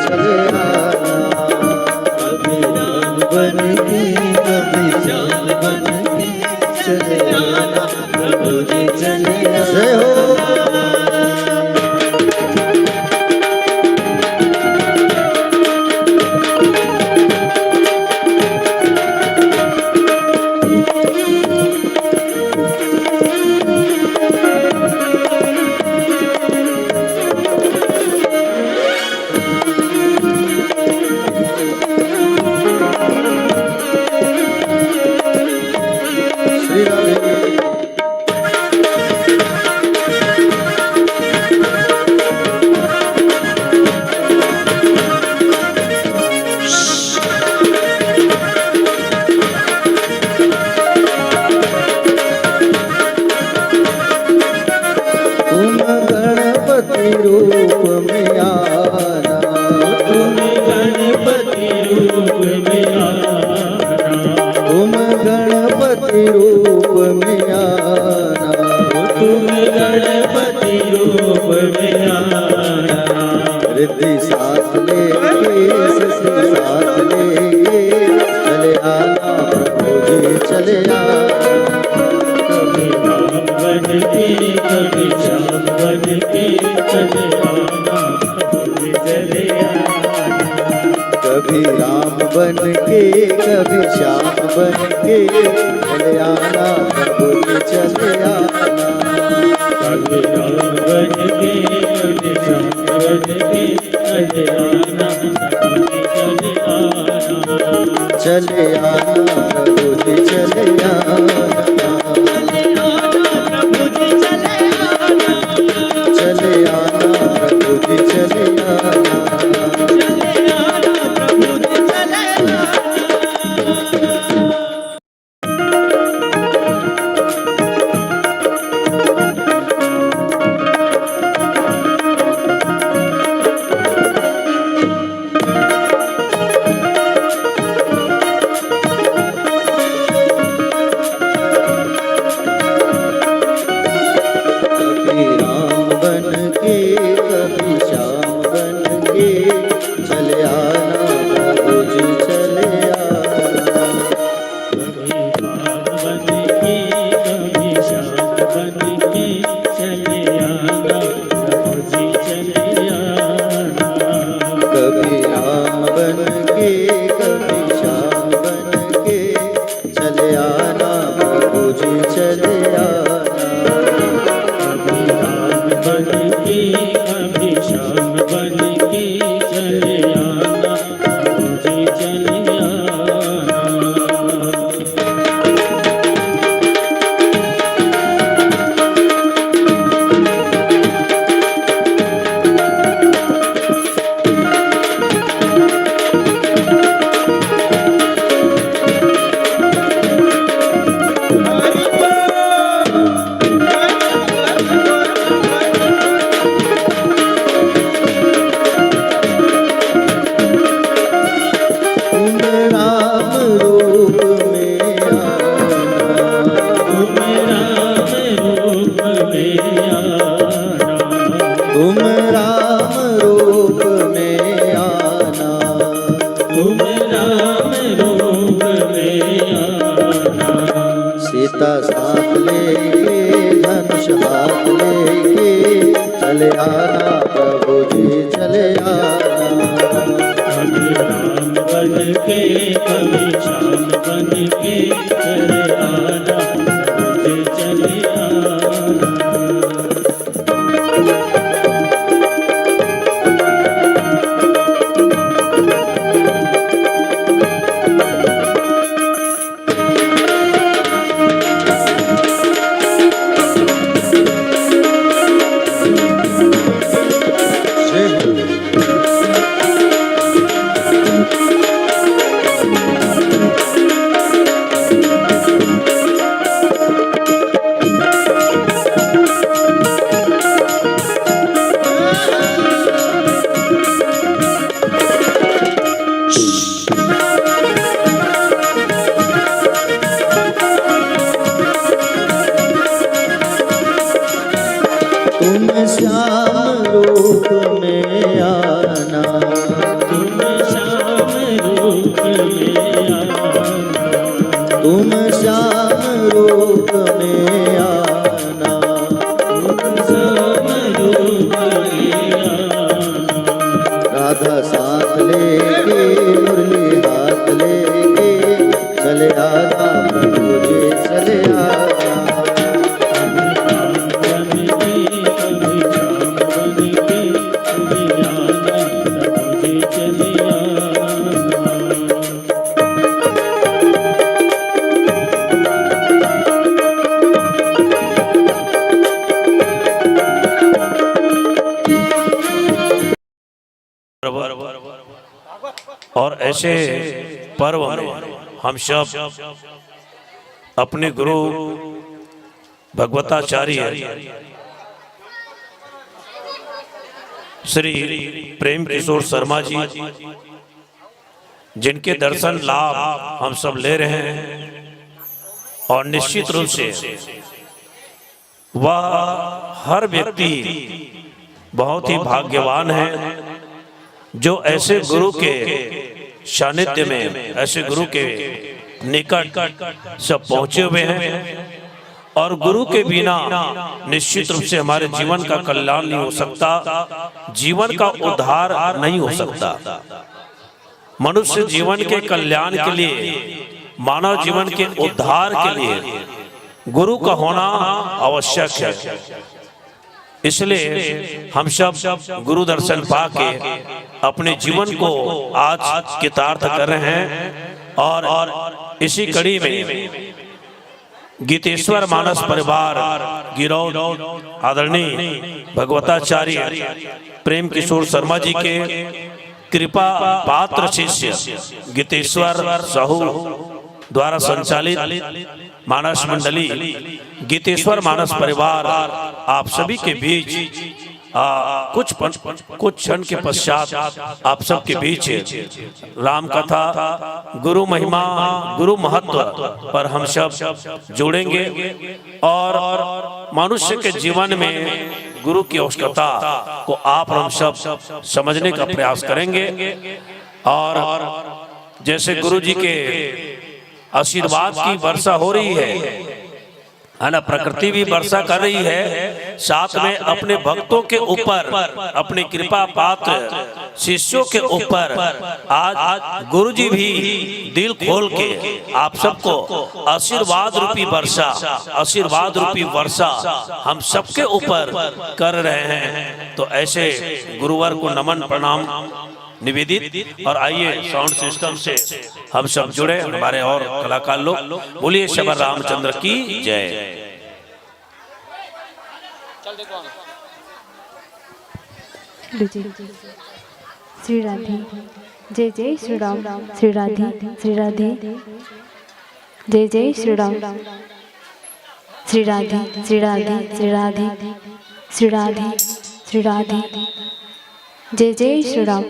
चले आना। कभी राम बन के, कभी श्याम बन के चले आना, प्रभु जी चले आना। जय हो। श्री राधे। तुम गणपति रूप में आना। तुम गणपति रूप में आना। तुम गणपति रूप में आना। तुम गणपति रूप में आना। रिद्धि साथ लेके, सिद्धि साथ लेके, चले आना प्रभु जी, चले आना। कभी राम बन के, कभी श्याम बन के चले आना, कभी चले आना। कभी राम बन के, कभी श्याम बन के चले आना, प्रभु जी चले आना। कभी राम बन के, कभी श्याम बन के चले आना, प्रभु जी चले आना। चले आना प्रभु जी, चले आना। चले आना प्रभु जी, चले आना। कभी राम बन के, कभी श्याम बन के, चले आना प्रभु जी, चले आना। कभी राम बन के, कभी श्याम बन के, चले आना प्रभु जी, चले आना। कभी राम बन के, कभी श्याम बन के, चले आना प्रभु जी, चले आना। कभी राम बन के, कभी श्याम बन के चले आना, प्रभु जी चले आना। तुम राम रूप में आना। तुम राम रूप में आना। तुम राम रूप में आना। तुम राम रूप में आना। सीता साथ लेके, धनुष हाथ लेके, चले आना प्रभु जी, चले आना। कभी राम बन के, कभी श्याम बन के, चले आना प्रभु जी, चले आना। आधा साथ लेके, मुरली हाथ लेके, चले आना प्रभु जी, चले आना। और ऐसे पर्व में हम सब अपने गुरु भगवताचार्य श्री प्रेम किशोर शर्मा जी, जिनके दर्शन लाभ हम सब ले रहे हैं, और निश्चित रूप से वह हर व्यक्ति बहुत ही भाग्यवान है, जो ऐसे गुरु के सानिध्य में, ऐसे गुरु के निकट सब पहुंचे हुए हैं। और गुरु के बिना निश्चित रूप से हमारे जीवन का कल्याण नहीं हो सकता, जीवन का उद्धार नहीं हो सकता। मनुष्य जीवन के कल्याण के लिए, मानव जीवन के उद्धार के लिए गुरु का होना आवश्यक है। इसलिए हम सब गुरु दर्शन पाके अपने जीवन को आज कृतार्थ कर रहे हैं। और इसी कड़ी में गीतेश्वर मानस परिवार गिरौद आदरणीय भगवताचार्य प्रेम किशोर शर्मा जी के कृपा पात्र शिष्य गीतेश्वर साहू द्वारा संचालित मानस मंडली गीतेश्वर मानस परिवार आप सभी के बीच आ, कुछ पन, कुछ क्षण के पश्चात आप सबके बीच राम कथा, गुरु महिमा, गुरु महत्व पर हम सब जुड़ेंगे और मनुष्य के जीवन में गुरु की आवश्यकता को आप हम सब समझने का प्रयास करेंगे। और जैसे गुरु जी के आशीर्वाद की वर्षा हो रही है, है ना, प्रकृति भी वर्षा कर रही है, साथ में अपने भक्तों के ऊपर, अपने कृपा पात्र शिष्यों के ऊपर आज गुरु जी भी दिल खोल के आप सबको आशीर्वाद रूपी वर्षा, आशीर्वाद रूपी वर्षा हम सबके ऊपर कर रहे हैं। तो ऐसे गुरुवर को नमन प्रणाम निवेदित। और आइए, साउंड सिस्टम से हम सब जुड़े, हमारे और कलाकार लोग। बोलिए सबर रामचंद्र की जय। जी। श्री राधे। जय जय श्री राम। श्री राधे। श्री राधे। जय जय श्री राम। श्री राधे। श्री राधे। श्री राधे। श्री राधे। श्री राधे। जय जय श्री राम।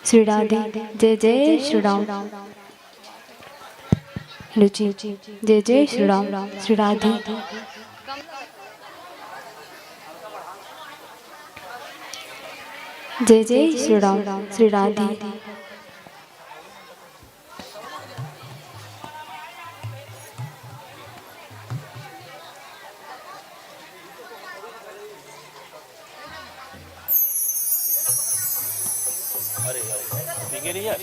श्री राधे। जय जय श्री राम। रुचि। जय जय श्री राम। श्री राधे। जय जय श्री राम। श्री राधे। अरे, पीके नहीं यार।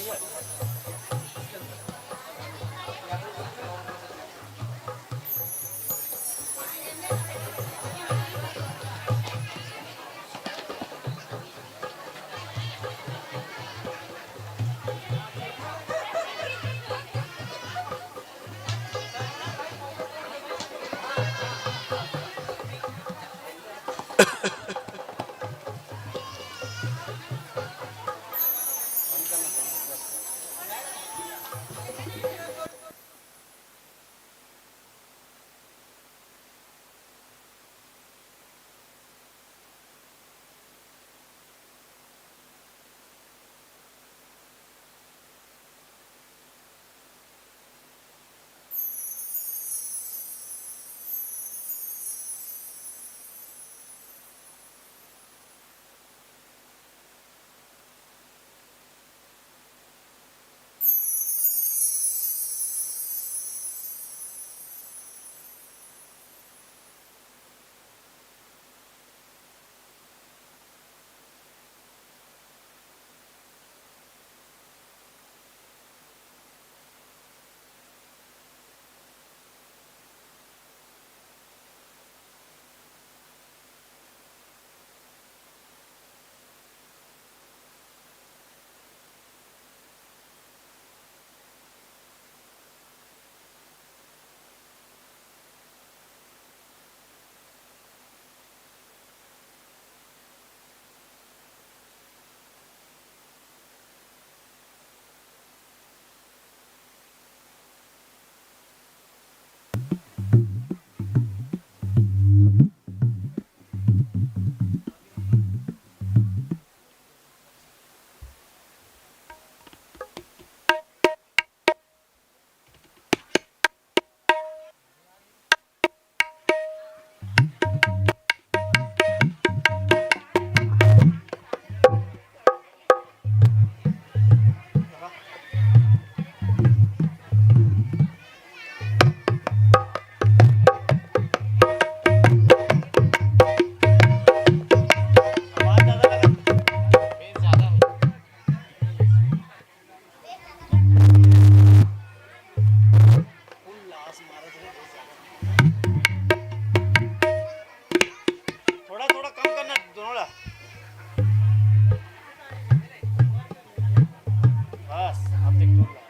देख, तोड़ ला।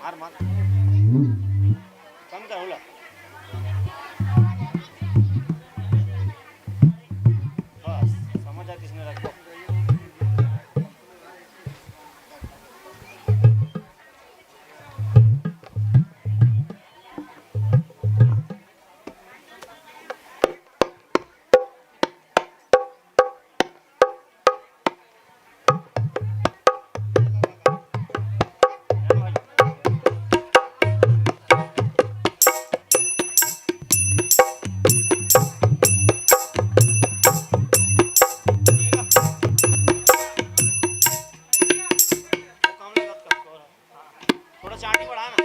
मार, मार। कम कर, होला। बस, समझ आ किसने रखा। थोड़ा चाटी बढ़ा ना।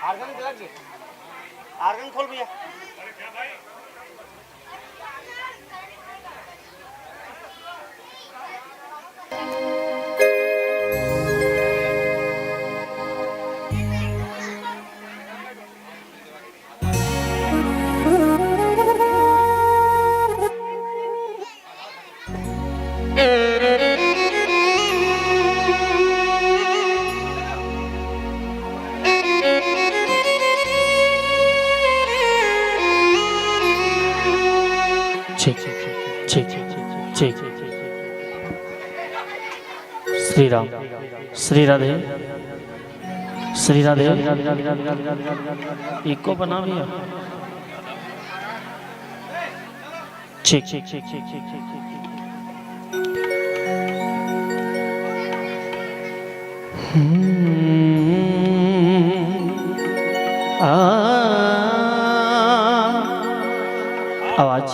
आर्गन लग गए। आर्गन खोल भैया। ठीक, ठीक, ठीक। श्री राम, श्री राधे, श्री राधे। इको बना भैया। ठीक, ठीक, ठीक। हम्म, आ, आवाज।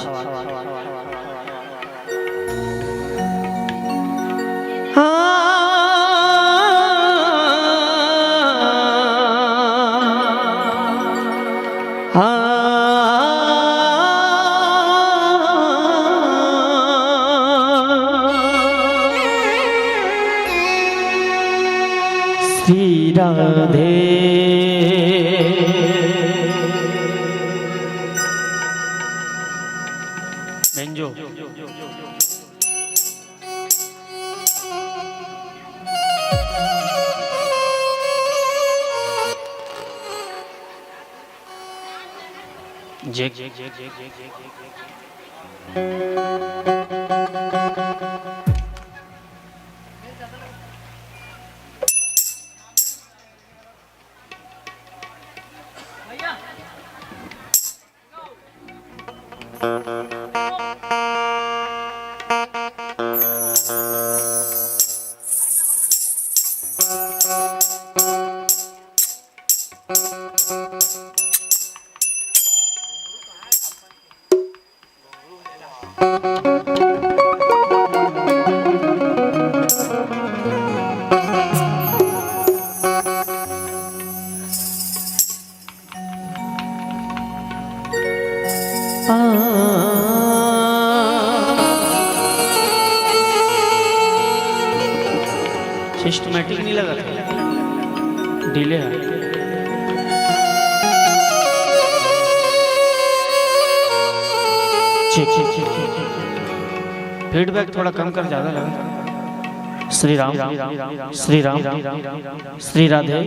श्री राधे। बेंजो। सिस्टमैटिक नहीं लगा, डिले है। ठीक, ठीक, ठीक, ठीक, ठीक। फीडबैक थोड़ा कम कर, ज्यादा लगा। श्री राम, श्री राम, श्री राधे।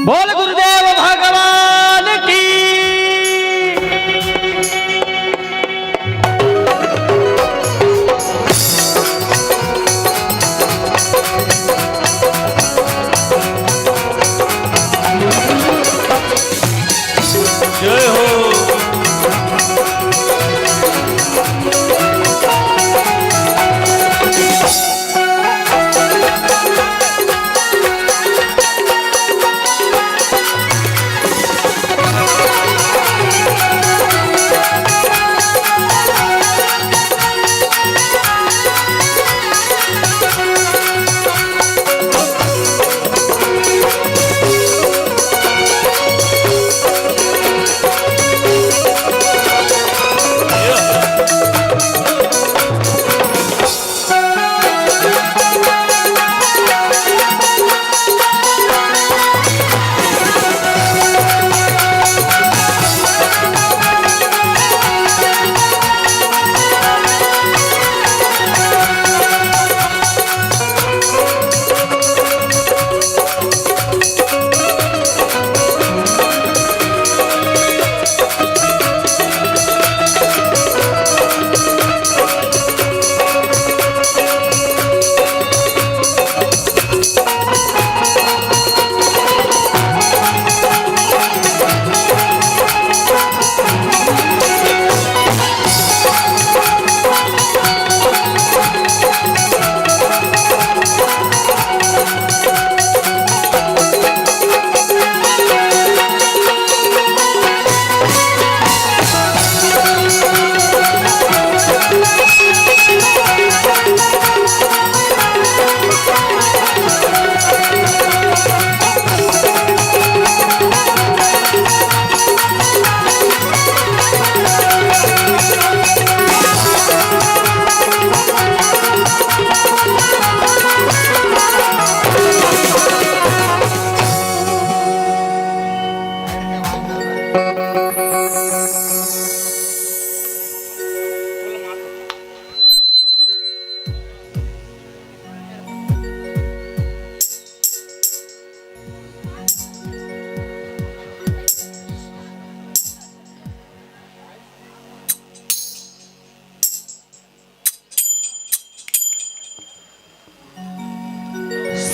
बोल गुरुदेव भगवान की।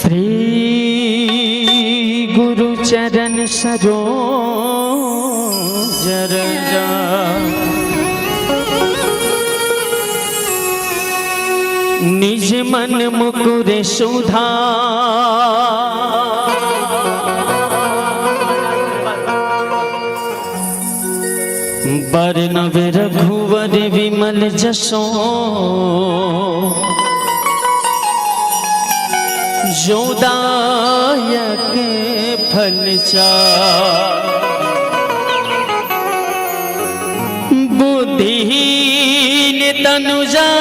श्री गुरु चरण सरोज रज, निज मन मुकुर सुधार। बरनउँ रघुवर विमल जसों, जो दायक फल चार। बुद्धिहीन तनु जानिके,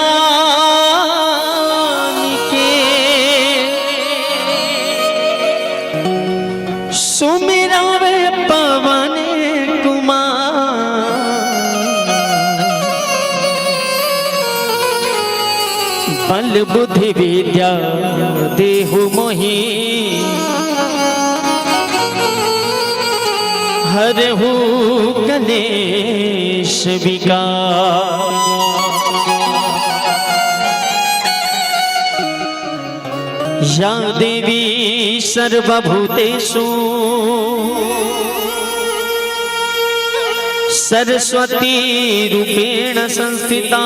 सुमिरउँ पवन कुमार। बल बुद्धि विद्या देहु मोहि, हरहु कलेश विकार। या देवी सर्वभूतेषु सरस्वती रूपेण संस्थिता।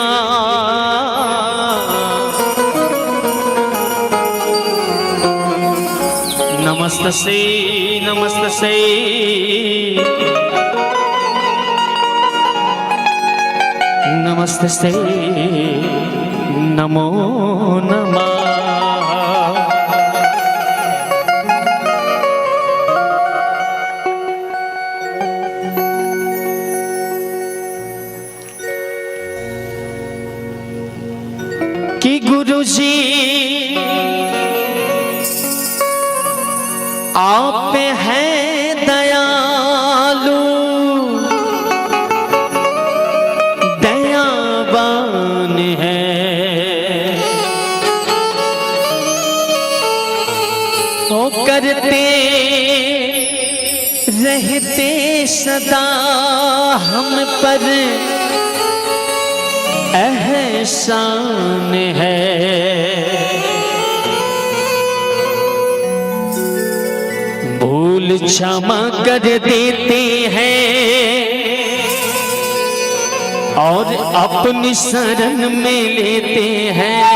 नमस्तस्यै, नमस्तस्यै, नमस्तस्यै, नमो नमः। कि गुरुजी आप हैं दयालु, दयावान हैं। ओ करते रहते सदा हम पर एहसान है। भूल क्षमा कर देते हैं और अपनी शरण में लेते हैं।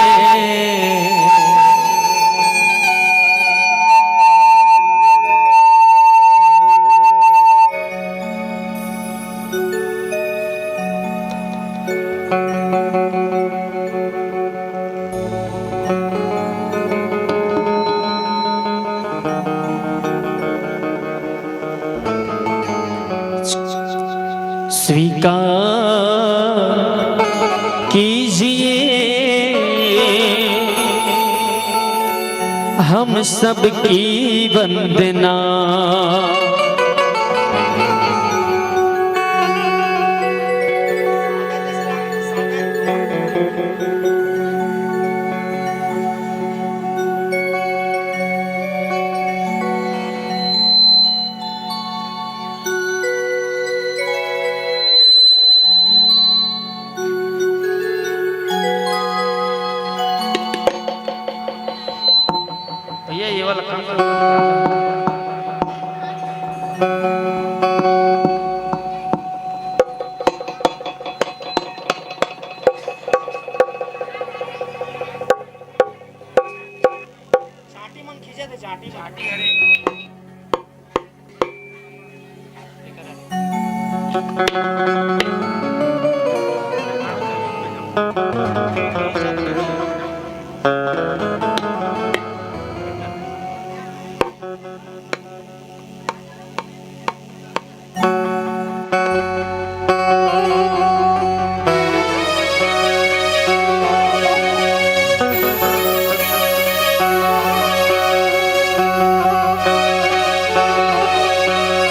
स्वीकार कीजिए हम सबकी वंदना। भैया, ये वाला काम करो। चाटी मन खींचे थे, चाटी मन। चाटी, अरे।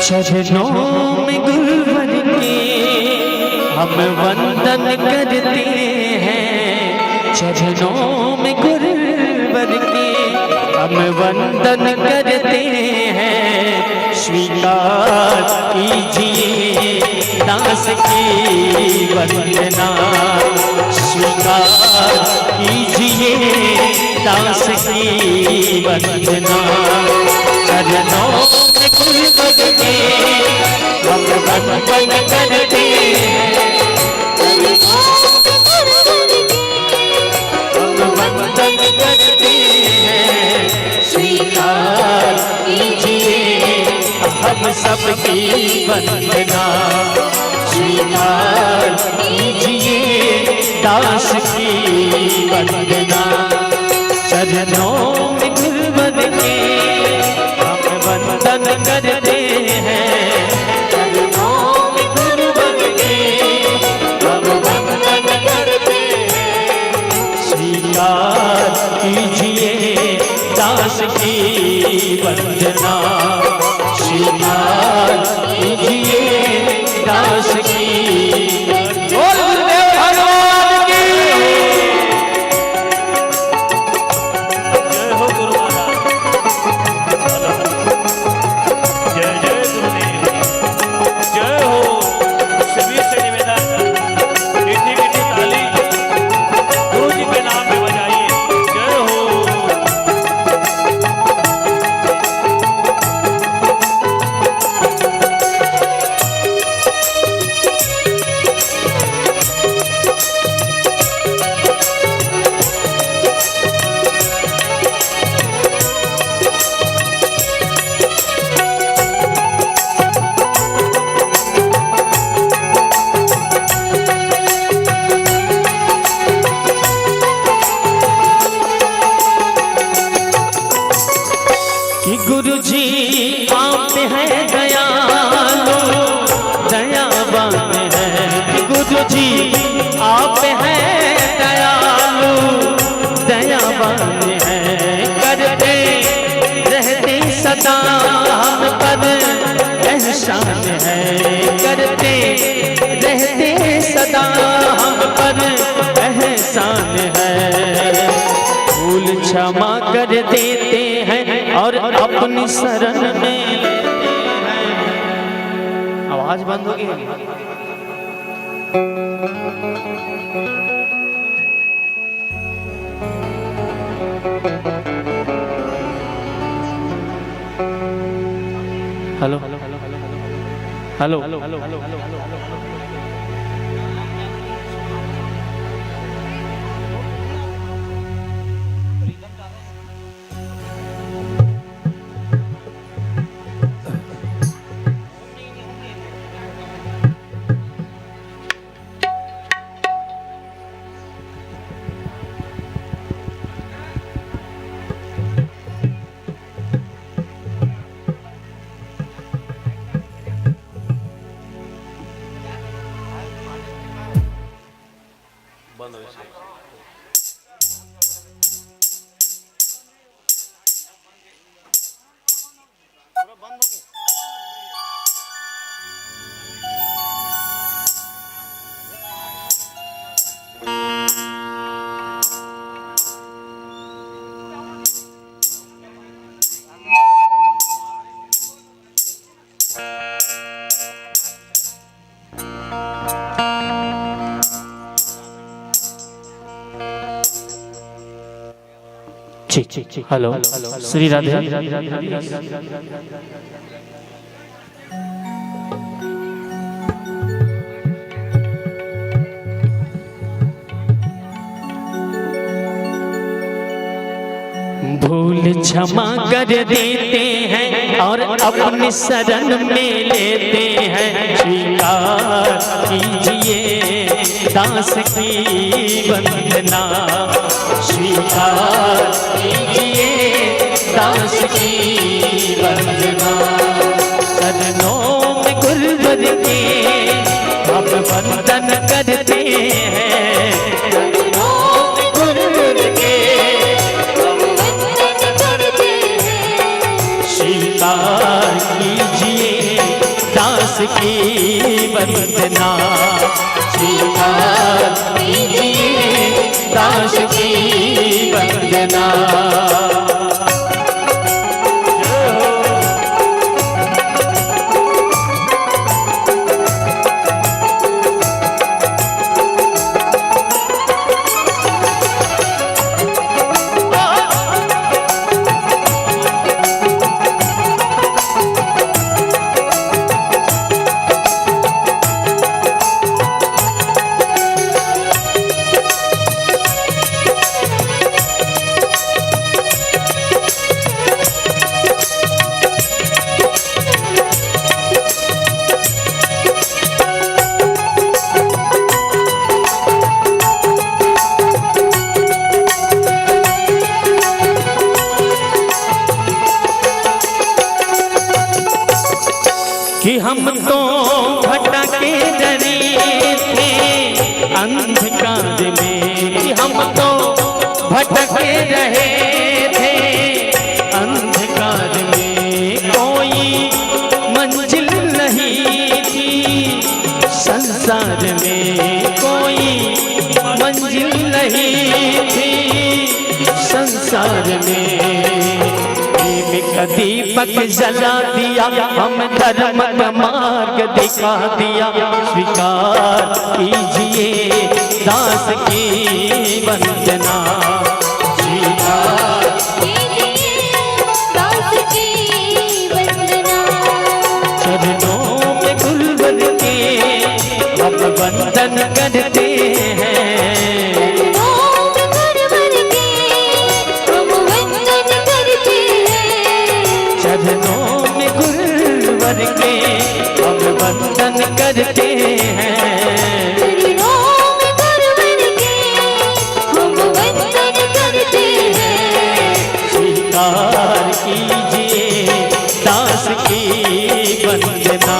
चरणों में गुरुवर के हम वंदन करते हैं, चरणों में गुरुवर के हम वंदन करते हैं। स्वीकार कीजिए दास की वंदना, स्वीकार कीजिए दास की वंदना। चरणों में गुरुवर के हम वंदन करते हैं। हम वंदन करते हैं, स्वीकार कीजिए हम सबकी वंदना। स्वीकार कीजिए दास की वंदना। चरणों में गुरुवर के हम वंदन करते हैं। चरणों में गुरुवर के हम वंदन करते हैं। स्वीकार कीजिए दास की वंदना। स्वीकार कीजिए दास की। बोल गुरुदेव भगवान की। जय हो गुरु महाराज। जय जय गुरुदेव। जय हो। सभी से निवेदन, मीठी मीठी ताली गुरु जी के नाम पे बजाइए। जय हो। कि गुरु जी आप हैं दयालु, दयावान हैं। कि गुरु जी आप हैं दयालु, दयावान हैं। करते रहते सदा हम पर एहसान है। करते रहते सदा हम पर एहसान है। भूल क्षमा कर देते हैं और अपनी शरण में। आवाज बंद हो गई है। Hello, hello. बंद हो गया। ठीक, ठीक, ठीक। हेलो, श्री राधे। भूल क्षमा कर देते हैं और अपनी शरण में लेते हैं। स्वीकार कीजिए दास की वंदना, स्वीकार कीजिए दास की वंदना। चरणों में गुरुवर के हम वंदन करते हैं। चरणों में गुरुवर के हम वंदन करते हैं। स्वीकार कीजिए दास की वंदना, स्वीकार कीजिए दास की वंदना। हम तो भटके रहे थे अंधकार में, हम तो भटके रहे थे अंधकार में। कोई मंजिल नहीं थी संसार में, कोई मंजिल नहीं थी संसार में। प्रेम का दीपक जला दिया, हम धर्म का मार्ग दिखा दिया। स्वीकार कीजिए दास की वंदना, स्वीकार कीजिए दास की वंदना। चरणों में गुरुवर के हम वंदन करते हैं। चरणों में गुरुवर के हम वंदन करते हैं। चरणों में गुरुवर के हम वंदन करते हैं। चरणों में गुरुवर के हम वंदन करते हैं। स्वीकार कीजिए दास की वंदना।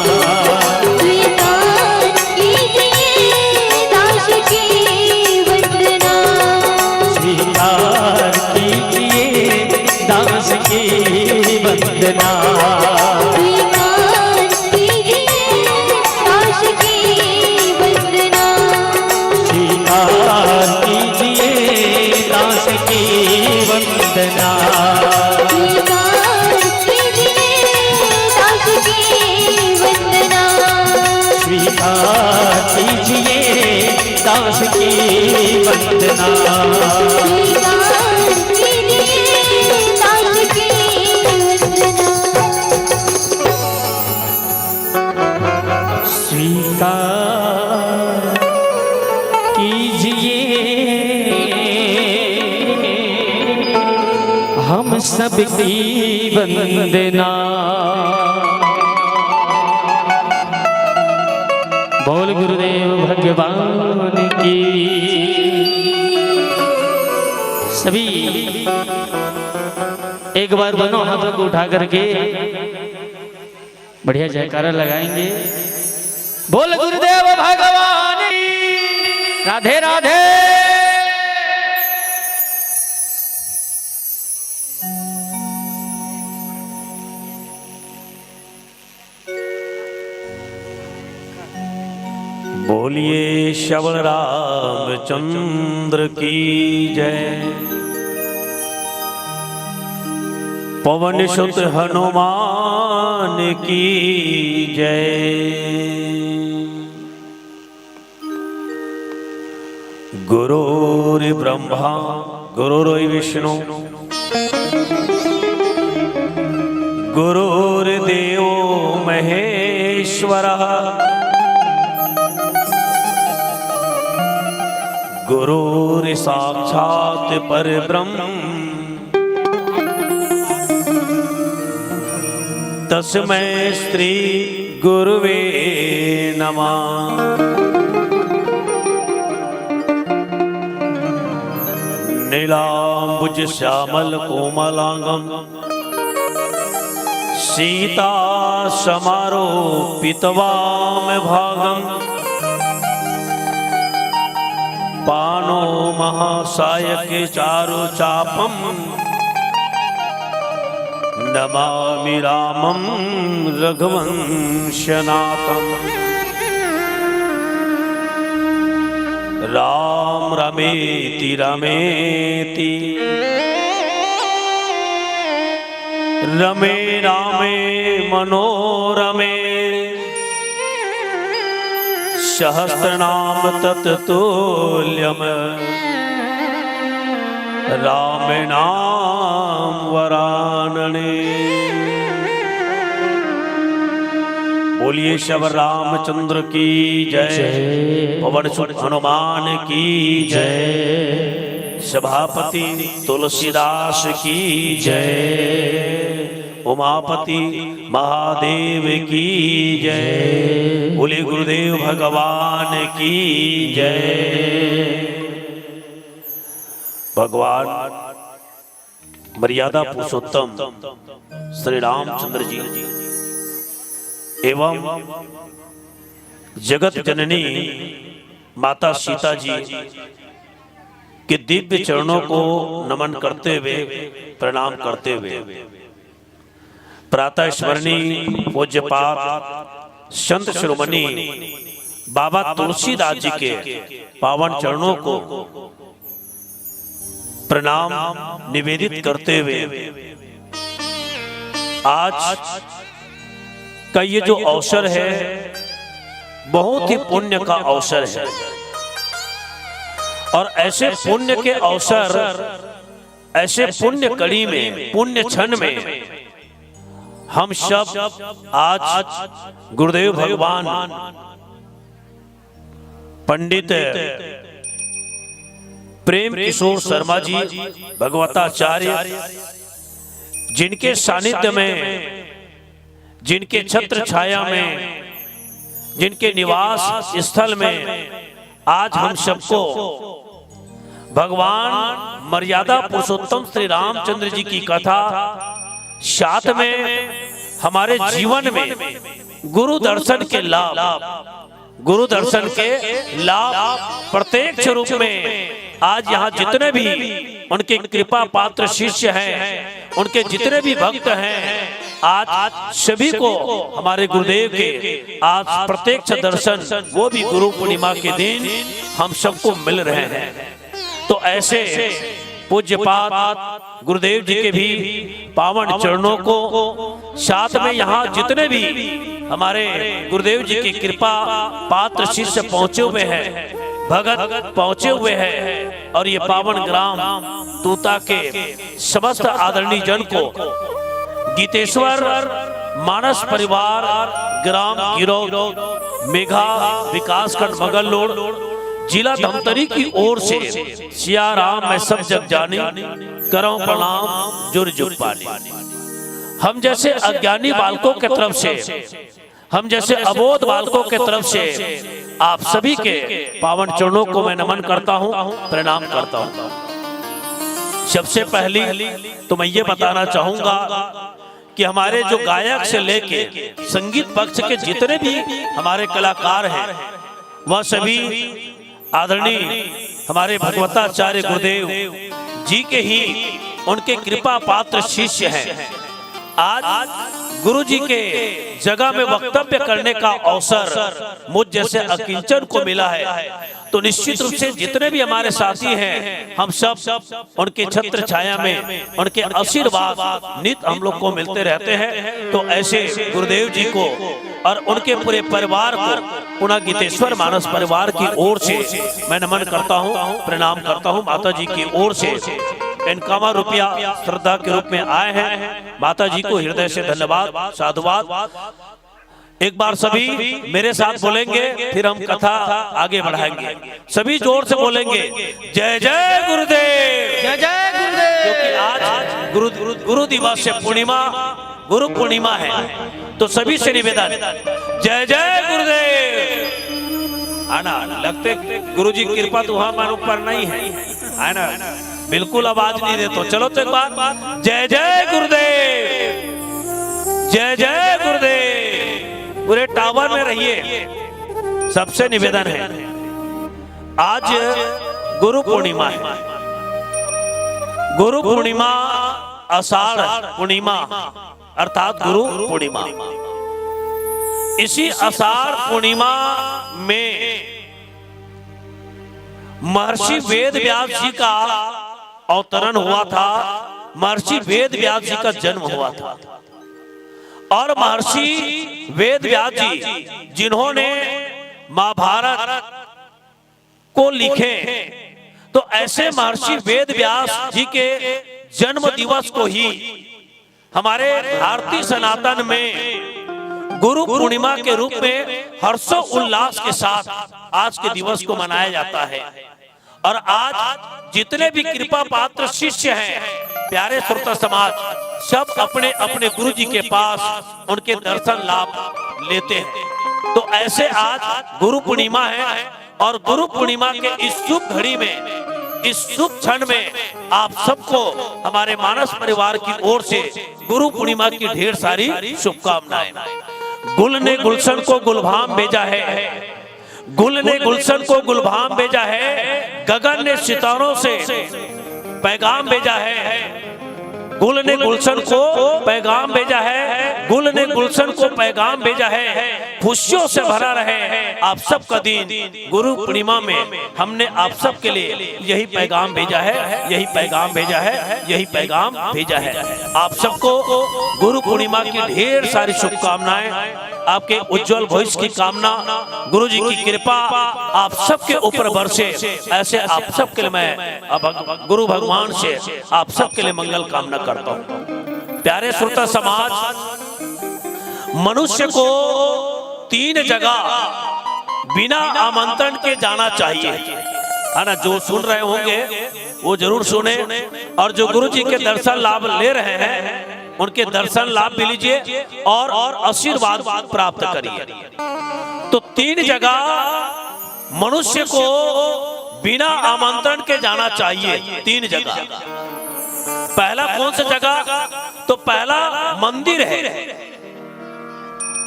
स्वीकार कीजिए दास की वंदना। स्वीकार कीजिए दास की वंदना। स्वीकार कीजिए दास की वंदना। स्वीकार कीजिए दास की वंदना। स्वीकार कीजिए दास की वंदना। स्वीकार कीजिए दास की वंदना। स्वीकार कीजिए दास की वंदना। स्वीकार कीजिए हम सबकी वंदना। बोल गुरुदेव भगवान की। सभी एक बार दोनों हाथों को उठा करके बढ़िया जयकारा लगाएंगे। बोल गुरुदेव भगवान की। राधे राधे। बोलिए श्रवण रामचंद्र की जय। पवन सुत हनुमान की जय। गुरुर्ब्रह्मा गुरुर्विष्णु गुरुर्देवो महेश्वरः। गुरुर्साक्षात् परब्रह्म तस्मै श्री गुरुवे नमः। नीलाम्बुज श्यामल कोमलांगम सीता समारोपित वाम भागम। पाणौ महासायक चारु चापम नमामि रामं रघुवंशनाथम्। राम रमेति रमेति रमे रामे मनोरमे। सहस्रनाम तत्तुल्यम राम नाम वरानने। बोलिए श्रवण रामचंद्र की जय। जय। पवन सुत हनुमान की जय। जय। सभापति तुलसीदास की जय। जय। उमापति महादेव की जय। जय। बोले गुरुदेव भगवान की जय। भगवान मर्यादा पुरुषोत्तम श्री रामचंद्र जी एवं जगत जननी माता सीता जी के दिव्य चरणों को नमन करते हुए, प्रणाम करते हुए, प्रातः स्मरणीय पूज्यपाद संत शिरोमणि बाबा तुलसीदास जी के पावन चरणों को प्रणाम निवेदित करते हुए, आज का ये जो अवसर है, बहुत ही पुण्य का अवसर है। और ऐसे पुण्य के अवसर, ऐसे पुण्य कड़ी में, पुण्य क्षण में हम सब आज गुरुदेव भगवान पंडित प्रेम किशोर शर्मा जी भगवताचार्य, जिनके सानिध्य में, जिनके छत्र छाया में, जिनके निवास स्थल में आज हम सबको भगवान मर्यादा पुरुषोत्तम श्री रामचंद्र जी की कथा, साथ में हमारे जीवन में गुरु दर्शन के लाभ, गुरु दर्शन के लाभ प्रत्यक्ष रूप में आज यहाँ जितने भी उनके कृपा पात्र शिष्य हैं, उनके जितने भी भक्त हैं, आज सभी को हमारे गुरुदेव के आज प्रत्यक्ष दर्शन, वो भी गुरु पूर्णिमा के दिन हम सबको मिल रहे हैं। तो ऐसे पूज्यपाद गुरुदेव जी के भी पावन चरणों को, साथ में यहाँ जितने भी हमारे गुरुदेव जी की कृपा पात्र शिष्य पहुंचे हुए हैं, भगत पहुंचे हुए हैं, और ये पावन ग्राम तूता के समस्त आदरणीय जन को गीतेश्वर मानस परिवार, ग्राम गिरौद, मेघा विकासखंड मगललोड, जिला धमतरी की ओर से सिया राम मैं सब जग जानी, करौं प्रणाम जुर जुग पानी। हम जैसे अज्ञानी बालकों के तरफ से, हम जैसे अबोध बालकों के तरफ से आप सभी के पावन चरणों को मैं नमन करता हूं, प्रणाम करता हूं। सबसे पहली तो मैं ये बताना चाहूंगा कि हमारे जो गायक से लेके संगीत पक्ष के जितने भी हमारे कलाकार हैं, वह सभी आदरणीय हमारे भगवताचार्य गुरुदेव जी के ही, उनके कृपा पात्र शिष्य हैं। आज गुरु जी के जगह में वक्तव्य करने का अवसर मुझ जैसे अकिंचन को मिला है, तो निश्चित रूप से जितने भी हमारे साथी हैं, हम सब उनके छत्र छाया में उनके आशीर्वाद नित हम लोग को मिलते रहते हैं। तो ऐसे गुरुदेव जी को और उनके पूरे परिवार को पुनः गीतेश्वर मानस परिवार की ओर से मैं नमन करता हूं, प्रणाम करता हूं। माता जी की ओर से इक्यावन रुपया श्रद्धा के रूप में आए हैं। माता जी को हृदय से धन्यवाद, साधुवाद। एक बार सभी मेरे साथ बोलेंगे, फिर हम कथा आगे बढ़ाएंगे। सभी जोर से बोलेंगे, "जय जय गुरुदेव।" जय जय गुरुदेव। क्योंकि आज गुरु, गुरु दिवस है, पूर्णिमा, गुरु पूर्णिमा है, तो सभी से निवेदन, "जय जय गुरुदेव।" है ना, लगते गुरु जी की कृपा तो हमारे ऊपर नहीं है, है ना? बिल्कुल आवाज नहीं दे तो चलो तो एक बार, "जय जय गुरुदेव, जय जय गुरुदेव।" पूरे टावर में रहिए, सबसे निवेदन है। आज गुरु पूर्णिमा है, गुरु पूर्णिमा, आषाढ़ पूर्णिमा अर्थात गुरु पूर्णिमा। इसी आषाढ़ पूर्णिमा में महर्षि वेद व्यास जी का अवतरण हुआ था, महर्षि वेद व्यास जी का जन्म हुआ था। और महर्षि वेद व्यास जी जिन्होंने महाभारत को लिखे, तो ऐसे महर्षि वेद व्यास जी के जन्म दिवस को ही हमारे भारतीय सनातन में गुरु पूर्णिमा के रूप में हर्षोल्लास के साथ आज के दिवस को मनाया जाता है। और आज जितने भी कृपा पात्र शिष्य हैं, प्यारे श्रोता समाज, सब अपने अपने गुरु जी के पास उनके दर्शन लाभ लेते हैं। तो ऐसे आज गुरु पूर्णिमा है और गुरु पूर्णिमा के इस शुभ घड़ी में, इस शुभ क्षण में आप सबको हमारे मानस परिवार की ओर से गुरु पूर्णिमा की ढेर सारी शुभकामनाएं। गुल ने गुलशन को गुलभाम भेजा है, गुल ने गुलशन को गुलभाम भेजा है, गगन ने सितारों से पैगाम भेजा है, गुल ने गुलशन को पैगाम भेजा है, गुल ने गुलशन को पैगाम भेजा है। खुशियों से भरा रहे आप सबका दिन। गुरु पूर्णिमा में हमने आप सबके लिए यही पैगाम भेजा है, यही पैगाम भेजा है, यही पैगाम भेजा है। आप सबको गुरु पूर्णिमा की ढेर सारी शुभकामनाएं, आपके उज्जवल भविष्य की कामना, गुरु जी की कृपा आप सबके ऊपर बरसे, ऐसे आप सबके लिए मैं अब गुरु भगवान से आप सबके लिए मंगल कामना करता हूँ। प्यारे श्रोता समाज, मनुष्य को तीन जगह बिना आमंत्रण के जाना चाहिए, है ना? जो सुन रहे होंगे वो जरूर सुने, और जो गुरु जी के दर्शन लाभ ले रहे हैं उनके दर्शन लाभ भी लीजिए और, और आशीर्वाद प्राप्त करिए। तो तीन जगह मनुष्य को बिना आमंत्रण के जाना चाहिए, तीन जगह। पहला कौन सा जगह? तो पहला मंदिर है।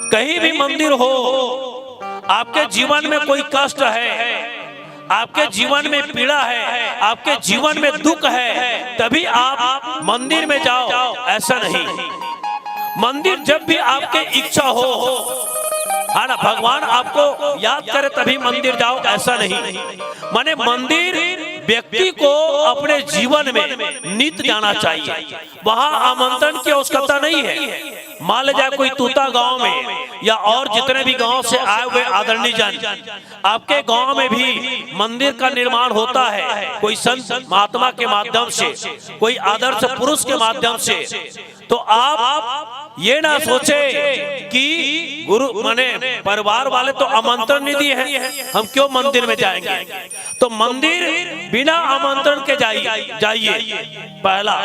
कहीं भी मंदिर हो, आपके जीवन में कोई कष्ट है, आपके जीवन में पीड़ा है, आपके जीवन में दुख है, तभी आप मंदिर में जाओ, ऐसा नहीं। मंदिर जब भी आपके इच्छा हो, है ना, भगवान आपको याद करे तभी मंदिर जाओ, ऐसा नहीं। माने मंदिर व्यक्ति को अपने जीवन में नित जाना चाहिए, वहां आमंत्रण की आवश्यकता नहीं है। मान ले जाए कोई तूता गांव में या और जितने भी गांव से आए हुए आदरणीय जन, आपके गांव में भी मंदिर का निर्माण होता है, कोई संत महात्मा के माध्यम से, कोई आदर्श पुरुष के माध्यम से, तो आप ये ना सोचे कि गुरु माने परिवार वाले तो आमंत्रण नहीं दिए हैं, हम क्यों मंदिर में जाएंगे? तो मंदिर बिना आमंत्रण के जाइए, जाइए। पहला।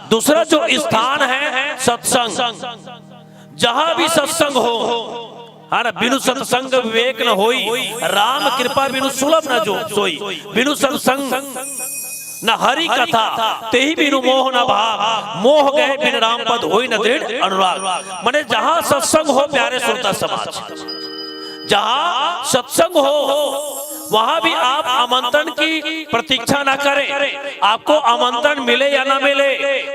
दूसरा जो स्थान है सत्संग, जहां भी सत्संग हो, है ना, बिनु सत्संग विवेक न होई, राम कृपा बिनु सुलभ न जो सोई। बिनु सत्संग न हरि कथा, तेहि बिनु मोह न भाग, मोह गए बिन राम पद होई न दृढ़ अनुराग। माने जहां सत्संग हो प्यारे श्रोता समाज, जहां सत्संग हो, वहां भी आप आमंत्रण की प्रतीक्षा ना करें। आपको आमंत्रण मिले या ना मिले,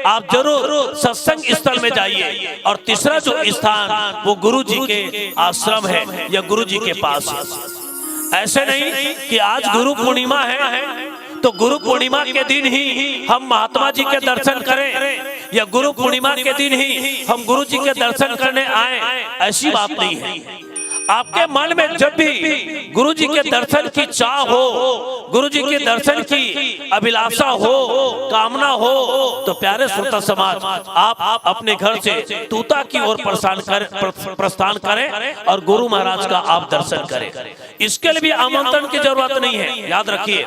आप जरूर सत्संग स्थल में जाइए। और तीसरा जो स्थान, वो गुरु जी के आश्रम है या गुरु जी के पास है। ऐसे नहीं कि आज गुरु पूर्णिमा है तो गुरु पूर्णिमा के दिन ही हम महात्मा जी के दर्शन करें या गुरु पूर्णिमा के दिन ही हम गुरु जी के दर्शन करने आए, ऐसी बात नहीं है। आपके मन में जब भी गुरु जी के दर्शन की चाह हो, गुरु जी के दर्शन की अभिलाषा हो, कामना हो, तो प्यारे श्रोता समाज, आप अपने घर से तूता की ओर प्रस्थान कर, प्र-, प्रस्थान करें और गुरु महाराज का आप दर्शन करें। इसके लिए भी आमंत्रण की जरूरत नहीं है, याद रखिए,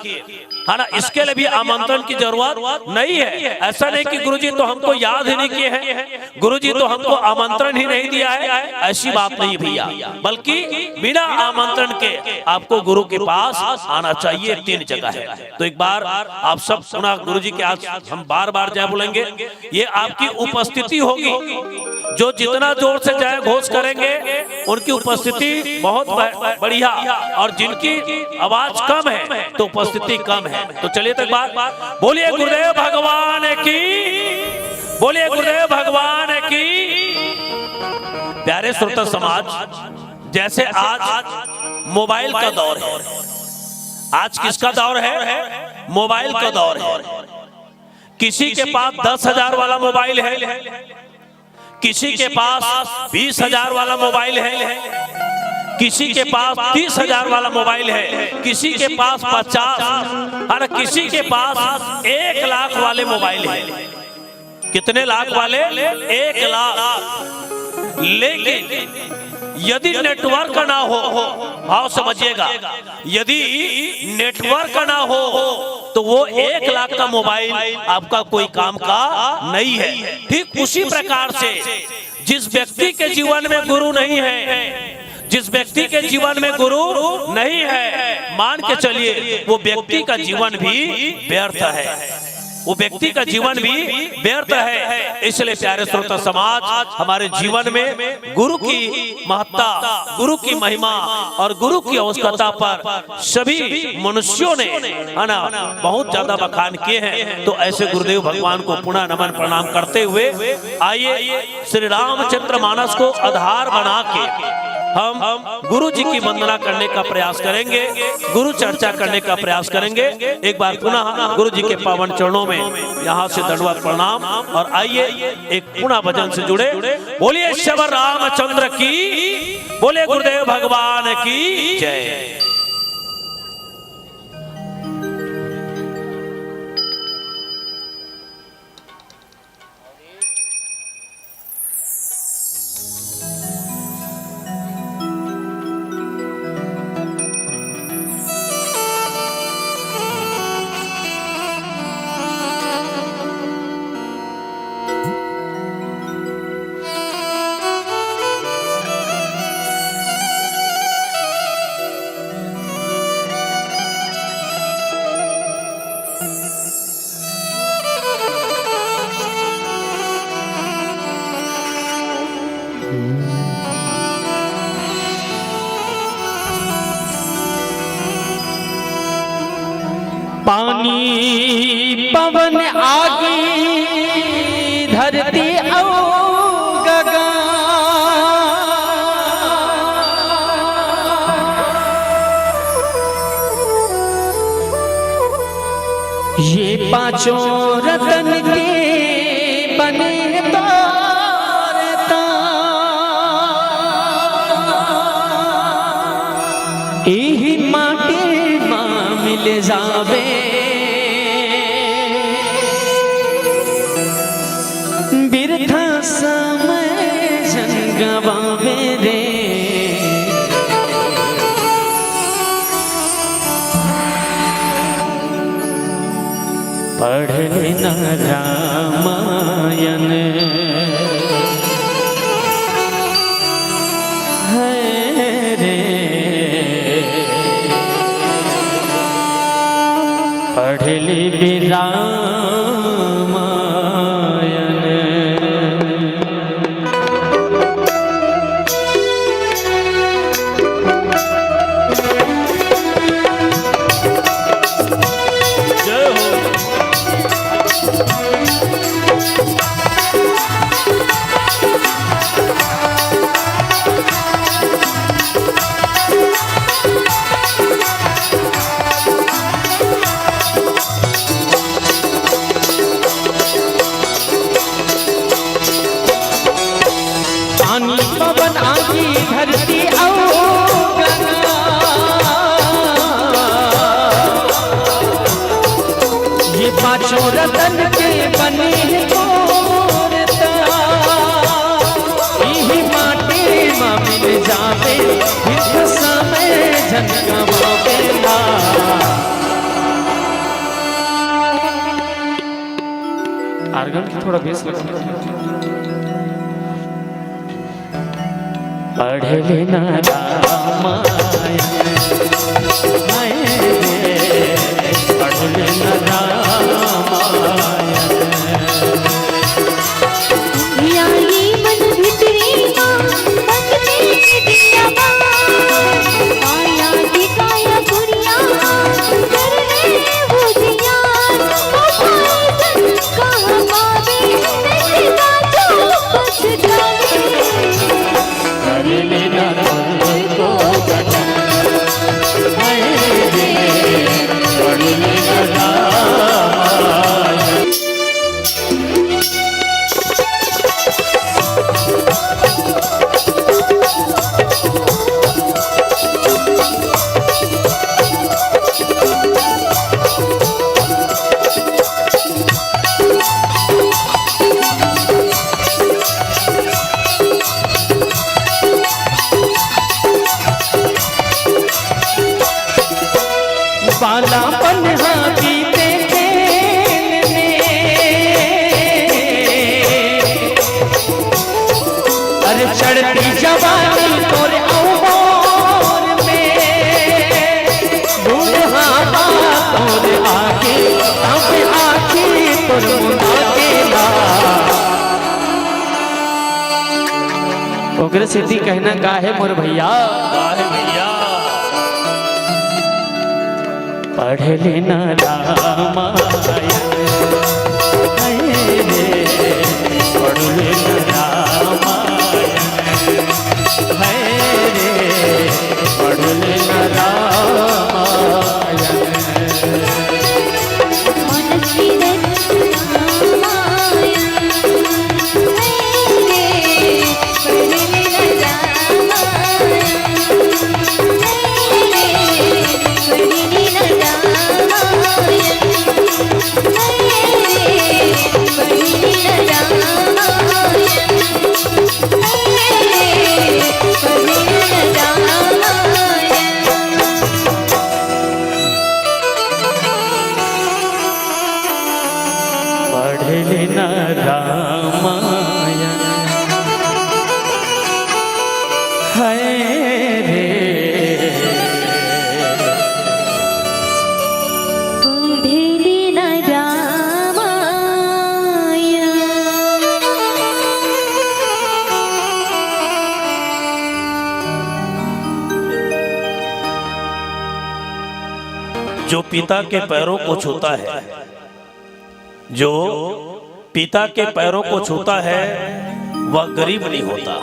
है ना? इसके लिए भी आमंत्रण की जरूरत नहीं है। ऐसा नहीं कि गुरु जी तो हमको याद ही नहीं किए हैं, गुरु जी तो हमको आमंत्रण ही नहीं दिया है, ऐसी बात नहीं भैया। बल्कि बिना आमंत्रण के आपको गुरु के पास आना चाहिए। तीन जगह है। तो एक बार आप सब सुना, गुरु जी के आज हम बार बार जय बोलेंगे। ये आपकी उपस्थिति होगी। जो जितना जोर से जय घोष करेंगे, उनकी उपस्थिति बहुत ब-, बढ़िया, और जिनकी आवाज कम है तो उपस्थिति कम है। तो चलिए, तो एक बार बोलिए गुरुदेव भगवान की, बोलिए गुरुदेव भगवान की। प्यारे श्रोता समाज, जैसे आज मोबाइल का दौर है, आज किसका दौर है? मोबाइल का दौर है। किसी के पास दस हजार वाला मोबाइल है, किसी के पास बीस हजार वाला मोबाइल है, किसी के पास तीस हजार वाला मोबाइल है, किसी के पास पचास, और किसी के पास एक लाख वाले मोबाइल है। कितने लाख वाले? एक लाख। लेकिन यदि नेटवर्क ना हो, भाव समझिएगा, यदि नेटवर्क ना हो तो वो एक लाख का मोबाइल आपका कोई काम का नहीं है। ठीक उसी प्रकार से जिस व्यक्ति के जीवन में गुरु नहीं है, जिस व्यक्ति के जीवन में गुरु नहीं है, मान के चलिए वो व्यक्ति का जीवन भी व्यर्थ है। वो व्यक्ति का जीवन भी व्यर्थ है। इसलिए प्यारे श्रोता समाज, हमारे जीवन में गुरु की महत्ता, गुरु की महिमा और गुरु की आवश्यकता पर सभी मनुष्यों ने, है ना, बहुत ज्यादा बखान किए हैं। तो ऐसे गुरुदेव भगवान को पुनः नमन प्रणाम करते हुए आइए श्री रामचंद्र मानस को आधार बना के हम गुरु जी की वंदना करने का प्रयास करेंगे, गुरु चर्चा करने का प्रयास करेंगे। एक बार पुनः गुरु जी के पावन चरणों में यहाँ से दंडवत प्रणाम। और आइए एक पुनः भजन से जुड़े। बोलिए श्री रामचंद्र की, बोलिए गुरुदेव भगवान की जय। पानी पवन आगी धरती अउ गगन, ये पांचों रतन के बने तोर तन। इही माटी मा मिल जावे, बिरथा समय झन गवावे रे। पढ़ लेना रामायण। है रे, पढ़ ले रामायण। पानी पवन आगी धरती अउ गंगा, ये पांचों रतन के बने हे तोर तन। इही माटी मा मिल जावे, बिरथा समय झन गवावे ला। आर्गन की थोड़ा बेस लगा। पढ़ लेना रामायण, हाय रे, पढ़ लेना रामायण। याही मन भितरी मा, भक्ति दिया बा, माया की काया दुनिया, कर ले उजियार, ओ भाई कहाँ पावे, नसीबा जो पछतावे। कर लेना तुझको गगन, हाय रे, कर लेना राम। ओकरे सेती कहना का हे मोर भैया, का हे भैया? पढ़ लेना रामायण, हाय रे, पढ़ लेना रामायण, हाय रे, पढ़ लेना रामायण। पढ़ लेना रामायण, हाय रे। पढ़ लेना रामायण। जो पिता के पैरों को छूता है, जो पिता के पैरों को छूता है, वह गरीब नहीं होता।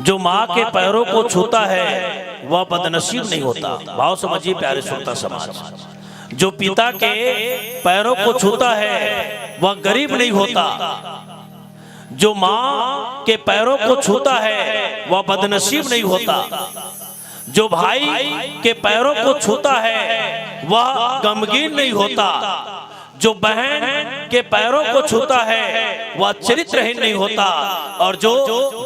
जो माँ के पैरों को छूता है, वह बदनसीब नहीं होता। भाव समझिए प्यारे श्रोता समाज, जो पिता के पैरों को छूता है, वह गरीब नहीं होता। जो माँ के पैरों को छूता है, वह बदनसीब नहीं होता। जो भाई के पैरों को छूता है, वह गमगीन नहीं होता। जो बहन के पैरों को छूता है, वह चरित्रहीन नहीं होता। और जो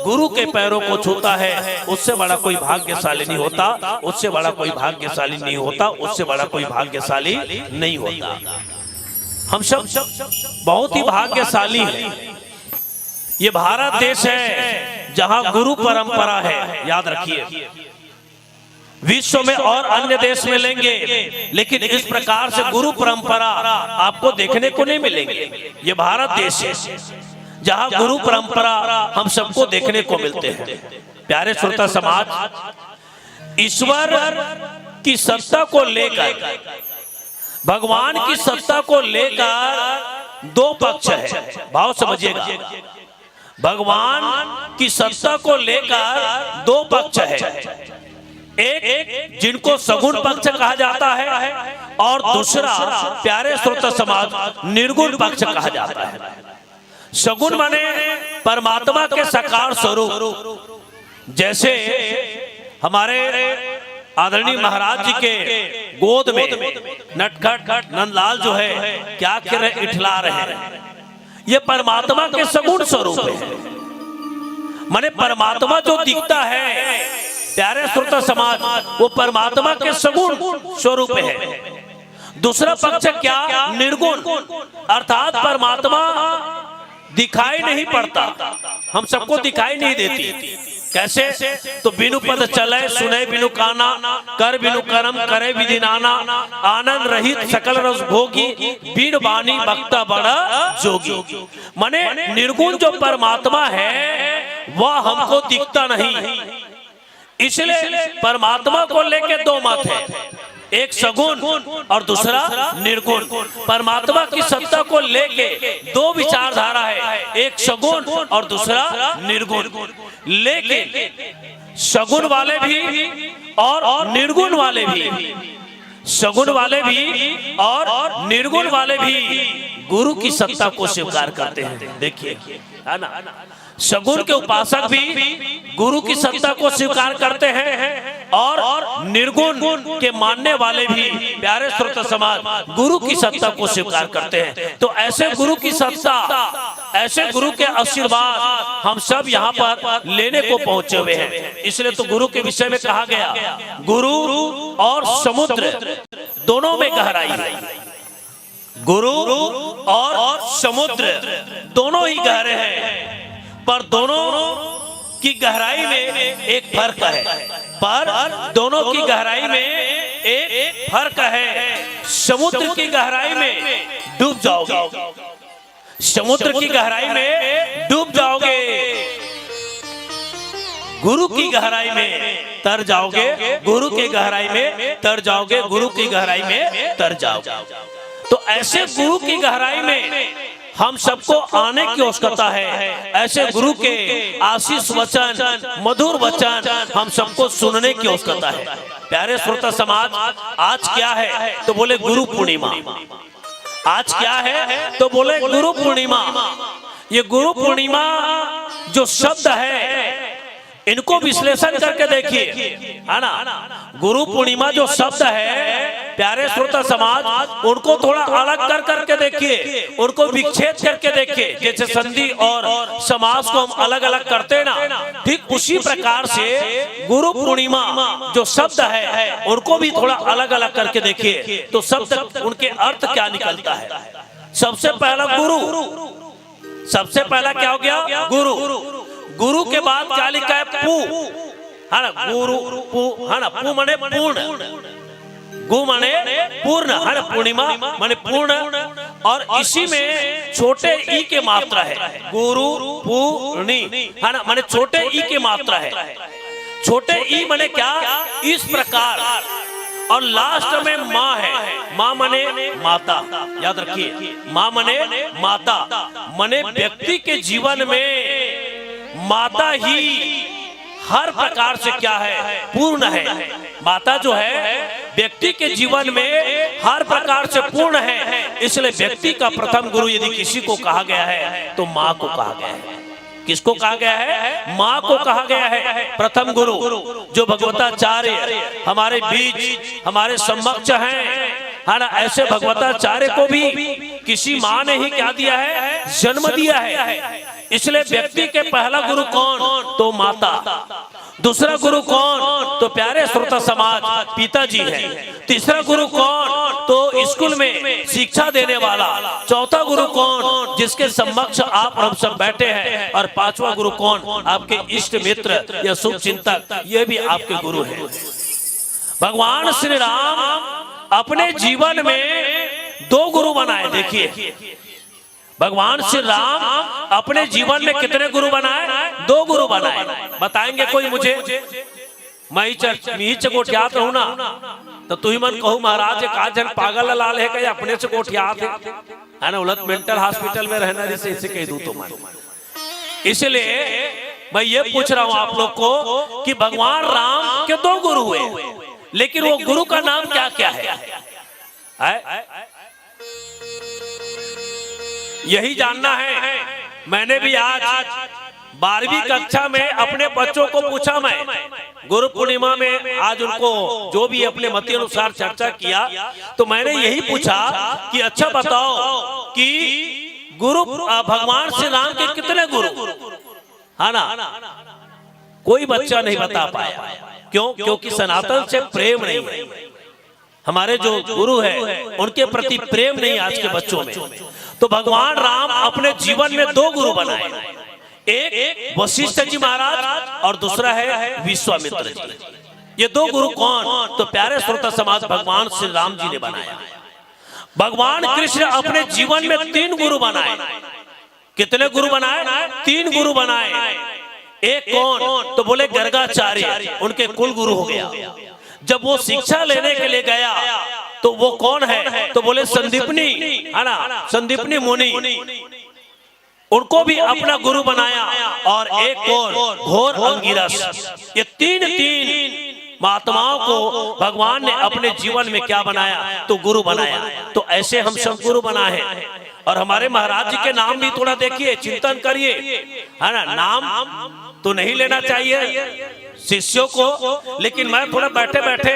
गुरु के पैरों को छूता है, उससे बड़ा कोई भाग्यशाली नहीं होता, उससे बड़ा कोई भाग्यशाली नहीं होता, उससे बड़ा कोई भाग्यशाली नहीं होता। हम सब बहुत ही भाग्यशाली हैं। ये भारत देश है, जहां गुरु परंपरा है, याद रखिए। विश्व में और अन्य देश मिलेंगे, लेकिन इस प्रकार से गुरु परंपरा आपको देखने को नहीं मिलेंगे। ये भारत देश है, जहां गुरु परंपरा हम सबको देखने को मिलते हैं। प्यारे श्रोता समाज, ईश्वर की सत्ता को लेकर, भगवान की सत्ता को लेकर दो पक्ष है। भाव समझिएगा, भगवान की सत्ता को लेकर दो पक्ष है। एक, जिनको सगुण पक्ष कहा जाता है, और दूसरा, प्यारे श्रोता समाज, निर्गुण पक्ष कहा जाता है। सगुण माने परमात्मा के साकार स्वरूप। जैसे हमारे आदरणीय महाराज जी के गोद में नटखट नंदलाल जो है, क्या कर रहे, इठला रहे हैं। ये परमात्मा के सगुण स्वरूप है। माने परमात्मा जो दिखता है, प्यारे श्रोता समाज, वो परमात्मा के सगुण स्वरूप है। दूसरा पक्ष क्या? निर्गुण, अर्थात परमात्मा दिखाई नहीं पड़ता, हम सबको दिखाई नहीं देती। कैसे? तो बिनु पद चले, सुने बिनु काना, कर बिनु करम, करे विधि नाना, आनंद रहित सकल रस भोगी, बीन बानी बखता बड़ा जोगी। माने निर्गुण जो परमात्मा है, वह हमको दिखता नहीं, इसलिए परमात्मा को लेके दो मत है, एक सगुण और दूसरा निर्गुण। परमात्मा की सत्ता को लेके दो विचारधारा है, एक सगुण और दूसरा निर्गुण। लेकिन सगुण वाले भी और निर्गुण वाले भी, सगुण वाले भी और निर्गुण वाले भी गुरु की सत्ता को स्वीकार करते हैं। देखिए, है ना, सगुण के उपासक भी गुरु की सत्ता को स्वीकार करते हैं और निर्गुण के मानने वाले भी, प्यारे श्रोता समाज, गुरु की सत्ता को स्वीकार करते हैं। तो ऐसे गुरु की सत्ता, ऐसे गुरु के आशीर्वाद हम सब यहाँ पर लेने को पहुंचे हुए हैं। इसलिए तो गुरु के विषय में कहा गया, गुरु और समुद्र दोनों में गहराई है। गुरु और समुद्र दोनों ही गहरे हैं, पर दोनों की गहराई में एक फर्क है, पर दोनों की गहराई में एक फर्क है। समुद्र की गहराई में डूब जाओगे, समुद्र की गहराई में डूब जाओगे। गुरु की गहराई में तर जाओगे, गुरु की गहराई में तर जाओगे, गुरु की गहराई में तर जाओगे। तो ऐसे गुरु की गहराई में हम सबको आने की आवश्यकता है। ऐसे गुरु के आशीष वचन, मधुर वचन हम सबको सुनने की आवश्यकता है। प्यारे श्रोता समाज, आज क्या है? तो बोले गुरु पूर्णिमा। आज क्या है? तो बोले गुरु पूर्णिमा। ये गुरु पूर्णिमा जो शब्द है, इनको विश्लेषण करके देखिए, है ना? गुरु पूर्णिमा जो शब्द है, प्यारे श्रोता समाज, उनको थोड़ा अलग कर करके देखिए, उनको विच्छेद करके देखिए। जैसे संधि और समास को हम अलग अलग करते हैं ना, ठीक उसी प्रकार से गुरु पूर्णिमा जो शब्द है, उनको भी थोड़ा अलग अलग करके देखिए, तो शब्द, उनके अर्थ क्या निकलता है। सबसे पहला गुरु, सबसे पहला क्या हो गया? गुरु। गुरु के बाद क्या लिखा है? पू, है ना? गुरु पू, है ना? पू माने पूर्ण, गु माने पूर्ण, है ना? पूर्णिमा माने पूर्ण। और इसी में छोटे ई के मात्रा है, गुरु पूर्णी, है ना? माने छोटे ई के मात्रा है। छोटे ई माने क्या? इस प्रकार। और लास्ट में माँ है। माँ माने माता, याद रखिए, माँ माने माता। माने व्यक्ति के जीवन में माता ही हर प्रकार से क्या है? पूर्ण है। माता जो है, व्यक्ति के जीवन में हर प्रकार से पूर्ण है। इसलिए व्यक्ति का प्रथम गुरु यदि किसी को कहा गया है, तो माँ को कहा गया है। किसको कहा गया है? माँ को कहा गया है प्रथम गुरु। जो भगवताचार्य हमारे बीच, हमारे समक्ष हैं, है ना? ऐसे भगवताचार्य को भी किसी माँ ने ही क्या दिया है? जन्म दिया है। इसलिए व्यक्ति के पहला गुरु कौन? तो माता। दूसरा गुरु कौन? तो प्यारे श्रोता समाज, पिताजी है। तीसरा गुरु कौन? तो स्कूल में शिक्षा देने वाला। चौथा गुरु कौन? जिसके समक्ष आप और हम सब बैठे हैं। और पांचवा गुरु कौन? आपके इष्ट मित्र या शुभ चिंतक, ये भी आपके गुरु हैं। भगवान श्री राम अपने जीवन में दो गुरु बनाए। देखिए, भगवान श्री राम अपने जीवन में कितने गुरु बनाए? दो गुरु बनाए। बताएंगे कोई मुझे? मैं ही च-, मी ही च गोठियात रहूं ना, तो तुही मन कहू, "महाराज, एक आध झन पागल लाल है, कहीं अपने से गोठियात है, है ना? उलत मेंटल हॉस्पिटल में रहना, जैसे इसे कह दूं तो मैं।" इसलिए मैं ये पूछ रहा हूं आप लोग को कि भगवान राम के दो गुरु हुए, लेकिन वो गुरु का नाम क्या क्या है? है? यही जानना है। मैंने भी आज बारहवीं कक्षा में अपने बच्चों को पूछा, मैं गुरु पूर्णिमा में आज उनको जो भी अपने मति अनुसार चर्चा किया, तो मैंने यही पूछा कि अच्छा बताओ कि गुरु, अ, भगवान श्री राम के कितने गुरु, है ना? कोई बच्चा नहीं बता पाया। क्यों? क्योंकि सनातन से प्रेम नहीं है। हमारे जो गुरु हैं, उनके प्रति प्रेम नहीं आज के बच्चों में। तो भगवान राम अपने जीवन में दो गुरु बनाए, एक वशिष्ठ जी महाराज और दूसरा है विश्वामित्र जी। ये दो गुरु कौन? तो प्यारे श्रोता समाज, भगवान श्री राम जी ने बनाया। भगवान कृष्ण अपने जीवन में तीन गुरु बनाए। कितने गुरु बनाए? तीन गुरु बनाए। एक कौन? तो बोले गर्गाचार्य, उनके कुल गुरु हो गया। जब वो शिक्षा लेने के लिए गया, तो वो कौन है? तो बोले संदीपनी, है ना, संदीपनी मुनि। उनको भी अपना गुरु बनाया। और एक कौन? घोर अंगिरस। ये तीन, तीन महात्माओं को भगवान ने अपने जीवन में क्या बनाया? तो गुरु बनाया। तो ऐसे हम सब गुरु बना है। और हमारे महाराज जी के नाम भी थोड़ा देखिए, चिंतन करिए, है ना? नाम तो नहीं लेना चाहिए शिष्यों को, लेकिन मैं थोड़ा बैठे बैठे,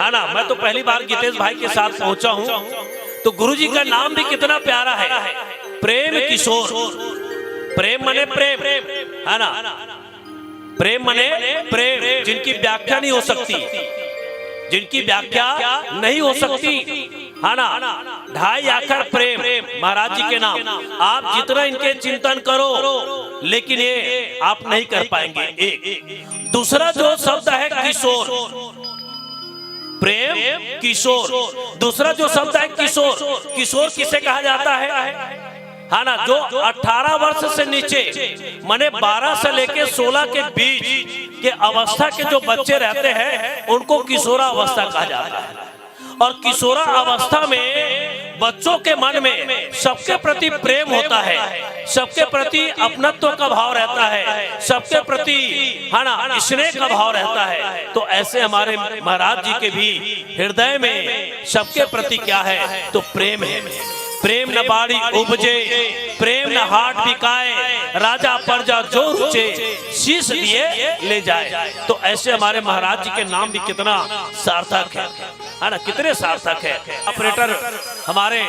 है ना, मैं तो पहली बार गीतेश भाई के साथ पहुंचा हूं, तो गुरु जी का नाम भी कितना प्यारा है, प्रेम किशोर। प्रेम माने प्रेम, है ना? प्रेम माने प्रेम, जिनकी व्याख्या नहीं हो सकती, जिनकी व्याख्या नहीं हो सकती, है ना? ढाई आखर प्रेम महाराज जी के नाम। आप जितना इनके चिंतन करो, लेकिन ये आप नहीं कर पाएंगे। एक दूसरा जो शब्द है किशोर, प्रेम किशोर, दूसरा जो शब्द है किशोर, किशोर किसे कहा जाता है? है ना, जो अठारह वर्ष से नीचे, माने बारह से लेके सोलह के बीच के अवस्था के जो बच्चे रहते हैं, उनको किशोरा अवस्था कहा जाता है। और किशोरा अवस्था में बच्चों के मन में सबके प्रति प्रेम होता है, सबके प्रति अपनत्व का भाव रहता है, सबके प्रति, है ना, स्नेह का भाव रहता है। तो ऐसे हमारे महाराज जी के भी हृदय में सबके प्रति क्या है? तो प्रेम है। प्रेम न बाड़ी उपजे, प्रेम न हाट बिकाए, राजा प्रजा जो रुचे, शीश दिए ले जाए। तो ऐसे हमारे महाराज जी के नाम भी कितना सार्थक है, है ना, कितने सार्थक है। ऑपरेटर हमारे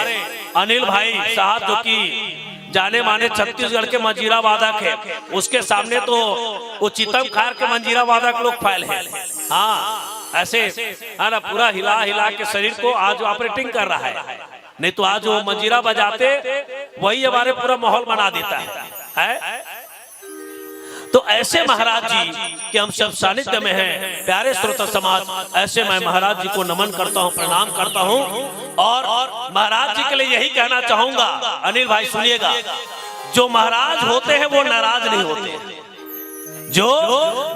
अनिल भाई साहब, जो कि जाने माने छत्तीसगढ़ के मंजीरा वादक है, उसके सामने तो वो चितम खार के मंजीरा वादक लोग फैल है। हाँ, ऐसे, है ना, पूरा हिला हिला के शरीर को आज ऑपरेटिंग कर रहा है, नहीं तो आज वो मंजीरा बजाते, वही हमारे पूरा माहौल बना देता है, है? तो ऐसे महाराज जी के हम सब सानिध्य में हैं, प्यारे श्रोता समाज, ऐसे मैं महाराज जी को नमन करता हूँ, प्रणाम करता हूँ। और महाराज जी के लिए यही कहना चाहूंगा, अनिल भाई सुनिएगा, जो महाराज होते हैं वो नाराज नहीं होते, जो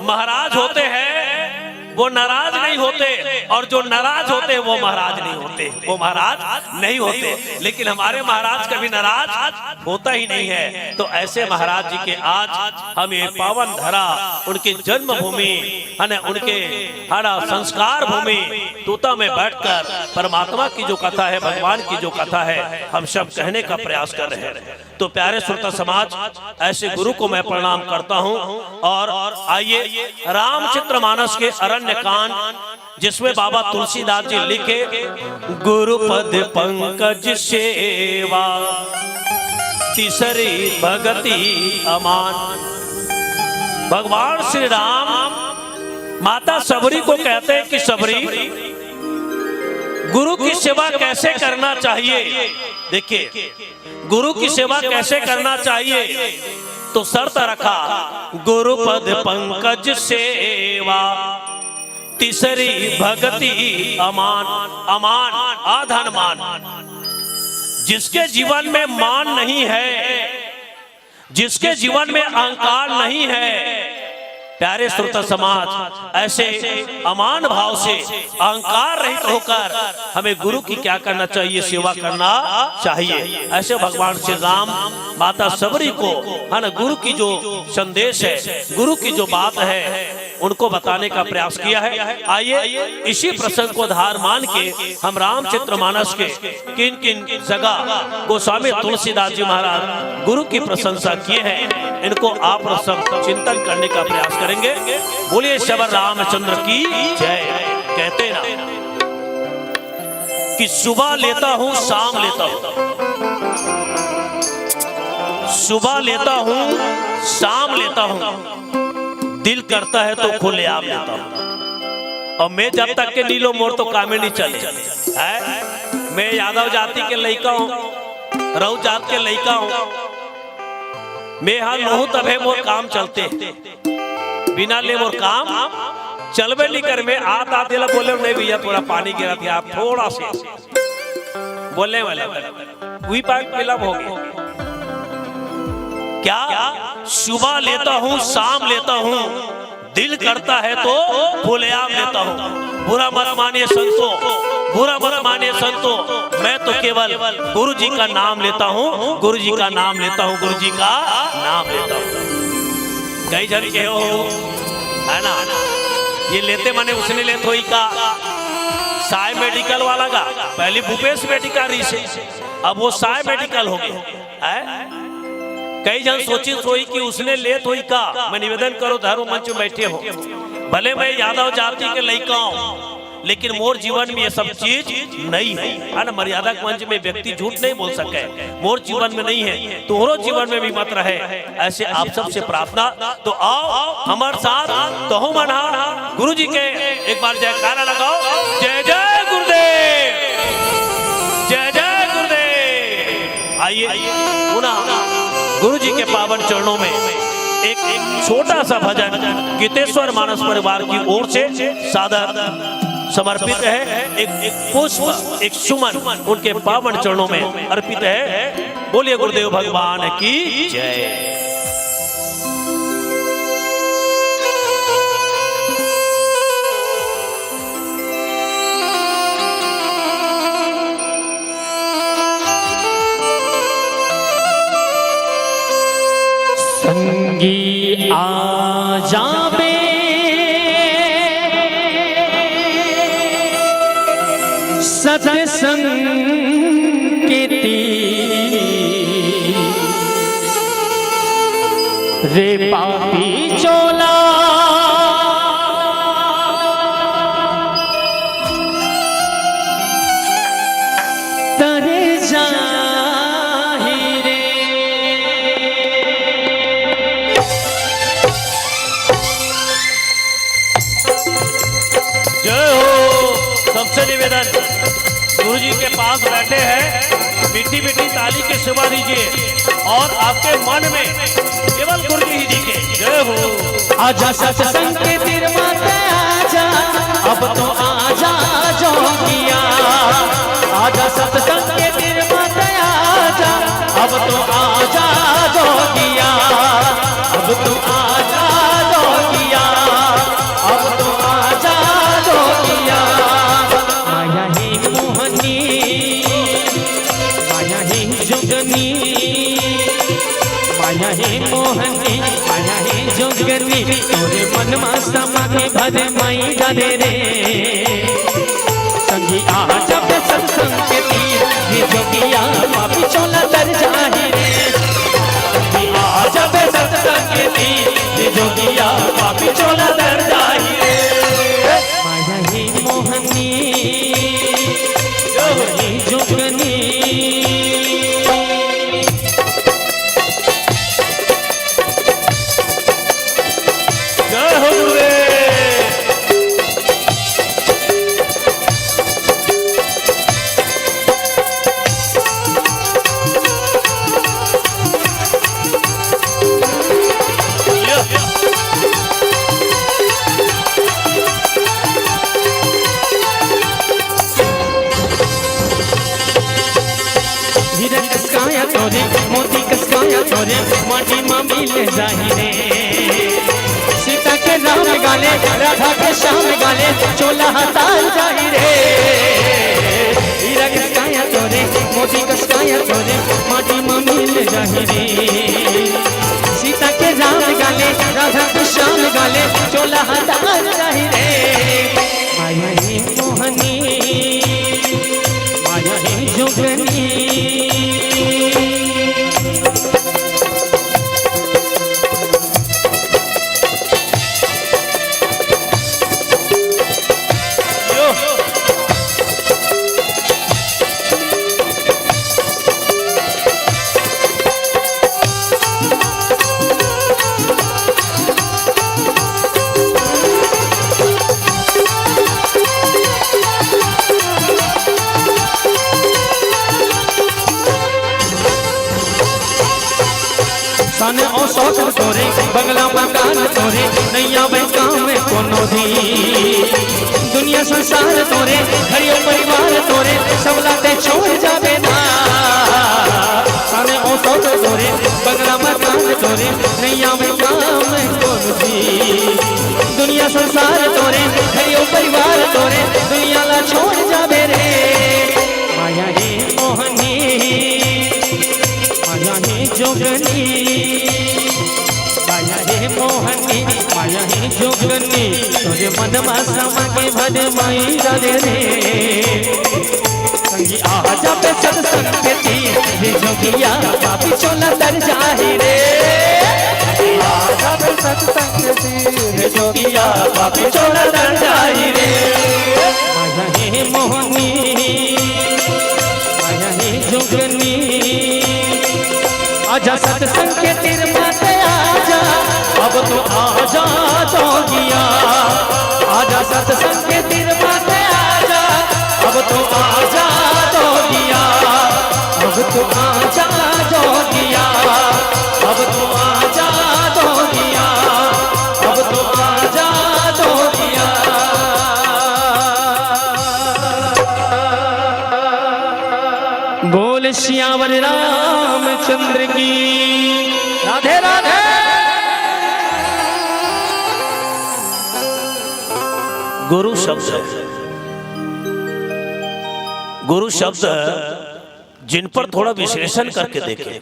महाराज होते हैं वो नाराज नहीं होते, और जो नाराज होते हैं वो महाराज नहीं होते, वो महाराज नहीं होते। लेकिन हमारे महाराज कभी नाराज होता ही नहीं है। तो ऐसे महाराज जी के आज हम ये पावन धरा, उनके जन्मभूमि, है ना, उनके, है ना, संस्कार भूमि तूता में बैठकर परमात्मा की जो कथा है, भगवान की जो कथा है, हम सब कहने का प्रयास कर रहे हैं। तो प्यारे श्रोता समाज, ऐसे गुरु को मैं प्रणाम करता हूँ। और आइए, रामचरितमानस के अरण्य कांड, जिसमें बाबा तुलसीदास जी लिखे, गुरु पद पंकज सेवा, तीसरी भगति अमान। भगवान श्री राम माता सबरी को कहते हैं कि सबरी, गुरु की सेवा कैसे करना चाहिए। देखिए, गुरु की सेवा कैसे करना चाहिए, तो शर्त रखा, गुरु पद पंकज सेवा, तीसरी भगति अमान। अमान, अधन मान। जिसके जीवन में मान नहीं है, जिसके जीवन में अहंकार नहीं है, प्यारे श्रोता समाज, ऐसे अमान भाव से, अहंकार रहित होकर हमें गुरु की क्या करना चाहिए? सेवा करना चाहिए। ऐसे भगवान श्री राम, माता सबरी को, है ना, गुरु की जो संदेश है, गुरु की जो बात है, उनको बताने का प्रयास किया है। आइए, इसी प्रसंग को आधार मान के हम रामचरितमानस के किन किन जगह गोस्वामी तुलसीदास जी महाराज गुरु की प्रशंसा किए हैं, इनको आप सब चिंतन करने का प्रयास करेंगे। बोलिए सबर रामचंद्र की जय। कहते ना कि सुबह लेता हूँ, शाम लेता हूँ, सुबह लेता हूँ, शाम लेता हूँ, दिल करता है तो खुलेआम लेता हूँ। और मैं जब तक के नी लो, मोर तो कामे नहीं चले। है, मैं यादव जाति के लइका हूँ, राउत जात के लइका हूँ। मैं हा नोहू तभे मोर काम चलते, बिना ले मोर काम चलबे नहीं कर। मैं आत आत एला बोले, नहीं भैया, थोड़ा पानी गिरा था, आप थोड़ा से बोले वाला, वही पाक फिलअप हो गया। क्या सुबह लेता हूँ, शाम लेता हूँ, दिल करता है तो खुलेआम लेता हूँ। बुरा मत मानिए संतों, बुरा मत मानिए संतों, मैं तो केवल गुरु जी का नाम लेता हूँ, गुरु जी का नाम लेता हूँ, गुरु जी का नाम लेता हूँ। कई जन के हो, है ना, ये लेते माने उसने लेत होई का, साय मेडिकल वाला का, पहले भूपेश मेडिकल रही से, अब वो साय मेडिकल हो गए। हैं? कई जन सोचिस होही कि उसने लेत होही का। मैं निवेदन करो, धर्म मंच में बैठे हो, भले मैं यादव जाति के लइका हूँ, लेकिन मोर जीवन में ये सब चीज नहीं है, है ना? मर्यादा के मंच में व्यक्ति झूठ नहीं बोल सके, मोर जीवन में नहीं है, तोहरो जीवन में भी मत रहे। ऐसे आप सबसे प्रार्थना। तो आओ हमारे साथ, तो हम मना गुरु जी के एक बार जयकारा लगाओ। जय जय गुरुदेव, जय जय गुरुदेव। आइए, पुनः गुरु जी के पावन चरणों में एक, एक छोटा सा भजन गीतेश्वर मानस परिवार की ओर से सादर समर्पित है। एक, एक पुष्प, एक सुमन उनके पावन चरणों में अर्पित है। बोलिए गुरुदेव भगवान की जय। संगी आ जाबे सत्संग के तीर, रे पापी चोला तरे जाही रे। जय हो। सबसे निवेदन, गुरु जी के पास बैठे हैं, मीठी मीठी ताली के सुबह दीजिए और आपके मन में केवल गुरु जी ही दिखे। जय हो। आजा सत्संग के तीर माता आजा, अब तो आजा जोगिया। आजा सत्संग के तीर माता आजा, अब तो आजा जोगिया। अब तो आजा जोगिया। अब तो आजा जोगिया। माया ही मोहनी, माया ही जोगनी, माया ही मोहनी, माया ही जोगनी, तोरे मन मा समा के भर माई डाले रे। संगी आ जब सत्संग के तीर, ये जोगिया पापी चोला तर जाही रे। संगी आ जब सत्संग के तीर, ये जोगिया पापी चोला तर जाही रे। माया ही मोहनी, माया ही जोगनी। जय हो गुरुदेव। हीरा कस काया तोरे, मोती कस काया तोरे, माटी मा मिल जाही रे। सीता के राम गाले, राधा के श्याम गाले, चोला हतार जाही रे। हीरा कस काया तोरे, मोती कस काया तोरे, माटी मा मिल जाही रे। सीता के राम गाले, राधा के श्याम गाले, चोला हतार जाही रे। माया ही मोहनी, माया ही जोगनी। सन औसौत तोरे, बंगला मकान तोरे, नइ आवय काम कोनो दीन। दुनिया संसार तोरे, घर अउ परिवार तोरे, सब ला तैं छोड़ जाबे ना। सन औसौत तोरे, बंगला मकान तोरे, नइ आवय काम कोनो दीन। दुनिया संसार तोरे, घर अउ परिवार तोरे, दुनिया ला छोड़ जाबे रे। माया ही मोहनी, माया ही जोगनी, माया ही मोहनी, माया ही जोगनी, तोरे मन मा समा के भर माई डाले रे। संगी आ जाबे सत्संग के तीर, रे जोगिया पापी चोला तर जाही रे। आ जाबे सत्संग के तीर, रे जोगिया पापी चोला तर जाही रे। माया ही मोहनी, माया ही जोगनी। आजा सत्संग के तीर माते आजा, अब तो आजा जोगिया। आजा सत्संग के तीर माते आजा, अब तो आजा जोगिया। अब तो आजा जोगिया, अब तो आजा जोगिया, अब तो आजा जोगिया। बोल सियावर रामचंद्र की। राधे राधे। गुरु शब्द, गुरु शब्द जिन पर थोड़ा विश्लेषण करके देखें,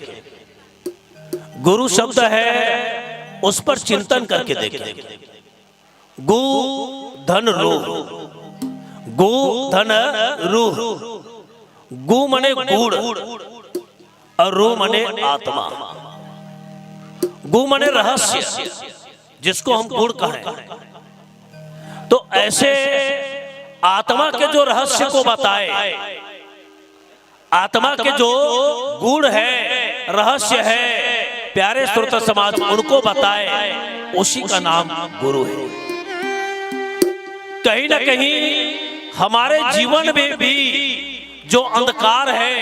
गुरु शब्द है, उस पर चिंतन करके देखें। गु धन रू, गु धन रू। गु मने गुण और रू मने आत्मा। गु मने रहस्य, जिसको हम गुण कहें। तो ऐसे आत्मा के जो रहस्य को बताए, आत्मा के जो गुण है, रहस्य है, प्यारे श्रोता समाज, उनको बताए, उसी का नाम गुरु है। कहीं ना कहीं हमारे जीवन में भी जो अंधकार है,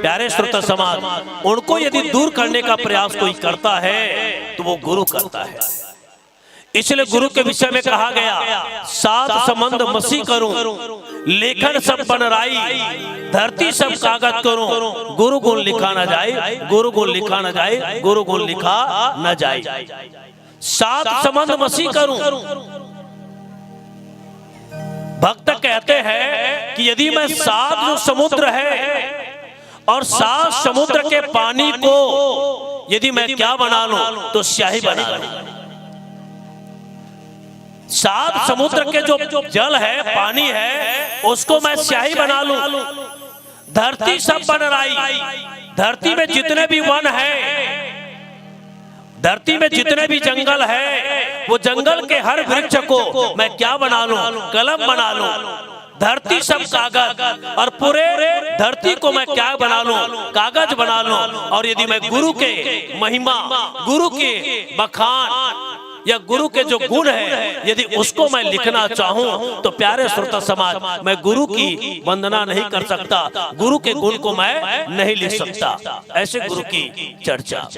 प्यारे श्रोता समाज, उनको यदि दूर करने का प्रयास कोई करता है, तो वो गुरु करता है। इसलिए गुरु के विषय में कहा गया, "सात संबंध मसी करूं, लेखन सब बनराई, धरती सब कागज करूं, गुरु गुण लिखा न जाए, गुरु गुण लिखा न जाए, गुरु गुण लिखा न जाए।" सात संबंध मसी करूं। भक्त कहते हैं कि यदि मैं सात जो समुद्र है और सात समुद्र के पानी को यदि मैं क्या बना लूं, तो स्याही बना लूं। सात समुद्र के जो जल है, पानी है, उसको मैं स्याही बना लूं। धरती सब बनराई, धरती में जितने भी वन है, धरती में जितने भी जंगल है, वो जंगल के हर वृक्ष को मैं क्या बना लूं, कलम बना लूं। धरती सब कागज, और पूरे धरती को मैं क्या बना लूं, कागज बना लूं। और यदि मैं गुरु के महिमा, गुरु के बखान या गुरु के जो गुण है, यदि उसको मैं लिखना चाहूं, तो प्यारे श्रोता समाज, मैं गुरु की वंदना नहीं कर सकता, गुरु के गुण को मैं नहीं लिख सकता। ऐसे गुरु की चर्चा,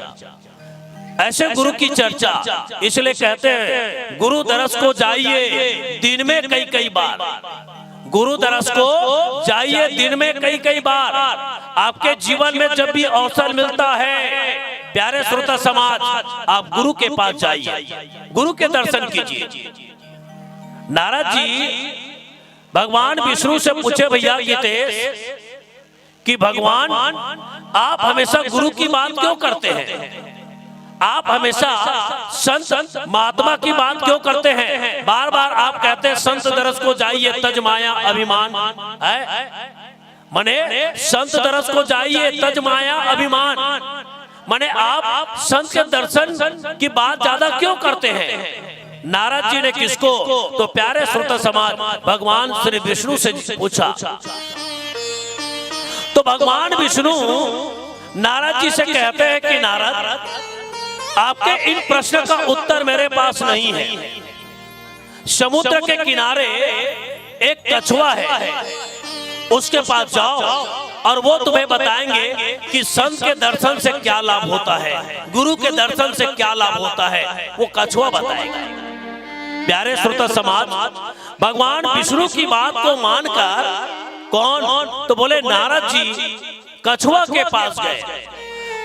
ऐसे गुरु की चर्चा। इसलिए कहते हैं, "गुरु दरस को जाइए दिन में कई कई बार।" गुरु दरस को जाइए दिन में कई कई बार। आपके जीवन में जब भी अवसर मिलता है, प्यारे श्रोता समाज, आप गुरु के पास जाइए, गुरु के दर्शन कीजिए। नारद जी भगवान विष्णु से पूछे, "भैया हितेश, कि भगवान, आप हमेशा गुरु की बात क्यों करते हैं? आप हमेशा संत महात्मा की बात क्यों करते हैं? बार बार आप कहते हैं, 'संत दरस को जाइए, तज माया अभिमान है।' माने, संत दरस को जाइए, तज माया अभिमान। माने, आप संत के दर्शन की बात ज्यादा क्यों करते हैं?" नारद जी ने किसको? तो प्यारे श्रोता समाज, भगवान श्री विष्णु से पूछा। तो भगवान विष्णु नारद जी से कहते हैं कि नारद, आपके इन प्रश्न का उत्तर मेरे पास नहीं है। समुद्र के किनारे एक कछुआ है, उसके पास जाओ और वो तुम्हें बताएंगे कि संत के दर्शन से क्या लाभ होता है, गुरु के दर्शन से क्या लाभ होता है, वो कछुआ बताएगा। प्यारे श्रोता समाज, भगवान विष्णु की बात को मानकर कौन? तो बोले, नारद जी कछुआ के पास गए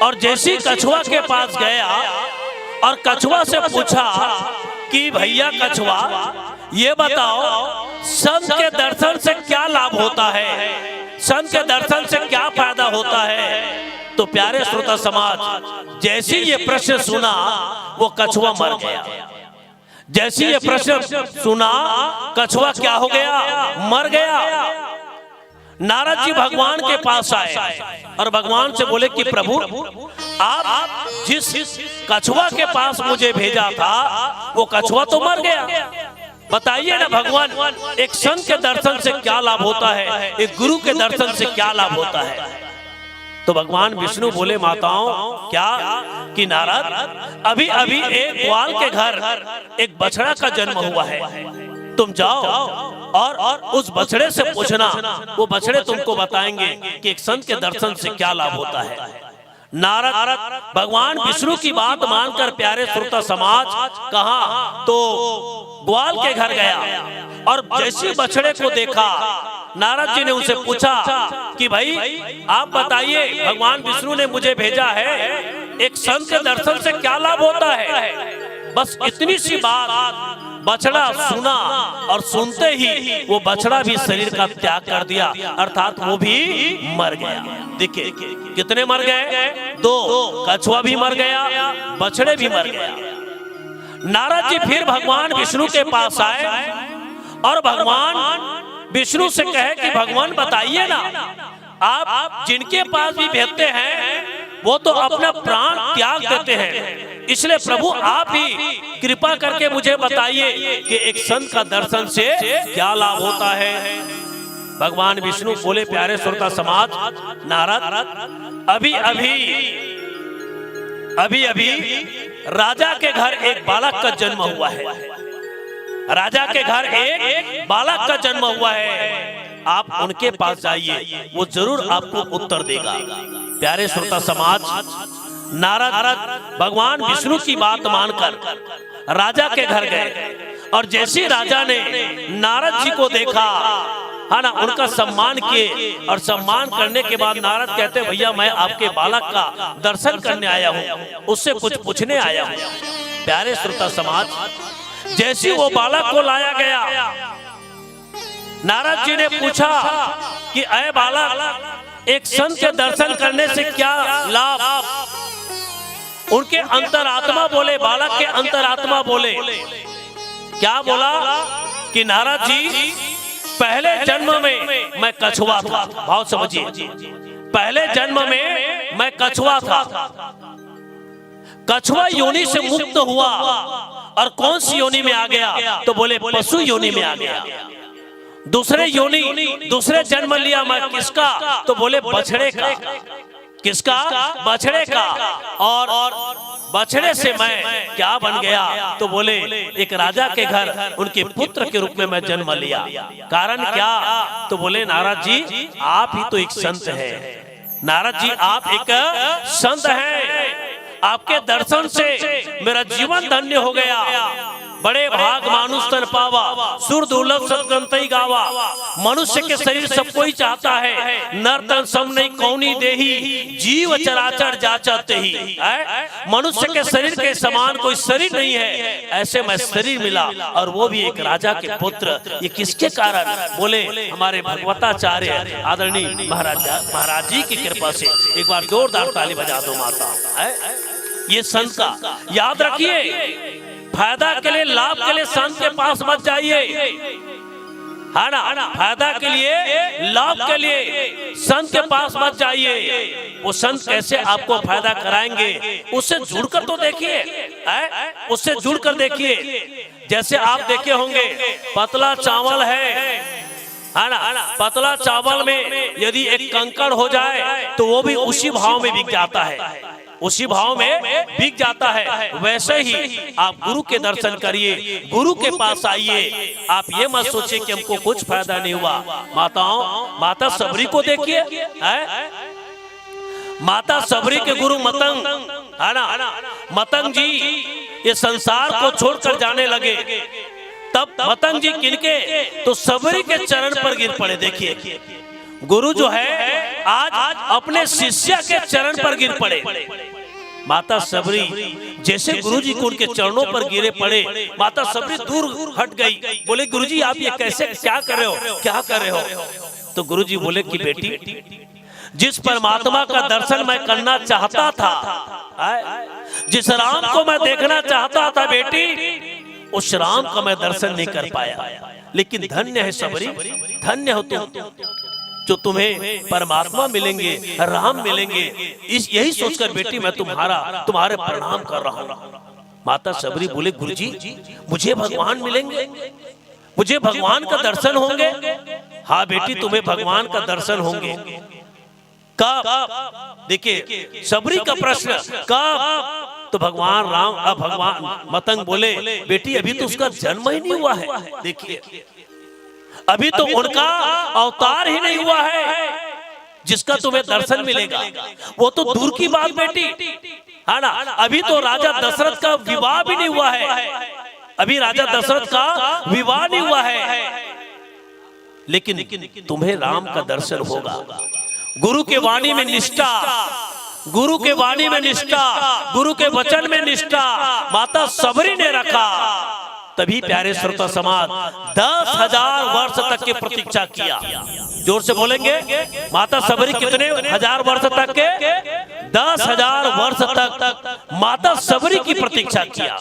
और जैसी कछुआ के पास गया और कछुआ से पूछा कि भैया कछुआ, ये बताओ, संत के दर्शन से क्या लाभ होता है, संत के दर्शन से क्या फायदा होता है? तो प्यारे श्रोता समाज, जैसे ही ये प्रश्न सुना, वो कछुआ मर गया। जैसे ही ये प्रश्न सुना, कछुआ क्या हो गया? मर गया। नारद जी भगवान के पास आए और भगवान से बोले कि प्रभु, आप जिस कछुआ के पास मुझे भेजा था, वो कछुआ तो मर गया। बताइए ना भगवान, एक संत के दर्शन से क्या लाभ होता है, एक गुरु के दर्शन से क्या लाभ होता है? तो भगवान विष्णु बोले, माताओं, क्या कि नारद, अभी अभी एक ग्वाल के घर एक बछड़ा का जन्म हुआ है, तुम जाओ और उस बछड़े से पूछना, वो बछड़े तुमको बताएंगे कि एक संत के दर्शन से क्या लाभ होता है। नारद भगवान विष्णु की बात मानकर, प्यारे श्रोता समाज, कहा तो ग्वाल के घर गया और जैसे बछड़े को देखा, नारद जी ने उनसे पूछा कि भाई, आप बताइए, भगवान विष्णु ने मुझे भेजा है, एक संत के दर्शन से क्या लाभ होता है? बस इतनी सी बात बछड़ा सुना और सुनते ही वो बछड़ा भी शरीर का त्याग कर दिया, अर्थात वो भी मर गया। देखिए, कितने मर गए? दो। कछुआ भी मर गया, बछड़े भी मर गया। नारद जी फिर भगवान विष्णु के पास आए और भगवान विष्णु से कहे कि भगवान, बताइए ना, आप जिनके पास भी भेजते हैं, वो तो अपना प्राण त्याग देते हैं। इसलिए प्रभु, आप ही कृपा करके मुझे बताइए कि एक संत का दर्शन से क्या लाभ होता है। भगवान विष्णु बोले, प्यारे श्रोता समाज, नारद, अभी अभी अभी अभी राजा के घर एक बालक का जन्म हुआ है। राजा के घर एक बालक का जन्म हुआ है। आप उनके पास जाइए, वो जरूर आपको उत्तर देगा। प्यारे श्रोता समाज, नारद भगवान विष्णु की बात मानकर राजा के घर गए और जैसे राजा ने नारद जी को देखा, है ना, उनका सम्मान किए और सम्मान करने के बाद नारद कहते, भैया, मैं आपके बालक का दर्शन करने आया हूँ, उससे कुछ पूछने आया हूँ। प्यारे श्रोता समाज, जैसे वो बालक को लाया गया, नारद जी ने पूछा कि अय बालक, एक संत के दर्शन करने से क्या लाभ? उनके अंतरात्मा बोले, बालक के अंतरात्मा बोले, क्या बोला कि नारद जी, पहले जन्म में मैं कछुआ था। भाव समझिए, पहले जन्म में मैं कछुआ था। कछुआ योनि से मुक्त हुआ और कौन सी योनि में आ गया? तो बोले, पशु योनि में आ गया। दूसरे योनि, दूसरे जन्म लिया मैं किसका? तो बोले, बछड़े का। किसका? बछड़े का। और बछड़े से मैं क्या बन गया? तो बोले, एक राजा के घर उनके पुत्र के रूप में मैं जन्म लिया। कारण क्या? तो बोले, नारद जी, आप ही तो एक संत हैं। नारद जी, आप एक संत हैं, आपके दर्शन से मेरा जीवन धन्य हो गया। बड़े भाग मानुष तन पावा, सुर दुर्लभ सत जन तहि गावा। मनुष्य के शरीर सब कोई चाहता है, नर तन सम नहीं कौनी देही, जीव चराचर जाचर तेही। हैं? मनुष्य के शरीर के समान कोई शरीर नहीं है, ऐसे मैं शरीर मिला, और वो भी एक राजा के पुत्र। ये किसके कारण? बोले, हमारे भगवताचार्य आदरणीय महाराज, महाराज जी की कृपा से। एक बार जोरदार ताली बजा दो माता। है ये संत का, याद रखिए, फायदा के लिए, लाभ के लिए संत के पास मत जाइए, है ना? फायदा के लिए, लाभ के लिए संत के पास मत जाइए। वो संत कैसे आपको फायदा कराएंगे, उससे जुड़कर तो देखिए, है? उससे जुड़कर देखिए। जैसे आप देखे होंगे, पतला चावल है, है ना? पतला चावल में यदि एक कंकड़ हो जाए तो वो भी उसी भाव में बिक जाता है, उसी भाव में बिक जाता है। वैसे ही आप गुरु के दर्शन करिए, गुरु के पास आइए। आप ये मत सोचिए कि हमको कुछ फायदा नहीं हुआ। माताओं, माता शबरी को देखिए, है? माता शबरी के गुरु मतंग, है ना? मतंग जी ये संसार को छोड़कर जाने लगे, तब मतंग जी किनके? तो शबरी के चरण पर गिर पड़े। देखिए, गुरु जो है, आज अपने शिष्य के चरण पर गिर पड़े। माता शबरी जैसे गुरु जी को उनके चरणों पर गिरे पड़े, माता शबरी दूर हट गई। बोले, गुरु जी, आप ये कैसे, क्या कर रहे हो, क्या कर रहे हो? तो गुरु जी बोले कि बेटी, जिस परमात्मा का दर्शन मैं करना चाहता था, आय, जिस राम को मैं देखना चाहता था बेटी, उस राम का मैं दर्शन नहीं कर पाया। लेकिन धन्य है शबरी, धन्य हो तुम, जो तुम्हें परमात्मा मिलेंगे, राम मिलेंगे। इस, यही सोचकर बेटी मैं तुम्हारा, तुम्हारे प्रणाम कर रहा हूँ। माता शबरी बोले, गुरुजी, मुझे भगवान मिलेंगे, मुझे भगवान का दर्शन होंगे? हाँ बेटी, तुम्हें भगवान का दर्शन होंगे। कब? देखिए, शबरी का प्रश्न, कब? तो भगवान राम, अब भगवान मतंग बोले, बेटी, अभी तो उसका जन्म ही नहीं हुआ है। देखिए, अभी तो उनका अवतार ही नहीं हुआ है जिसका तुम्हें दर्शन मिलेगा। वो तो दूर की बात बेटी, है ना? अभी तो राजा दशरथ का विवाह भी नहीं हुआ है, अभी राजा दशरथ का विवाह नहीं हुआ है, लेकिन तुम्हें राम का दर्शन होगा। गुरु के वाणी में निष्ठा, गुरु के वाणी में निष्ठा, गुरु के वचन में निष्ठा माता शबरी ने रखा। तभी प्यारे श्रोता समाज, दस हजार वर्ष तक की प्रतीक्षा किया। जोर से बोलेंगे, माता शबरी कितने हजार वर्ष तक के? दस हजार वर्ष तक माता शबरी की प्रतीक्षा किया।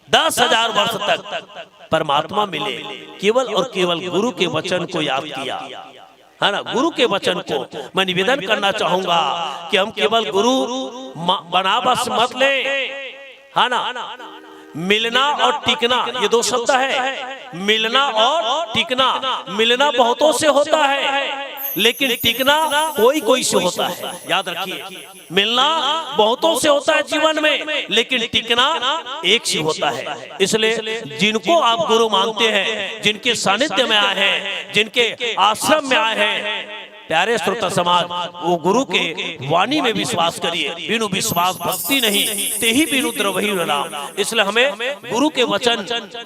दस हजार वर्ष तक परमात्मा मिले, केवल और केवल गुरु के वचन को याद किया, है ना? गुरु के वचन को मैं निवेदन करना चाहूंगा कि हम केवल गुरु म- बना बस मत लें, है ना? मिलना और टिकना, ये दो शब्द है। मिलना और टिकना। मिलना बहुतों से होता है, लेकिन टिकना कोई कोई से होता है। याद रखिए, मिलना बहुतों से होता है जीवन में, लेकिन टिकना एक से होता है। इसलिए जिनको आप गुरु मानते हैं, जिनके सानिध्य में आए हैं, जिनके आश्रम में आए हैं, प्यारे श्रोता समाज, वो गुरु के वाणी में विश्वास करिए। बिनु विश्वास भक्ति नहीं, तेहि बिनु द्रवही नाम। इसलिए हमें गुरु के वचन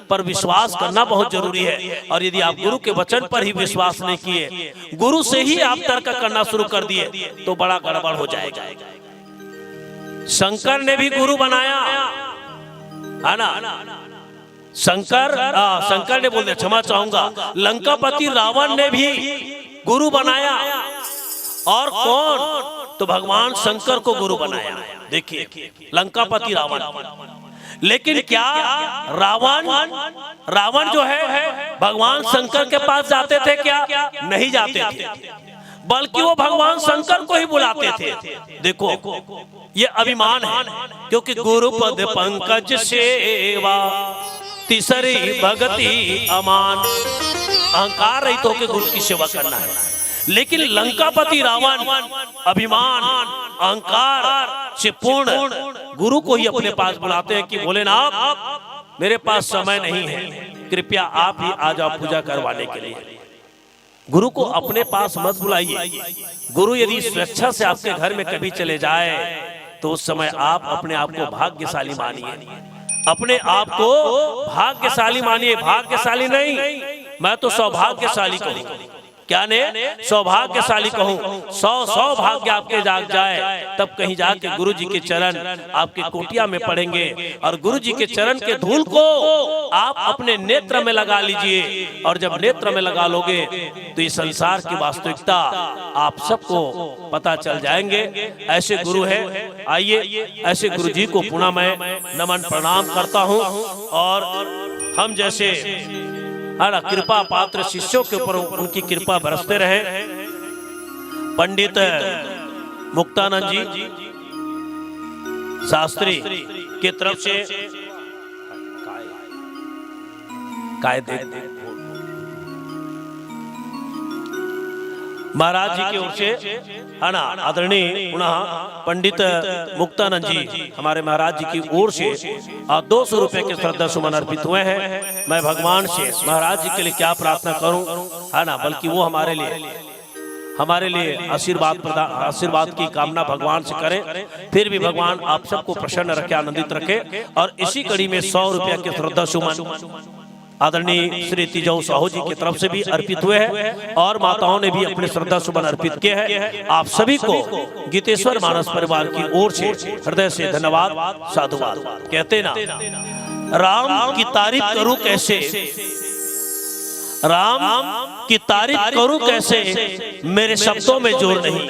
पर विश्वास करना बहुत जरूरी है। और यदि आप गुरु के वचन पर ही विश्वास नहीं किए, गुरु से ही आप तर्क करना शुरू कर दिए, तो बड़ा गड़बड़ हो जाएगा। शंकर ने भी गुरु बनाया, है ना? शंकर, आ, शंकर ने बोल दिया, क्षमा चाहूंगा, लंकापति रावण ने भी गुरु बनाया। और कौन? तो भगवान शंकर को गुरु बनाया। देखिए, लंकापति रावण। लेकिन क्या रावण, रावण जो है, भगवान शंकर के पास जाते थे क्या? नहीं जाते थे, बल्कि वो भगवान शंकर को ही बुलाते थे। देखो, ये अभिमान है, क्योंकि गुरु पद पंकज सेवा, तीसरी भक्ति अमान। अहंकार रहित होकर गुरु की सेवा करना है। लेकिन लंकापति रावण अभिमान, अहंकार से पूर्ण गुरु को ही अपने पास बुलाते हैं कि भोलेनाथ, मेरे पास समय नहीं है, कृपया आप ही आ जाओ पूजा करवाने के लिए। गुरु को अपने पास मत बुलाइए। गुरु यदि स्वेच्छा से आपके घर में कभी चले जाए, तो उस समय आप अपने आप को भाग्यशाली मानिए। अपने आप को भाग्यशाली मानिए। भाग्यशाली नहीं, मैं तो सौभाग्यशाली कहूँ। क्या ने? सौभाग्यशाली कहूँ। सौ सौभाग्य आपके जाग जाए, तब कहीं जाके गुरु जी के चरण आपके कुटिया में पड़ेंगे। और गुरु जी के चरण के धूल को आप अपने नेत्र में लगा लीजिए। और जब नेत्र में लगा लोगे, तो इस संसार की वास्तविकता आप सबको पता चल जाएंगे। ऐसे गुरु हैं। आइए, ऐसे गुरु जी को पुनः मैं नमन प्रणाम करता हूँ। और हम जैसे, है ना, कृपा पात्र शिष्यों के ऊपर उनकी कृपा बरसते रहे। पंडित मुक्तानंद जी शास्त्री की तरफ से काय दे महाराज जी की ओर से, है ना, आदरणीय पुनः पंडित मुक्तानंद जी हमारे महाराज जी की ओर से, आ, दो सौ रुपए के श्रद्धा सुमन अर्पित हुए हैं। मैं भगवान से महाराज जी के लिए क्या प्रार्थना करूं, है ना, बल्कि वो हमारे लिए, हमारे लिए आशीर्वाद प्रदान, आशीर्वाद की कामना भगवान से करें। फिर भी भगवान आप सबको प्रसन्न रखे, आनंदित रखे। और इसी कड़ी में सौ रुपया के श्रद्धा सुमन आदरणीय श्री तीजऊ साहू जी की तरफ से भी अर्पित हुए हैं और माताओं ने भी अपने श्रद्धा सुमन अर्पित किए हैं। आप सभी को गीतेश्वर मानस परिवार की ओर से हृदय से धन्यवाद, साधुवाद। कहते ना, राम की तारीफ करूं कैसे, राम की तारीफ करूं कैसे, मेरे शब्दों में जोर नहीं।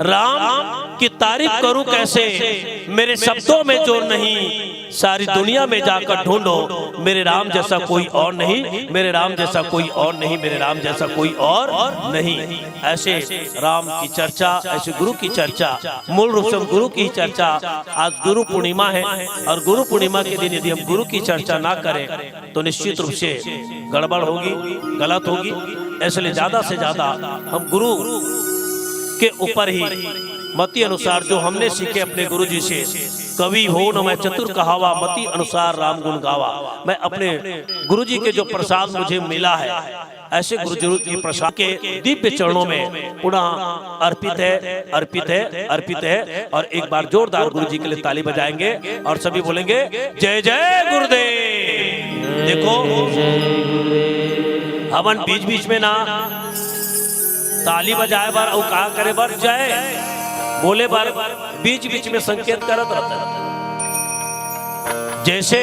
राम की तारीफ करूं कैसे, मेरे शब्दों में जोर नहीं। सारी दुनिया में जाकर ढूंढो, मेरे राम जैसा कोई और नहीं, मेरे राम जैसा कोई और नहीं, मेरे राम जैसा कोई और नहीं। ऐसे राम की चर्चा, ऐसे गुरु की चर्चा, मूल रूप से हम गुरु की ही चर्चा। आज गुरु पूर्णिमा है और गुरु पूर्णिमा के दिन यदि हम गुरु की चर्चा ना करें, तो निश्चित रूप से गड़बड़ होगी, गलत होगी। इसलिए ज्यादा से ज्यादा हम गुरु के ऊपर ही मति अनुसार जो हमने सीखे अपने गुरु जी से, कवि हो न मैं चतुर कहावा, मति अनुसार राम गुण गावा। मैं अपने गुरु जी के जो प्रसाद मुझे मिला है, ऐसे गुरु जी के प्रसाद के दिव्य चरणों में पुनः अर्पित है, अर्पित है, अर्पित है। और एक बार जोरदार गुरु जी के लिए ताली बजाएंगे और सभी बोलेंगे, "जय जय गुरुदेव।" देखो, हमन बीच बीच में ना ताली बजाए बर अउ का करे बर, जय बोले बर बीच बीच में संकेत करत रहता है। जैसे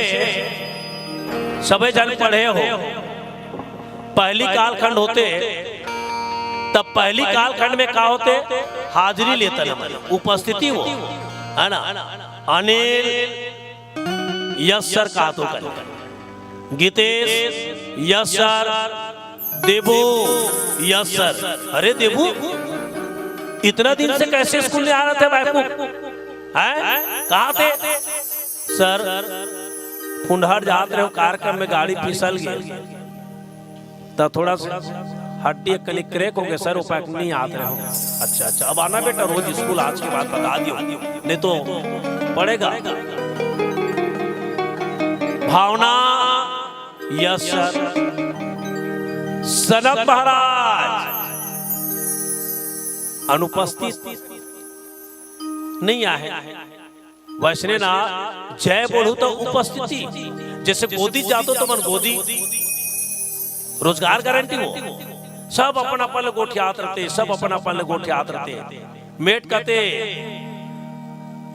सबे झन पढ़े हो, पहली कालखंड होते, तब पहली कालखंड में का होते? हाजिरी लेतन हमन, उपस्थिति हो, है ना? अनिल, यस सर, का तो कर, गीतेश, यस सर, देबू, यस सर। अरे देबू, इतना दिन से कैसे स्कूल नहीं आ रहा था बापू? हैं? कहाँ थे? सर, फुंडहर जात रहे हो, कार्यक्रम में गाड़ी फिसल गई, तो थोड़ा सा हड्डी एक कनी क्रैक हो गया सर, वो पैक नहीं आत रहे हो। अच्छा, अच्छा, अब आना बेटा, रोज स्कूल आज के बाद बता दियो, नहीं तो पड़ेगा। भावना, यस सर। सनक महाराज अनुपस्थित नहीं आहे। वैसने ना, जय बोलहू तो उपस्थिति। जैसे गोदी जातो तो मन गोदी, रोजगार गारंटी हो। सब अपन अपन ले गोठियात रहते, सब अपन अपन ले गोठियात रहते। मेट कते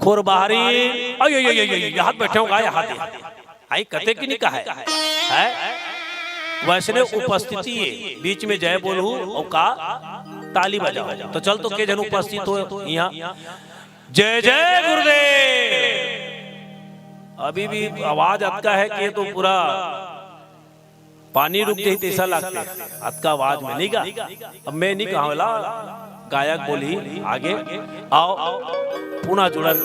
खोर बाहरी, अय, अय, अय, अय, अय, यहाँ बैठे होगा, यहाँ दे। आई कते की नहीं कहा है, है? वैसने उपस्थिति है, बीच में जय बोलहू और का ताली बजाओ। तो चल तो के झन उपस्थित हो यहाँ। जय जय गुरुदेव। अभी भी आवाज अतका है कि ये तो पूरा पानी रुक जाही तैसा लगते, अतका आवाज में नहीं गा। अब मैं नहीं कहा वाला, गायक बोली आगे। आओ, पुनः जुड़न।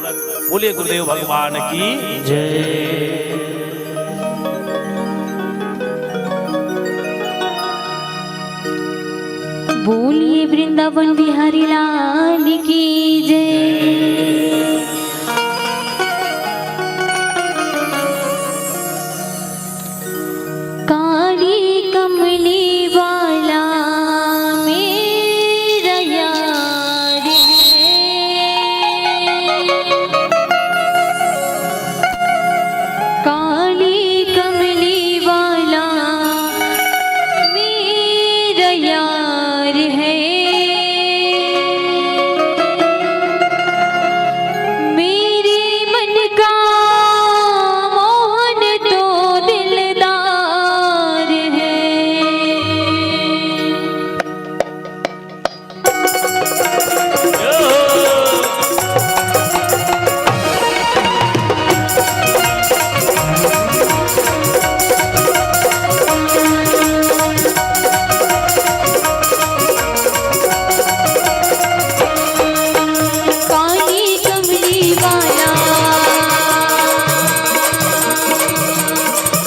बोलिए गुरुदेव भगवान की जय। बोलिए वृंदावन बिहारी लाल की जय। काली कमली वाला मेरा यार है। काली कमली वाला मेरा यार है। मेरे मन का मोहन तो दिलदार है। काली कमली वाला,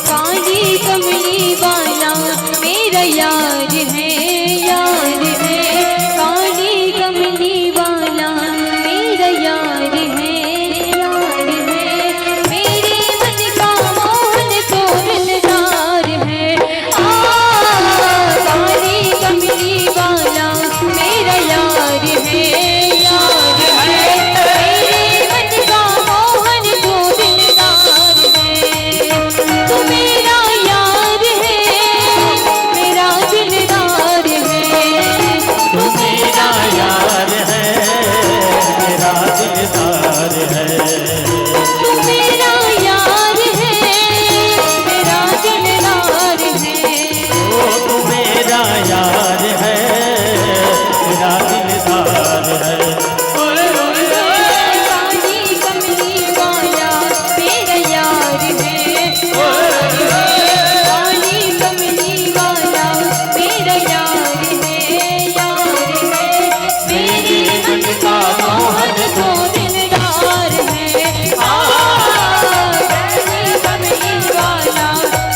काली कमली वाला मेरा यार है, यार है। काली कमली वाला मेरा यार है, यार है। मेरे मन का मोहन तो दिलदार है। आ, काली कमली वाला मेरा यार है, यार है। मेरे मन का मोहन तो दिलदार है। तू मेरा यार है, मेरा दिलदार है। तू मेरा यार है, मेरा दिलदार है। तू मेरा यार है, मेरा दिलदार है। ओ, तू मेरा यार है, मेरा दिलदार है। काली कमली वाला मेरा यार है। काली कमली वाला मेरा यार है, यार है। मेरे मन का मोहन तो दिलदार है। आ, काली कमली वाला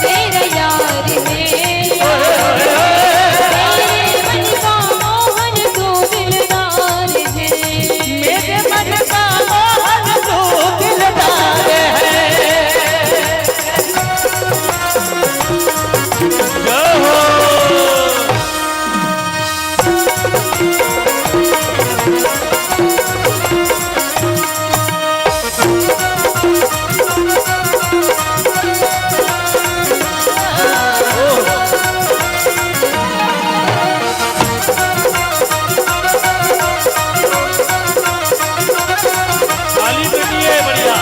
मेरा यार है, यार है। मेरे मन का मोहन तो दिलदार है। मेरे मन का मोहन तो दिलदार है। जय हो। ताली पीटिए, बढ़िया।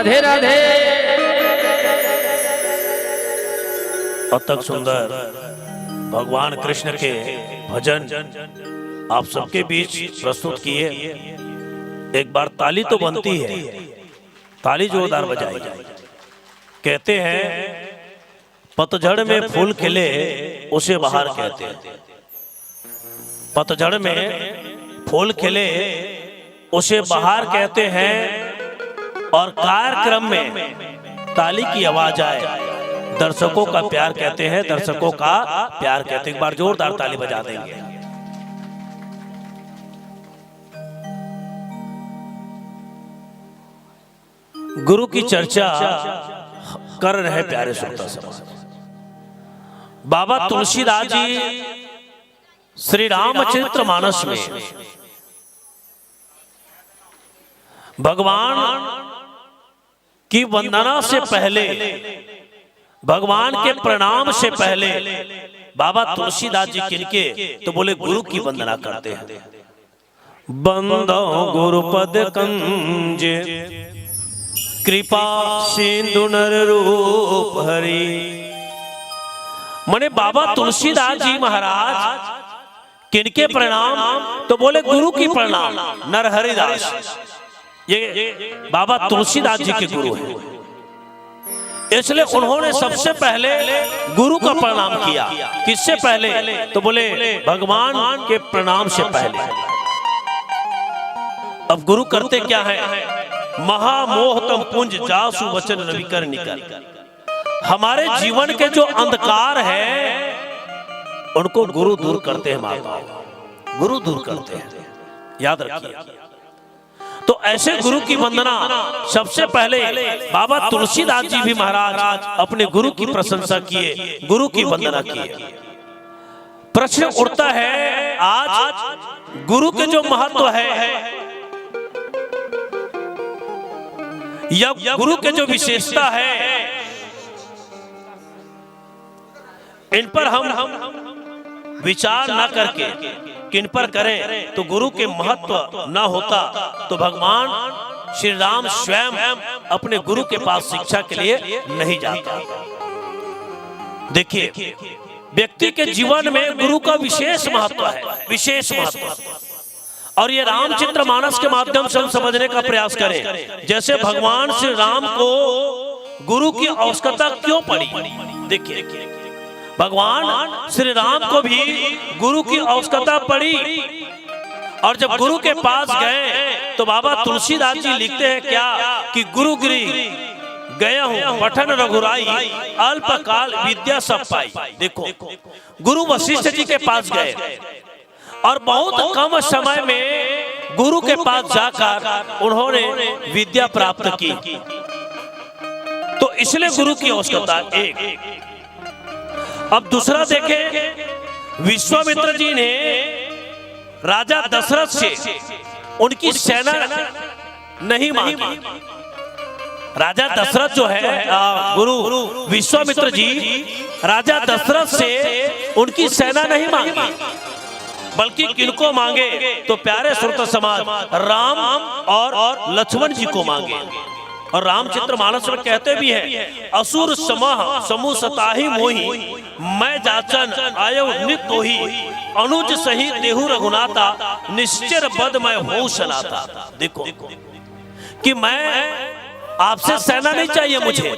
राधे राधे। अतक सुंदर भगवान कृष्ण के भजन आप सबके बीच प्रस्तुत किए। एक बार ताली तो बनती है, ताली जोरदार बजाई। कहते हैं, पतझड़ में फूल खिले, उसे बहार कहते हैं। पतझड़ में फूल खिले, उसे बहार कहते हैं। और कार्यक्रम में ताली की आवाज आए, दर्शकों का प्यार कहते हैं, दर्शकों का प्यार कहते हैं। एक बार जोरदार ताली बजा देंगे। गुरु की चर्चा कर रहे प्यारे श्रोता समाज, बाबा तुलसीदास जी श्री रामचरित्र मानस में भगवान की वंदना से पहले, भगवान के प्रणाम से पहले बाबा तुलसीदास जी किनके, तो बोले गुरु की वंदना करते हैं। बंदो गुरुपद कंज कृपा सिंधु नर रूप हरि। माने बाबा तुलसीदास जी महाराज किनके प्रणाम, तो बोले गुरु की प्रणाम, नरहरिदास। ये बाबा तुलसीदास जी के गुरु हैं। इसलिए उन्होंने सबसे पहले गुरु का प्रणाम किया। किससे पहले? तो बोले भगवान के प्रणाम से पहले। अब गुरु करते क्या है? महामोह तम पुंज जासु वचन रवि कर निकर। हमारे जीवन के जो अंधकार है, उनको गुरु दूर करते हैं माता, गुरु दूर करते हैं। याद रखिए। तो ऐसे गुरु की वंदना सबसे पहले बाबा तुलसीदास जी भी महाराज अपने गुरु की प्रशंसा किए, गुरु की वंदना किए। प्रश्न उठता है, आज गुरु के जो महत्व है या गुरु के जो विशेषता है, इन पर हम विचार ना करके किन पर करें, तो गुरु के महत्व ना होता, तो भगवान श्री राम स्वयं अपने गुरु के पास शिक्षा के लिए नहीं जाता। देखिए, व्यक्ति के जीवन में गुरु का विशेष महत्व है, विशेष महत्व। और ये रामचरित्र मानस के माध्यम से हम समझने का प्रयास करें, जैसे भगवान श्री राम को गुरु की आवश्यकता क्यों पड़ी। देखिए, भगवान श्री राम को भी गुरु की आवश्यकता पड़ी। और जब गुरु के पास गए, तो बाबा तुलसीदास जी लिखते हैं क्या कि गुरु गिरि गए हूँ पठन रघुराई, अल्प काल विद्या सब पाई। देखो, गुरु वशिष्ठ जी के पास गए और बहुत कम समय में गुरु के पास जाकर उन्होंने विद्या प्राप्त की। तो इसलिए गुरु की आवश्यकता, एक। अब दूसरा देखें, विश्वामित्र जी ने राजा दशरथ से उनकी सेना नहीं मांगी। राजा दशरथ जो है, आ, गुरु विश्वामित्र जी राजा दशरथ से उनकी सेना नहीं मांगी, बल्कि किनको मांगे, तो प्यारे श्रोता समाज, राम और लक्ष्मण जी को मांगे। और रामचरित्र मानस में कहते भी हैं, असुर समह समूह सताही मोही, मैं जाचन आयो नित दोही, अनुज सही देहु रघुनाथा, निश्चर बद मैं हो सनाथा। देखो कि मैं आपसे सेना नहीं चाहिए मुझे,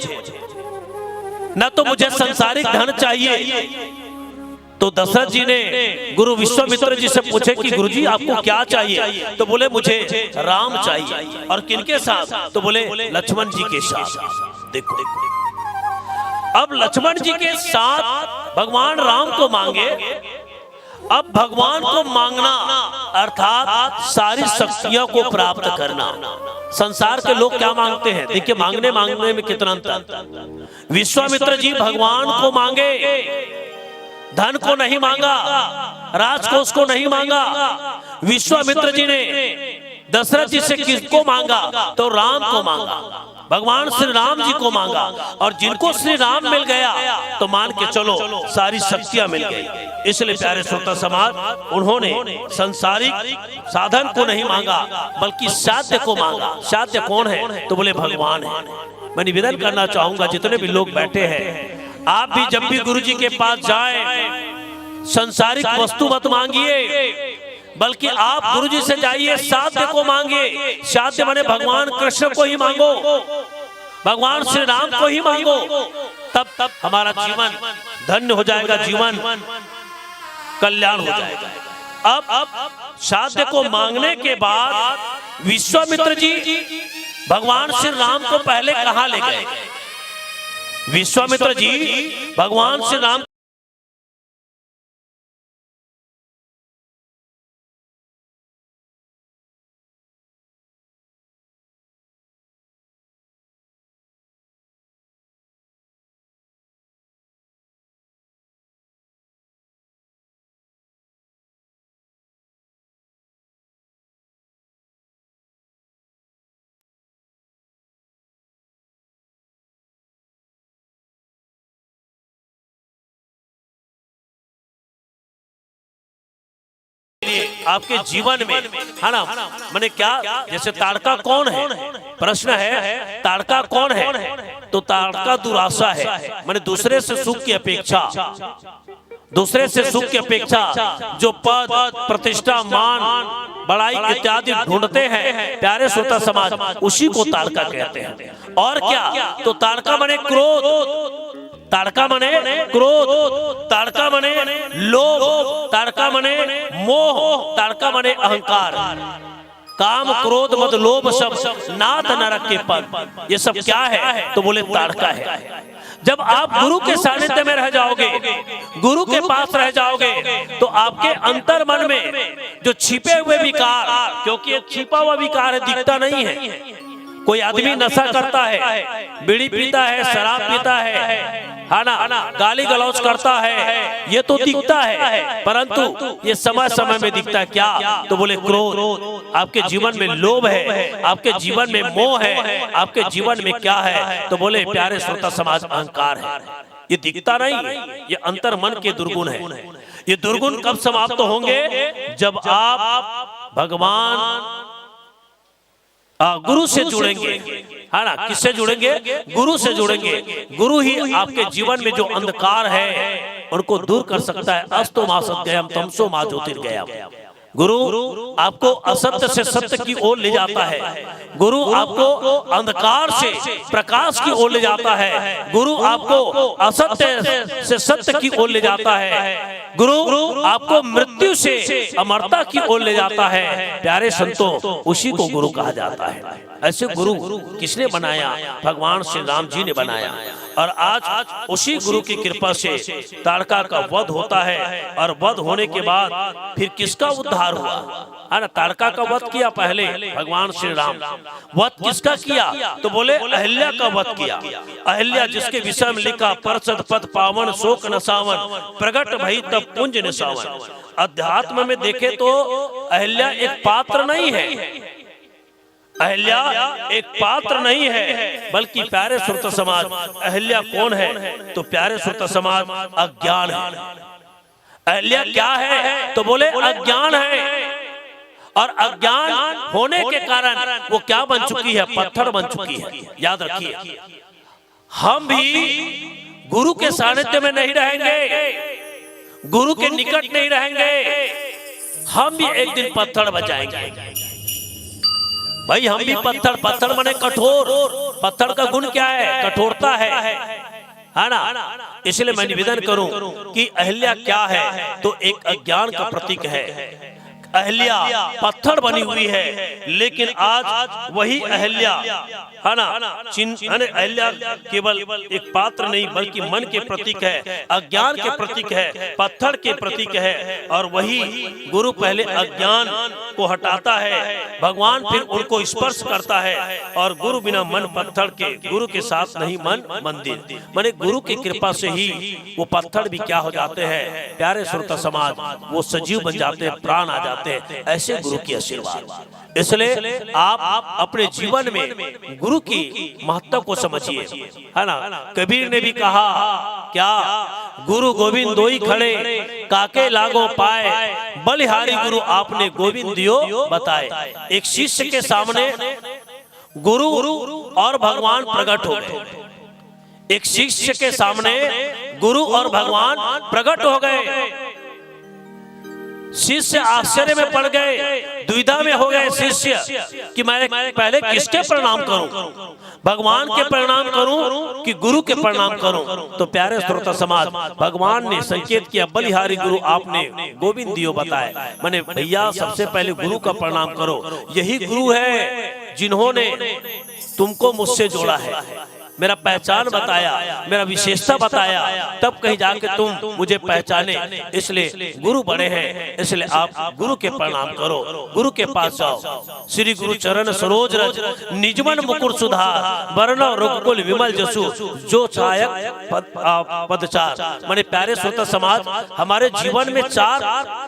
न तो मुझे संसारिक धन चाहिए। तो दशरथ जी ने गुरु विश्वामित्र जी से पूछे कि गुरु जी, आपको क्या चाहिए? तो बोले, मुझे राम चाहिए। और किनके साथ? तो बोले, लक्ष्मण जी के साथ। देखो, अब लक्ष्मण जी के साथ भगवान राम को मांगे। अब भगवान को मांगना अर्थात सारी शक्तियों को प्राप्त करना। संसार के लोग क्या मांगते हैं? देखिए, मांगने मांगने में कितना अंतर। विश्वामित्र जी भगवान को मांगे, धन को नहीं मांगा, राजकोष को नहीं मांगा। विश्वामित्र जी ने दशरथ जी से किसको मांगा? तो राम को मांगा। भगवान श्री राम जी को मांगा, और जिनको श्री राम मिल गया तो मान के चलो, सारी शक्तियां मिल गई। इसलिए प्यारे श्रोता समाज, उन्होंने सांसारिक साधन को नहीं मांगा, बल्कि साध्य को मांगा। साध्य कौन है? तो बोले, भगवान है। मैं निवेदन करना चाहूंगा, जितने भी लोग बैठे हैं, आप भी जब भी गुरु जी के पास जाएं, सांसारिक वस्तु मत मांगिए, बल्कि आप गुरु जी से जाइए, साध्य को मांगिए। साध्य माने भगवान कृष्ण को ही मांगो, भगवान श्री राम को ही मांगो, तब तब हमारा जीवन धन्य हो जाएगा, जीवन कल्याण हो जाएगा। अब साध्य को मांगने के बाद विश्वामित्र जी भगवान श्री राम को पहले कहां ले गए? विश्वामित्र जी भगवान श्री राम आपके जीवन में, है ना, मैंने क्या, जैसे ताड़का कौन है? प्रश्न है, ताड़का कौन है? तो ताड़का दुराशा है, मैंने दूसरे से सुख की अपेक्षा, दूसरे से सुख की अपेक्षा, जो पद, प्रतिष्ठा, मान, बड़ाई इत्यादि ढूंढते हैं, प्यारे श्रोता समाज, उसी को ताड़का कहते हैं। और क्या? तो ताड़का माने क्रोध, ताड़का माने क्रोध, ताड़का माने लोभ, ताड़का माने मोह, ताड़का माने अहंकार। काम, क्रोध, मद, लोभ, सब नाथ नरक के पद। ये सब क्या है? तो बोले, ताड़का है। जब आप गुरु के सानिध्य में रह जाओगे, गुरु के पास रह जाओगे, तो आपके अंतर मन में जो छिपे हुए विकार, क्योंकि ये छिपा हुआ विकार है, दिखता नहीं है। कोई आदमी नशा करता है, बीड़ी पीता है, शराब पीता है, है ना, गाली गलौज करता है, ये तो दिखता है, परंतु ये समय समय में दिखता है। क्या? तो बोले, क्रोध। आपके जीवन में लोभ है, आपके जीवन में मोह है, आपके जीवन में क्या है? तो बोले, प्यारे श्रोता समाज, अहंकार है। ये दिखता नहीं है, ये अंतर मन के दुर्गुण है। ये दुर्गुण कब समाप्त होंगे? जब आप भगवान, आ, गुरु से जुड़ेंगे, है ना? किससे जुड़ेंगे? गुरु से जुड़ेंगे। गुरु ही आपके जीवन में जो अंधकार है, उनको दूर कर सकता है। अस्तो मा सद्गयम तमसो मा ज्योतिर्गयम। गुरु आपको असत्य से सत्य की ओर ले जाता है। गुरु आपको अंधकार से प्रकाश की ओर ले जाता है। गुरु आपको असत्य से सत्य की ओर ले जाता है। गुरु आपको मृत्यु से अमरता की ओर ले जाता है। प्यारे संतों, उसी को गुरु कहा जाता है। ऐसे गुरु किसने बनाया? भगवान श्री राम जी ने बनाया। और आज उसी गुरु की कृपा से ताड़का का वध होता है, और वध होने के बाद फिर किसका उद्धार हुआ? है ना, ताड़का का वध किया पहले भगवान श्री राम। वध किसका किया? तो बोले, अहिल्या का वध किया। अहिल्या, जिसके विषय में लिखा, "परसत पद पावन सोक नसावन, प्रगट भई तब पुंज निसावन।" अध्यात्म में देखे तो अहिल्या एक पात्र नहीं है, अहिल्या एक पात्र नहीं है, बल्कि प्यारे श्रोता समाज, अहिल्या कौन है? तो प्यारे श्रोता समाज, अज्ञान है। अहिल्या क्या है? तो बोले, अज्ञान है। और अज्ञान होने के कारण वो क्या बन चुकी है? पत्थर बन चुकी है। याद रखिए, हम भी गुरु के सानिध्य में नहीं रहेंगे, गुरु के निकट नहीं रहेंगे, हम भी एक दिन पत्थर बन जाएंगे। भाई, हम भी पत्थर, पत्थर माने कठोर। पत्थर का गुण क्या है? कठोरता है, है ना? इसलिए मैं निवेदन करूं कि अहिल्या क्या है, तो एक अज्ञान का प्रतीक है। अहिल्या पत्थर बनी हुई है, लेकिन आज वही अहिल्या, है ना, चिन्ह, है ना, अहिल्या केवल एक पात्र नहीं, बल्कि मन के प्रतीक है, अज्ञान के प्रतीक है, पत्थर के प्रतीक है। और वही गुरु पहले अज्ञान को हटाता है, भगवान फिर उनको स्पर्श करता है। और गुरु बिना मन पत्थर के, गुरु के साथ नहीं मन मंदिर। माने गुरु की कृपा से ही वो पत्थर भी क्या हो जाते हैं, प्यारे श्रोता समाज, वो सजीव बन जाते हैं, प्राण आ जाते हैं। प्राप्त है, ऐसे गुरु की आशीर्वाद। इसलिए आप अपने जीवन में गुरु की महत्ता को समझिए, है ना? कबीर ने भी कहा, क्या, गुरु गोविंद दोई खड़े, काके लागो पाए, बलिहारी गुरु आपने गोविंद दियो बताए। एक शिष्य के सामने गुरु और भगवान प्रकट हो गए। एक शिष्य के सामने गुरु और भगवान प्रकट हो गए। शिष्य आश्चर्य में पड़ गए, दुविधा में हो गए शिष्य कि मैं पहले किसके प्रणाम करूं, भगवान के प्रणाम करूं कि गुरु के प्रणाम करूं। तो प्यारे श्रोता समाज, भगवान ने संकेत किया, बलिहारी गुरु आपने गोविंद दियो बताए, माने भैया, सबसे पहले गुरु का प्रणाम करो। यही गुरु है जिन्होंने तुमको मुझसे जोड़ा है, मेरा पहचान बताया, मेरा विशेषता बताया, तब कहीं जाके तुम मुझे पहचाने। इसलिए गुरु बड़े हैं, इसलिए आप गुरु के प्रणाम करो, गुरु के पास जाओ। श्री गुरु चरण सरोज रज, निजमन मुकुर सुधार, बरनौ रघुकुल विमल जसु, जो छायक पद, आ, पदचार। माने प्यारे श्रोता समाज, हमारे जीवन में चार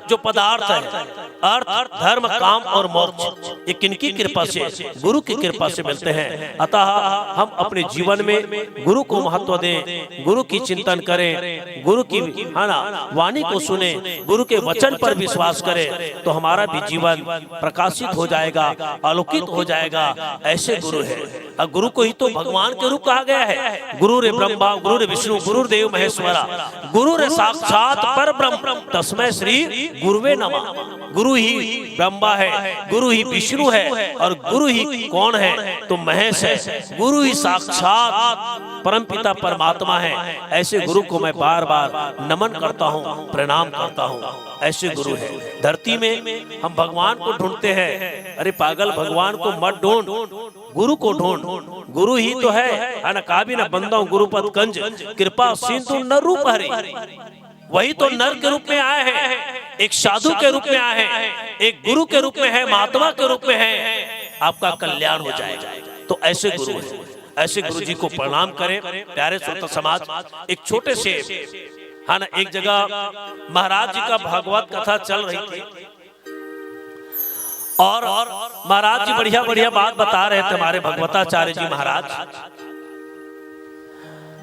जो पदार्थ हैं, अर्थ, धर्म, काम और मोक्ष, ये किनकी कृपा से? गुरु की कृपा से मिलते हैं। अतः हम अपने जीवन में गुरु को महत्व दें, गुरु की चिंतन करें, गुरु की, है ना, वाणी को सुने, गुरु के वचन पर विश्वास करें, तो हमारा भी जीवन प्रकाशित हो जाएगा, आलोकित हो जाएगा। ऐसे गुरु है। और गुरु को ही तो भगवान के रूप कहा गया है। गुरु रे ब्रह्मा, गुरु रे विष्णु, गुरु देव महेश्वरा, गुरु रे साक्षात पर ब्रह्म, तस्मै श्री गुरुवे नमः। गुरु ही ब्रह्मा है, गुरु ही विष्णु है, और गुरु ही कौन है? तो महेश है। गुरु ही साक्षात परमपिता परमात्मा है। ऐसे गुरु को मैं बार बार नमन करता हूँ, प्रणाम करता हूँ। ऐसे गुरु है। धरती में हम भगवान को ढूंढते हैं। अरे पागल, भगवान को मत ढूंढ, गुरु को ढूंढ। गुरु ही तो है, है ना? कहा भी ना, बंदौ गुरुपद कंज, कृपा सिंधु नर रूप हरि। वही तो नर के रूप में आए हैं, एक साधु के रूप में आए हैं, एक गुरु के रूप में है, महात्मा के रूप में है। आपका कल्याण हो जाएगा। तो ऐसे गुरु हैं, ऐसे गुरु जी को प्रणाम करें। प्यारे श्रोता समाज, एक छोटे से, है ना, एक जगह महाराज जी का भागवत कथा चल रही थी और महाराज जी बढ़िया बढ़िया बात बता रहे थे, हमारे भगवताचार्य जी महाराज।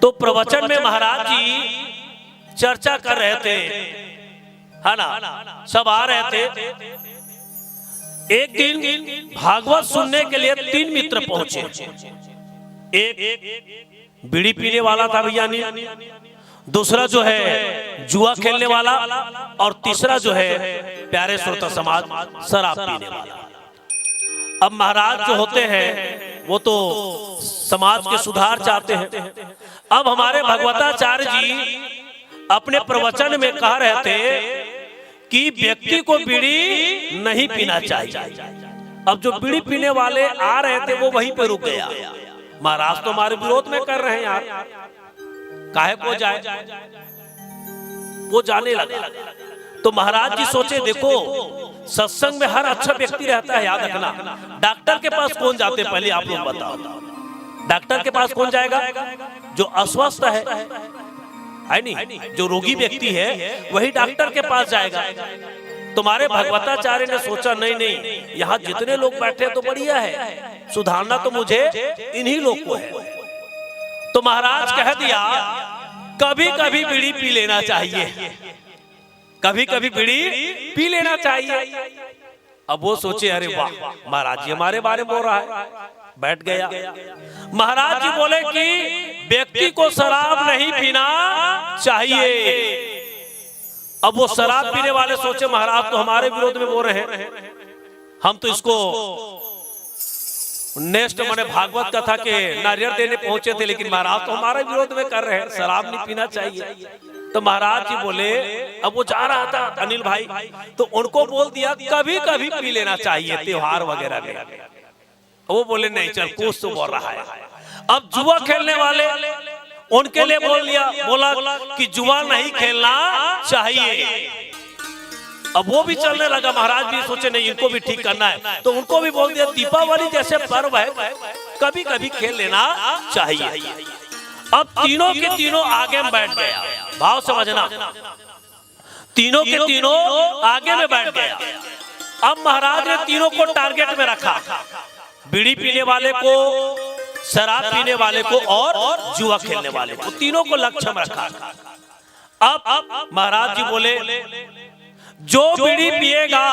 तो प्रवचन में महाराज जी चर्चा कर रहे थे, है ना, सब आ रहे थे। एक दिन भागवत सुनने के लिए तीन मित्र पहुंचे। एक बीड़ी पीने वाला था भैया, नहीं, दूसरा जो है जुआ खेलने वाला, और तीसरा जो है, प्यारे श्रोता समाज, शराब पीने वाला। अब महाराज जो होते हैं, वो तो समाज के सुधार चाहते हैं। अब हमारे भगवताचार्य जी अपने प्रवचन में कह रहे थे कि व्यक्ति को बीड़ी नहीं पीना चाहिए। अब जो बीड़ी पीने वाले आ रहे थे, वो वहीं पर रुक गया। महाराज तो हमारे विरोध में कर रहे हैं यार, काहे को जाए? वो जाने लगा। तो महाराज जी सोचे, देखो, सत्संग में हर अच्छा व्यक्ति रहता है, याद रखना। डॉक्टर के पास कौन जाते, पहले आप लोग बताओ, डॉक्टर के पास कौन जाएगा? जो अस्वस्थ है, है नहीं, जो रोगी व्यक्ति है, वही डॉक्टर के पास जाएगा। तुम्हारे भगवताचार्य ने सोचा, नहीं नहीं, यहाँ जितने लोग बैठे हैं तो बढ़िया है, सुधारना तो मुझे इन्हीं लोग को है। तो महाराज कह दिया, कभी कभी बीड़ी पी लेना चाहिए, कभी कभी बीड़ी पी लेना चाहिए। अब वो सोचे, अरे वाह, महाराज जी हमारे बारे में बोल रहा है, बैठ गया। महाराज जी बोले कि व्यक्ति को शराब नहीं पीना चाहिए। अब वो शराब पीने वाले सोचे, महाराज तो हमारे विरोध में बोल रहे हैं, हम तो इसको नेक्स्ट, माने भागवत कथा के नारियल देने पहुंचे थे, लेकिन महाराज तो हमारे विरोध में कर रहे हैं, शराब नहीं पीना चाहिए। तो महाराज जी बोले, अब वो जा रहा था अनिल भाई, तो उनको बोल दिया, कभी कभी पी लेना चाहिए त्योहार वगैरह में। वो बोले, नहीं, चल, कुछ तो बोल रहा है। अब जुआ खेलने वाले, उनके लिए बोल दिया, बोला कि जुआ नहीं खेलना चाहिए। अब वो भी चलने लगा। महाराज भी सोचे, नहीं, इनको भी ठीक करना है, तो उनको भी बोल दिया, दीपावली जैसे पर्व है, कभी कभी खेल लेना चाहिए। अब तीनों के तीनों आगे में बैठ गया। भाव समझना, तीनों के तीनों आगे में बैठ गया। अब महाराज ने तीनों को टारगेट में रखा, बीड़ी पीने वाले को, शराब पीने वाले को और जुआ खेलने वाले को, तीनों को लक्ष्य में रखा। अब महाराज जी बोले, "जो बीड़ी पिएगा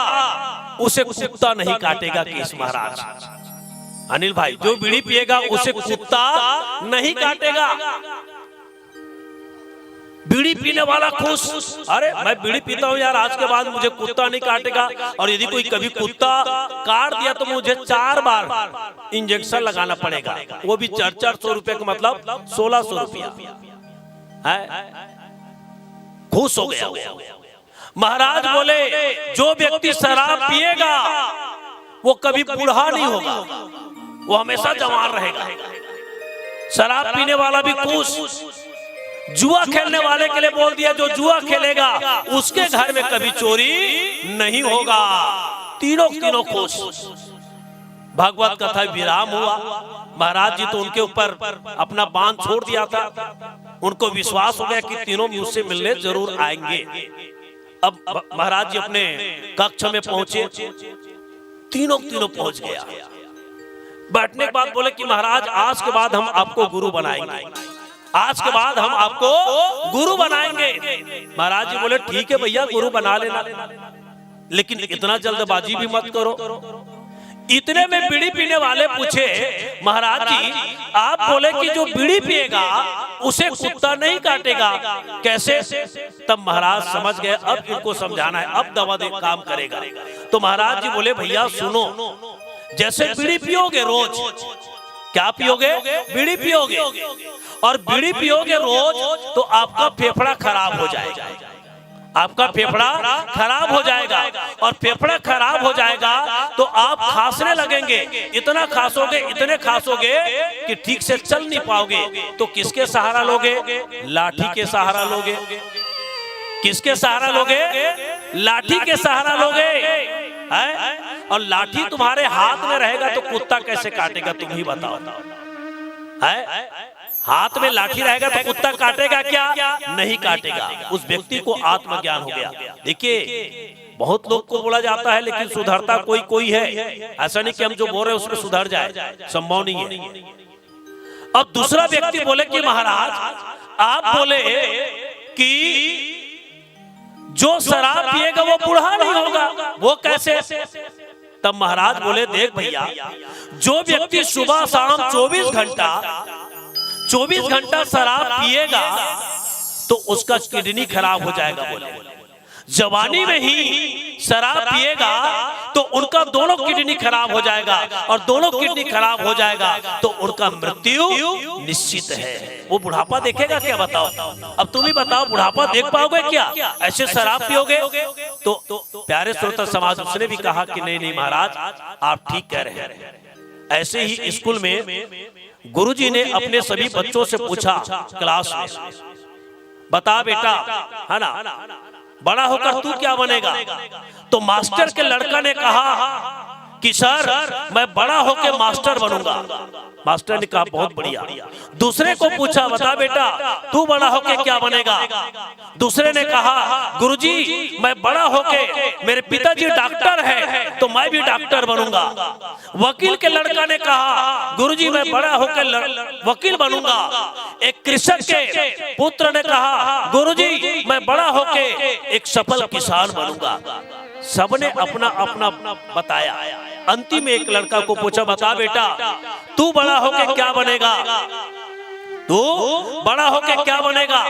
उसे कुत्ता नहीं काटेगा।" केस महाराज, अनिल भाई, जो बीड़ी पिएगा उसे कुत्ता नहीं काटेगा। बीड़ी पीने वाला खुश, "अरे, मैं बीड़ी पीता हूं यार, आज के बाद मुझे कुत्ता नहीं काटेगा, और यदि कोई कभी कुत्ता काट दिया तो मुझे चार बार इंजेक्शन लगाना पड़ेगा, वो भी चार चार सौ रुपए का, मतलब सोलह सौ रुपया।" है, खुश हो गया वो। महाराज बोले, "जो व्यक्ति शराब पिएगा वो कभी बूढ़ा नहीं होगा, वो हमेशा जवान रहेगा।" शराब पीने वाला भी खुश। जुआ खेलने वाले के लिए बोल दिया, "जो जुआ खेलेगा उसके घर में कभी चोरी नहीं होगा।" तीनों तीनों खुश। भगवत कथा विराम हुआ। महाराज जी तो उनके ऊपर अपना बाण छोड़ दिया था। उनको विश्वास हो गया कि तीनों मुझसे मिलने जरूर आएंगे। अब ब-, महाराज जी अपने कक्ष में पहुंचे, तीनों तीनों पहुंच गया। बैठने के बाद बोले कि "महाराज, आज के बाद हम आपको गुरु बनाएंगे, आज के बाद हम आपको गुरु बनाएंगे।" महाराज जी बोले, "ठीक है भैया, गुरु बना लेना, लेकिन इतना जल्दबाजी भी मत करो।" इतने में बीड़ी पीने वाले पूछे, "महाराज जी, आप बोले कि जो बीड़ी पिएगा उसे कुत्ता नहीं काटेगा, कैसे?" तब महाराज समझ गए, अब इनको समझाना है, अब दवा दे काम करेगा। तो महाराज जी बोले, "भैया सुनो, जैसे बीड़ी पियोगे रोज, क्या पियोगे? बीड़ी पियोगे, और बीड़ी पियोगे रोज तो आपका फेफड़ा खराब हो जाएगा, आपका फेफड़ा खराब हो जाएगा, और फेफड़ा खराब हो जाएगा तो आप खांसने लगेंगे, इतना खांसोगे, इतने खांसोगे कि ठीक से चल नहीं पाओगे।" तो किसके सहारा लोगे? लाठी के सहारा लोगे। किसके सहारा लोगे? लाठी के सहारा लोगे, हैं? और लाठी तुम्हारे हाथ में रहेगा तो कुत्ता कैसे काटेगा, तुम ही बताओ, हैं? हाथ में लाठी रहेगा तो कुत्ता काटेगा क्या? नहीं काटेगा। उस व्यक्ति को आत्मज्ञान हो गया। देखिए, बहुत लोग को बोला जाता है, लेकिन सुधरता कोई कोई है। ऐसा नहीं कि हम जो बोल रहे हैं उसमें सुधर जाए, संभव नहीं है। अब दूसरा व्यक्ति बोले कि "महाराज, आप बोले कि जो शराब पिएगा वो बूढ़ा नहीं होगा, वो कैसे?" तब महाराज बोले, "देख भैया, जो व्यक्ति सुबह शाम चौबीस घंटा, चौबीस घंटा शराब पिएगा तो उसका किडनी खराब हो जाएगा।" बोले, "जवानी में ही शराब पिएगा तो उनका दोनों किडनी खराब हो जाएगा, और दोनों किडनी खराब हो जाएगा तो उनका मृत्यु निश्चित है।" वो बुढ़ापा देखेगा क्या, बताओ? अब तुम ही बताओ, बुढ़ापा देख पाओगे क्या ऐसे शराब पियोगे? तो प्यारे श्रोता समाज, उसने भी कहा कि "नहीं, नहीं महाराज, आप ठीक कह रहे हैं।" ऐसे ही स्कूल में गुरुजी ने अपने सभी बच्चों से पूछा क्लास में, "बता बेटा, है ना, बड़ा होकर तू क्या बनेगा?" तो मास्टर के लड़का ने कहा कि "सर, मैं बड़ा होके मास्टर बनूंगा।" मास्टर ने कहा, "बहुत बढ़िया।" दूसरे को पूछा, "बता बेटा, तू बड़ा होके क्या बनेगा?" दूसरे ने कहा, "गुरुजी, मैं बड़ा होके, मेरे पिताजी डॉक्टर हैं तो मैं भी डॉक्टर बनूंगा।" वकील के लड़का ने कहा, "गुरुजी, मैं बड़ा होके ल-, वकील बनूंगा।" एक कृषक के पुत्र ने कहा, "गुरुजी, मैं बड़ा होके एक सफल किसान बनूंगा।" सबने अपना अपना बताया। अंतिम में एक लड़का को पूछा, "बता बेटा, तू बड़ा होके क्या बनेगा? तू बड़ा होके क्या बनेगा?"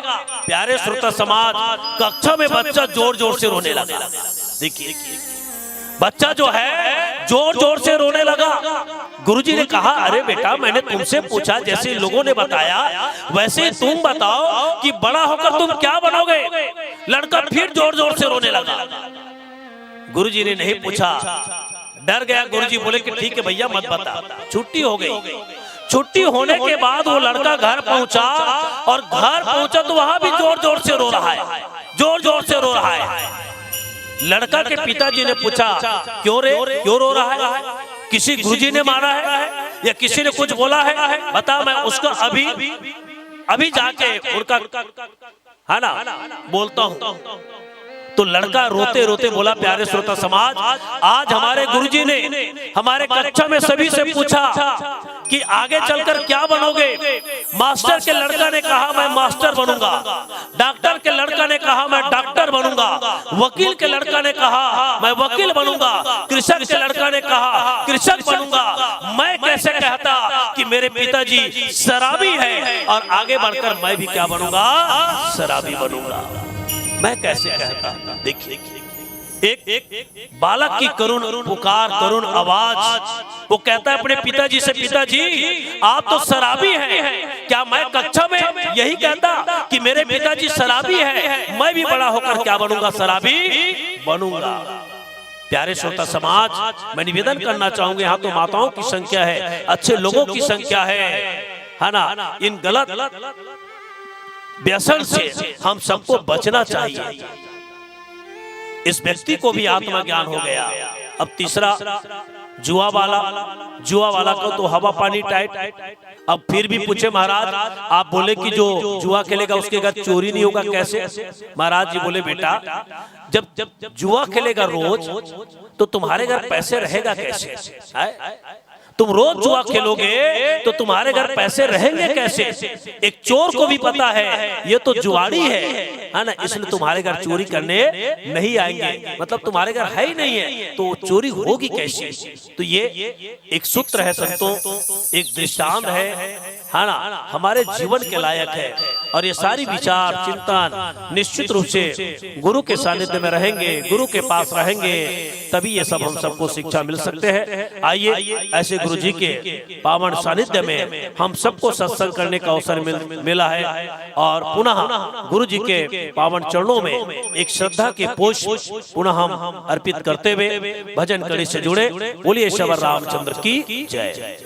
प्यारे श्रोता समाज, कक्षा में बच्चा जोर जोर से रोने लगा। देखिए, बच्चा जो है जोर जोर से रोने लगा। गुरुजी ने कहा, "अरे बेटा, मैंने तुमसे पूछा, जैसे इन लोगों ने बताया वैसे ही तुम बताओ कि बड़ा होकर तुम क्या बनोगे?" लड़का फिर जोर जोर से रोने लगा। गुरुजी ने नहीं पूछा, डर गया। गुरुजी बोले कि "ठीक है भैया, मत बता।" छुट्टी हो गई। छुट्टी होने के बाद वो लड़का घर पहुंचा, और घर पहुंचा तो वहां भी जोर जोर से रो रहा है, जोर जोर से रो रहा है। लड़का के पिताजी ने पूछा, "क्यों रे, क्यों रो रहा है? किसी गुरुजी ने मारा है या किसी ने कुछ बोला है? बता, मैं उसका अभी, अभी जाके उनका, है ना, बोलता हूं।" तो लड़का रोते रोते बोला, प्यारे श्रोता समाज, आज हमारे गुरुजी ने हमारे कक्षा में सभी से पूछा कि आगे चलकर क्या बनोगे। मास्टर के लड़का ने कहा, मैं मास्टर बनूंगा। डॉक्टर के लड़का ने कहा, मैं डॉक्टर बनूंगा। वकील के लड़का ने कहा, मैं वकील बनूंगा। कृषक के लड़का ने कहा, कृषक बनूंगा। मैं कैसे कहता कि मेरे पिताजी शराबी है और आगे बढ़कर मैं भी क्या बनूंगा? शराबी बनूंगा। मैं कैसे कहता? देखिए, एक, एक बालक की करुण पुकार, करुण आवाज। वो कहता है अपने पिताजी से, पिताजी, आप तो शराबी हैं, क्या मैं कक्षा में यही कहता कि मेरे पिताजी शराबी हैं, मैं भी बड़ा होकर क्या बनूंगा? शराबी बनूंगा। प्यारे श्रोता समाज, मैं निवेदन करना चाहूंगा, यहाँ तो माताओं की संख्या है, अच्छे लोगों की संख्या है, है ना? इन गलत व्यसन से हम सबको बचना चाहिए। इस व्यक्ति को भी आत्मज्ञान हो गया। अब तीसरा जुआ वाला, जुआ वाला को तो हवा पानी टाइट। अब फिर भी पूछे, महाराज, आप बोले कि जो जुआ खेलेगा उसके घर चोरी नहीं होगा, कैसे? महाराज जी बोले, बेटा, जब जब जुआ खेलेगा रोज, तो तुम्हारे घर पैसे रहेगा कैसे? है? तुम रोज जुआ खेलोगे तो तुम्हारे घर पैसे रहेंगे कैसे? एक चोर को भी पता है ये तो जुआड़ी है, है ना, इसलिए तुम्हारे घर चोरी करने नहीं आएंगे, मतलब तुम्हारे घर है ही नहीं है तो चोरी होगी कैसे? तो ये एक सूत्र है संतों, एक दृष्टांत है, है ना, हमारे जीवन के लायक है। और ये सारी विचार चिंतन निश्चित रूप से गुरु के सानिध्य में रहेंगे, गुरु के पास रहेंगे, तभी ये सब हम सबको शिक्षा मिल सकते हैं। आइए, ऐसे गुरु जी के पावन सानिध्य में हम सबको सत्संग करने का अवसर मिल, मिला है और पुनः गुरु जी के पावन चरणों में एक श्रद्धा के पुष्प पुनः हम अर्पित करते हुए भजन कड़ी से जुड़े। बोलिए सबर रामचंद्र की जय।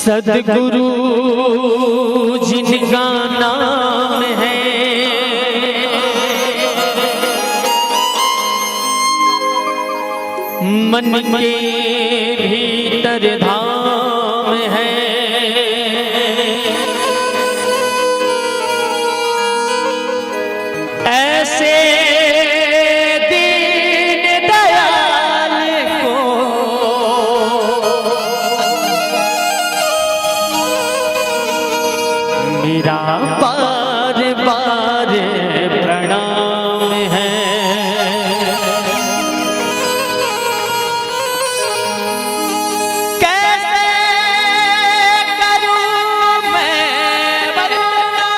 सदगुरु जिनका नाम है, मन के भीतर धाम है। ऐसे दीन दयाल को मेरा बार बार प्रणाम है। कैसे करूं मैं वंदना?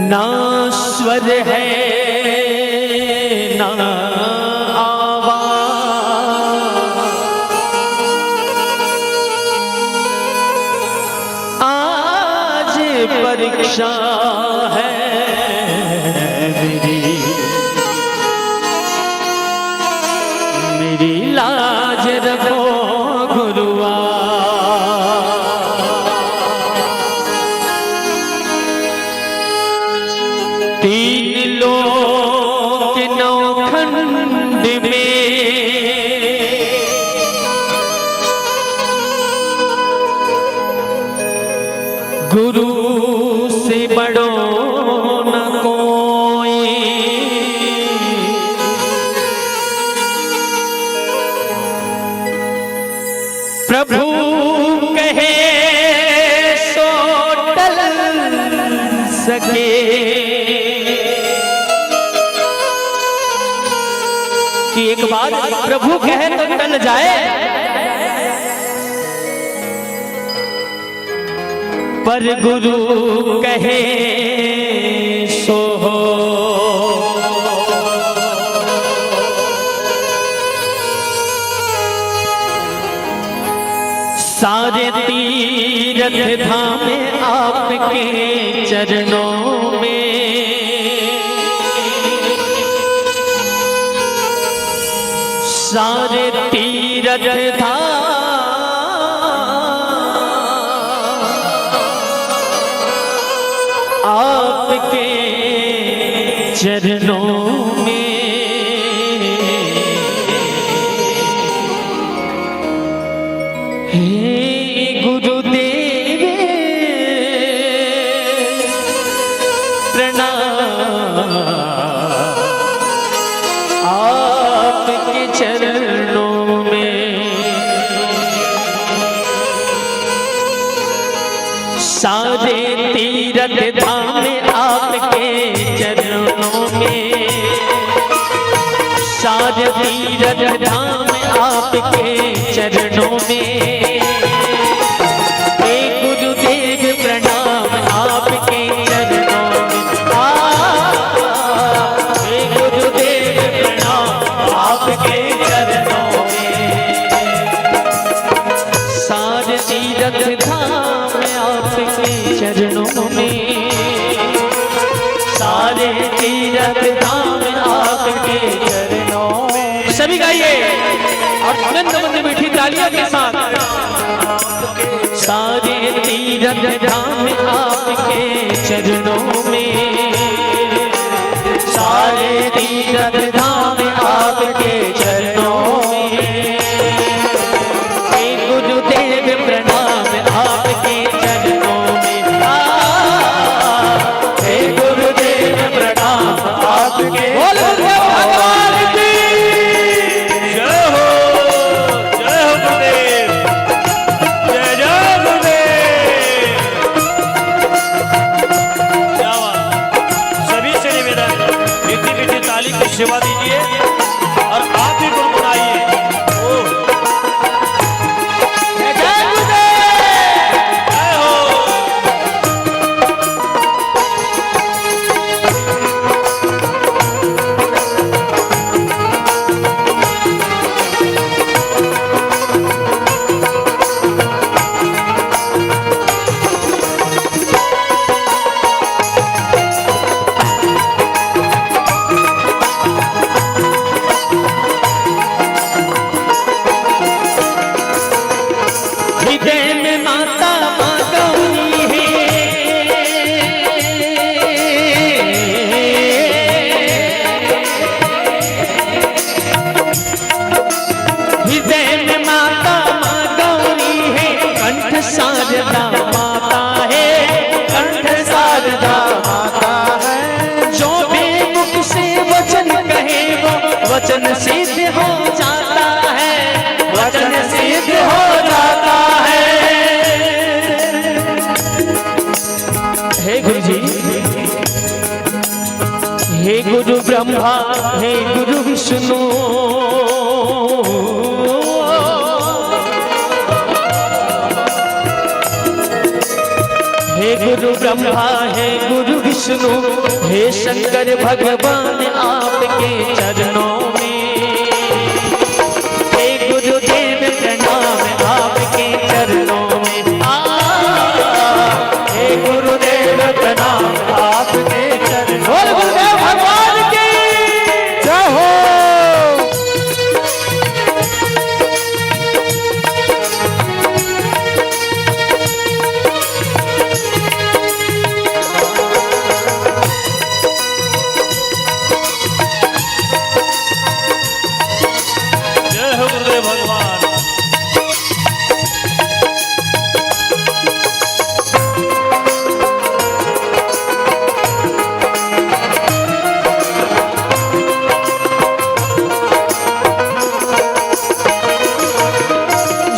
ना स्वर है, ना आवाज। आज परीक्षा है मेरी, मेरी लाज रखो गुरुआ। तीन लोक नौ खंड में गुरु से बड़ो न कोई। कि एक बार प्रभु कहे तो टल जाए, पर गुरु कहे सो हो। सारे तीरथ धाम आपके चरणों में, सारे तीरथ धाम आपके चरणों में। हे गुरुदेव, प्रणाम आपके चरणों में। सारे तीरथ धाम आपके चरणों में, सारे तीरथ धाम आपके चरणों में। हे गुरुदेव प्रणाम आपके चरणों में। आ, हे गुरुदेव प्रणाम आपके चरणों में। सारे तीरथ धाम आपके चरणों में, सारे तीरथ धाम आपके चरणों में। सभी गाइए और आनंद मंद मीठी तालियों के साथ। सारे तीरथ धाम आपके चरणों में, सारे तीरथ धाम आपके चरणों में। हे गुरुदेव प्रणाम आपके चरणों में। आ, हे गुरुदेव प्रणाम आपके बोल गुरुदेव भगवान की। जय हो, जय हो गुरुदेव। जय जय गुरुदेव। क्या बात। सभी से निवेदन, मीठी मीठी ताली की सेवा दीजिए और आप भी गुनगुनाइए। ओह। जय जय गुरुदेव। जय हो। हृदय में माता माँ गौरी है। हृदय में माता माँ गौरी है, कंठ शारदा माता है, कंठ शारदा माता है। जो भी मुख से वचन कहे वो वचन सिद्ध हो जाता है, वचन सिद्ध हो जाता है। हे गुरु जी, हे गुरु ब्रह्मा, हे गुरु विष्णु, हे गुरु ब्रह्मा, हे गुरु विष्णु, हे शंकर भगवान, आपके चरणों में। हे गुरुदेव प्रणाम आपके चरणों में। आ, हे गुरुदेव प्रणाम आपके चरणों। बोल गुरुदेव भगवान की जय हो। जय हो गुरुदेव भगवान।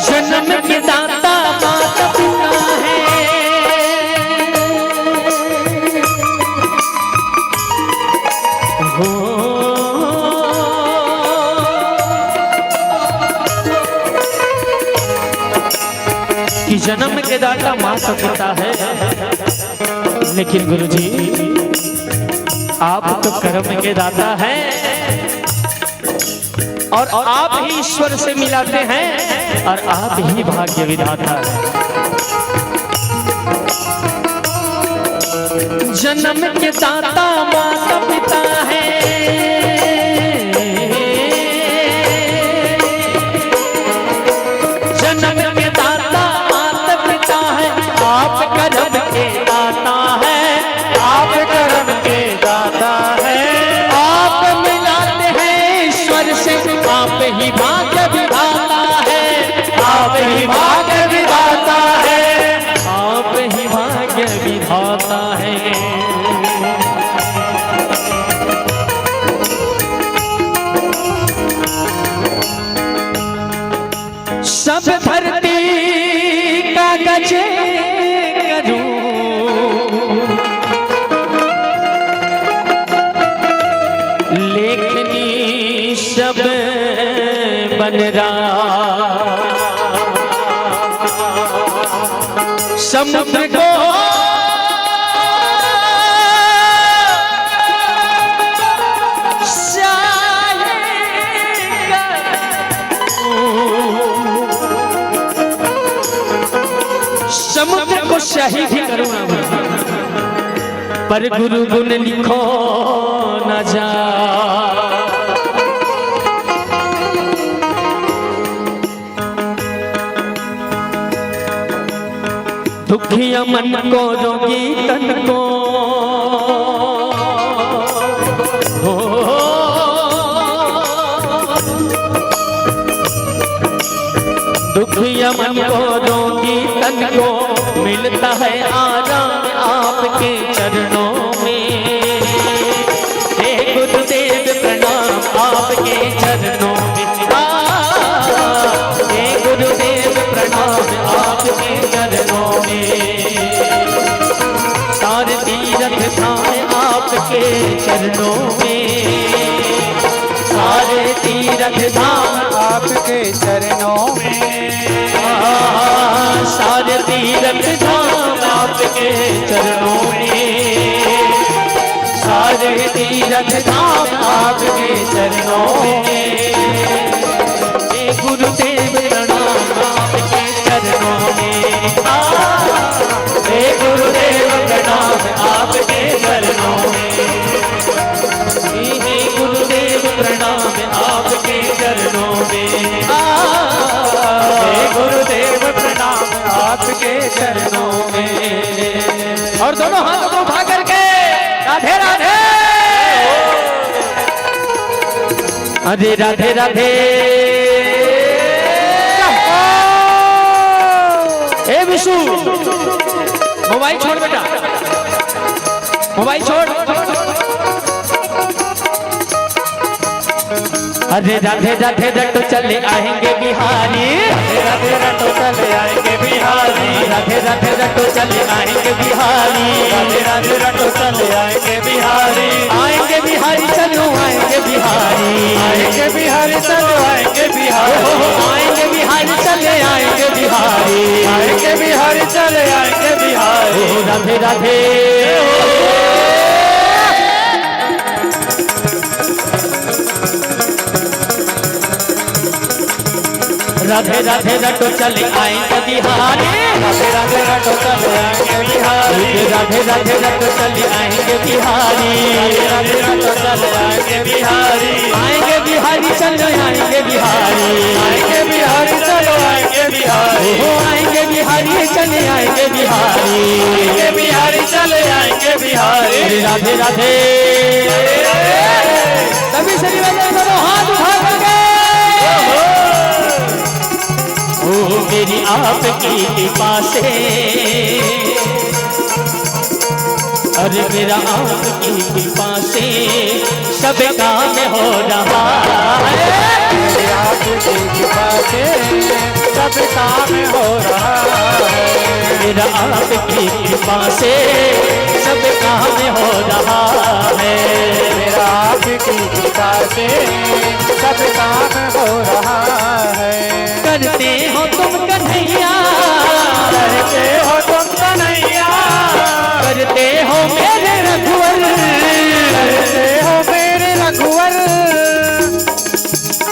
जन्म के दाता माता पिता है। हो। जन्म के दाता माता पिता है, लेकिन गुरुजी, आप तो कर्म के दाता हैं और आप ही ईश्वर से मिलाते हैं और आप ही भाग्य विधाता हैं। जन्म के दाता माता पिता है, जन्म के दाता माता पिता है, आप कर्म के दाता है, आप कर्म के दाता है। आप मिलाते हैं ईश्वर से, आप ही भाग्य विधाता है, आप ही भाग्य विधाता है, आप ही भाग्य विधाता है। सब धरती कागज करूं, लेखनी सब बनरा। समुद्र को शाही करूं, समुद्र को शाही भी करूं ना मैं, पर गुरु गुण लिखो ना जा। दुखिया मन को, रोगी तन को, हो, दुखिया मन को, रोगी तन को, मिलता है आराम आपके चरणों में। हे गुरुदेव प्रणाम आपके चरणों में। आ, हे गुरुदेव प्रणाम आपके चरणों में। सारे तीरथ धाम आपके चरणों में। सारे तीरथ धाम आपके चरणों में। आ, सारे तीरथ धाम आपके चरणों में। सारे तीरथ धाम आपके चरणों में। हे गुरुदेव प्रणाम आपके चरणों में। आ, हे गुरुदेव प्रणाम आपके चरणों में। हे गुरुदेव प्रणाम आपके चरणों में। आ, हे गुरुदेव प्रणाम आपके चरणों में। और दोनों हाथों को उठा करके राधे राधे। अरे राधे राधे। ए विशु, मोबाइल छोड़ बेटा, मोबाइल छोड़। अरे राधे राधे रटो चले आएंगे बिहारी। राधे राधे रटो चले आएंगे बिहारी। राधे राधे रटो चले आएंगे बिहारी। राधे राधे रटो चले आएंगे बिहारी। आएंगे बिहारी चलो आएंगे बिहारी। आएंगे बिहारी चलो आएंगे बिहारी। हो, हो, आएंगे बिहारी चले आएंगे बिहारी। आएंगे बिहारी चले आएंगे बिहारी। ओ राधे राधे। राधे राधे रटो चले आएंगे बिहारी। राधे राधे रटो चले आएंगे बिहारी। राधे राधे रटो चले आएंगे बिहारी। राधे राधे रटो चले आएंगे बिहारी। आएंगे बिहारी चलो आएंगे बिहारी। आएंगे बिहारी चलो आएंगे बिहारी। हो आएंगे बिहारी चले आएंगे बिहारी। आएंगे बिहारी चले आएंगे बिहारी। अरे राधे राधे। सभी श्रीमंत दोनों हाथ उठा करके। ओ मेरी आपकी कृपा से, अरे मेरा आपकी कृपा से सब काम हो रहा है। मेरी आपकी कृपा से सब काम हो रहा है। मेरा आपकी कृपा से सब काम हो रहा है। मेरा आपकी कृपा से सब काम हो रहा है। करते हो तुम कन्हैया, कुंवर।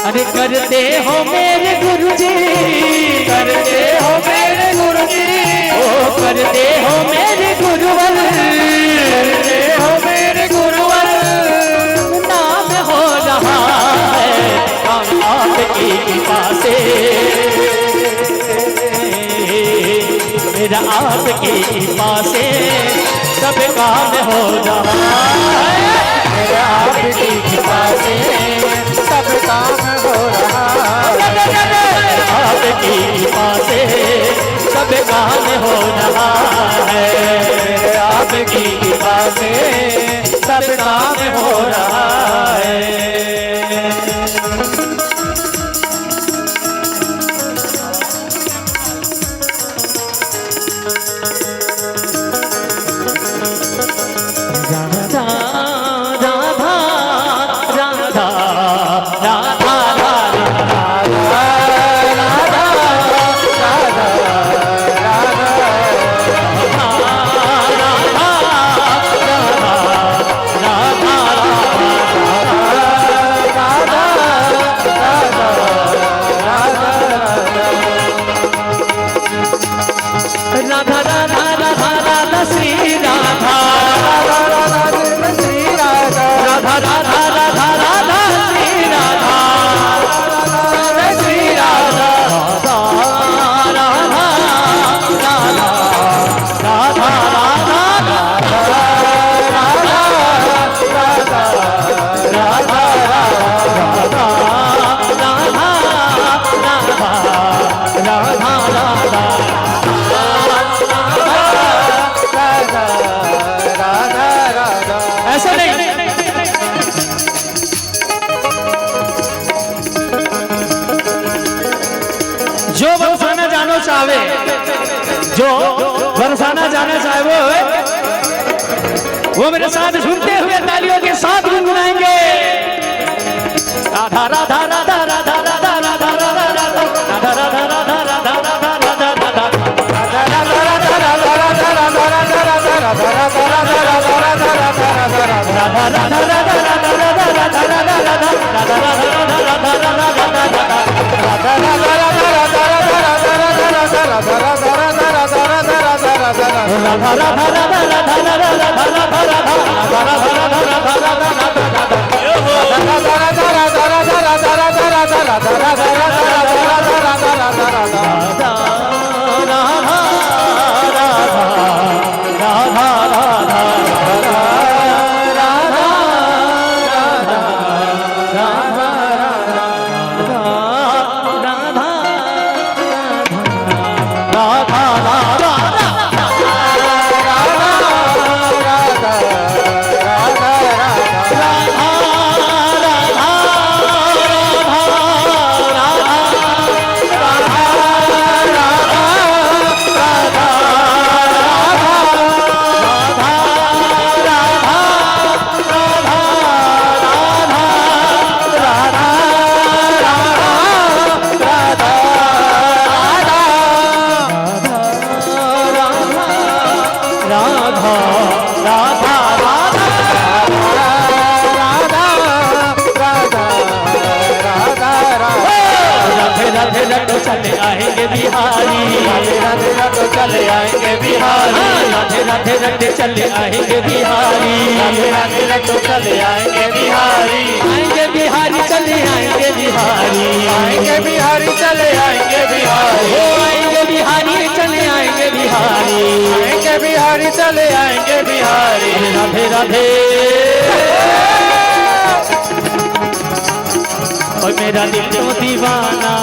अरे करते हो मेरे गुरुजी, करते हो मेरे गुरुजी, ओ करते हो मेरे गुरुवर, करते हो मेरे गुरुवर। नाम हो रहा है काम आपकी कृपा से, मेरा आपकी कृपा से सब काम हो रहा है। मेरा आपकी कृपा से सब काम हो रहा है। आपकी कृपा से सब काम हो रहा है। मेरे आपकी कृपा से सब काम हो रहा है। राधा, राधा, राधा, राधा, राधा। राधा राधा राधा राधा श्री राधा। राधा राधा राधा श्री राधा। राधा राधा राधा राधा श्री राधा। राधा श्री राधा। राधा राधा राधा राधा राधा राधा राधा राधा राधा राधा राधा राधा। राधा राधा। राधा राधा राधा। ऐसा नहीं, जो बरसाना जानो चाहे, जो बरसाना जाना चाहे, वो, वो मेरे साथ झूमते हुए तालियों के साथ गुनगुनाएंगे। राधा राधा राधा राधा राधा राधा राधा राधा। राधा राधा राधा राधा राधा राधा राधा। राधे राधे रटो चले आएंगे बिहारी। राधे राधे रटो चले आएंगे बिहारी। हाँ, राधे राधे रटो चले आएंगे बिहारी। राधे राधे रटो चले आएंगे बिहारी। आएंगे बिहारी, चले आएंगे बिहारी। आएंगे बिहारी, चले आएंगे बिहारी। ओ आएंगे बिहारी, चले आएंगे बिहारी। आएंगे बिहारी, चले आएंगे बिहारी। अरे राधे राधे। ओ मेरा दिल तो दीवाना।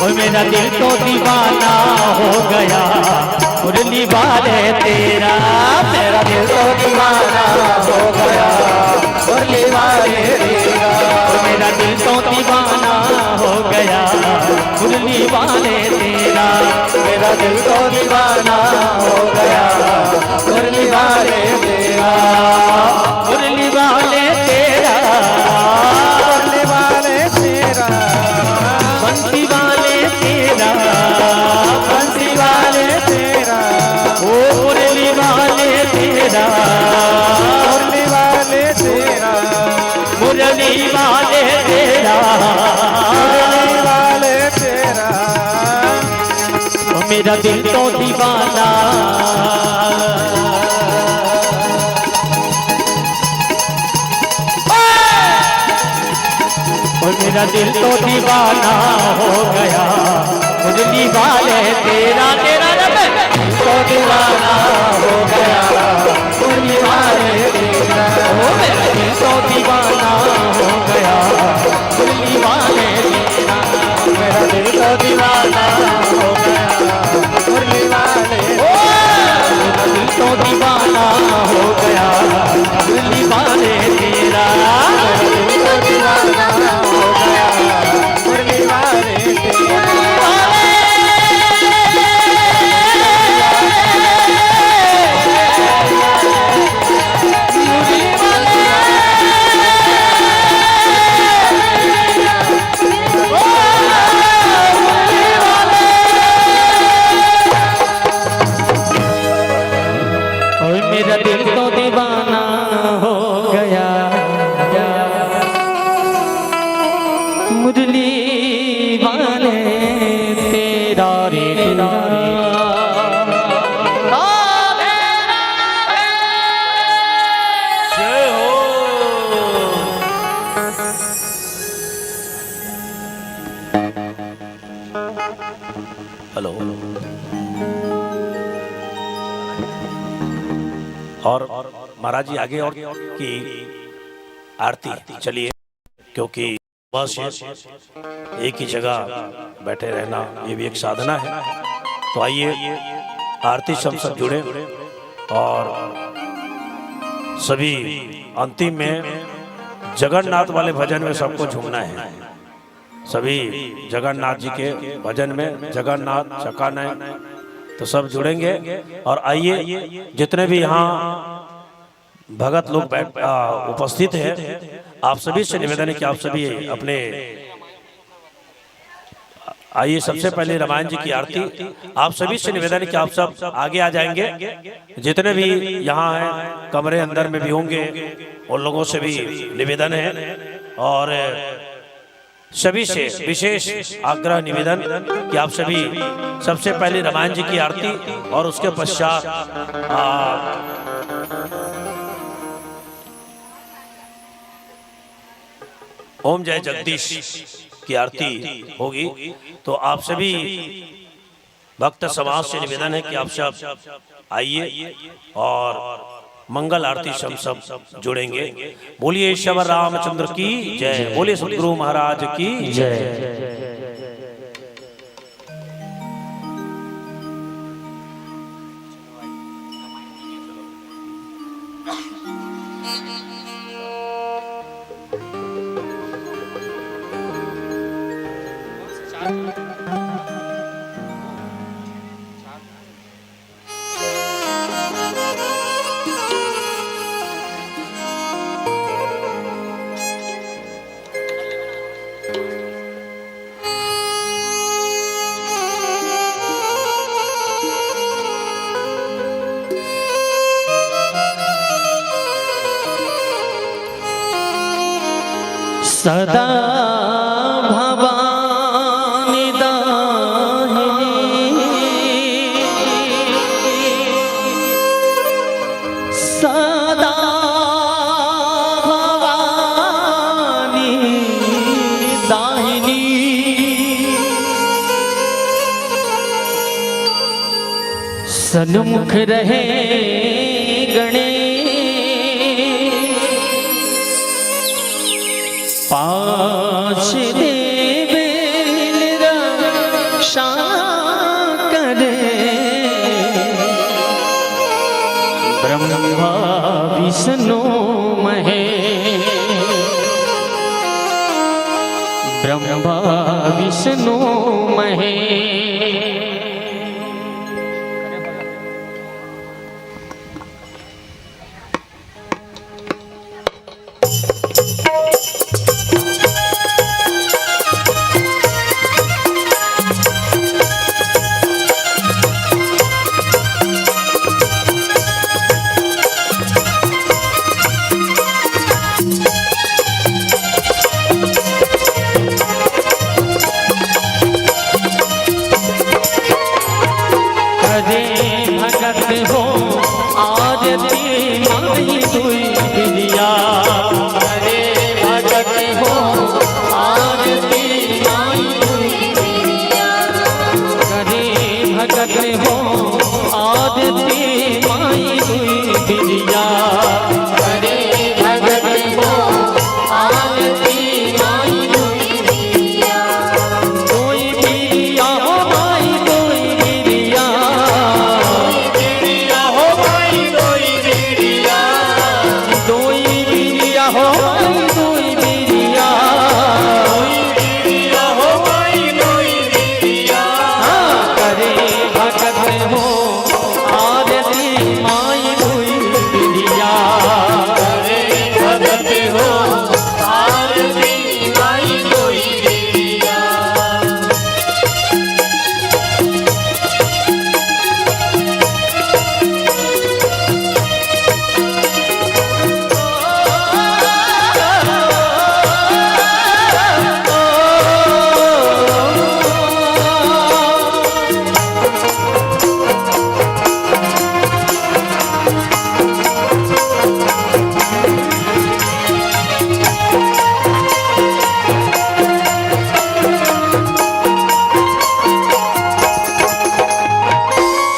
ओ मेरा दिल तो दीवाना हो गया, मुरली वाले तेरा। मेरा दिल तो दीवाना हो गया, मुरली वाले तेरा। ओ मेरा दिल तो दीवाना हो गया, मुरली वाले तेरा। मेरा दिल तो दीवाना हो गया, मुरली वाले तेरा। मुरली वाले तेरा। मुरली वाले तेरा। बंसी वाले तेरा। बंसी वाले तेरा। मुरली वाले तेरा, मुरली वाले तेरा, मुरली वाले तेरा, ओ मेरा दिल तो दीवाना। ओ मेरा दिल तो दीवाना हो गया, मुरली वाले तेरा, तेरा रब। दिल तो दीवाना हो गया, मुरली वाले तेरा। ओ मेरा दिल तो दीवाना हो गया, मुरली वाले तेरा। मेरा दिल तो दीवाना हो गया, मुरली वाले। ओ मेरा दिल तो दीवाना हो गया, मुरली वाले तेरा। मेरा दिल तो दीवाना हो गया, मुरली वाले तेरा। ओए मेरा दिल तो दीवाना हो गया, मुरली वाले तेरा रे तेरा। जय हो। हेलो। और महाराज जी आगे और की आरती, चलिए, क्योंकि बस एक ही जगह बैठे रहना, ये भी एक साधना है। तो आइए, आरती से हम सब जुड़े और सभी अंतिम में जगन्नाथ वाले भजन में सबको झूमना है। सभी जगन्नाथ जी के भजन में, जगन्नाथ चकानय, तो सब जुड़ेंगे। और आइए, जितने भी यहाँ भगत लोग बैठ, आ, उपस्थित हैं, आप सभी से निवेदन है कि आप सभी अपने, आइए, सबसे पहले रामायण जी की आरती। आप सभी से निवेदन है कि आप सब आगे आ जाएंगे, जितने भी यहाँ हैं, कमरे अंदर में भी होंगे, उन लोगों से भी निवेदन है। और सभी से विशेष आग्रह निवेदन कि आप सभी सबसे पहले रामायण जी की आरती और उसके पश्चात, आ, ओम जय जगदीश की आरती होगी। तो आप सभी भक्त समाज से निवेदन है कि आप सब आइए और मंगल आरती से हम सब जुड़ेंगे। बोलिए श्री रामचंद्र की जय, बोलिए सतगुरु महाराज की जय। सदा भवानी दाहिनी, सदा भवानी दाहिनी। सन्मुख रहे गणेश, पास देवेल रक्षा करे। ब्रह्मा विष्णु महेश, ब्रह्मा विष्णु महेश। भगत हो आरती माई दुई बिरिया। करे भगत हो आरती माई दुई बिरिया। करे भगत हो आरती माई दुई बिरिया। करे भगत हो आरती माई दुई बिरिया। दुई बिरिया हो माई दुई बिरिया। बिरिया हो माई दुई बिरिया। दुई बिरिया हो माई दुई बिरिया। दुई बिरिया हो माई दुई बिरिया। हाँ, करे भगत हो आरती माई दुई बिरिया। करे भगत हो आरती माई दुई बिरिया।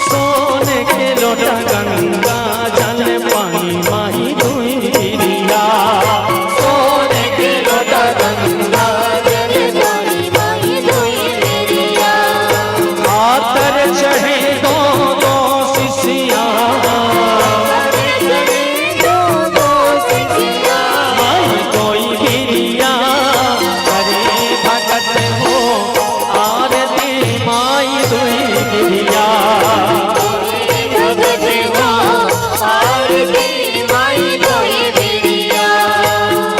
सोने के लोटा गंगा जल पानी माही दुई बिरिया। सोने के लोटा गंगा जल पानी माही दुई बिरिया। आतर चढ़े दो दो सिसिया। आतर चढ़े दो दो सिसिया। माही दुई बिरिया। करे भगत हो आरती माई दुई बिरिया।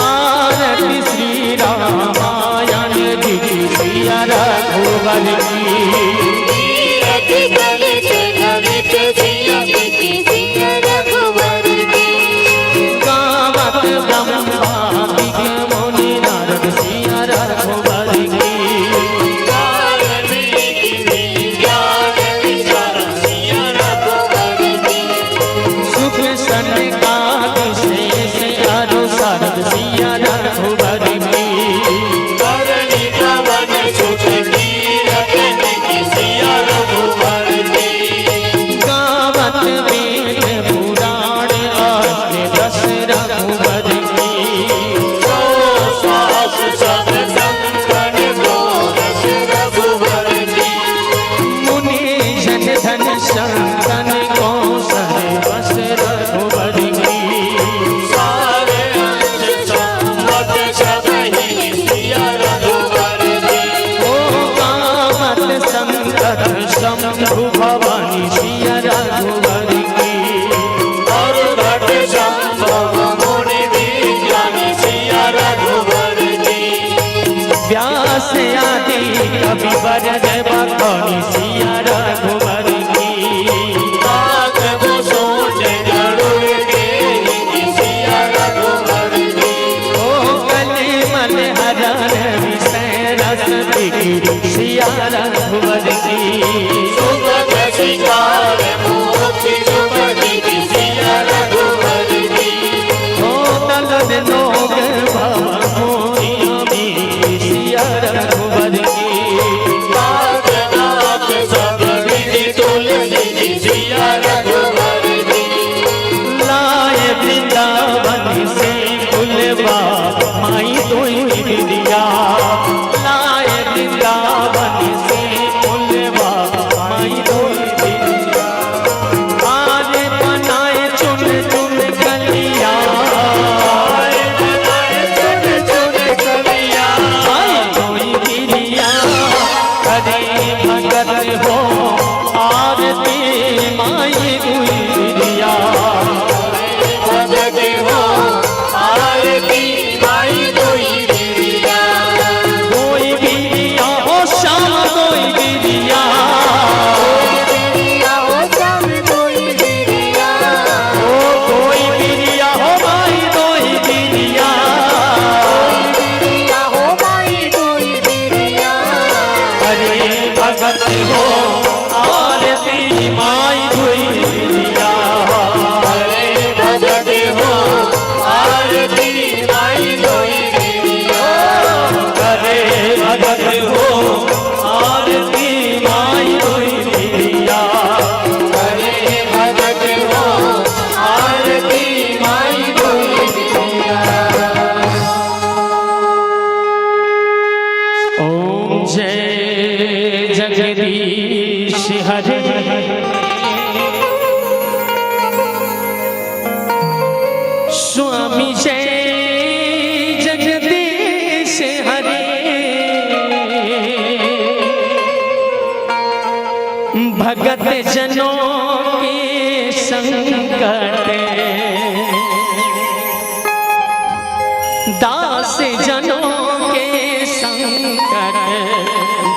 आरती श्री रामायण जी की सिया रघुवर की। गावत ब्रह्मा विष्णु मुनि नारद सिया रघुवर की। सुख सनकादि शेष अरु सारद सिया रघुवर की। गावत वेद पुराण अष्ट दस रघुवर की। मुनि जन धन संतन को सर्वस रघुवर की। ओ कामत संकट शंभु भवानी सिया रघुवर की। व्यास आदि कवि वरद बखानी सिया रघुवर की। ओ कलिमल हरण विषय रस बिकी सिया रघुवर की। ओ तलन नोग भव मोहिनी सिया रघुवर की। जनों के संकट, दास जनों के संकट,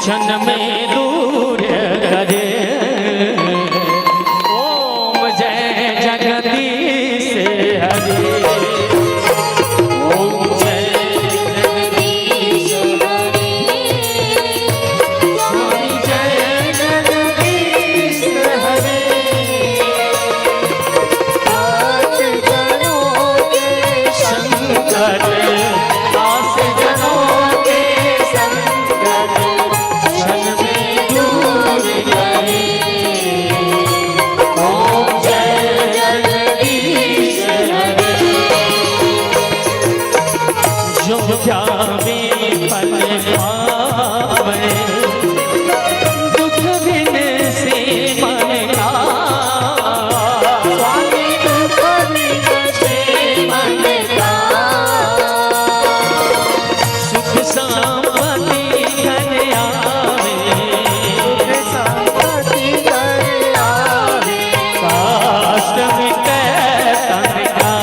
जन में दूर करे। ओम जय जगदीश हरे। ओम जय जगदीश हरे। स्वामी जय जगदीश हरे। दास जनों के संकट, दास जनों के संकट, क्षण में दूर करे। ओम जय जगदीश हरे। जो जावे पल पावे, दुख बिन से मन का। स्वामी दुख बिन से मन का। सुख संपत्ति धन आवे। सुख संपत्ति धन आवे। कष्ट मिटे तन का।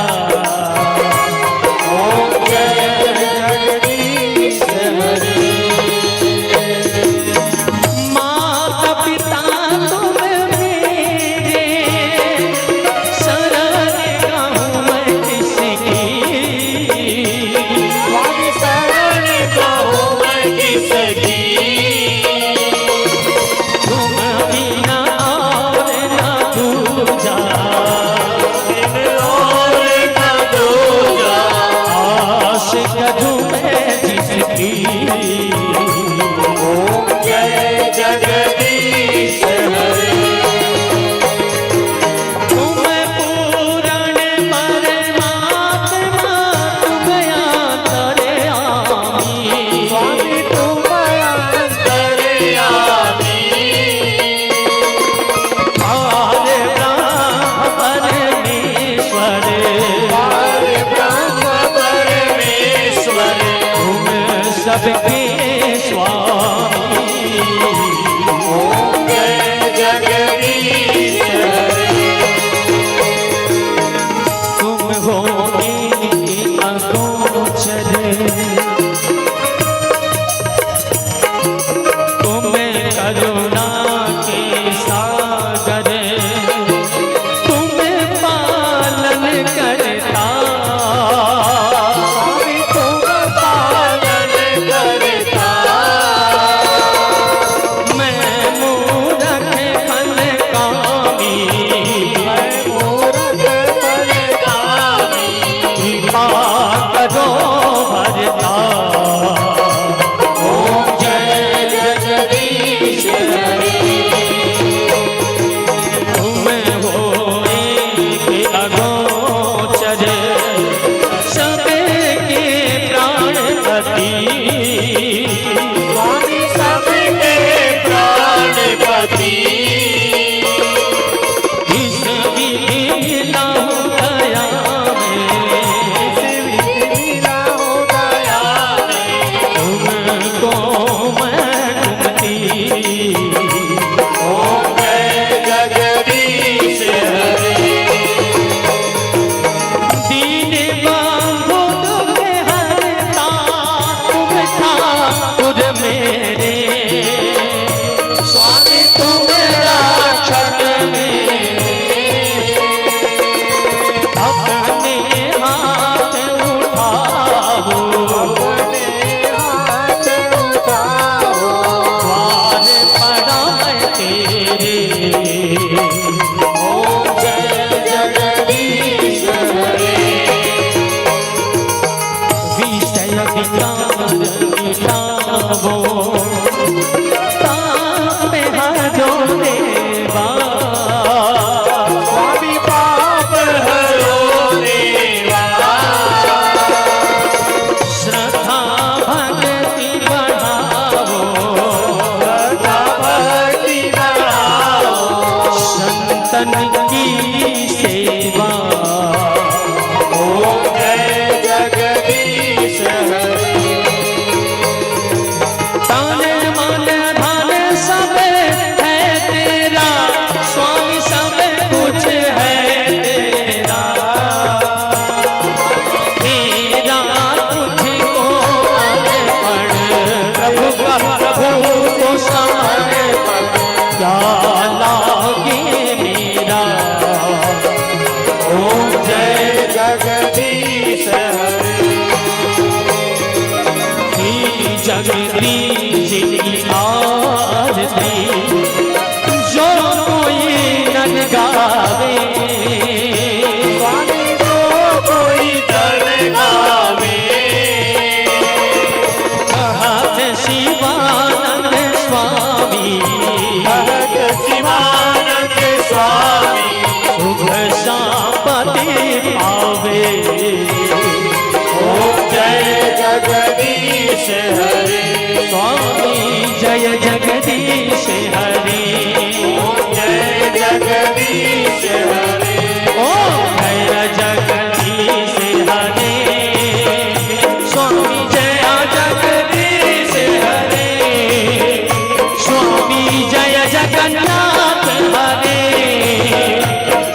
ओम जय जगदीश हरे। माता पिता तुम मेरे, शरण कहूँ मैं किसकी? स्वामी शरण कहूँ मैं किसकी? तुम बिना और ना दूजा, बिन और ना दूजा। आशिक हूँ मैं जिसकी। ओम जय जगदीश हरे। तुम पूर्ण परमात्मा, तुम अंतर्यामी। स्वामी तुम अंतर्यामी। पार ब्रह्म परमेश्वर। पार ब्रह्म परमेश्वर। तुम सबके स्वामी। ओम जय जगदीश हरे। तुम हो एक अगोचर, तुम करुणा के सागर, तुम पालन करता। स्वामी तुम पालन करता। मैं मूरख फल कामी, मैं मूरख फल कामी। कृपा करो भरता। ओम जय जगदीश हरे। तुम हो एक अगोचर, सबके प्राणपति। स्वामी सबके प्राणपति। इस विधि मिला हूँ दया में। इस विधि मिला हूँ दया में। तुमको मैं तुमकी। ओम जय जगदीश हरे। दीन बंधु दुख हरता तुम ठाकुर मेरे। स्वामी तुम रक्षक मेरे। अपने हाथ उठाओ। अपने हाथ उठाओ। द्वार पड़ा मैं तेरे। ओम जय जगदीश हरे। विषय विकार मिटावो, ताप हरो देवा। स्वामी पाप हरो देवा। श्रद्धा भक्ति बढ़ावो। श्रद्धा भक्ति बढ़ावो। संतन की सेवा। ओम जय जगदीश हरे। तन मन धन सब है तेरा, जगदीश हरे। हे जगदीश की आरती, जो कोई नर गावे। स्वामी जो कोई नर गावे। महत शिवानंद स्वामी। महत शिवानंद स्वामी। सुख संपत्ति पावे। ओम जय जगदीश हरे। स्वामी जय जगदीश हरे। ओम जय जगदीश हरे। ओम जय जगदीश हरे। स्वामी जय जगदीश हरे। स्वामी जय जगन्नाथ हरे।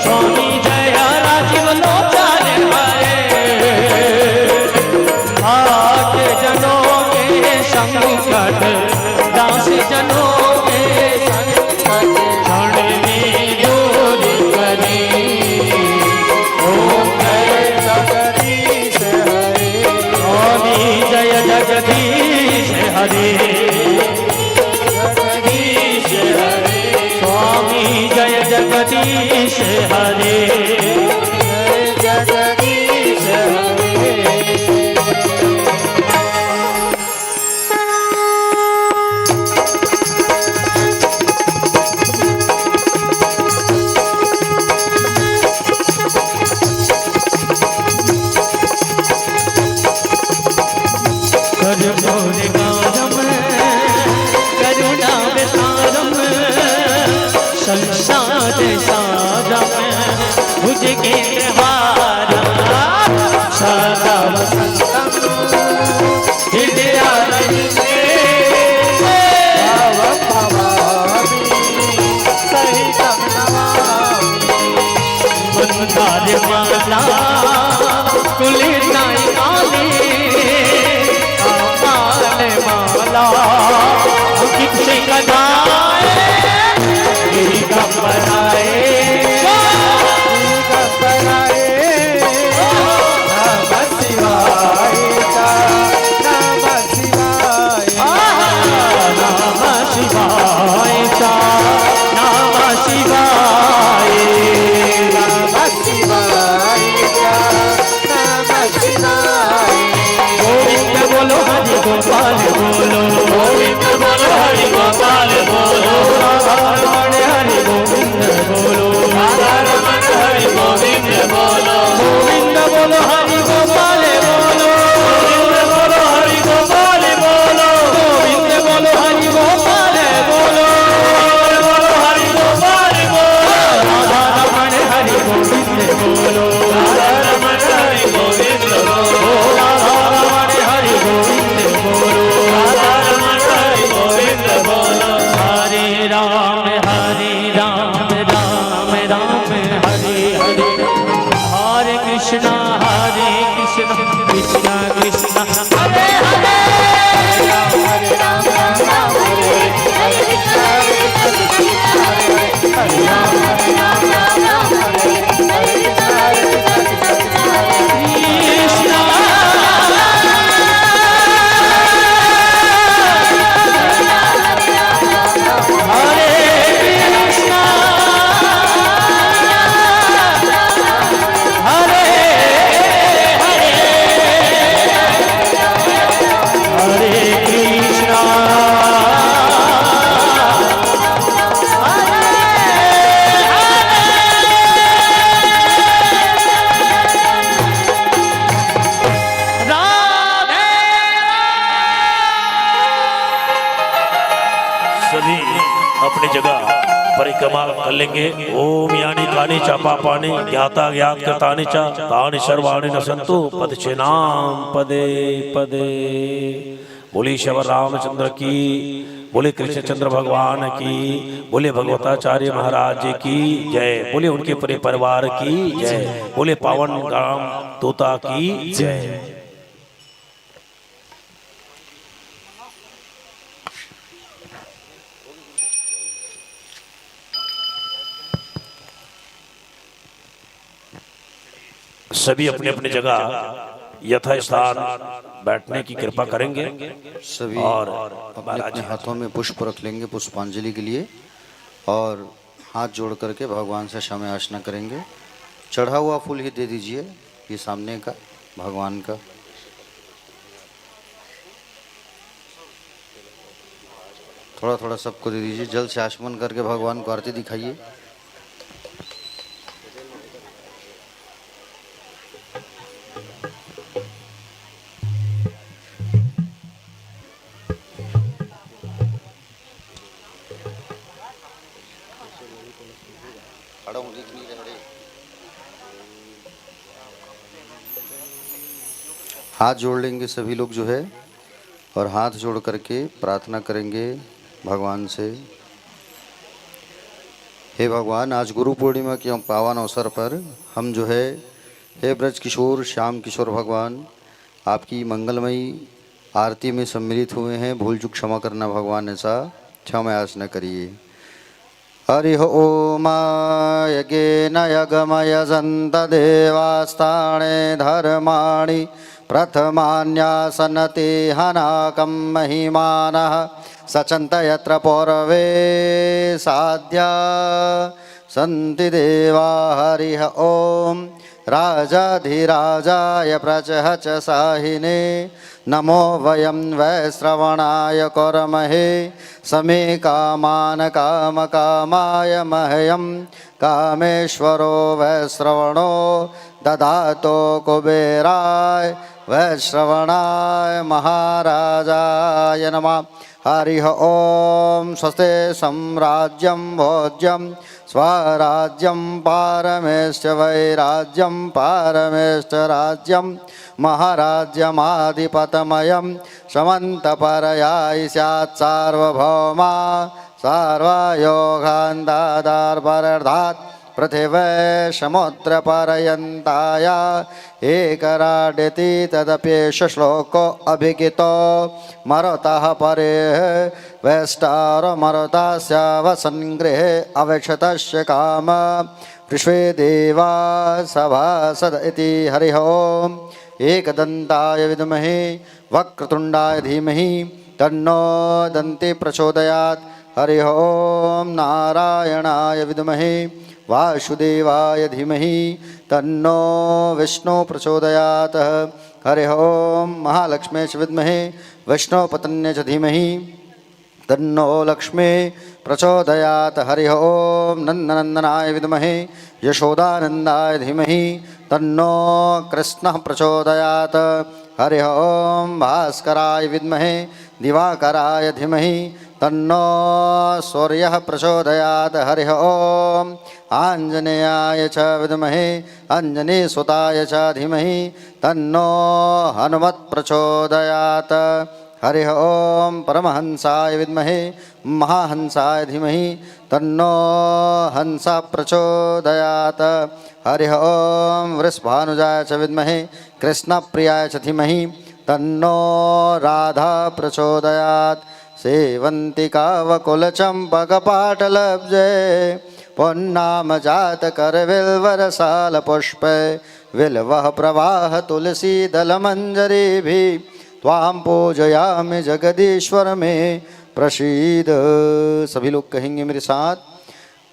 स्वामी जय राजीव लोचन हरे। भक्त जनों के संकट, दास जनों के संकट, क्षण में दूर करे। ओम जय जगदीश हरे। स्वामी जय जगदीश हरे। जगदीश हरे। स्वामी जय जगदीश हरे। जय जगदीश हरे। करुणावतारम संसार सारम भुजगेंद्रहारम सदा वसंतम हृदयारविंदे। भावं भवामि सहितं नमामि। मंदार माला कुल नाई माली, माल माला अंकित से कदाए, दिगंबराए, दिगंबराए। नमः शिवाय, नमः शिवाय। नमः शिवाय च, नमः शिवाय। नमः शिवाय च, नमः शिवाय। गोविंद बोलो, हरि गोपाल बोलो। गोविंद बोलो, हरि गोपाल बोलो। राधा रमण हरि गोविंद बोलो। राधा रमण हरि गोविंद बोलो। गोविंद बोलो, हरि गोपाल बोलो। गोविंद बोलो, हरि गोपाल बोलो। गोविंद बोलो, हरि गोपाल बोलो। गोविंद बोलो, हरि गोपाल बोलो। राधा रमण हरि गोविंद बोलो। राधा रमण हरि गोविंद बोलो। राधा रमण हरि गोविंद बोलो। राधा रमण हरि गोविंद बोलो। हरे राम, हरे राम, राम राम, हरे हरे। हरे कृष्णा, हरे कृष्णा, कृष्णा कृष्णा, हरे हरे। सभी अपनी जगह परिक्रमा कर लेंगे। ओम यानी कानी च पापानि ज्ञाता ज्ञात कृतानि च तानि सर्वाणि नश्यंतु पद चिनाम पदे पदे। बोले श्री रामचंद्र की, बोले कृष्णचंद्र भगवान की, बोले भगवताचार्य महाराज की जय, बोले उनके पूरे परिवार की जय, बोले पावन ग्राम तोता की जय। सभी अपने अपने जगह यथास्थान बैठने की कृपा करेंगे। सभी और अपने अपने हाथों में पुष्प रख लेंगे पुष्पांजलि के लिए और हाथ जोड़ करके भगवान से क्षमा याचना करेंगे। चढ़ा हुआ फूल ही दे दीजिए, ये सामने का भगवान का। थोड़ा थोड़ा सबको दे दीजिए। जल से आचमन करके भगवान को आरती दिखाइए। हाथ जोड़ लेंगे सभी लोग जो है, और हाथ जोड़ करके प्रार्थना करेंगे भगवान से। हे भगवान, आज गुरु पूर्णिमा के पावन अवसर पर हम जो है, हे ब्रज किशोर श्याम किशोर भगवान, आपकी मंगलमयी आरती में सम्मिलित हुए हैं। भूल चूक क्षमा करना भगवान, ऐसा क्षमा याचना करिए। हरिः ओम। यज्ञेन यज्ञमयजन्त देवास्ताने धर्माणि प्रथमान्यासनति हनाकं महिमानः सचन्त यत्र पूर्वे साध्या सन्ति देवा। हरिः ओम। राजाधिराजाय प्रचहच साहिने नमो वयं वैश्रवणाय कुर्महे समे कामान् कामकामाय मह्यं कामेश्वरो वैश्रवणो ददातु कुबेराय वैश्रवणाय महाराजाय नमः। हरिः ओम। स्वस्ति सम्राज्यं भोज्यं स्वराज्यं पारमेश्च वैराज्यं पारमेश्च राज्यं महाराज्यमाधिपतमयं समन्तपर्यायि स्यात् सार्वभौमा सर्वयोगान्तादार्परर्धात् पृथिवे समुद्रपर्यन्ताया एकराड्यति। तदप्येष श्लोको अभिगितो मरुतः परेः वेष्टारो मरुतस्यावसन्गृहे अवेक्षतस्य काम ऋषे देवा सभासद इति। हरिः ओम। एकदन्ताय विद्महे वक्रतुण्डाय धीमहि तन्नो दन्ति प्रचोदयात्। हरिः ओम। नारायणाय विद्महे वासुदेवाय धीमहि तन्नो विष्णु प्रचोदयात्। हरिः ओम। महालक्ष्मी च विद्महे विष्णुपत्न्ये च धीमहि तन्नो लक्ष्मी प्रचोदयात्। हरिः ओम। नन्दनन्दनाय विद्महे यशोदानन्दाय धीमहि तन्नो कृष्णः प्रचोदयात्। हरिः ओम। भास्कराय विद्महे दिवाकराय धीमहि तन्नो सूर्यः प्रचोदयात्। हरिः ओम। आञ्जनेयाय च विद्महे अञ्जनीसुताय च धीमहि तन्नो हनुमत् प्रचोदयात्। हरिः ओम। परमहंसाय विद्महे महाहंसाय धीमहि तन्नो हंस प्रचोदयात्। हरिः ओम। वृषभानुजाय च विद्महे कृष्णप्रियाय च धीमहि तन्नो राधा प्रचोदयात्। सेवन्तिकावकुलचम्पकपाटलब्जे पुन्नामजातकरविल्वरसालपुष्पे विल्वः प्रवाह तुलसीदलमञ्जरीभिः त्वां पूजयामि जगदीश्वर मे प्रसीद। सभी लोग कहेंगे मेरे साथ,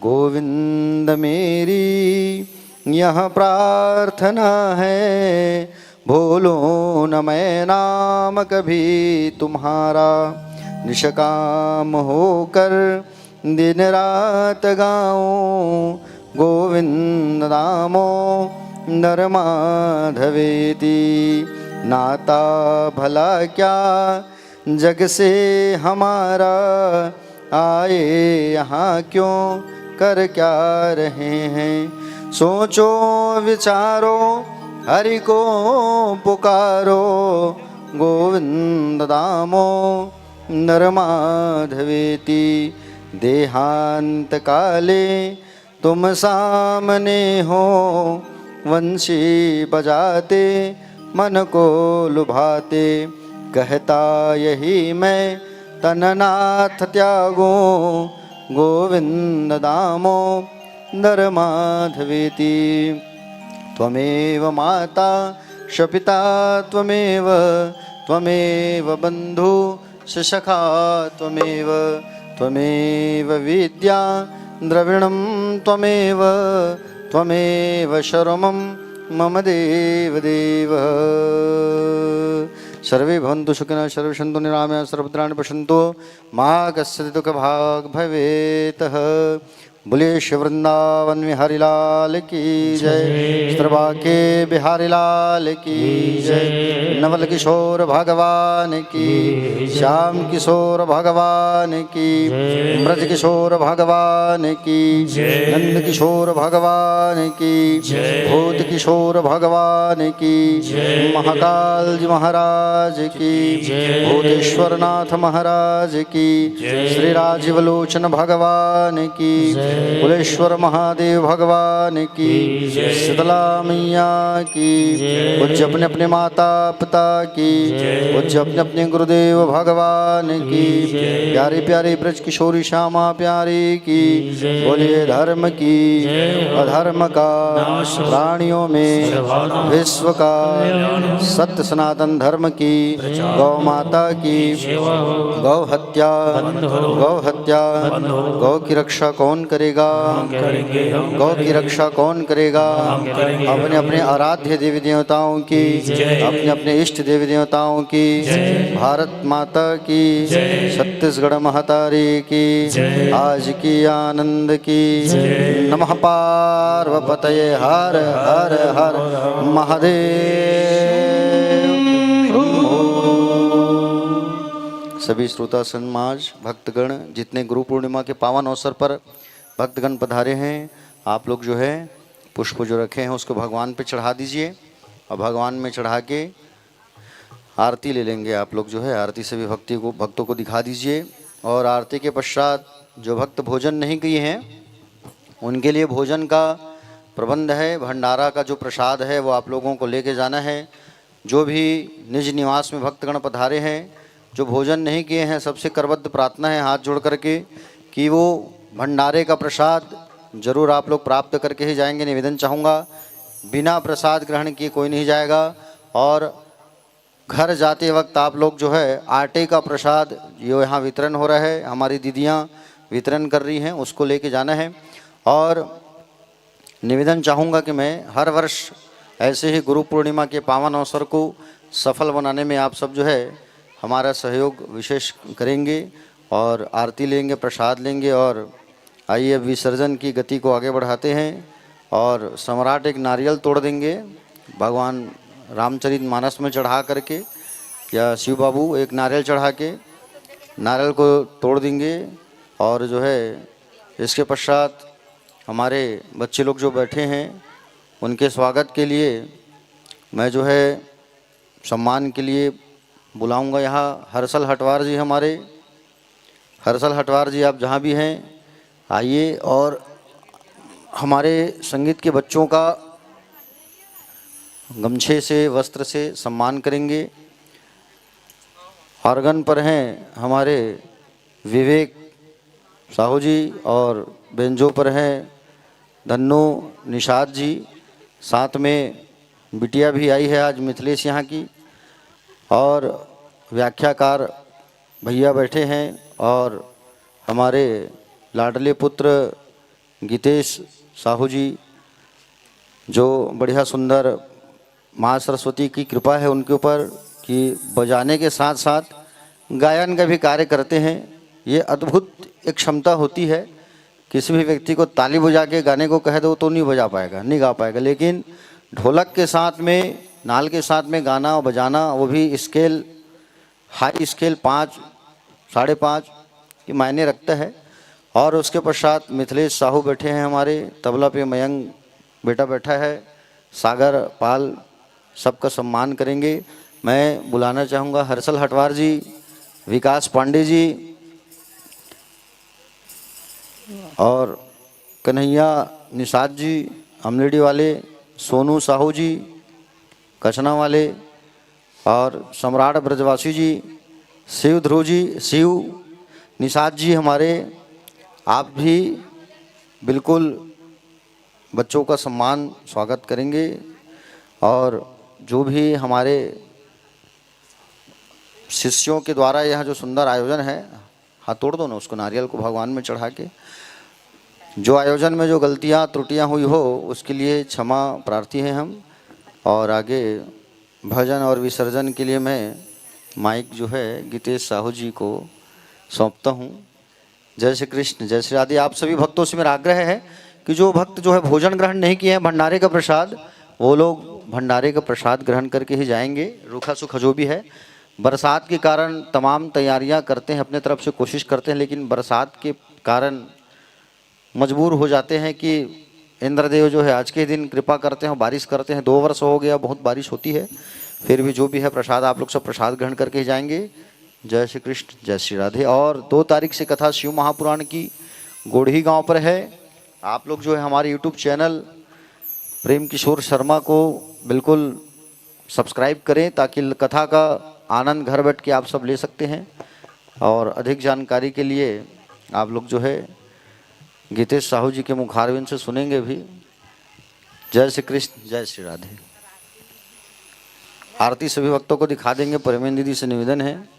गोविंद मेरी यह प्रार्थना है, भूलूं न मैं नाम कभी तुम्हारा। निष्काम होकर दिन रात गाऊं गोविंद दामोदर माधवेति। नाता भला क्या जग से हमारा, आए यहाँ क्यों कर क्या रहे हैं। सोचो विचारो हरि को पुकारो गोविंद दामोदर माधवेति। देहांत काले तुम सामने हो, वंशी बजाते मन को लुभाते। कहता यही मैं तननाथ त्यागूं गोविंद दामोदर माधवेति। त्वमेव माता च पिता त्वमेव, त्वमेव बन्धु च सखा त्वमेव, त्वमेव विद्या द्रविणं त्वमेव, त्वमेव सर्वं मम देव देव। सर्वे भवन्तु सुखिनः, सर्वे सन्तु निरामया, सर्वभद्राणि पश्यन्तु, मा कश्चित् दुःखभाग् भवेत्। बोलिए श्री वृंदावन बिहारी लाल की जय, श्री बांके बिहारी लाल की जय, नवल किशोर भगवान की, श्याम किशोर भगवान की, ब्रज किशोर भगवान की, नंद किशोर भगवान की, भूत किशोर भगवान की, महाकाल जी महाराज की, भूतेश्वर नाथ महाराज की, श्री राजीव लोचन भगवान की, कुलेश्वर महादेव भगवान की, शीतला मैया की, पूज्य अपने अपने माता पिता की, पूज्य अपने अपने गुरुदेव भगवान की, प्यारी प्यारी ब्रज किशोरी श्यामा प्यारी की। बोलिए धर्म की अधर्म का, प्राणियों में विश्व का, सत्य सनातन धर्म की, गौ माता की। गौ हत्या, गौ हत्या, गौ की रक्षा कौन करेगा? गौ की रक्षा कौन करेगा? अपने अपने आराध्य देवी देवताओं की, अपने अपने इष्ट देवी देवताओं की। भारत माता की, छत्तीसगढ़ महतारी की, आज की आनंद की। नमः पार्वपतये हर हर हर महादेव। सभी श्रोता समाज, भक्तगण, जितने गुरु पूर्णिमा के पावन अवसर पर भक्तगण पधारे हैं, आप लोग जो है पुष्प जो रखे हैं उसको भगवान पे चढ़ा दीजिए और भगवान में चढ़ा के आरती ले लेंगे। आप लोग जो है आरती से भी भक्ति को, भक्तों को दिखा दीजिए। और आरती के पश्चात जो भक्त भोजन नहीं किए हैं उनके लिए भोजन का प्रबंध है। भंडारा का जो प्रसाद है वो आप लोगों को लेके जाना है। जो भी निज निवास में भक्तगण पधारे हैं, जो भोजन नहीं किए हैं, सबसे करबद्ध प्रार्थना है हाथ जोड़ करके कि वो भंडारे का प्रसाद जरूर आप लोग प्राप्त करके ही जाएंगे। निवेदन चाहूँगा बिना प्रसाद ग्रहण किए कोई नहीं जाएगा। और घर जाते वक्त आप लोग जो है आटे का प्रसाद जो यहाँ वितरण हो रहा है, हमारी दीदियाँ वितरण कर रही हैं, उसको लेके जाना है। और निवेदन चाहूँगा कि मैं हर वर्ष ऐसे ही गुरु पूर्णिमा के पावन अवसर को सफल बनाने में आप सब जो है हमारा सहयोग विशेष करेंगे और आरती लेंगे, प्रसाद लेंगे। और आइए अब विसर्जन की गति को आगे बढ़ाते हैं और सम्राट एक नारियल तोड़ देंगे भगवान रामचरित मानस में चढ़ा करके, या शिव बाबू एक नारियल चढ़ा के नारियल को तोड़ देंगे। और जो है इसके पश्चात हमारे बच्चे लोग जो बैठे हैं उनके स्वागत के लिए मैं जो है सम्मान के लिए बुलाऊंगा यहाँ हर्षल हटवार जी। हमारे हर्षल हटवार जी, आप जहाँ भी हैं आइए और हमारे संगीत के बच्चों का गमछे से, वस्त्र से सम्मान करेंगे। ऑर्गन पर हैं हमारे विवेक साहू जी और बेंजो पर हैं धन्नू निषाद जी, साथ में बिटिया भी आई है आज मिथिलेश यहाँ की, और व्याख्याकार भैया बैठे हैं और हमारे लाडले पुत्र गीतेश साहू जी, जो बढ़िया सुंदर माँ सरस्वती की कृपा है उनके ऊपर कि बजाने के साथ साथ गायन का भी कार्य करते हैं। ये अद्भुत एक क्षमता होती है। किसी भी व्यक्ति को ताली बजा के गाने को कह दो तो नहीं बजा पाएगा, नहीं गा पाएगा, लेकिन ढोलक के साथ में, नाल के साथ में गाना और बजाना, वो भी स्केल, हाई स्केल पाँच, साढ़े पाँच, ये मायने रखता है। और उसके पश्चात मिथिलेश साहू बैठे हैं हमारे, तबला पे मयंक बेटा बैठा है, सागर पाल, सबका सम्मान करेंगे। मैं बुलाना चाहूँगा हर्षल हटवार जी, विकास पांडे जी और कन्हैया निषाद जी, अमलेडी वाले, सोनू साहू जी, कचना वाले, और सम्राट ब्रजवासी जी, शिव ध्रुव जी, शिव निषाद जी हमारे, आप भी बिल्कुल बच्चों का सम्मान स्वागत करेंगे और जो भी हमारे शिष्यों के द्वारा यह जो सुंदर आयोजन है, हाथ तोड़ दो ना उसको, नारियल को भगवान में चढ़ा के। जो आयोजन में जो गलतियाँ त्रुटियाँ हुई हो, उसके लिए क्षमा प्रार्थी हैं हम। और आगे भजन और विसर्जन के लिए मैं माइक जो है गीतेश साहू जी को सौंपता हूँ। जय श्री कृष्ण, जय श्री राधे। आप सभी भक्तों से मेरा आग्रह है कि जो भक्त जो है भोजन ग्रहण नहीं किए हैं, भंडारे का प्रसाद, वो लोग भंडारे का प्रसाद ग्रहण करके ही जाएंगे। रूखा सूखा जो भी है, बरसात के कारण तमाम तैयारियां करते हैं, अपने तरफ से कोशिश करते हैं, लेकिन बरसात के कारण मजबूर हो जाते हैं कि इंद्रदेव जो है आज के दिन कृपा करते हैं, बारिश करते हैं। दो वर्ष हो गया, बहुत बारिश होती है, फिर भी जो भी है प्रसाद, आप लोग सब प्रसाद ग्रहण करके ही जाएंगे। जय श्री कृष्ण, जय श्री राधे। और दो तारीख से कथा शिव महापुराण की गोढ़ी गांव पर है। आप लोग जो है हमारे यूट्यूब चैनल प्रेम किशोर शर्मा को बिल्कुल सब्सक्राइब करें, ताकि कथा का आनंद घर बैठ के आप सब ले सकते हैं। और अधिक जानकारी के लिए आप लोग जो है गीतेश साहू जी के मुखारविंद से सुनेंगे भी। जय श्री कृष्ण, जय श्री राधे। आरती सभी भक्तों को दिखा देंगे, प्रेमेंद्र दीदी से निवेदन है।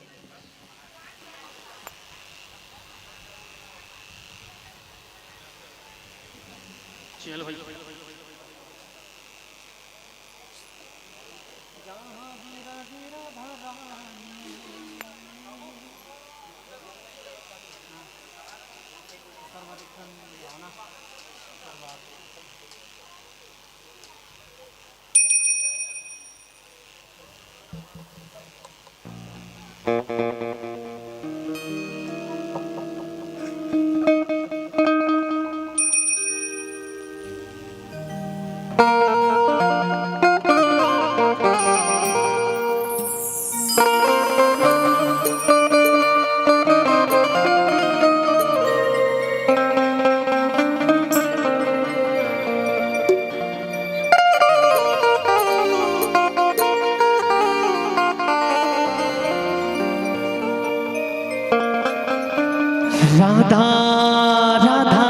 राधा, राधा,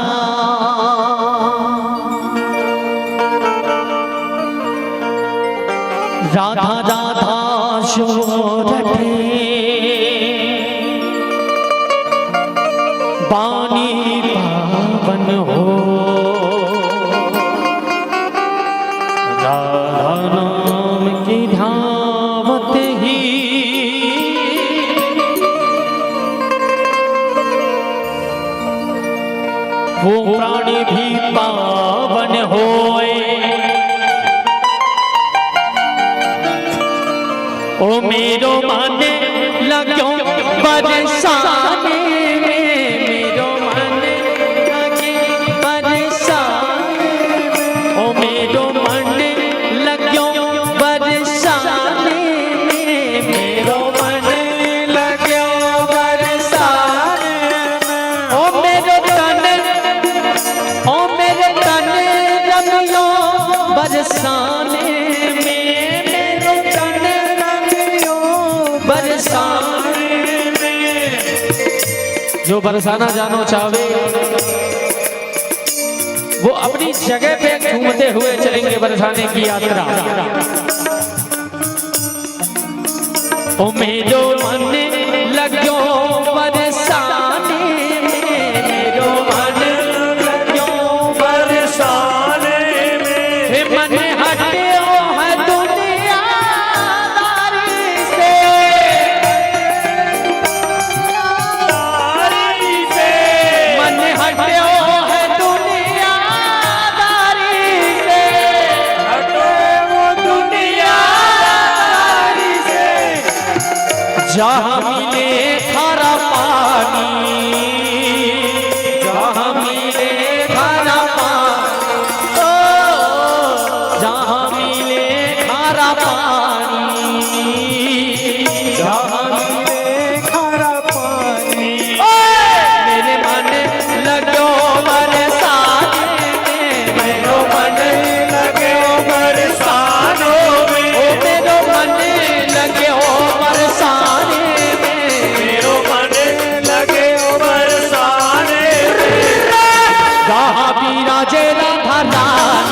राधा, राधा सोरठे बानी पावन हो। राधा नाम की धावत ही वो प्राणी भी पावन होए। ओ मेरो मन लग्यो बरसाने में, मेरो मन लग्यो बरसाने में। ओ मेरो मन लग्यो बरसाने में, मेरो मन लग्यो बरसाने में। ओ मेरो तन, ओ मेरो तन रमियो बरसाने में, मेरो तन रमियो बरसाने में। जो बरसाना जानो चावे, वो अपनी जगह पे झूमते हुए चलेंगे बरसाने की यात्रा। ओ मेरो मन लग्यो बरसाने में, मेरो मन लग्यो बरसाने में। हे मन हट्यो है दुनियादारी से, दारी से। मन हट्यो है दुनियादारी से, हटो वो दुनियादारी से। जहाँ मिले खारा पानी, जहाँ मिले खारा पानी, ओ, जहाँ मिले खारा पानी, जहाँ मिले खारा पानी। ओए! मेरे मन लग्यो बरसाने में, मेरो मन लग्यो बरसानो में। ओ मेरो मन लग्यो बरसाने में, मेरो मन लग्यो बरसाने में। जहाँ विराजे राधा रानी,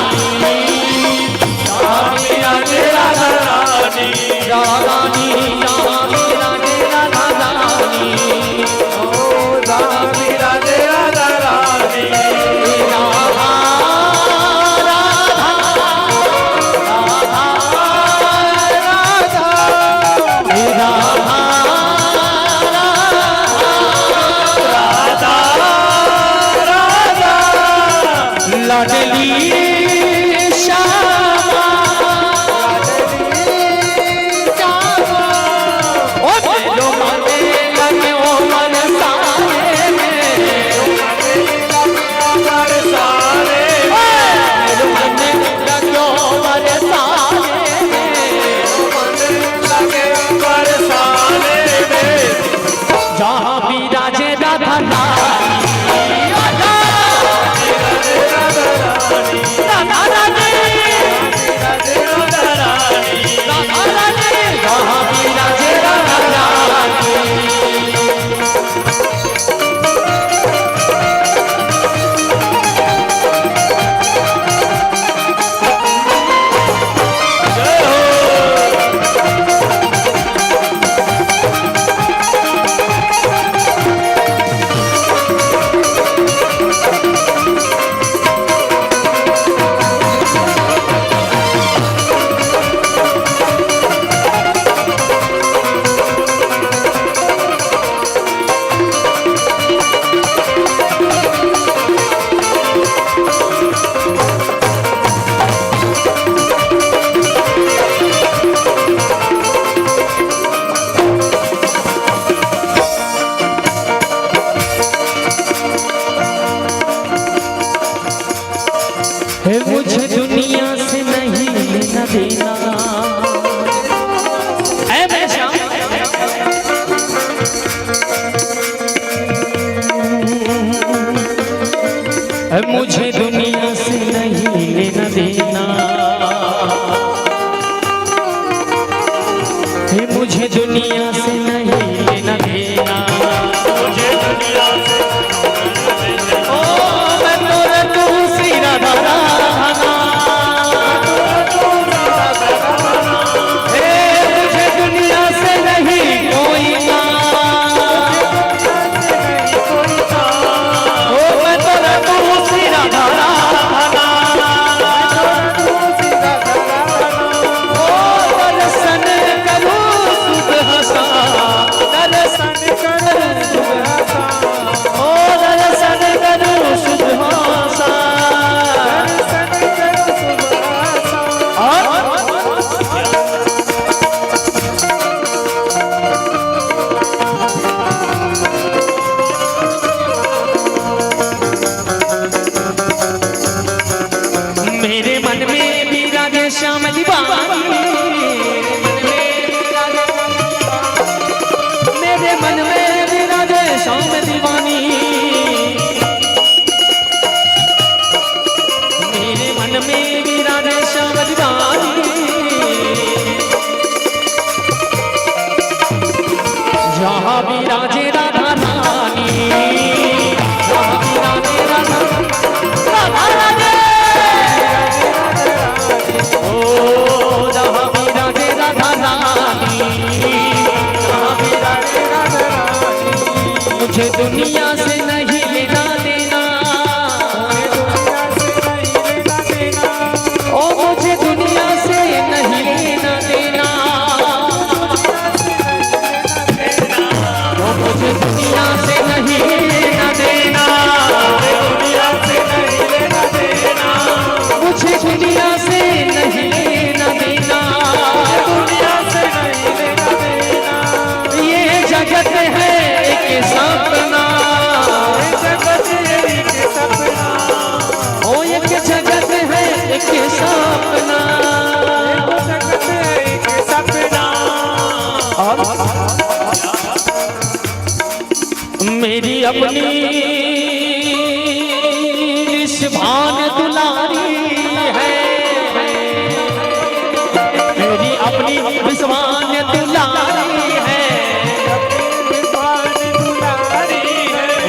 मुझे दुनिया से नहीं लेना देना, हे मुझे दुनिया से नहीं लेना देना। मुझे दुनिया से ओ, मैं तो रतू सी राधा राधा। हे मुझे दुनिया से नहीं कोई ना। ओ, मैं तो रतू सी राधा राधा। ओ, दर्शन करूं सुध हंसा, दर्शन करूं सुध हंसा। ओ, दर्शन करूं सुध हंसा। और मेरे मन में विराजे श्याम दीवानी, मेरे मन में विराजे श्याम दीवानी, मेरे मन में विराजे श्याम दीवानी। जहाँ विराजे राधा रानी, जहाँ विराजे राधा, राधा रानी। ओ, जहाँ विराजे राधा रानी, जहाँ विराजे राधा रानी। मुझे दुनिया से नहीं लेना देना, ओ, मुझे दुनिया से नहीं लेना देना, ओ, मुझे दुनिया से नहीं लेना देना, मुझे दुनिया से नहीं लेना देना, ये जगत है एक सपना, ओ, एक जगत है एक सपना। और मेरी अपनी रिसवान दुलारी है, मेरी अपनी रिसवान दुलारी है,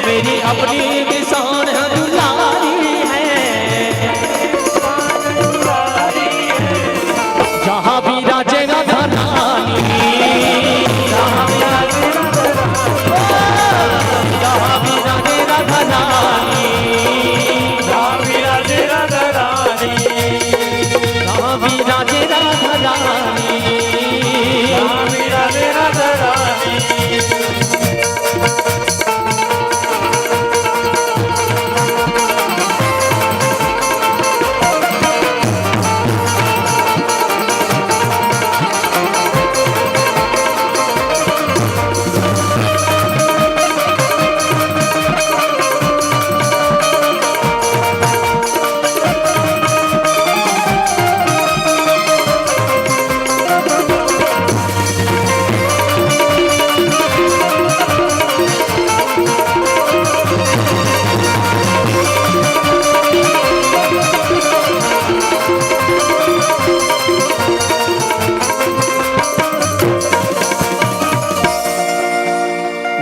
मेरी अपनी रिसवान दुलारी है। जहाँ विराजे राधा रानी, जहाँ विराजे राधा रानी, जहाँ विराजे राधा रानी, जहाँ विराजे राधा रानी, जहाँ विराजे राधा रानी, जहाँ विराजे राधा रानी।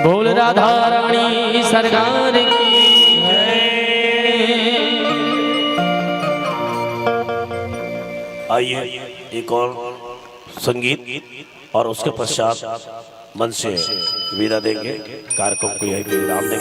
बोल राधा रानी सरकार की जय। आइए, एक और संगीत और उसके पश्चात मंच से विदा देंगे, कार्यक्रम को यहीं पे विराम देंगे।